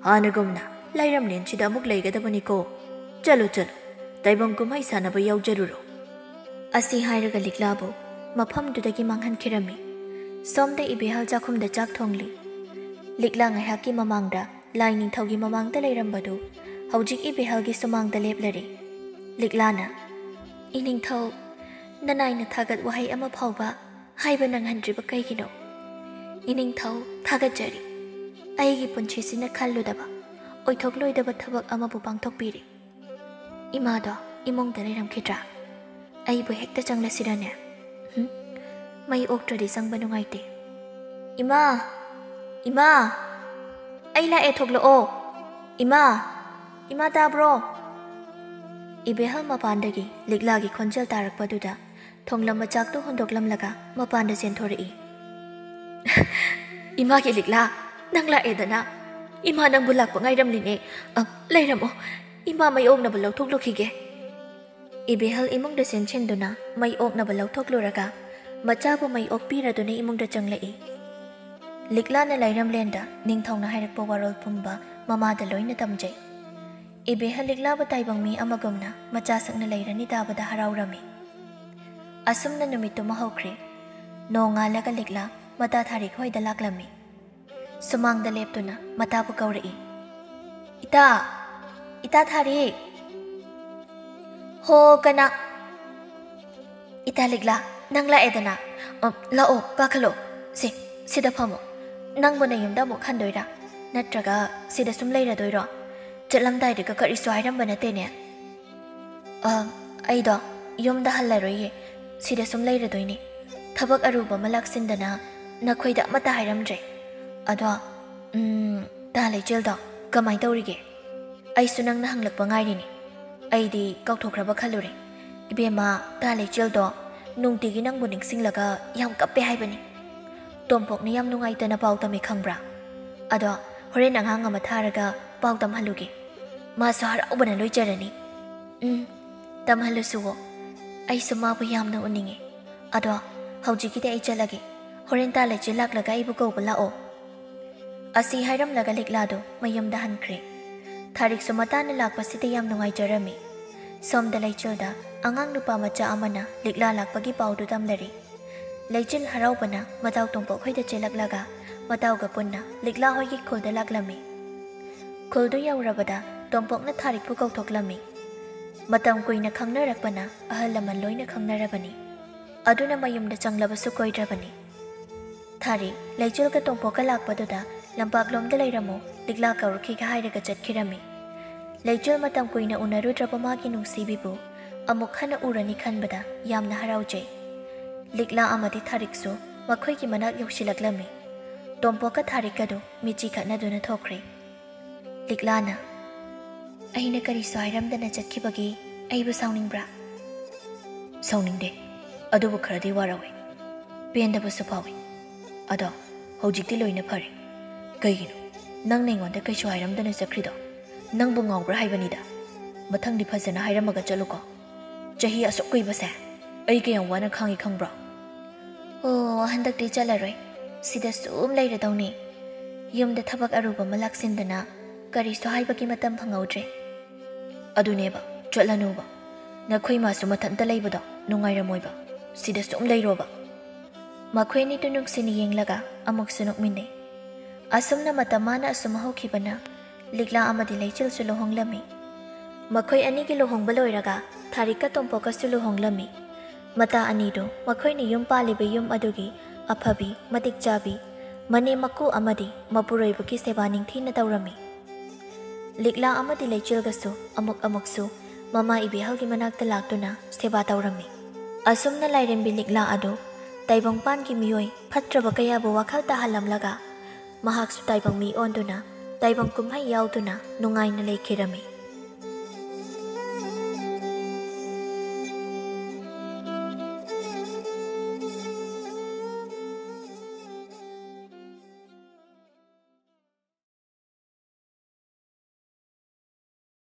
ꯍꯥꯟꯅꯒꯨꯝꯅ ꯂꯩꯔꯝꯂꯦꯟꯁꯤꯗ ꯑꯃꯨꯛ ꯂꯩꯒꯗꯕꯅꯤꯀꯣ꯫ ꯆꯠꯂꯨ, ꯆꯠꯂꯨ, ꯇꯥꯏꯕꯪ ꯀꯨꯝꯍꯩ ꯁꯥꯟꯅꯕ ꯌꯥꯎꯖꯔꯨꯔꯣ꯫ ꯑꯁꯤ ꯍꯥꯏꯔꯒ ꯂꯤꯛꯂꯥꯕꯨ ꯃꯐꯝꯗꯨꯗꯒꯤ ꯃꯥꯡꯍꯟꯈꯤꯔꯝꯃꯤ꯫ ꯁꯣꯝꯗ ꯏꯕꯦꯍꯜ ꯆꯥꯛꯈꯨꯝꯗ ꯆꯥꯛ ꯊꯣꯡꯂꯤ꯫ ꯂꯤꯛꯂꯥ ꯉꯥꯏꯍꯥꯛꯀꯤ ꯃꯃꯥꯡꯗ ꯂꯥꯏ ꯅꯤꯡꯊꯧꯒꯤ ꯃꯃꯥꯡꯗ ꯂꯩꯔꯝꯕꯗꯨ ꯍꯧꯖꯤꯛ ꯏꯕꯦꯍꯜꯒꯤ ꯁꯨꯃꯥꯡꯗ ꯂꯦꯞꯂꯔꯦ꯫ ꯂꯤꯛꯂꯥꯅ, "ꯏꯅꯤꯡꯊꯧ, ꯅꯅꯥꯏꯅ ꯊꯥꯒꯠ ꯋꯥꯍꯩ ꯑꯃ ꯐꯥꯎꯕ ꯍꯥꯏꯕ ꯅꯪꯍꯟꯗ꯭ꯔꯤꯕ ꯀꯩꯒꯤꯅꯣ?" "ꯏꯅꯤꯡꯊꯧ, ꯊꯥꯒꯠꯆꯔꯤ꯫ ꯑꯩꯒꯤ ꯄꯨꯟꯁꯤꯁꯤꯅ ꯈꯜꯂꯨꯗꯕ, ꯑꯣꯏꯊꯣꯛꯂꯣꯏꯗꯕ ꯊꯕꯛ ꯑꯃꯕꯨ ꯄꯥꯡꯊꯣꯛꯄꯤꯔꯦ꯫ ꯏꯃꯥꯗꯣ ꯏꯃꯨꯡꯗ ꯂꯩꯔꯝꯈꯤꯗ꯭ꯔꯥ? ꯑꯩꯕꯨ ꯍꯦꯛꯇ ꯆꯪꯂꯁꯤꯔꯅꯦ? ꯍꯨꯝ? ꯃꯩ ꯑꯣꯛꯇ꯭ꯔꯗꯤ ꯆꯪꯕ ꯅꯨꯡꯉꯥꯏꯇꯦ꯫ ꯏꯃꯥ! ꯏꯃꯥ! ꯑꯩ ꯂꯥꯛꯑꯦ, ꯊꯣꯛꯂꯛꯑꯣ꯫ ꯏꯃꯥ! ꯏꯃꯥ, ꯇꯥꯕ꯭ꯔꯣ?" ꯏꯕꯦꯍꯜ ꯃꯄꯥꯟꯗꯒꯤ ꯂꯤꯛꯂꯥꯒꯤ ꯈꯣꯟꯖꯦꯜ ꯇꯥꯔꯛꯄꯗꯨꯗ ꯊꯣꯡꯂꯝ ꯃꯆꯥꯛꯇꯨ ꯍꯨꯟꯗꯣꯛꯂꯝꯂꯒ ꯃꯄꯥꯟꯗ ꯆꯦꯟꯊꯣꯔꯛꯏ꯫ "ꯏꯃꯥꯒꯤ ꯂꯤꯛꯂꯥ, ꯅꯪ ꯂꯥꯛꯑꯦꯗꯅ꯫ ꯏꯃꯥ ꯅꯪꯕꯨ ꯂꯥꯛꯄ ꯉꯥꯏꯔꯝꯂꯤꯅꯦ꯫ ꯑ, ꯂꯩꯔꯝꯃꯣ꯫ ꯏꯃꯥ ꯃꯩ ꯑꯣꯛꯅꯕ ꯂꯧꯊꯣꯛꯂꯨꯈꯤꯒꯦ꯫" ꯏꯕꯦꯍꯜ ꯏꯃꯨꯡꯗ ꯆꯦꯟꯁꯤꯟꯗꯨꯅ ꯃꯩ ꯑꯣꯛꯅꯕ ꯂꯧꯊꯣꯛꯂꯨꯔꯒ ꯃꯆꯥꯕꯨ ꯃꯩ ꯑꯣꯛꯄꯤꯔꯗꯨꯅ ꯏꯃꯨꯡꯗ ꯆꯪꯂꯛꯏ꯫ ꯂꯤꯛꯂꯥꯅ ꯂꯩꯔꯝꯂꯦꯟꯗ ꯅꯤꯡꯊꯧꯅ ꯍꯥꯏꯔꯛꯄ ꯋꯥꯔꯣꯜ ꯄꯨꯝꯕ ꯃꯃꯥꯗ ꯂꯣꯏꯅ ꯇꯝꯖꯩ꯫ ꯏꯕꯦꯍꯜ ꯂꯤꯛꯂꯥꯕꯨ ꯇꯥꯏꯕꯪ ꯃꯤ ꯑꯃꯒꯨꯝꯅ ꯃꯆꯥꯁꯛꯅ ꯂꯩꯔꯅꯤ ꯇꯥꯕꯗ ꯍꯔꯥꯎꯔꯝꯃꯤ꯫ ꯑꯁꯨꯝꯅ ꯅꯨꯃꯤꯠꯇꯨꯃ ꯍꯧꯈ꯭ꯔꯦ꯫ ꯅꯣꯡꯉꯥꯜꯂꯒ ꯂꯤꯛꯂꯥ ꯃꯇꯥ ꯊꯥꯔꯤꯛ ꯍꯣꯏꯗ ꯂꯥꯛꯂꯝꯃꯤ꯫ ꯁꯨꯃꯥꯡꯗ ꯂꯦꯞꯇꯨꯅ ꯃꯇꯥꯕꯨ ꯀꯧꯔꯛꯏ꯫ "ꯏꯇꯥ! ꯏꯇꯥ ꯊꯥꯔꯤꯛ!" "ꯍꯣ, ꯀꯅꯥ?" "ꯏꯇꯥ ꯂꯤꯛꯂꯥ, ꯅꯪ ꯂꯥꯛꯑꯦꯗꯅ꯫ ꯑ, ꯂꯥꯛꯑꯣ, ꯀꯥꯈꯠꯂꯣ꯫ ꯁꯦ, ꯁꯤꯗ ꯐꯝꯃꯣ꯫ ꯅꯪꯕꯨ ꯅꯌꯨꯝꯗ ꯑꯃꯨꯛ ꯍꯟꯗꯣꯏꯔꯥ? ꯅꯠꯇ꯭ꯔꯒ ꯁꯤꯗ ꯁꯨꯝ ꯂꯩꯔꯗꯣꯏꯔꯣ? ꯆꯠꯂꯝꯗꯥꯏꯗꯒ ꯀꯔꯤꯁꯨ ꯍꯥꯏꯔꯝꯕ ꯅꯠꯇꯦꯅꯦ꯫ ꯑ, ꯑꯩꯗꯣ ꯌꯨꯝꯗ ꯍꯜꯂꯔꯣꯏꯌꯦ, ꯁꯤꯗ ꯁꯨꯝ ꯂꯩꯔꯗꯣꯏꯅꯦ꯫ ꯊꯕꯛ ꯑꯔꯨꯕ ꯑꯃ ꯂꯥꯛꯁꯤꯟꯗꯅ ꯅꯈꯣꯏꯗ ꯑꯃꯠꯇ ꯍꯥꯏꯔꯝꯗ꯭ꯔꯦ꯫ ꯑꯗꯣ, ꯎꯝ, ꯇꯥ ꯂꯩꯆꯦꯜꯗꯣ ꯀꯃꯥꯏ ꯇꯧꯔꯤꯒꯦ? ꯑꯩꯁꯨ ꯅꯪꯅ ꯍꯪꯂꯛꯄ ꯉꯥꯏꯔꯤꯅꯦ꯫ ꯑꯩꯗꯤ ꯀꯥꯎꯊꯣꯛꯈ꯭ꯔꯕ ꯈꯜꯂꯨꯔꯦ꯫ ꯏꯕꯦꯝꯃ, ꯇꯥ ꯂꯩꯆꯦꯜꯗꯣ ꯅꯨꯡꯇꯤꯒꯤ ꯅꯪꯕꯨ ꯅꯤꯡꯁꯤꯡꯂꯒ ꯌꯥꯝ ꯀꯞꯄꯦ ꯍꯥꯏꯕꯅꯤ꯫ ꯇꯣꯝꯄꯣꯛꯅ ꯌꯥꯝ ꯅꯨꯡꯉꯥꯏꯇꯅ ꯄꯥꯎ ꯇꯝꯃꯤ ꯈꯪꯕ꯭ꯔꯥ? ꯑꯗꯣ ꯍꯣꯔꯦꯟ ꯑꯉꯥꯡ ꯑꯃ ꯊꯥꯔꯒ ꯄꯥꯎ ꯇꯝꯍꯜꯂꯨꯒꯦ꯫ ꯃꯥꯁꯨ ꯍꯔꯥꯎꯕꯅ ꯂꯣꯏꯖꯔꯅꯤ꯫ ꯎꯝ, ꯇꯝꯍꯜꯂꯨꯁꯨꯋꯣ꯫ ꯑꯩꯁꯨ ꯃꯥꯕꯨ ꯌꯥꯝꯅ ꯎꯅꯤꯡꯉꯤ꯫ ꯑꯗꯣ ꯍꯧꯖꯤꯛꯀꯤꯗꯤ ꯑꯩ ꯆꯠꯂꯒꯦ꯫ ꯍꯣꯔꯦꯟ ꯇꯥ ꯂꯩꯆꯦꯜ ꯂꯥꯛꯂꯒ ꯑꯩꯕꯨ ꯀꯧꯕ ꯂꯥꯛꯑꯣ꯫ ꯑꯁꯤ ꯍꯥꯏꯔꯝꯂꯒ ꯂꯤꯛꯂꯥꯗꯨ ꯃꯌꯨꯝꯗ ꯍꯟꯈ꯭ꯔꯦ꯫ ꯊꯥꯔꯤꯛꯁꯨ ꯃꯇꯥꯅ ꯂꯥꯛꯄꯁꯤꯗ ꯌꯥꯝ ꯅꯨꯡꯉꯥꯏꯖꯔꯝꯃꯤ꯫ ꯁꯣꯝꯗ ꯂꯩꯆꯦꯜꯗ ꯑꯉꯥꯡ ꯅꯨꯄꯥ ꯃꯆꯥ ꯑꯃꯅ ꯂꯤꯛꯂꯥ ꯂꯥꯛꯄꯒꯤ ꯄꯥꯎꯗꯨ ꯇꯝꯂꯔꯤ꯫ ꯂꯩꯆꯤꯜ ꯍꯔꯥꯎꯕꯅ ꯃꯇꯥꯎ ꯇꯣꯝꯄꯣꯛ ꯍꯣꯏꯗ ꯆꯦꯜꯂꯛꯂꯒ ꯃꯇꯥꯎꯒ ꯄꯨꯟꯅ ꯂꯤꯛꯂꯥ ꯍꯣꯏꯒꯤ ꯈꯨꯜꯗ ꯂꯥꯛꯂꯝꯃꯤ꯫ ꯈꯨꯜꯗꯨ ꯌꯧꯔꯕꯗ ꯇꯣꯝꯄꯣꯛꯅ ꯊꯥꯔꯤꯛꯄꯨ ꯀꯧꯊꯣꯛꯂꯝꯃꯤ꯫ ꯃꯇꯝ ꯀꯨꯏꯅ ꯈꯪꯅꯔꯛꯄꯅ ꯑꯍꯜ ꯂꯃꯟ ꯂꯣꯏꯅ ꯈꯪꯅꯔꯕꯅꯤ꯫ ꯑꯗꯨꯅ ꯃꯌꯨꯝꯗ ꯆꯪꯂꯕꯁꯨ ꯀꯣꯏꯗ꯭ꯔꯕꯅꯤ꯫ ꯊꯥꯔꯤꯛ, ꯂꯩꯆꯤꯜꯒ ꯇꯣꯝꯄꯣꯛꯀ ꯂꯥꯛꯄꯗꯨꯗ ꯂꯝꯄꯥꯛꯂꯣꯝꯗ ꯂꯩꯔꯝꯃꯨ, ꯂꯤꯛꯂꯥ ꯀꯧꯔꯛꯈꯤꯒꯦ ꯍꯥꯏꯔꯒ ꯆꯠꯈꯤꯔꯝꯃꯤ꯫ ꯂꯩꯆꯤꯜ ꯃꯇꯝ ꯀꯨꯏꯅ ꯎꯅꯔꯨꯗ꯭ꯔꯕ ꯃꯥꯒꯤ ꯅꯨꯡꯁꯤꯕꯤꯕꯨ ꯑꯃꯨꯛ ꯍꯟꯅ ꯎꯔꯅꯤ ꯈꯟꯕꯗ ꯌꯥꯝꯅ ꯍꯔꯥꯎꯖꯩ꯫ ꯂꯤꯛꯂꯥ ꯑꯃꯗꯤ ꯊꯥꯔꯤꯛꯁꯨ ꯃꯈꯣꯏꯒꯤ ꯃꯅꯥꯛ ꯌꯧꯁꯤꯜꯂꯛꯂꯝꯃꯤ꯫ ꯇꯣꯝꯄꯣꯛꯀ ꯊꯥꯔꯤꯛꯀꯗꯨ ꯃꯤꯠꯆꯤ ꯈꯠꯅꯗꯨꯅ ꯊꯣꯛꯈ꯭ꯔꯦ꯫ ꯂꯤꯛꯂꯥꯅ, "ꯑꯩꯅ ꯀꯔꯤꯁꯨ ꯍꯥꯏꯔꯝꯗꯅ ꯆꯠꯈꯤꯕꯒꯤ ꯑꯩꯕꯨ ꯁꯥꯎꯅꯤꯡꯕ꯭ꯔꯥ?" "ꯁꯥꯎꯅꯤꯡꯗꯦ, ꯑꯗꯨꯕꯨ ꯈꯔꯗꯤ ꯋꯥꯔꯧꯏ, ꯄꯦꯟꯗꯕꯁꯨ ꯐꯥꯎꯏ꯫ ꯑꯗꯣ ꯍꯧꯖꯤꯛꯇꯤ ꯂꯣꯏꯅ ꯐꯔꯦ꯫ ꯀꯩꯒꯤꯅꯣ? ꯅꯪꯅ ꯑꯩꯉꯣꯟꯗ ꯀꯩꯁꯨ ꯍꯥꯏꯔꯝꯗꯅ ꯆꯠꯈ꯭ꯔꯤꯗꯣ? ꯅꯪꯕꯨ ꯉꯥꯎꯕ꯭ꯔꯥ ꯍꯥꯏꯕꯅꯤꯗ꯫ ꯃꯊꯪꯗꯤ ꯐꯖꯅ ꯍꯥꯏꯔꯝꯃꯒ ꯆꯠꯂꯨꯀꯣ꯫ ꯆꯍꯤ ꯑꯁꯨꯛ ꯀꯨꯏꯕꯁꯦ ꯑꯩ ꯀꯌꯥꯝ ꯋꯥꯅ ꯈꯥꯡꯉꯤ ꯈꯪꯕ꯭ꯔꯣ?" "ꯑꯣ, ꯍꯟꯗꯛꯇꯤ ꯆꯠꯂꯔꯣꯏ꯫ ꯁꯤꯗ ꯁꯨꯝ ꯂꯩꯔꯗꯧꯅꯤ꯫ ꯌꯨꯝꯗ ꯊꯕꯛ ꯑꯔꯨꯕ ꯑꯃ ꯂꯥꯛꯁꯤꯟꯗꯅ ꯀꯔꯤꯁꯨ ꯍꯥꯏꯕꯒꯤ ꯃꯇꯝ ꯐꯪꯍꯧꯗ꯭ꯔꯦ꯫" "ꯑꯗꯨꯅꯦꯕ, ꯆꯠꯂꯅꯨꯕ꯫ ꯅꯈꯣꯏ ꯃꯥꯁꯨ ꯃꯊꯟꯇ ꯂꯩꯕꯗꯣ ꯅꯨꯡꯉꯥꯏꯔꯝꯃꯣꯏꯕ꯫ ꯁꯤꯗ ꯁꯨꯝ ꯂꯩꯔꯣꯕ꯫" ꯃꯈꯣꯏ ꯑꯅꯤꯗꯨ ꯅꯨꯡꯁꯤꯅ ꯌꯦꯡꯂꯒ ꯑꯃꯨꯛꯁꯨ ꯅꯣꯛꯃꯤꯟꯅꯩ꯫ ꯑꯁꯨꯝꯅ ꯃꯇꯝ ꯃꯥꯅ ꯑꯁꯨꯝ ꯍꯧꯈꯤꯕꯅ ꯂꯤꯛꯂꯥ ꯑꯃꯗꯤ ꯂꯩꯆꯤꯜꯁꯨ ꯂꯨꯍꯣꯡꯂꯝꯃꯤ꯫ ꯃꯈꯣꯏ ꯑꯅꯤꯒꯤ ꯂꯨꯍꯣꯡꯕ ꯂꯣꯏꯔꯒ ꯊꯥꯔꯤꯛꯀ ꯇꯣꯝꯄꯣꯛꯀꯁꯨ ꯂꯨꯍꯣꯡꯂꯝꯃꯤ꯫ ꯃꯇꯥ ꯑꯅꯤꯗꯨ ꯃꯈꯣꯏꯅ ꯌꯨꯝ ꯄꯥꯜꯂꯤꯕ ꯌꯨꯝ ꯑꯗꯨꯒꯤ ꯑꯐꯕꯤ, ꯃꯇꯤꯛ ꯆꯥꯕꯤ, ꯃꯅꯦꯝ ꯃꯀꯨ ꯑꯃꯗꯤ ꯃꯄꯨꯔꯣꯏꯕꯒꯤ ꯁꯦꯕꯥ ꯅꯤꯡꯊꯤꯅ ꯇꯧꯔꯝꯃꯤ꯫ ꯂꯤꯛꯂꯥ ꯑꯃꯗꯤ ꯂꯩꯆꯤꯜꯒꯁꯨ ꯑꯃꯨꯛ ꯑꯃꯨꯛꯁꯨ ꯃꯃꯥ ꯏꯕꯦꯍꯜꯒꯤ ꯃꯅꯥꯛꯇ ꯂꯥꯛꯇꯨꯅ ꯁꯦꯕꯥ ꯇꯧꯔꯝꯃꯤ꯫ ꯑꯁꯨꯝꯅ ꯂꯥꯏꯔꯦꯝꯕꯤ ꯂꯤꯛꯂꯥ ꯑꯗꯨ ꯇꯥꯏꯕꯪꯄꯥꯟꯒꯤ ꯃꯤꯑꯣꯏ ꯐꯠꯇ꯭ꯔꯕ ꯀꯌꯥꯕꯨ ꯋꯥꯈꯜ ꯇꯥꯍꯜꯂꯝꯂꯒ ꯃꯍꯥꯛꯁꯨ ꯇꯥꯏꯕꯪ ꯃꯤ ꯑꯣꯟꯗꯨꯅ ꯇꯥꯏꯕꯪ ꯀꯨꯝꯍꯩ ꯌꯥꯎꯗꯨꯅ ꯅꯨꯡꯉꯥꯏꯅ ꯂꯩꯈꯤꯔꯝꯃꯤ꯫